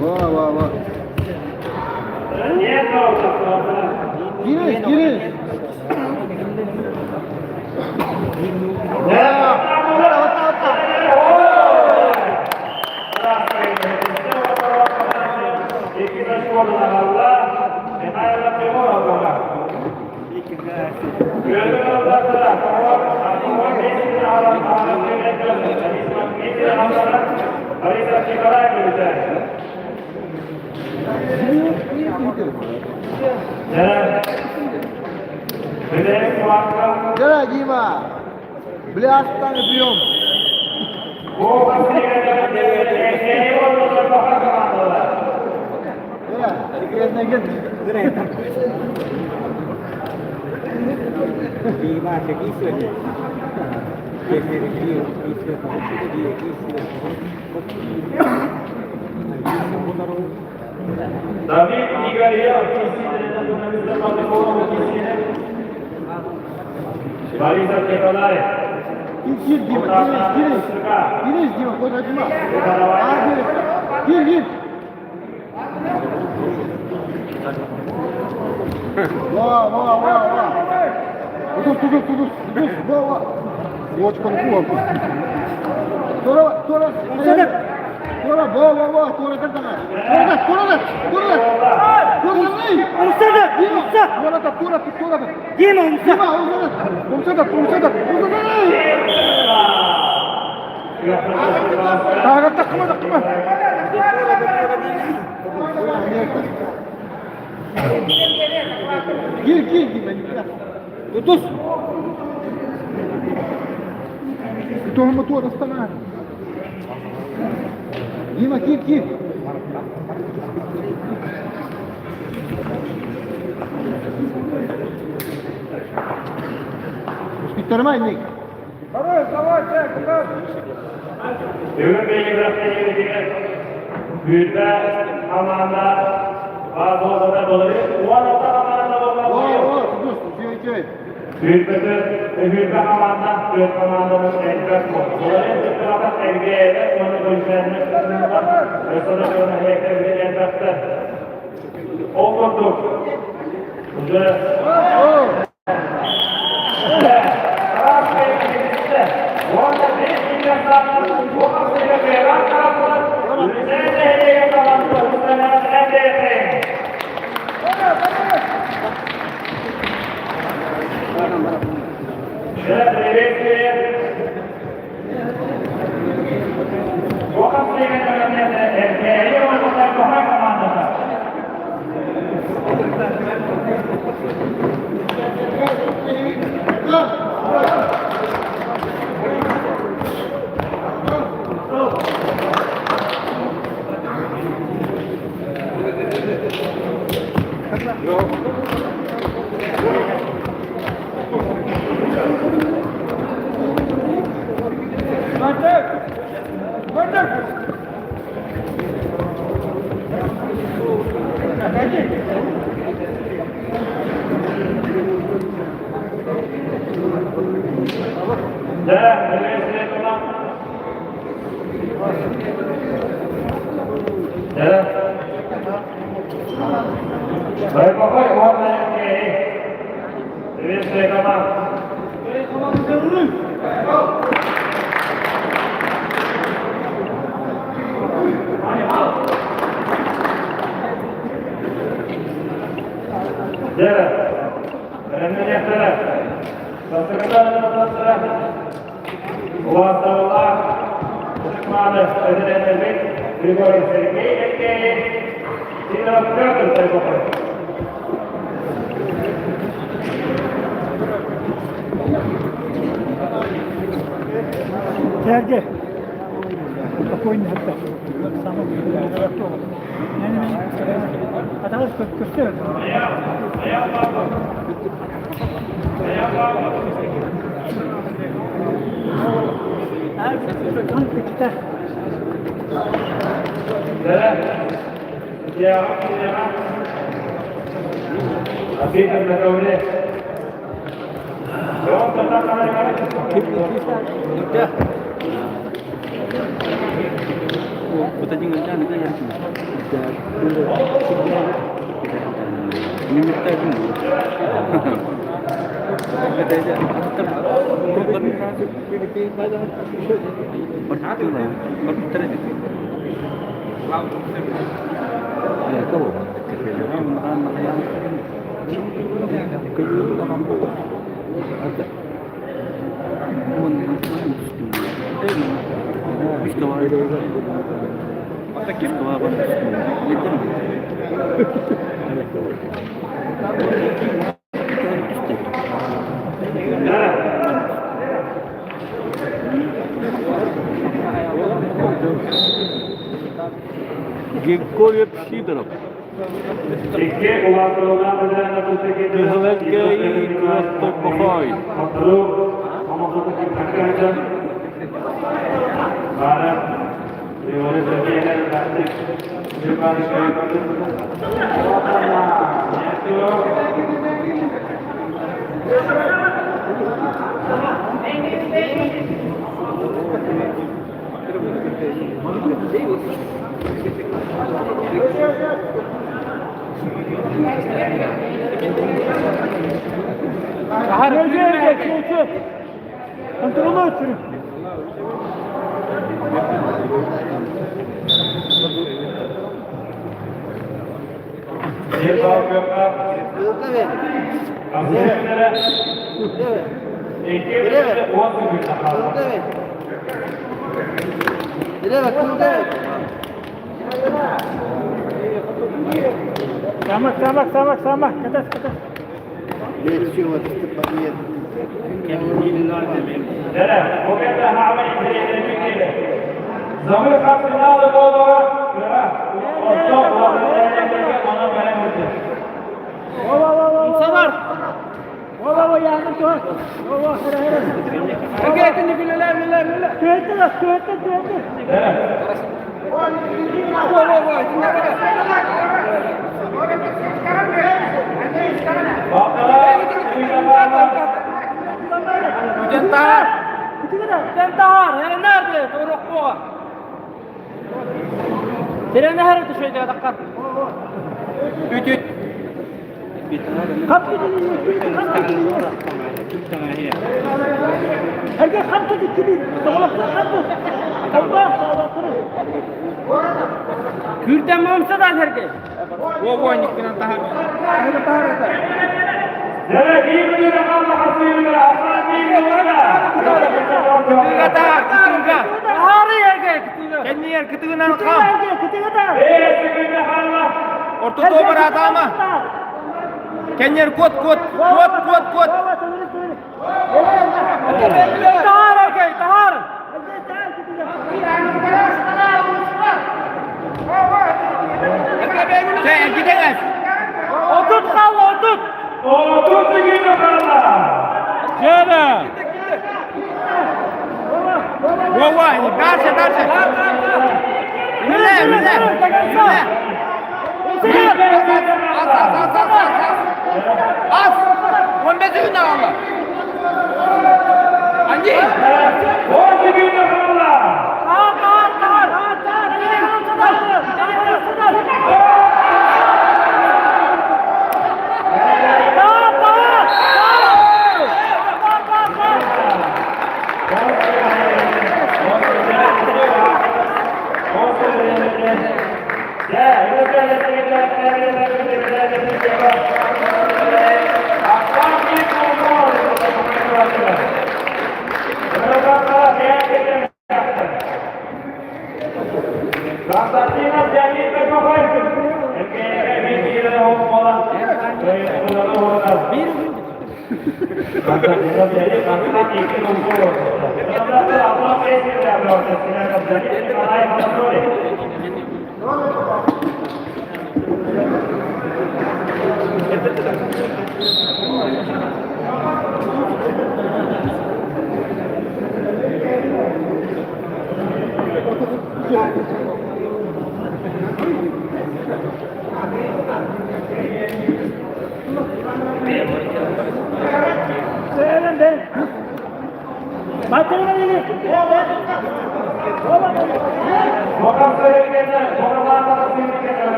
Ва, ва, ва. Кирис, кирис. Gel Дима. Бля, прием. Секретный агент. Давид Игорев, Борисов Николай. Кир, кир, Дима, кир, кир. Кир, Дима, куда Дима? А, кир, кир, кир. Ва, ва, ва, ва. Тудус, тудус, тудус, тудус, ва, ва. Уочканы куа. Тора, тора, тора, ва, ва, ва, тора, тора, тора, тора, тора, тора, Умсада, умса. Тора, тора, тора. Дима, умса. Дима, умса, умса, умса, умса. Тага, такма, такма. Gir, gir, gir. Тудус. Туһама туора станаа. Дима, кир, кир. Успиттармай, Ник. Бүгін бейгілерді Büyütme amanda bazı dolayı Uanata amanda О, dolayı о, тудус, үчүгэй, үчүгэй. Büyütmesi büyütme amanda büyütme amandanın elbet Dolayı tıkrabat elgeyle onu bölüşenini ve sonra onu heyekleri elbette. O kurduk. Уже О, Григорий Сергей Алексеевич, Сидоров Петр Сергеев. Sergi. Спокойно это. Аталыс көстөр. Григорий Сидоров. Кыһыларгай Крастой Bir bal күөххэ Абсолюттара 2 10 секунд хаалла. Самак, самак, самак, самак. Катас, катас. Дәрә, бу кәтә һамы интеллектуаль Замыр хапсыналы болдуға кыра. Отто она бәрен өтті. Инсанlar. Ва, ва, яғын туар. Ва, ва, хара, хара. Төйтті, төйтті, төйтті. Дәрә. Бақыра, Tentahar. Tentahar. Yani nerede? Doğru koğa. Tren her düşecek dakika. Üt üt. Herkes خمسة الكبير خمسة الله Kürten mamsa da herkes. Wo wo nikkinan tahar. Дәрә, bir minut қалды хасыры, Аслан bir minut. Kıtıga tahar, kıtıga. Tahar herkes kıtıga. Kendiyer kıtıgından kam. 5 секунд қалды. Orta tobar adama. Kendiyer kot kot kot kot kot. Tahar herkes tahar. Sen gidemez. Otut kaldı otut. 30 секунд қалды. Жара! Во во, дальше дальше. Миле миле. Миле. Az az az az az az. Az. 15 секунд kaldı. Anji. 10 секунд қалды. Tahar, tahar, tahar. Tahar, tahar. Tahar, tahar.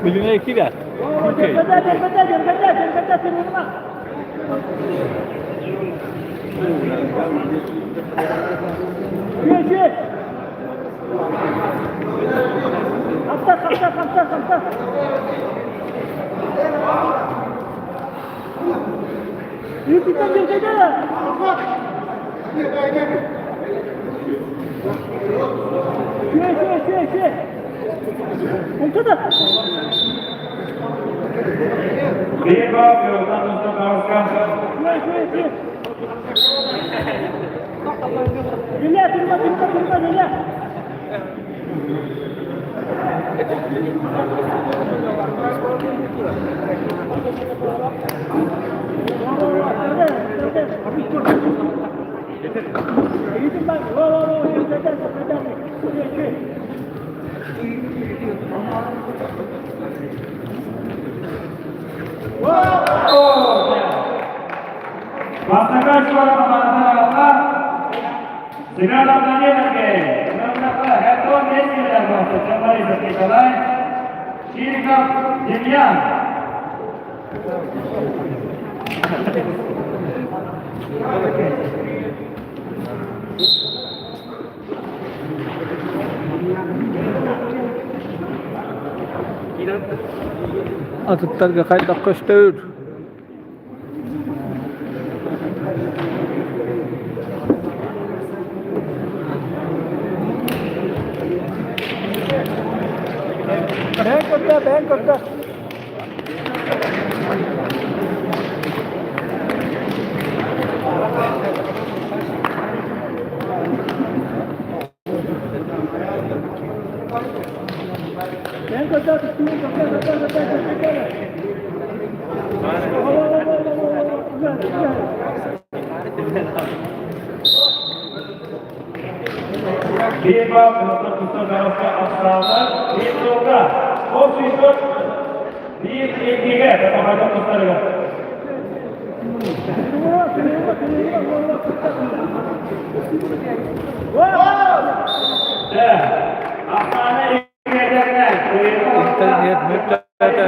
Bilime 2 ver. Okey. خمسة خمسة خمسة خمسة Bir bal yoldan Mustafa Özkan. Семен Антоненко, Хэтон Николай Чириков Демьян. Атыттарга хайдах көстөр? Бэйэҥ көрдөө, бэйэҥ көрдөө. Бэйэҥ көрдөө, көрдөө, көрдөө, көрдөө, көрдөө. Биир балл тустар ахсаана биир суолга 34 биир иккигэ тохойдон тустарыгар. Ахсаана Интернет мөлтөөтө.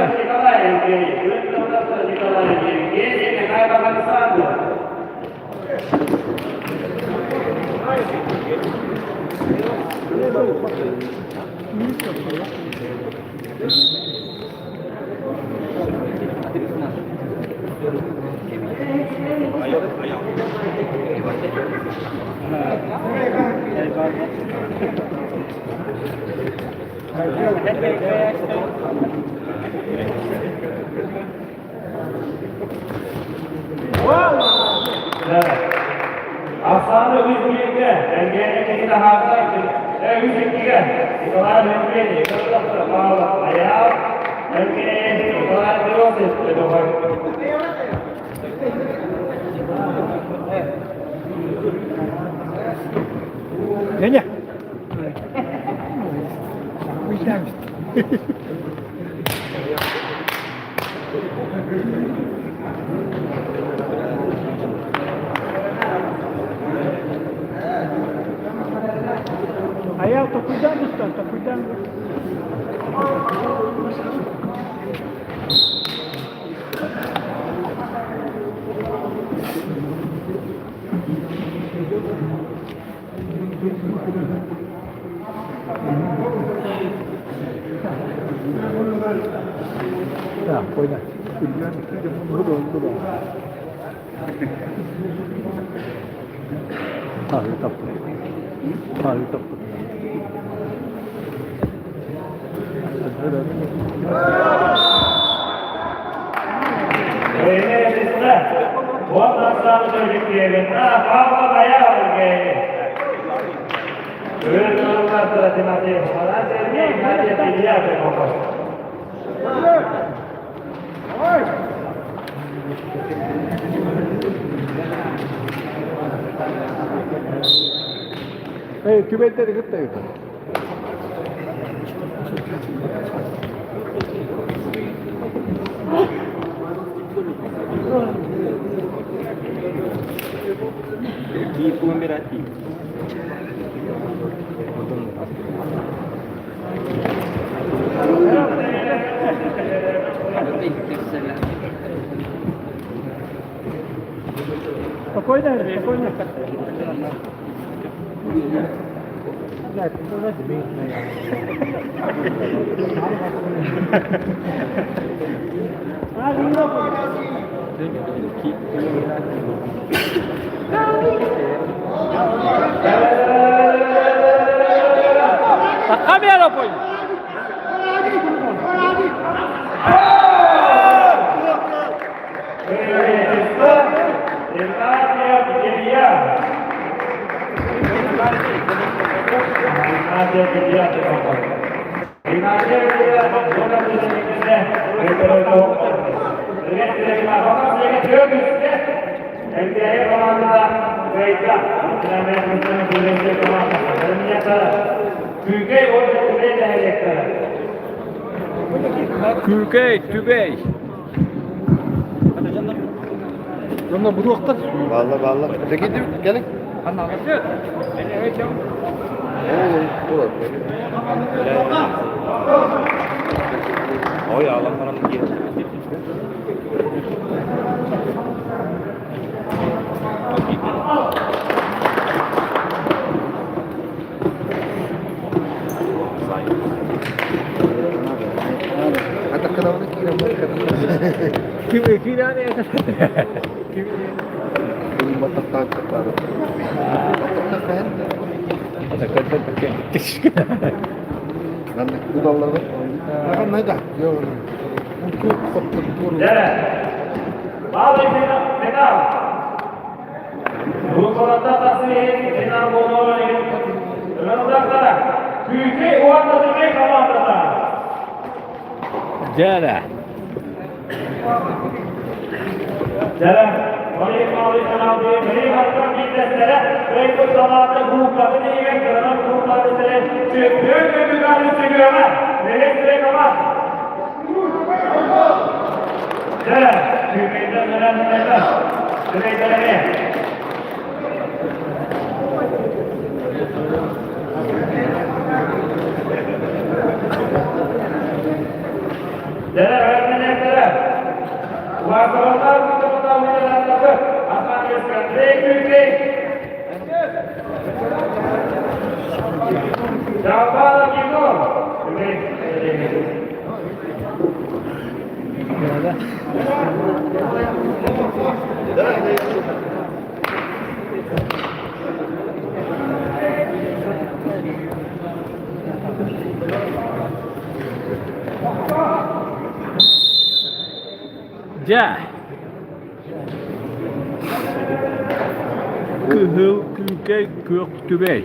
Ахсааны үс бииргэ, Энгиэни киһи таһаарда, үс иккигэ, Николай Евгений, Павлов, Аял, Евгений, Николай Иосиф, Не-не. Аял токуйдан тустан, токуйдан. Так, понял. Түбэлтэри кытта ыытар. Спокойно, спокойно. Камера пой. Күүкэй, Түбэй. Балла балла. Кэлин. Ой, алан баран Дьэ Дьэ Кыһыл Күүкэй Күөх Түбэй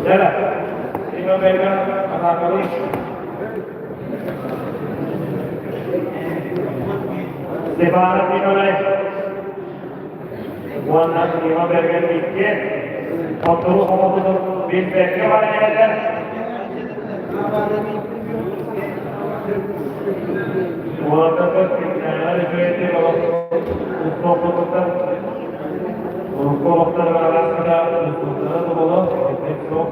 Дьэ, Иван Бэргэн атаакалыы. Степанов Николай уонна Иван Бэргэн иккиэн хотторуу хомотутун билбэккэ баран иһэллэр. Уолаттарбыт кимнээҕэр үчүгэйдик устуохпутуттан урукку олохторугар араастара устуохтара тоболо итинник суох.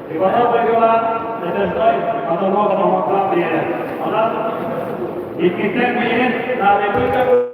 Иванов Иван Надеждай Антонов Роман диэн. Онон иккиттэн биирин наадыйбыт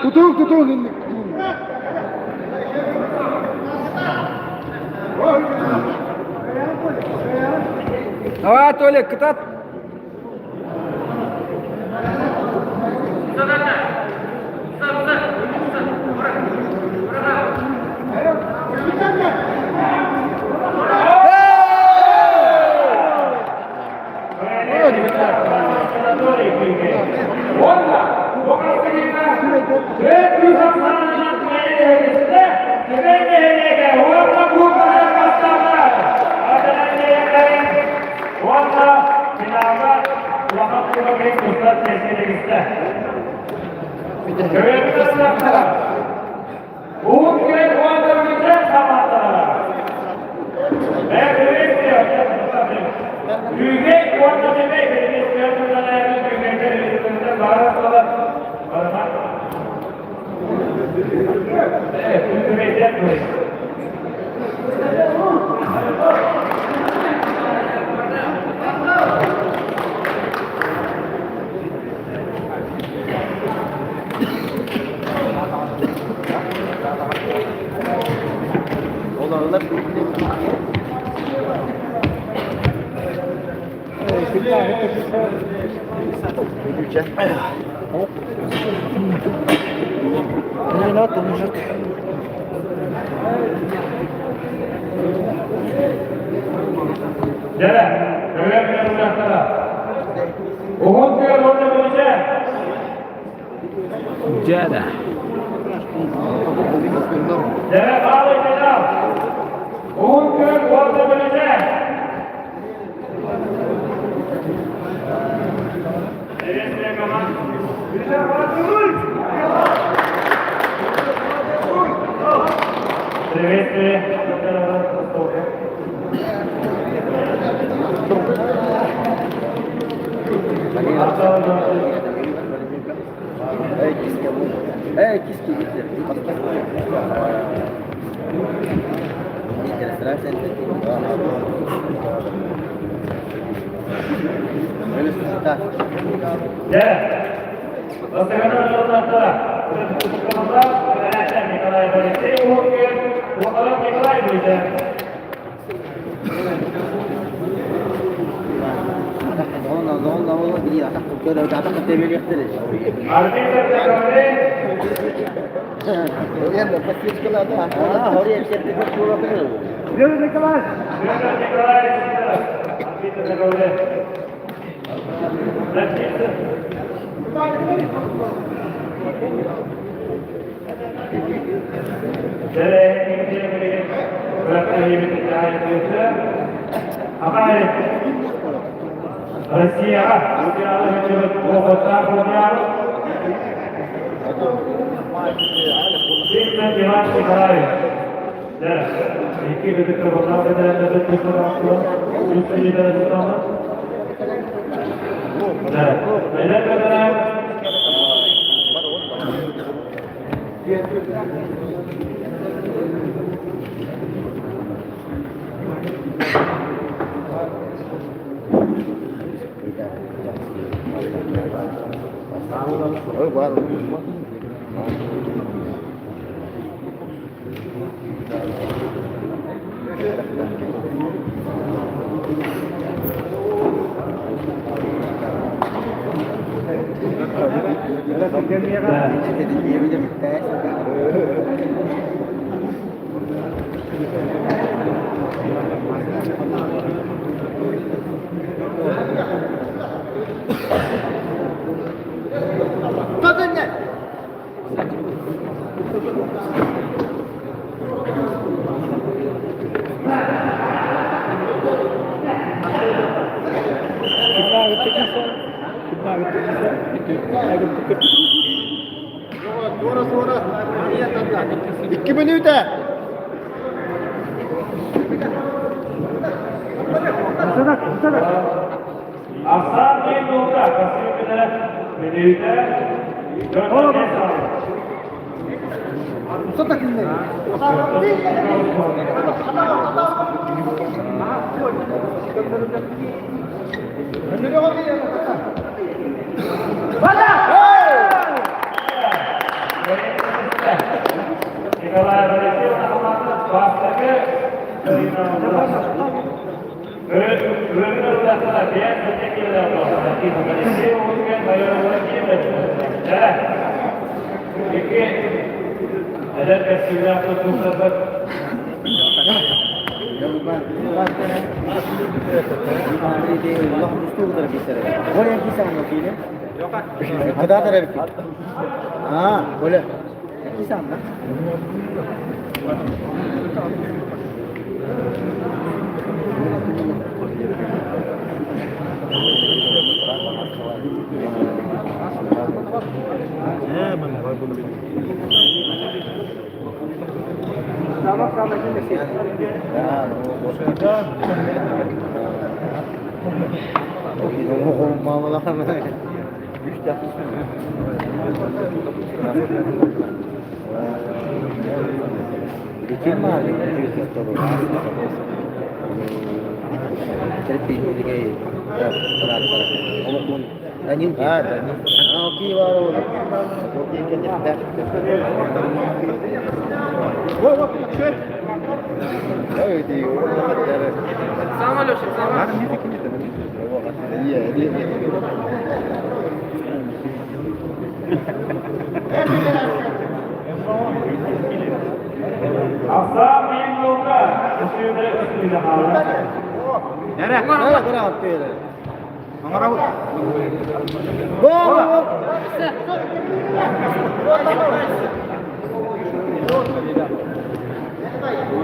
Тутук, тутук инник. Давай, Толик, кытат. Не надо, мужик. Дьэ, өрөмүөн уурахтара. Уһун күөл уонна Бүлүүчэ. Дьэ. Дьэ, баалый финал. Уһун күөл уонна Бүлүүчэ. Приветствие. Дьэ, бастакынан дьонноохторо Николай Алексей Уһуккин, Уһукалов Николай Бүлүтэ. Арбитр Декабре. Юрий Николаевич! Федор Николаевич Сидоров. Арбитр Декабре. Защита. Россияҕа Иван Николаевич. Икки мүнүүтэ. Ахсаан биир нуолта, Касымкина мүнүүтэ, 4 Николай Борисовна бастакы Ахсаан биир минута. Үсүүнэ үс хаалла. Эрэ.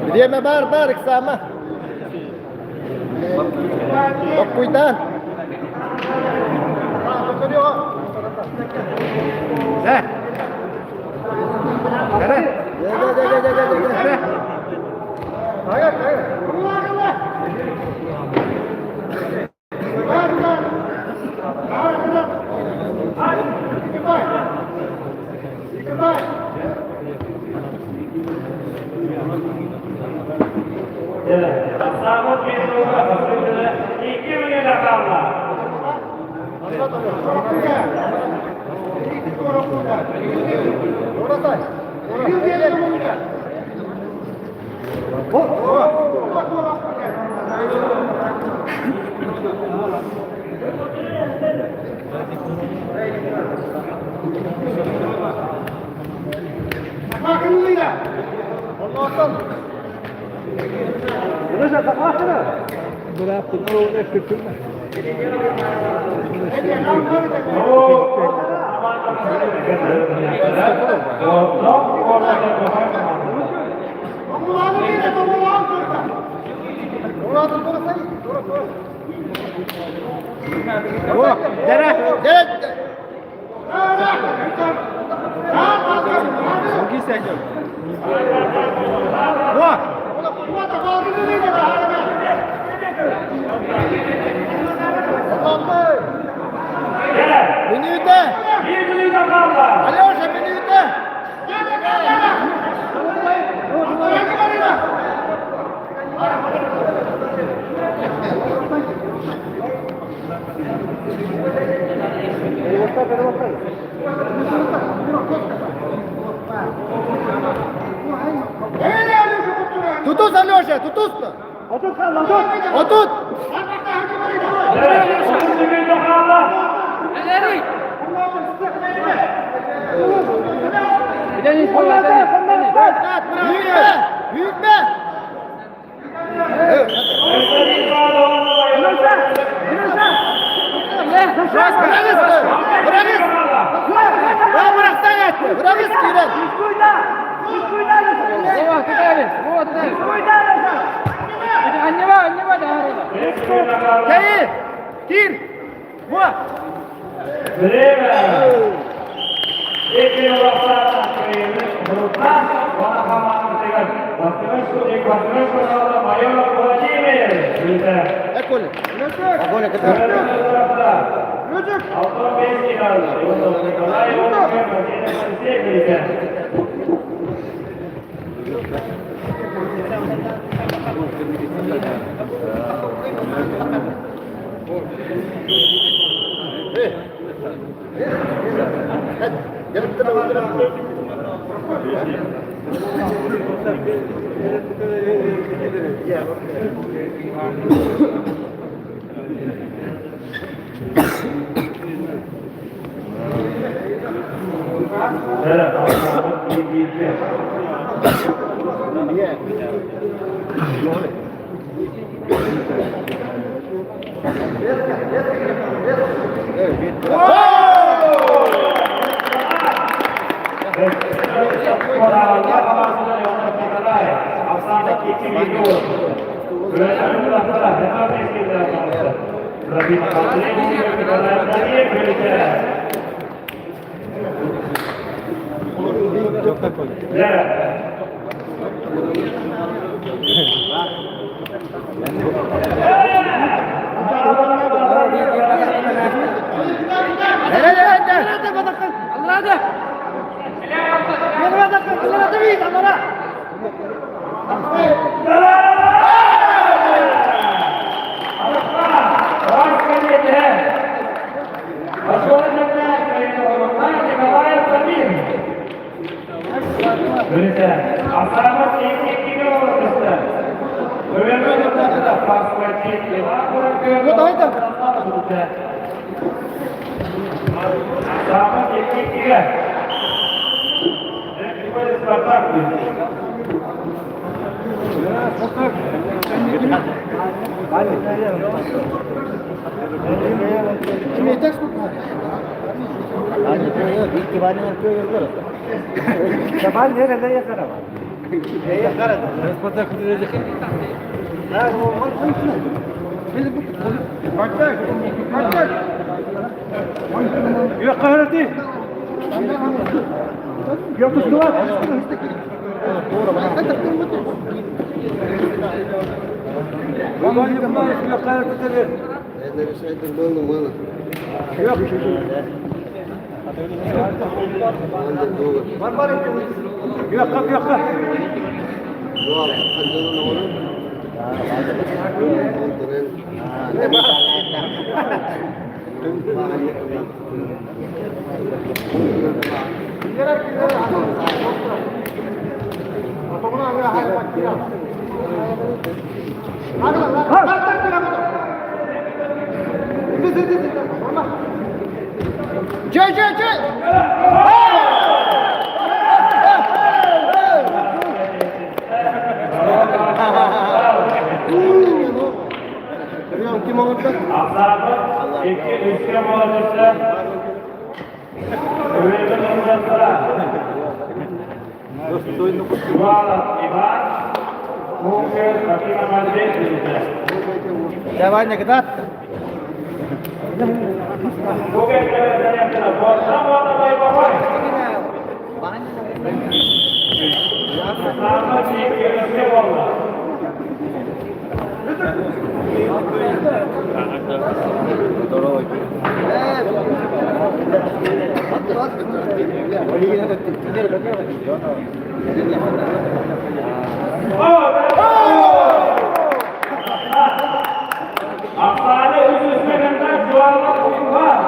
Бириэмэ баар баар ыксаама. Токкуйдаан. Э. Эрэ. Эрэ. Ахсааммыт биир минута. Үсүүнэ икки мүнүүтэ хаалла. Мүнүүтэ! Биир мүнүүтэ хаалла. Алеша, мүнүүтэ! Тутус, Алеша, тутус! Отут! 30 мүнүүтэ хаалла. Büyütme! Büyütme! Bırakız! Bırakız! Ya bıraksan etti! Bırakız kiren! Кэйи. Кир. Во. Время. Майор Владимир. Ekole! Ekole kadar! Yeah. Спартак. Ахсаабыт икки үскэ буола түстэ. Үөтэн олордора. Жуалов Иван, Кукер Афина Мальдетовича. Давай нагнат. Кукер Ахсаабыт икки үскэ буолла. Ахсааны үс үскэ кэннэ Жуалов Иван.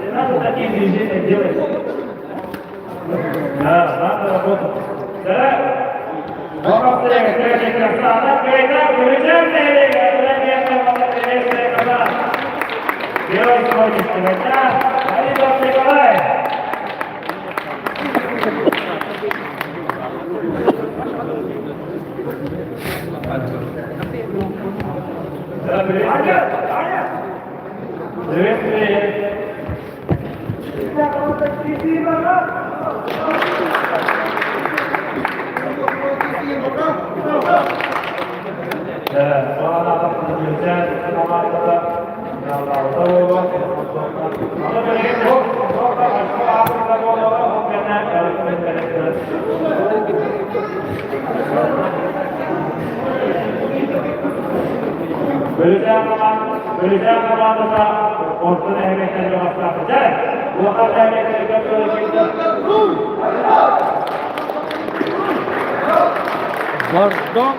Не надо такие движения делать. Да, надо работать. Да. Николай. Бөлүтээн хамаандата орто нэһилиэктэргэ бастаата. Дьэ, улахан нэһилиэктэргэ Бордоҥ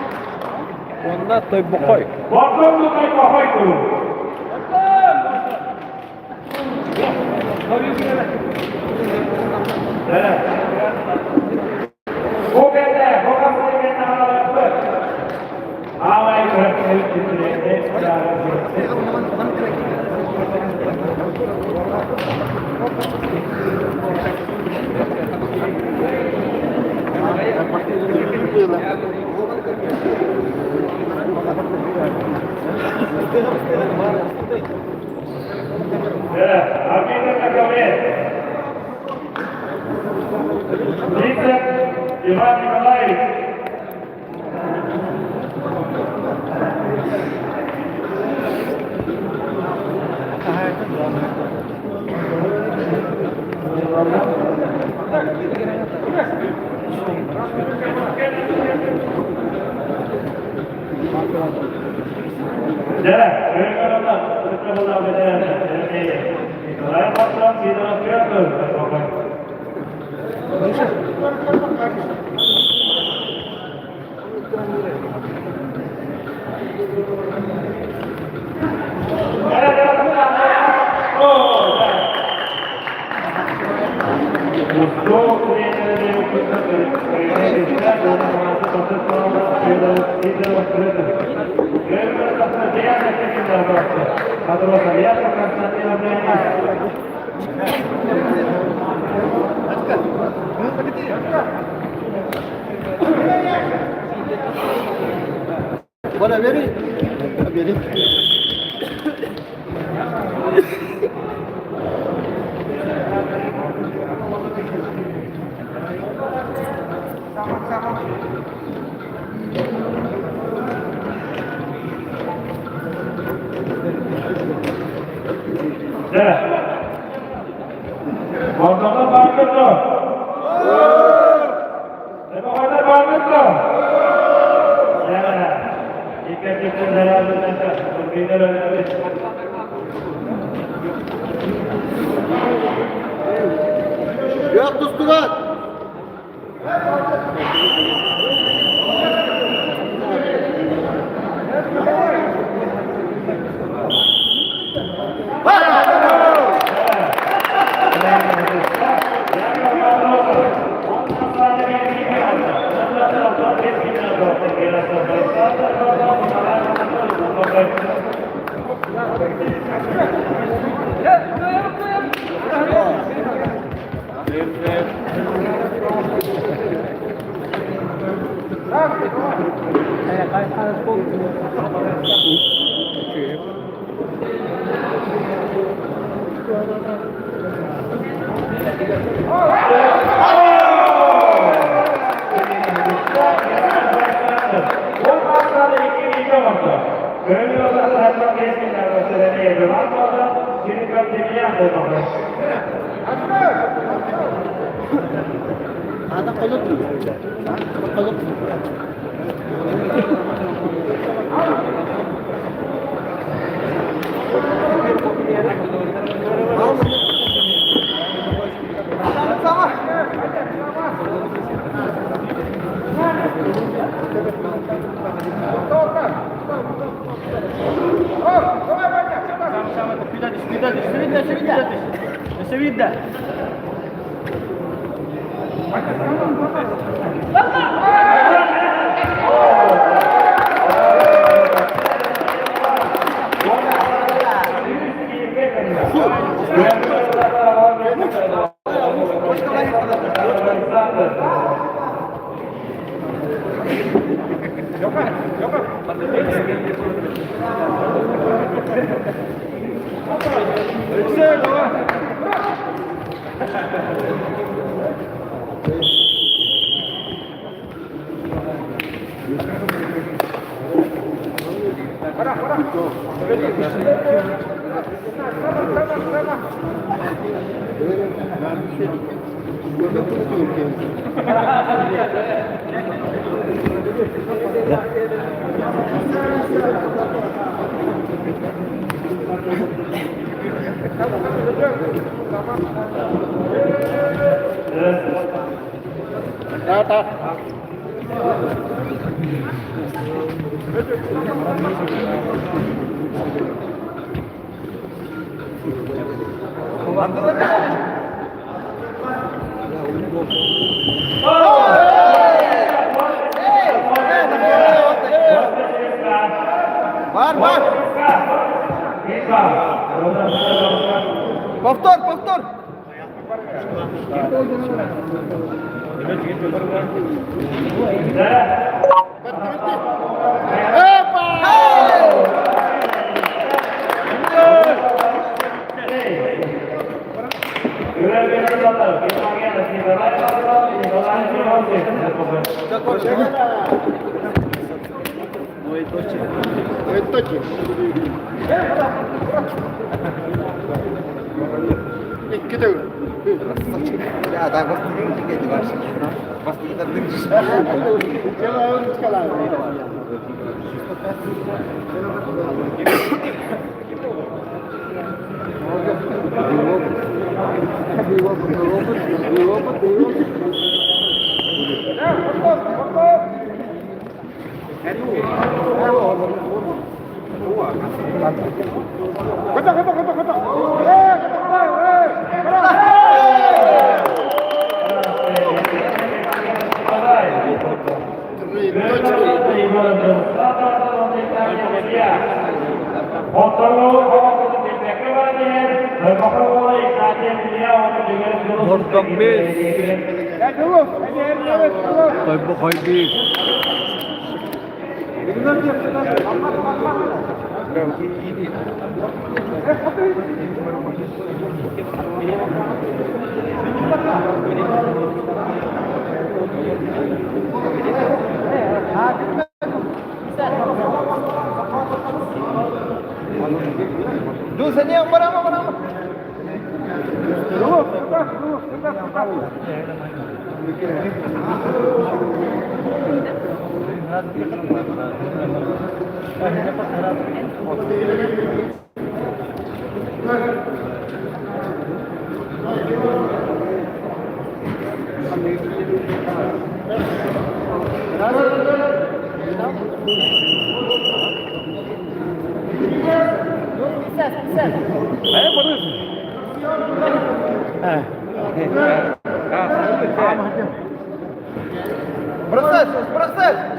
уонна Тойбохой. Бордоҥ Тойбохой кулун. Бу кэннэ, бу хапсыгын аҕаларбыт. Аалай көрөккүн Виктор Иван Николаевич. Дьэ, көрүҥ ытыктабыллаах бэтэрээннэр, Николай Павлов, Сидоров Петр, Bana verin. Verin. Дьэ, Бордоҥҥо бааргыт дуо? Эбэҕэдэ бааргыт дуо? Дьэ, икки өттүттэн заряднайда, турбинар өлөбүт. Yok tustular. Ana kalıp mı? Kalıp mı? Бар, бар! Повтор, повтор! Икки төгүл. Бордоҥ биир, Тойбохой биир. Бросай, бросай!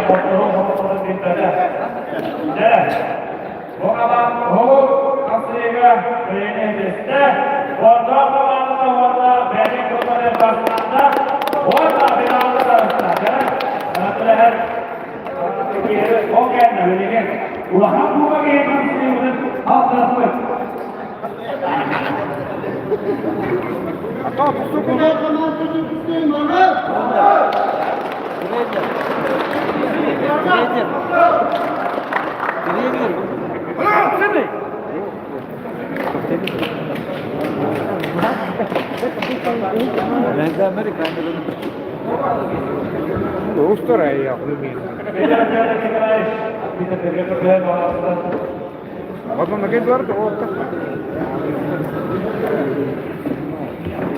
хоттору хоттору билбэтэ. Дьэ, бу оҕо хасыыга бэйэни этистэ, Бордоох хамаандата уонна бэйэтин кылларын бастаата уонна финалга таҕыста. Дьэ, ырытылэһэр ол кэннэ билигин улахан куба киһи хамсыыбытын алтыспыт.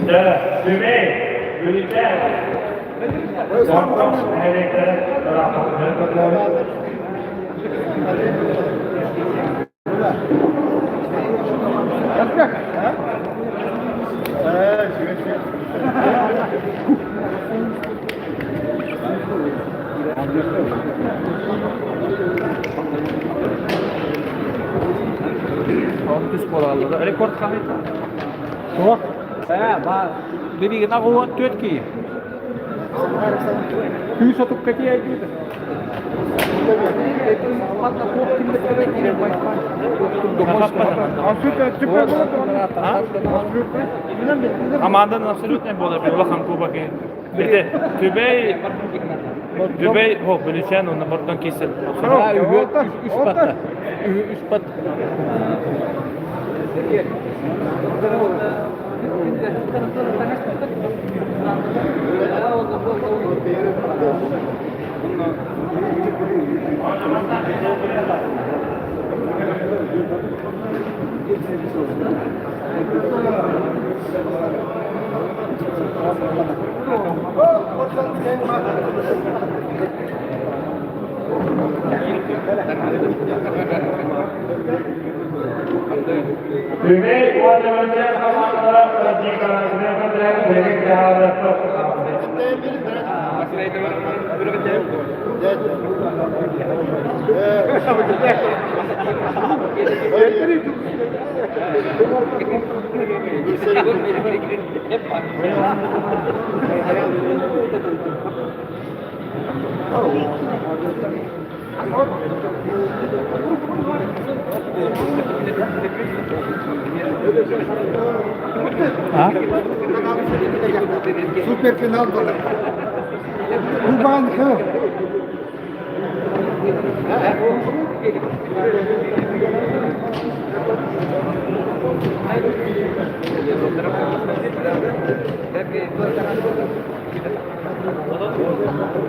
Дьэ, Түмэй, Бүлүүчээн, Бордоҥ нэһилиэктэрэ Рекорд хаһыйда? Суох. Ээ, ба билигин 84 киһи. Күүс отукка тиийдит. Команданын абсолютно буолар улахан кубок Ити Түбэй Түбэй о Бүлүүчээн уонна Бордоҥ киирсэр. Үс батта. Үс бат. Түбэй уонна Бүлүүчээн хамаандалара Суперфинал буолар. Кубан Х.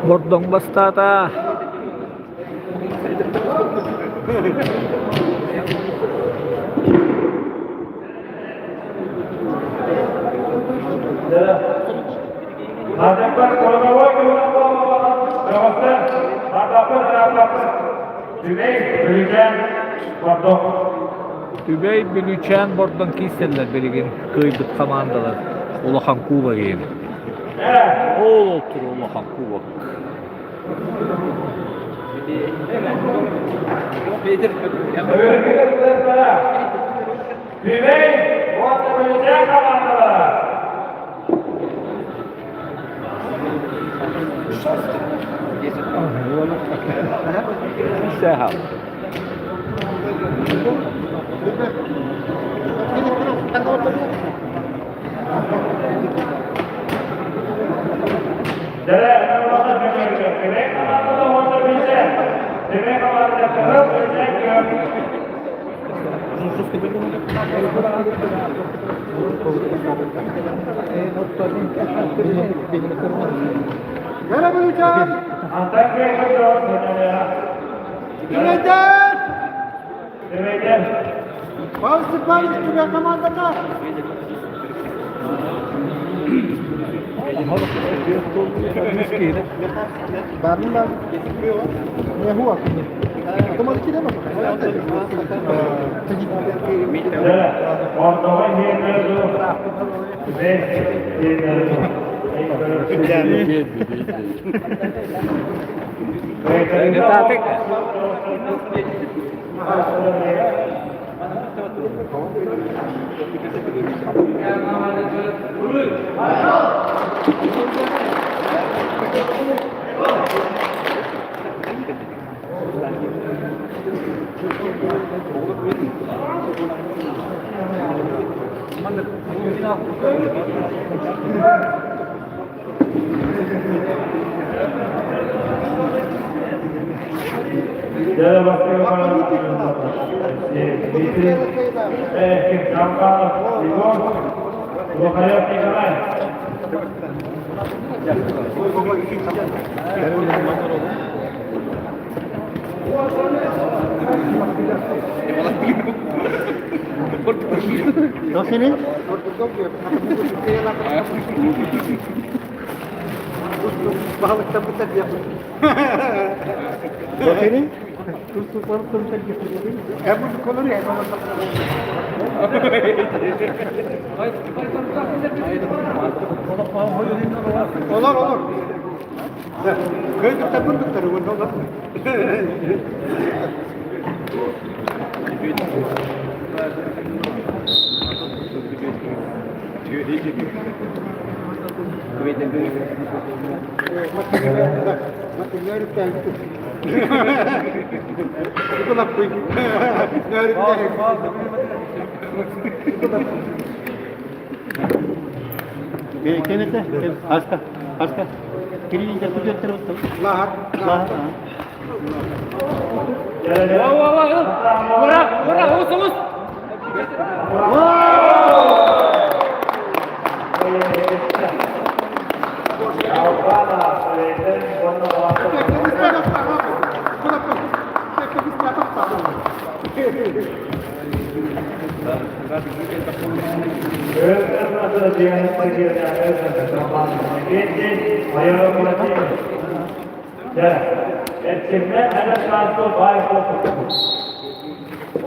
Бордоҥ бастаата. Түбэй Бүлүүчээн Бордоҥ киирсэллэр билигин кыайбыт хамаандалар улахан кубок иһин. Ол ол турар улахан кубок. Түбэй уонна Бүлүүчээн хамаандалара. Саха. Gene Bülüçen! Günaydın! Павел Степанович, тебя команда как? Кытаатык. Olur olur. Köy tapındıkları olur. Ура, ура, ус, ус.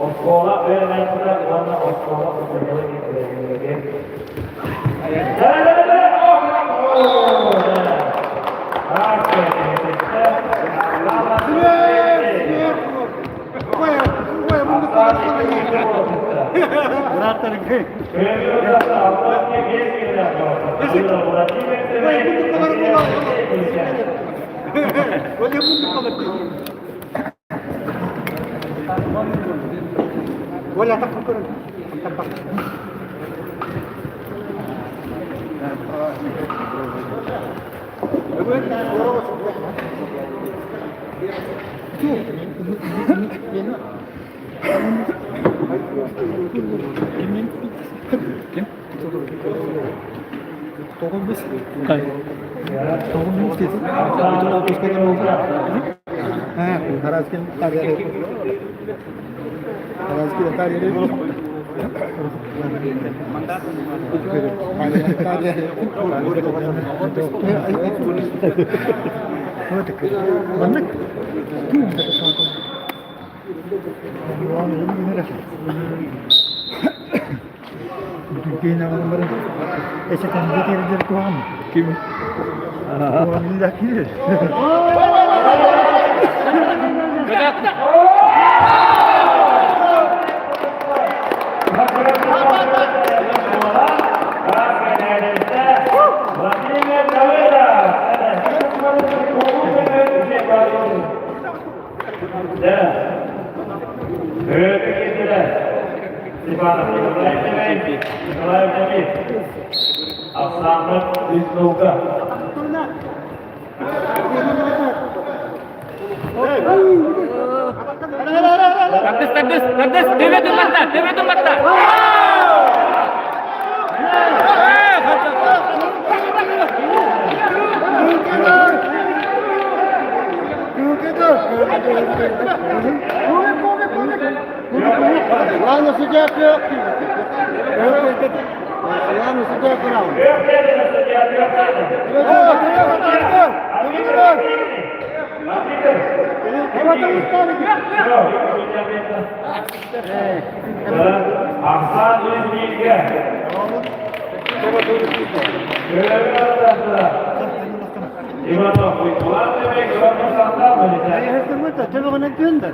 Оскуола үөрэнээччилэр уонна оскуола учуутала ولا تفكر Тардыс, тардыс, тардыс, төбөтүн батта, төбөтүн батта. Ладно, судья, Ладно, судья, Иванов, Иван, Төбөҕүнэн түөн да.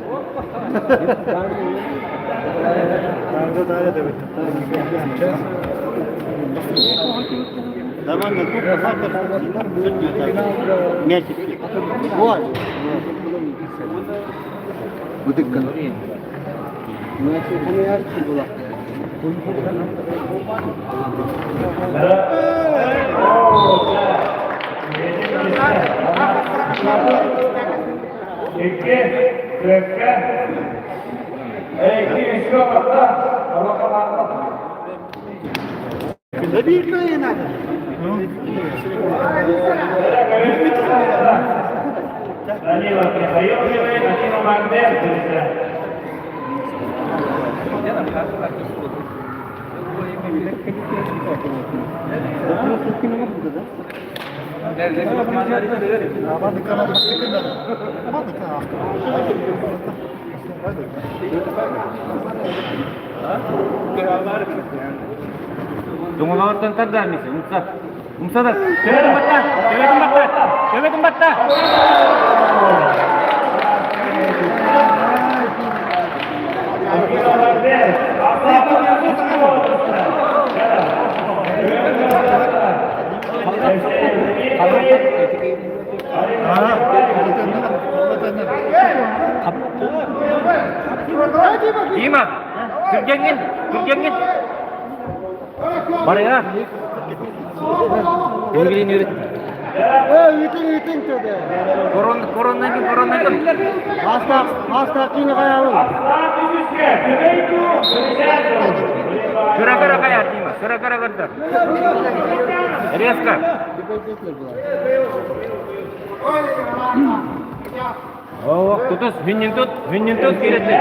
Икки, түөккэ, икки, үскэ барда, Данилов Михаил Данилов Альберт. Тоҥолоҕуттан тардар миссэ, умса. Умса да. Төбөтүн батта. Төбөтүн батта. Төбөтүн батта. Дима, түргэҥҥин, түргэҥҥин. Барыга. Өлгүрин үөрүт. Корон, короннан короннан. Маста, маста кини каялым. Кыра-кыра кая, Дима, кыра-кыра көрдөр. Резко. О, тутус, хүннүн тут, хүннүн тут киирэтти.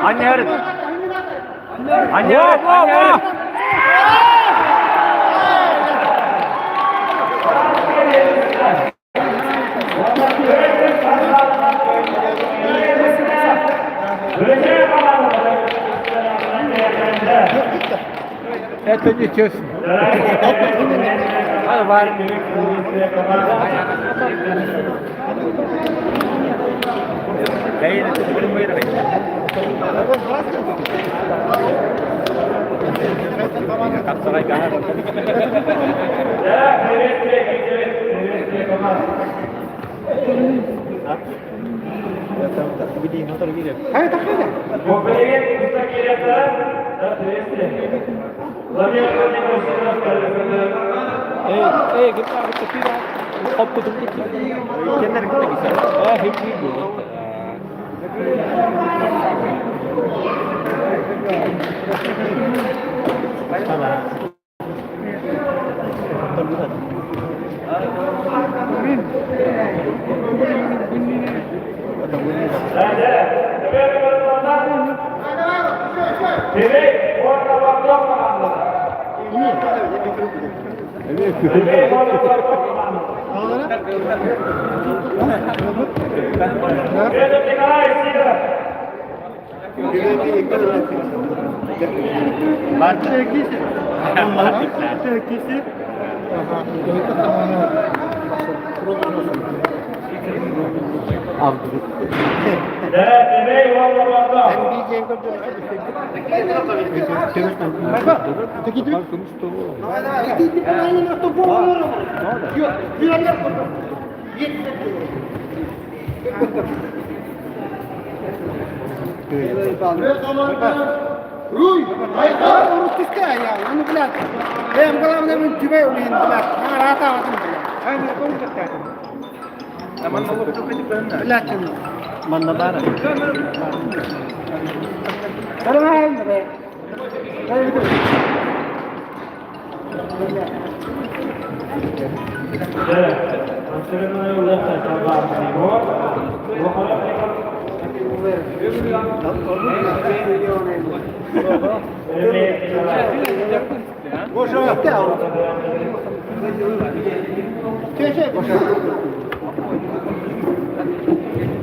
Анньарыт. Анньарыт, анньарыт. Это не честно.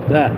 Да.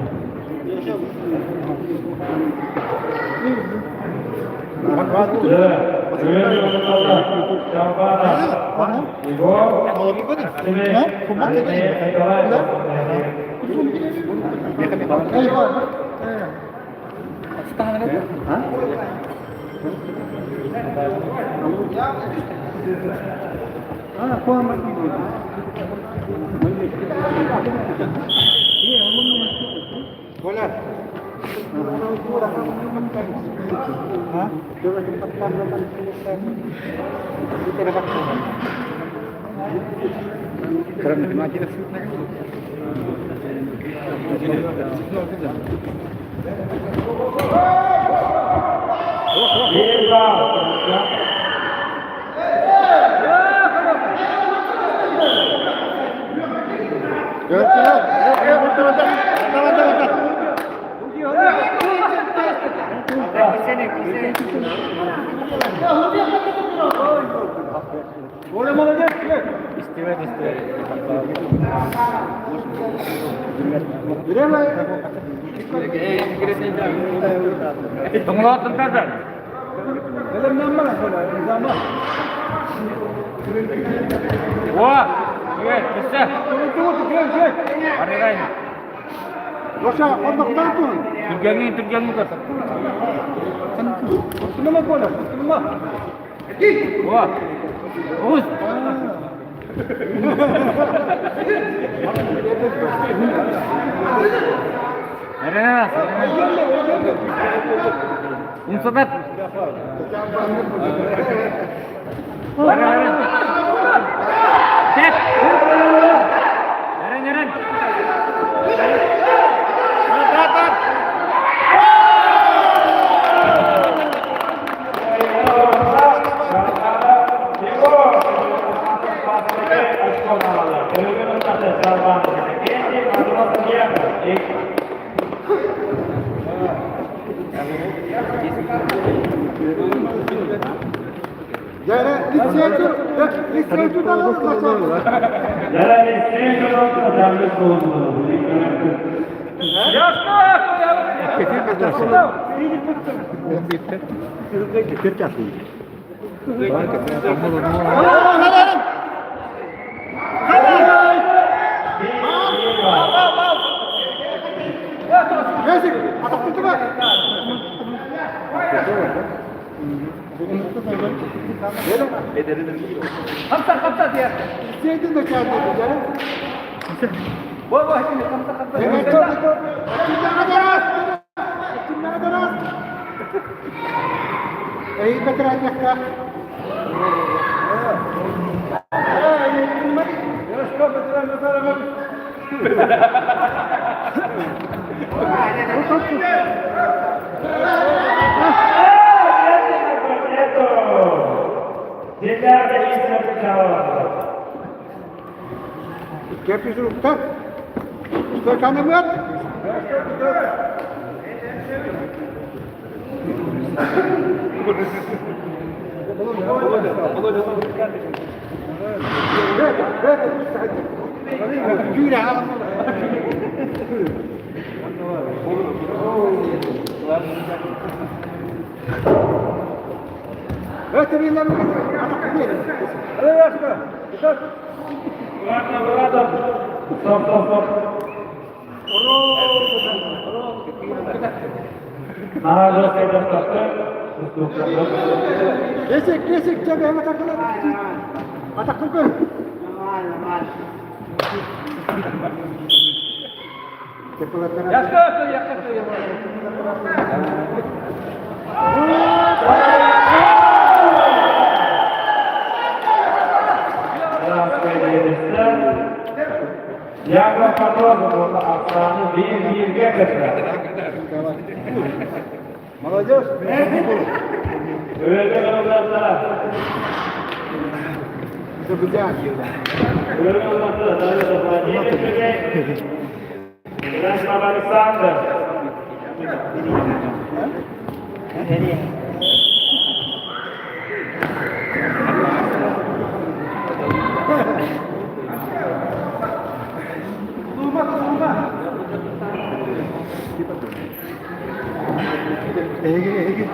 Ege, Ege.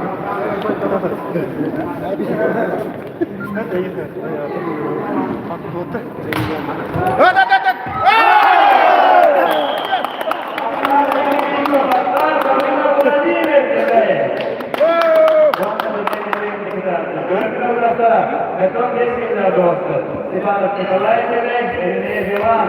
Степанов Николай Ильич, Иван.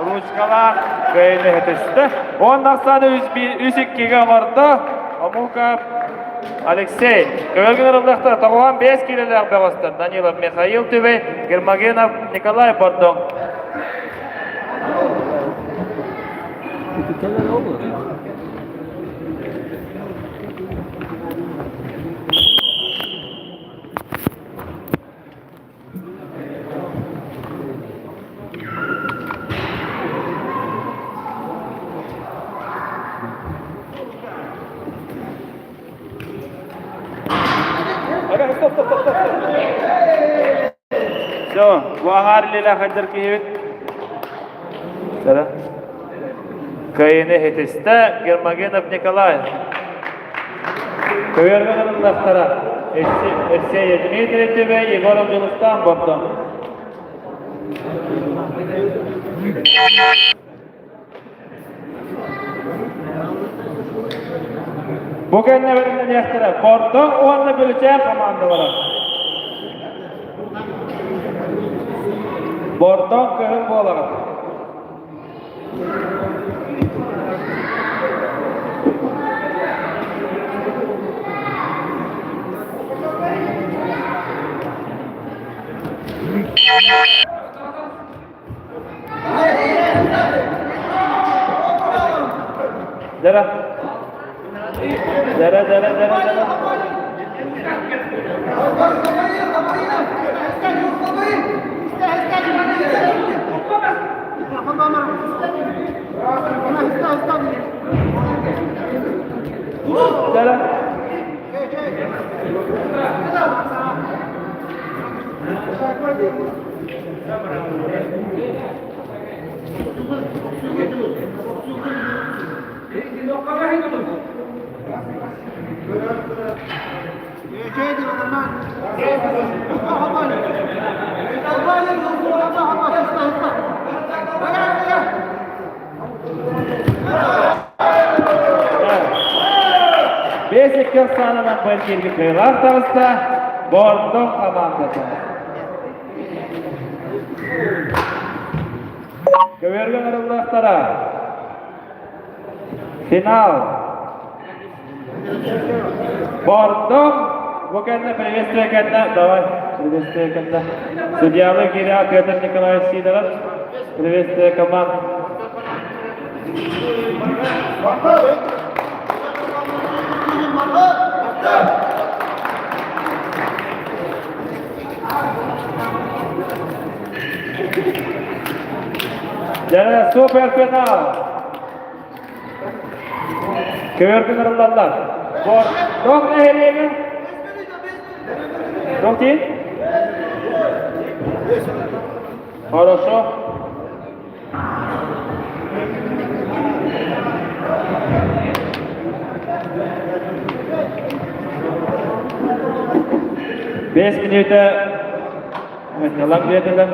Ручкалаах кыайыны хэтистэ. Он ахсааны үс иккигэ оҥордо. Омука Алексей. Көмөлгүн ырыллахта тоҕуһан бэс киилэлээх бөҕөстөр Данилов Михаил Түбэй, Гермогенов Николай Бордоҥ. Все, бу аһаар илиилээх хайдар киһибит. Сара. Кыайыны хитистэ Гермогенов Николай. Көйөргөн ылыннахтара. Евсея Дмитрий Түбэй, Егоров Дьулустаан Бордоҥ. Бу кэннэ бэлэмнэниэхтэрэ Бордоҥ уонна Бүлүчээн хамаандалара. Бордоҥ кыһын буолаҕыт. Dara. Dara, dara, dara, dara. Dara. Бес икки ахсаанынан бэлиэтииргэ кыайыылаах таҕыста Бордоҥ хамаандата. Көбүөргэ ыҥырыллыахтара. Финал. Бордоҥ бу кэннэ приветствие кэннэ давай приветствие кэннэ судьялы Киря Петр Николаевич Сидоров приветствие команд. Дьэ, супер финал. Көөргүн ырыллаллар. Бордоҥ нэһилиэгин Дохтин? Хорошо. Бес минута Ылан биэрдилэр.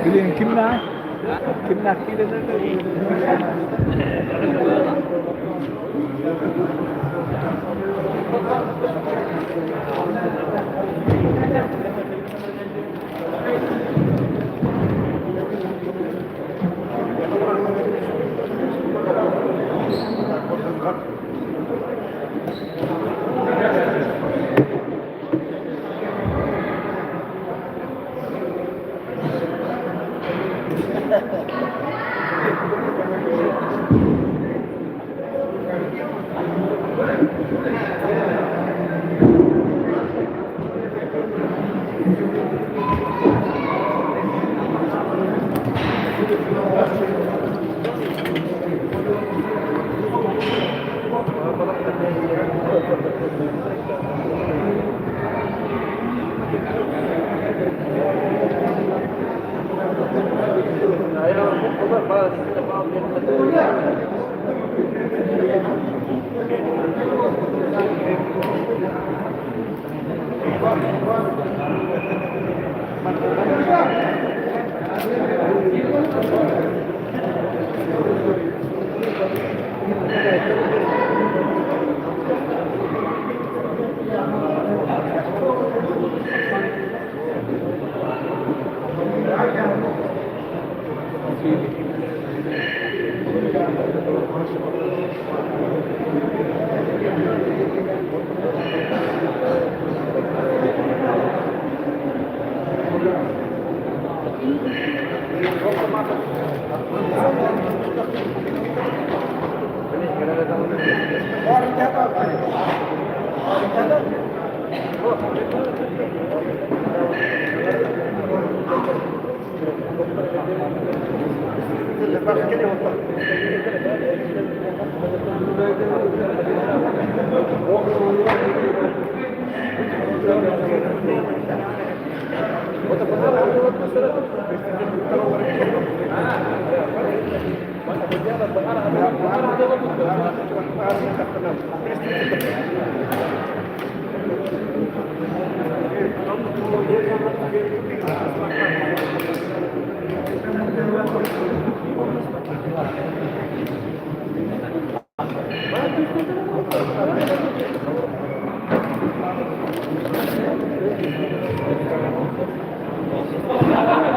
Билигин кимнээх? Кимнээх киирэллэр?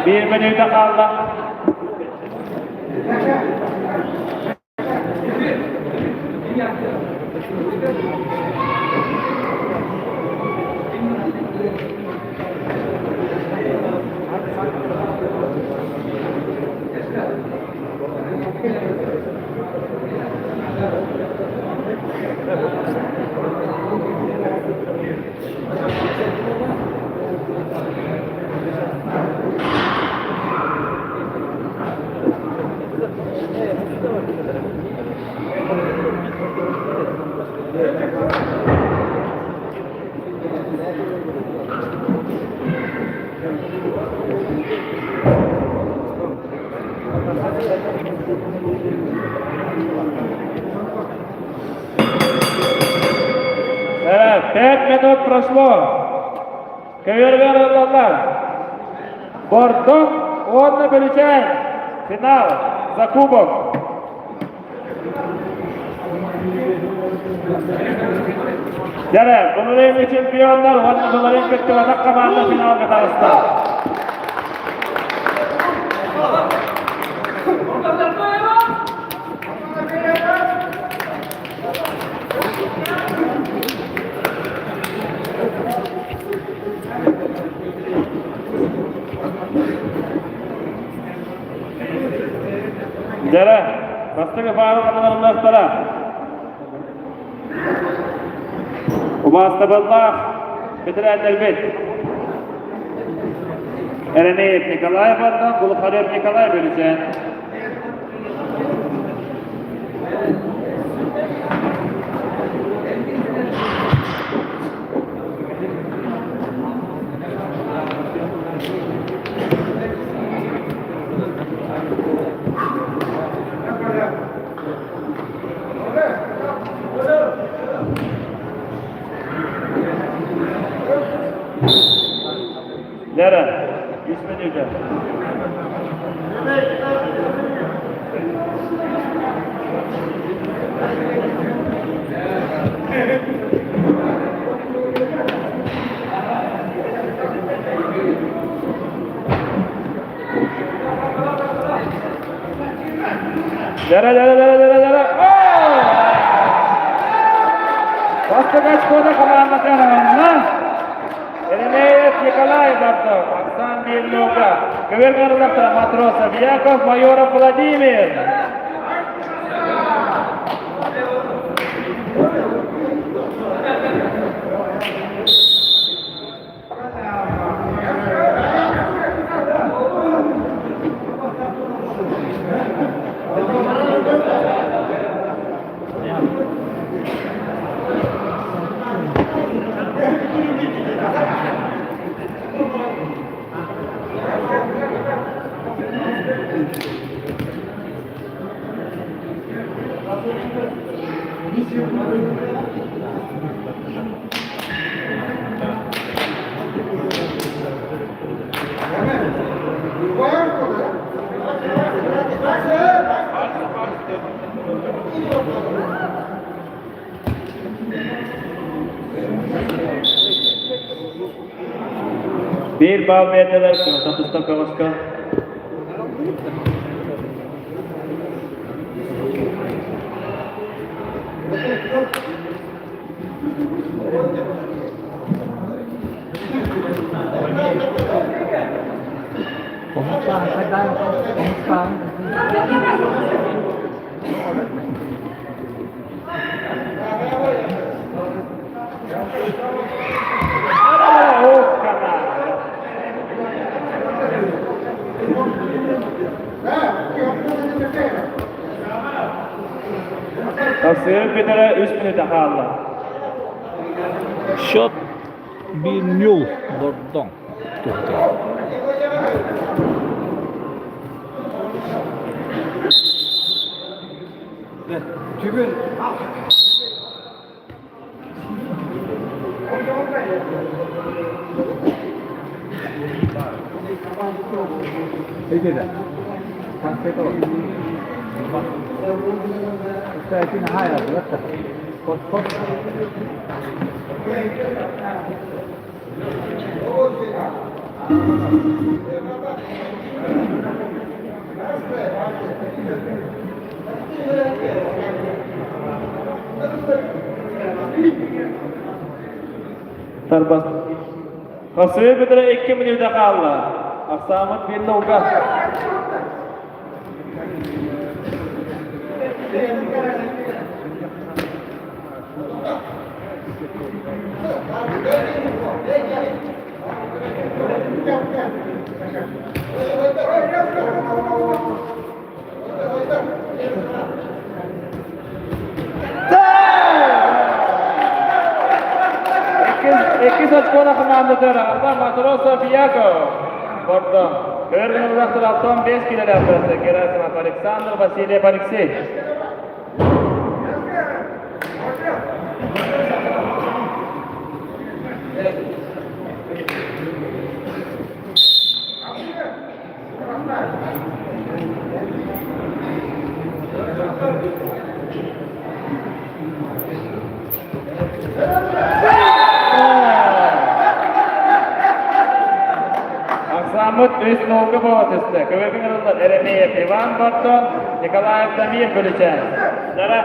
Биир мүнүүтэ хаалла. Пять минут прошло. Көйөргөр ыллаллар. Бордоҥ уонна Бөлүчээн. Финал за кубок. Дьэрэ, былырыыҥҥы чемпионнар уонна былырыын кыттыбатах команда финалга таҕыста. Дьэрэ, бастакы паара хатыланнахтара. Убаастабыллаах. Бэтэрээннэрбит Еремеев Николай Бордон, Глухарев Николай Бөлүчээн. Лера, үс мүнүүтэ. Лера, Лера, Лера, Лера, Лера. Бастакы очкода командата аранна. Еремеев Николай Бардов, Оксан Мельнука, Көбөр Матросов Яков, Майоров Владимир. Биир баал биэрдилэр Кырата көҕүскэ. Тахсыыр бүтэрэ үс мүнүүтэ хаалла. Счет 1-0 Бордоҥ туһугар. Түбүн Тарбас. Хасыы бүтэрэ икки мүнүүтэ хаалла. Ахсааммыт биир нолга. Иккис очкола командатыгар Арда Матросов Яков Бордо. Көргүнүллэхтэр 65 килэлээх Герасимов Александр, Васильев Алексей. Ахсааммыт үс нолга буола түстэ. Көбөкүн ырыллар Еремеев Иван Бортон, Николаев Дамир Бөлүчээн. Дара.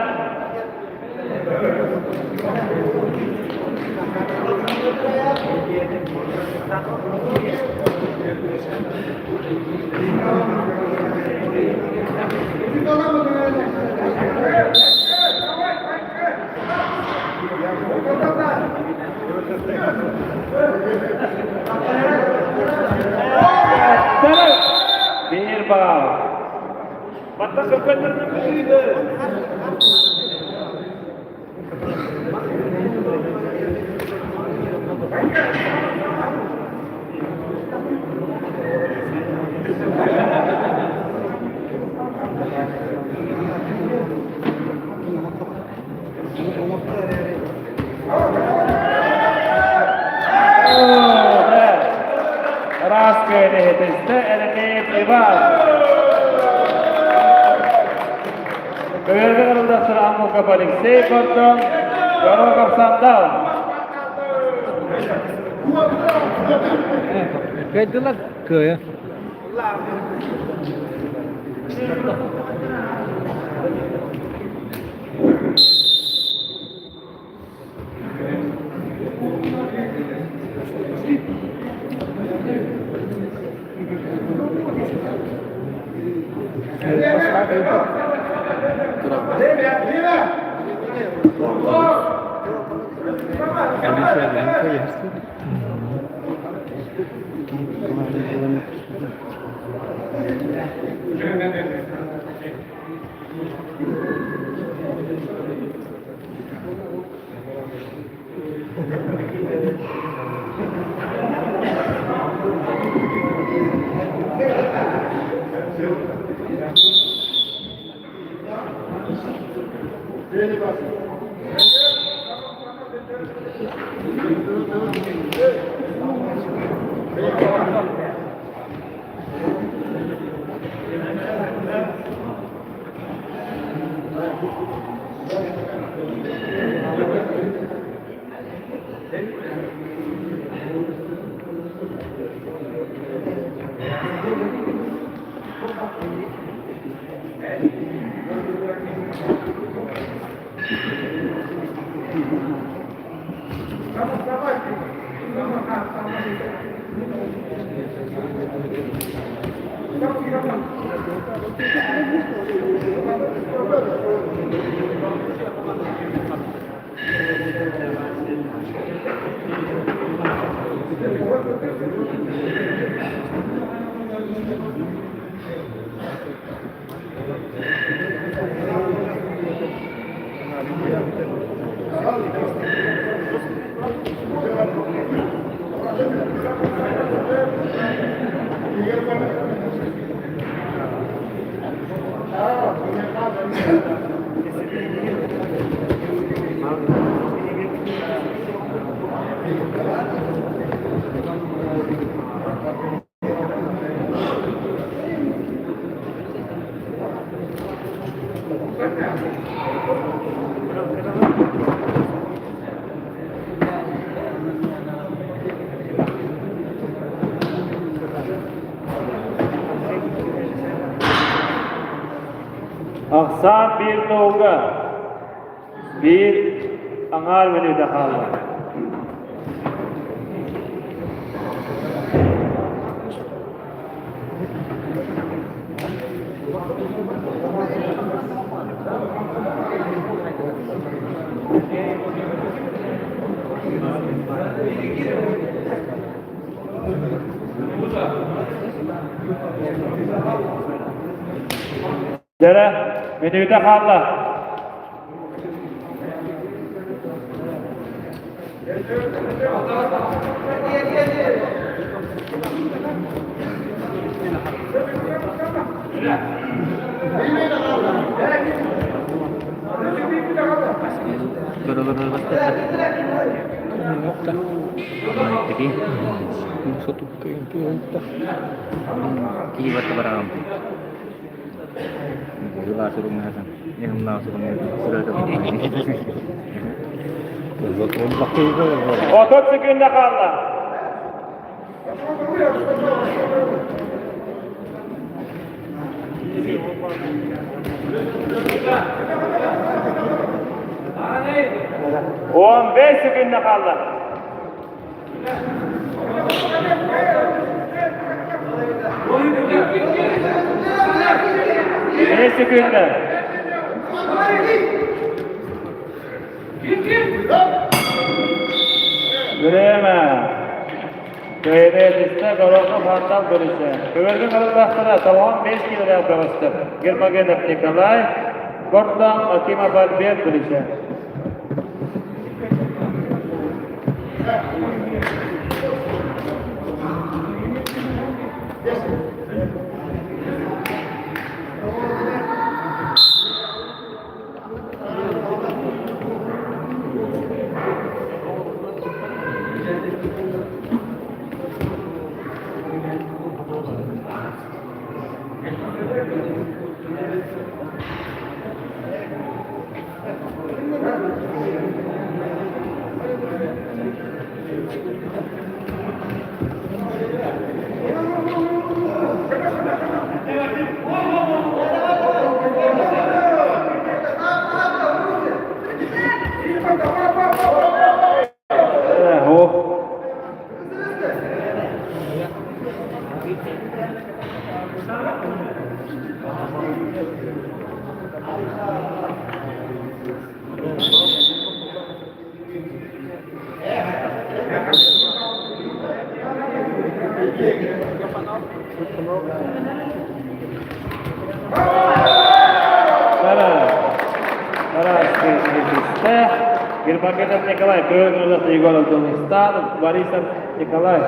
Биир баал. Батта сөккөннөрүнэн бүтүүдэ. Ыраас күөнү иһитистэ Элекеев Иван. Көйөргө кырылдастыр Аммуков Алексей Гордон, Горохов Сандал. Кыайдылар кыайа. Ахсаан биир туһуга биир аҥаар мүнүүтэ хаалла. Дьэрэ, мүнүүтэ хаалла. 30 секунда хаалла. 15 секунда хаалла. 5 секунда. Бириэмэ. Кыайыы Горохов Антал көрүсэ. Көбөргө хараллаахтара 95 килэлээх бөҕөстөр. Гермогенов Николай, Гордон Акимов Альберт көрүсэ. Гермогенов Николай, Көмөлөс Егоров Донстан, Борисов Николай.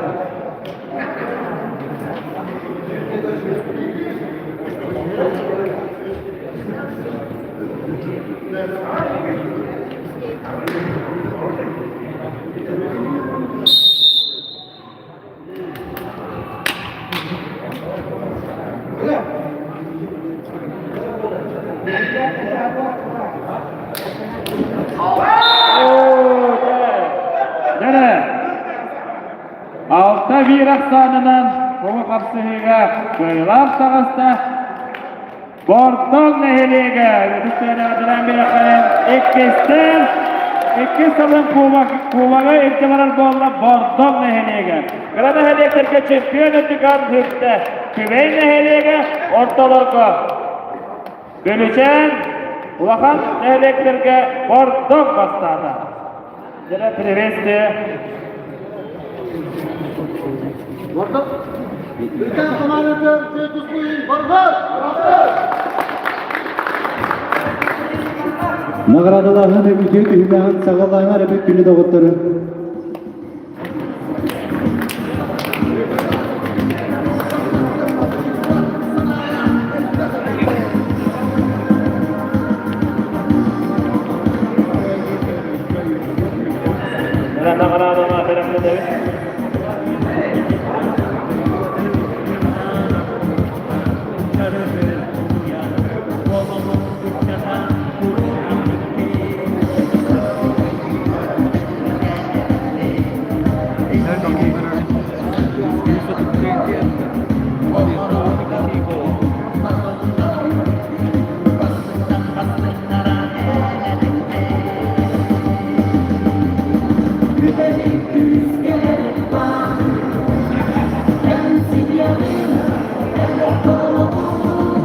Алта биир ахсаанынан оҕо хапсыһыыга кыайыылаах таҕыста. Бордоҥ нэһилиэгэ үтүктүөнэҕитинэн биэрэххэрин иккистэн иккис сылын кубога илдьэ барар буолла Бордоҥ нэһилиэгэ. Кыра нэһилиэктэргэ чемпион үрдүк үктэ Күбэй нэһилиэгэ ортолорго Бөлүчээн улахан нэһилиэктэргэ Бордоҥ бастаата. Дьэ, приветствие. Бордоҥ. Үлкен командасы Тускуин Бордоҥ! Наградалааһын үтүө түһүмэҕин саҕалааҥар эбит күнү доҕоттору.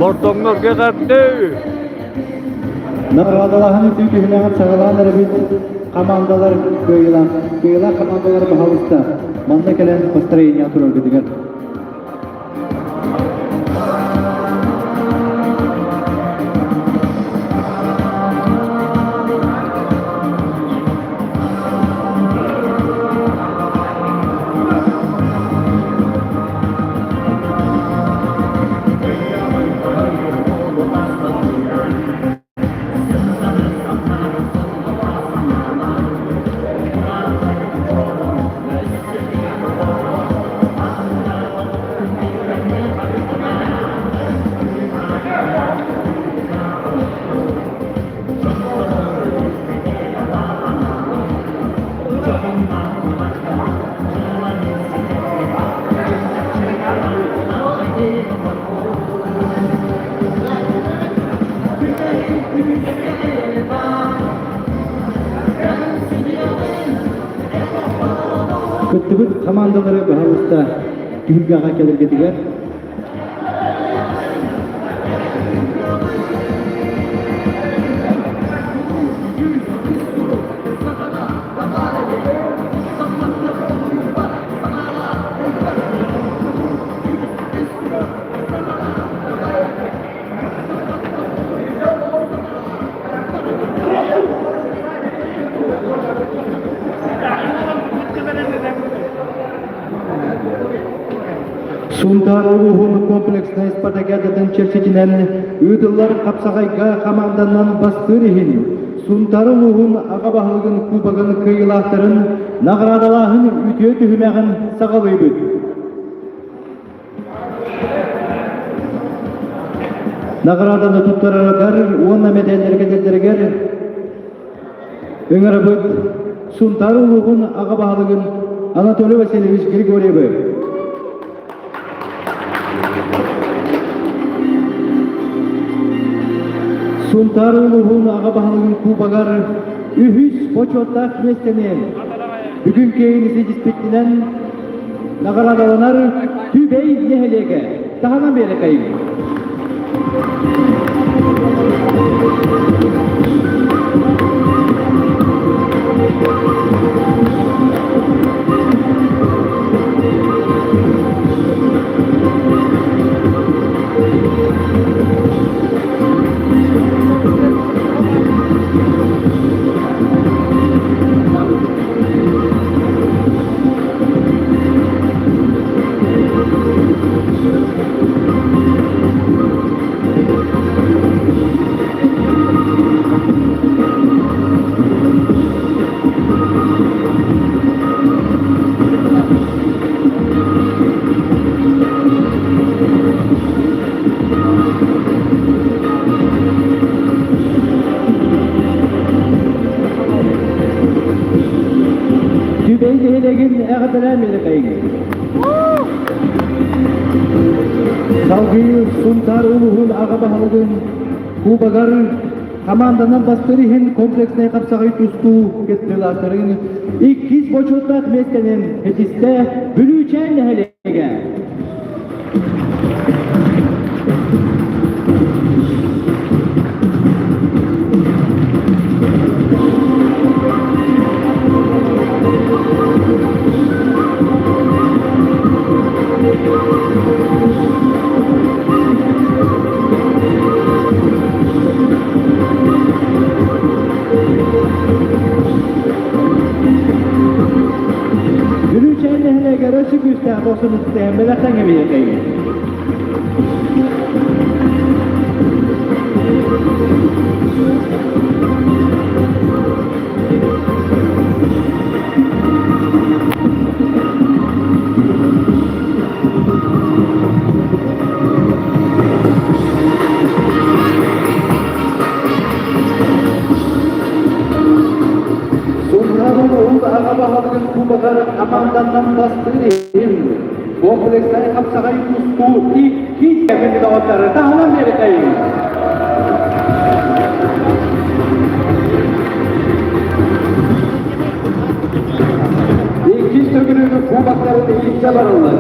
Бордоҥнорго эҕэрдэ! Наҕараадалааһын үтүө түһүмэҕин саҕалаан эрэбит командалар кыайыылаах кыайыылаах командалар баһаалыста манна кэлэн построение тураргытыгар. Кыттыбыт хамаандалары баһаалыста түһүлгэҕэ кэлэргитигэр Сунтаар улууһун комплекснай спартакиадатын чэрчитинэн ыытыллар хапсаҕайга хамаанданан бастыыр иһин Сунтаар улууһун аҕа баһылыгын кубогын кыайыылаахтарын наҕараадалааһын үтүө түһүмэҕин саҕалыыбыт. Наҕарааданы туттарарыгар уонна мэдээллэргэ кэтэрдэригэр ыҥырабыт Сунтаар улууһун аҕа баһылыгын Анатолий Васильевич Григорьевы. Сунтаар улууһун аҕа баһылыгын кубогар үһүс бочуоттаах миэстэни бүгүн киэһин ситиспитинэн наҕараадаланар Түбэй нэһилиэгэ таһынан биэрэкэйин. Түбэй нэһилиэгин эҕэрдэлээн биэрэкэйин. Салгыы Сунтаар улууһун аҕа баһылыгын Кубогар хамаанданан бастыыр иһин комплекснай хапсаҕай тустуу кыттыылаахтарын иккис бочуоттаах миэстэнэн этистэ Бүлүүчээн нэһилиэгэ. Бүрүүчээн нэһилиэгэр өссө күүстээх босунуттаһан бэлэхтэҥ эбиэкэйин. Сунтаарын уһун аҕа баһылыгын кубогар хамаанданнан бастыыр иһин комплекснай хапсаҕай тустуу иккис кэмин доҕоттору таһынан биэрэтэйин. Иккис төгүрүгү кубоктарын илдьэ бараллар.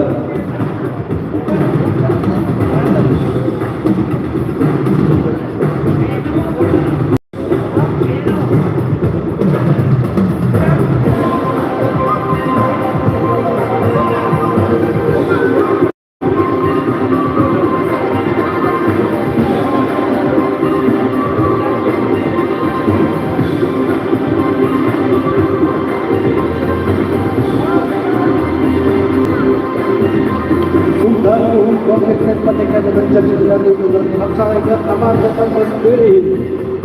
Сунтаар улууһун комплекснай ипотекатыгар чэрчитинэн ыытыллар хапсаҕайга хамаандаттан бастыыр иһин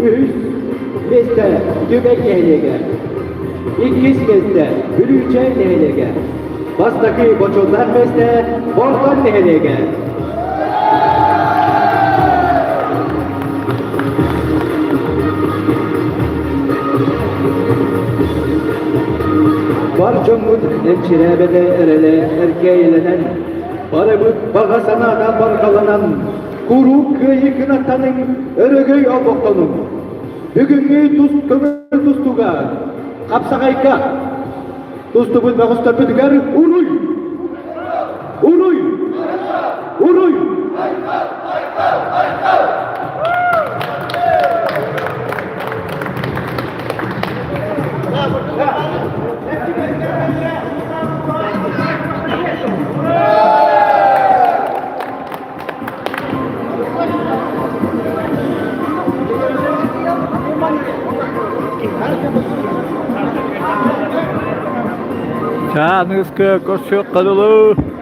үһүс миэстэ Түбэй нэһилиэгэ, иккис миэстэ Бүлүүчээн нэһилиэгэ, бастакы бочуоттаах миэстэ Бордоҥ нэһилиэгэ. Бар дьоммут энчирээбэтэ эрэлэ эркээйилэнэн, барыбыт баҕа санаата барҕаланан, куруук кыайыы кынаттаныҥ, өрөгөй олохтонуҥ. Бүгүҥҥү тус көҥүл тустууга, хапсаҕайга тустубут бөҕөстөрбүтүгэр уруй! Уруй! Уруй! Чааныска көрсүөххэ дылы.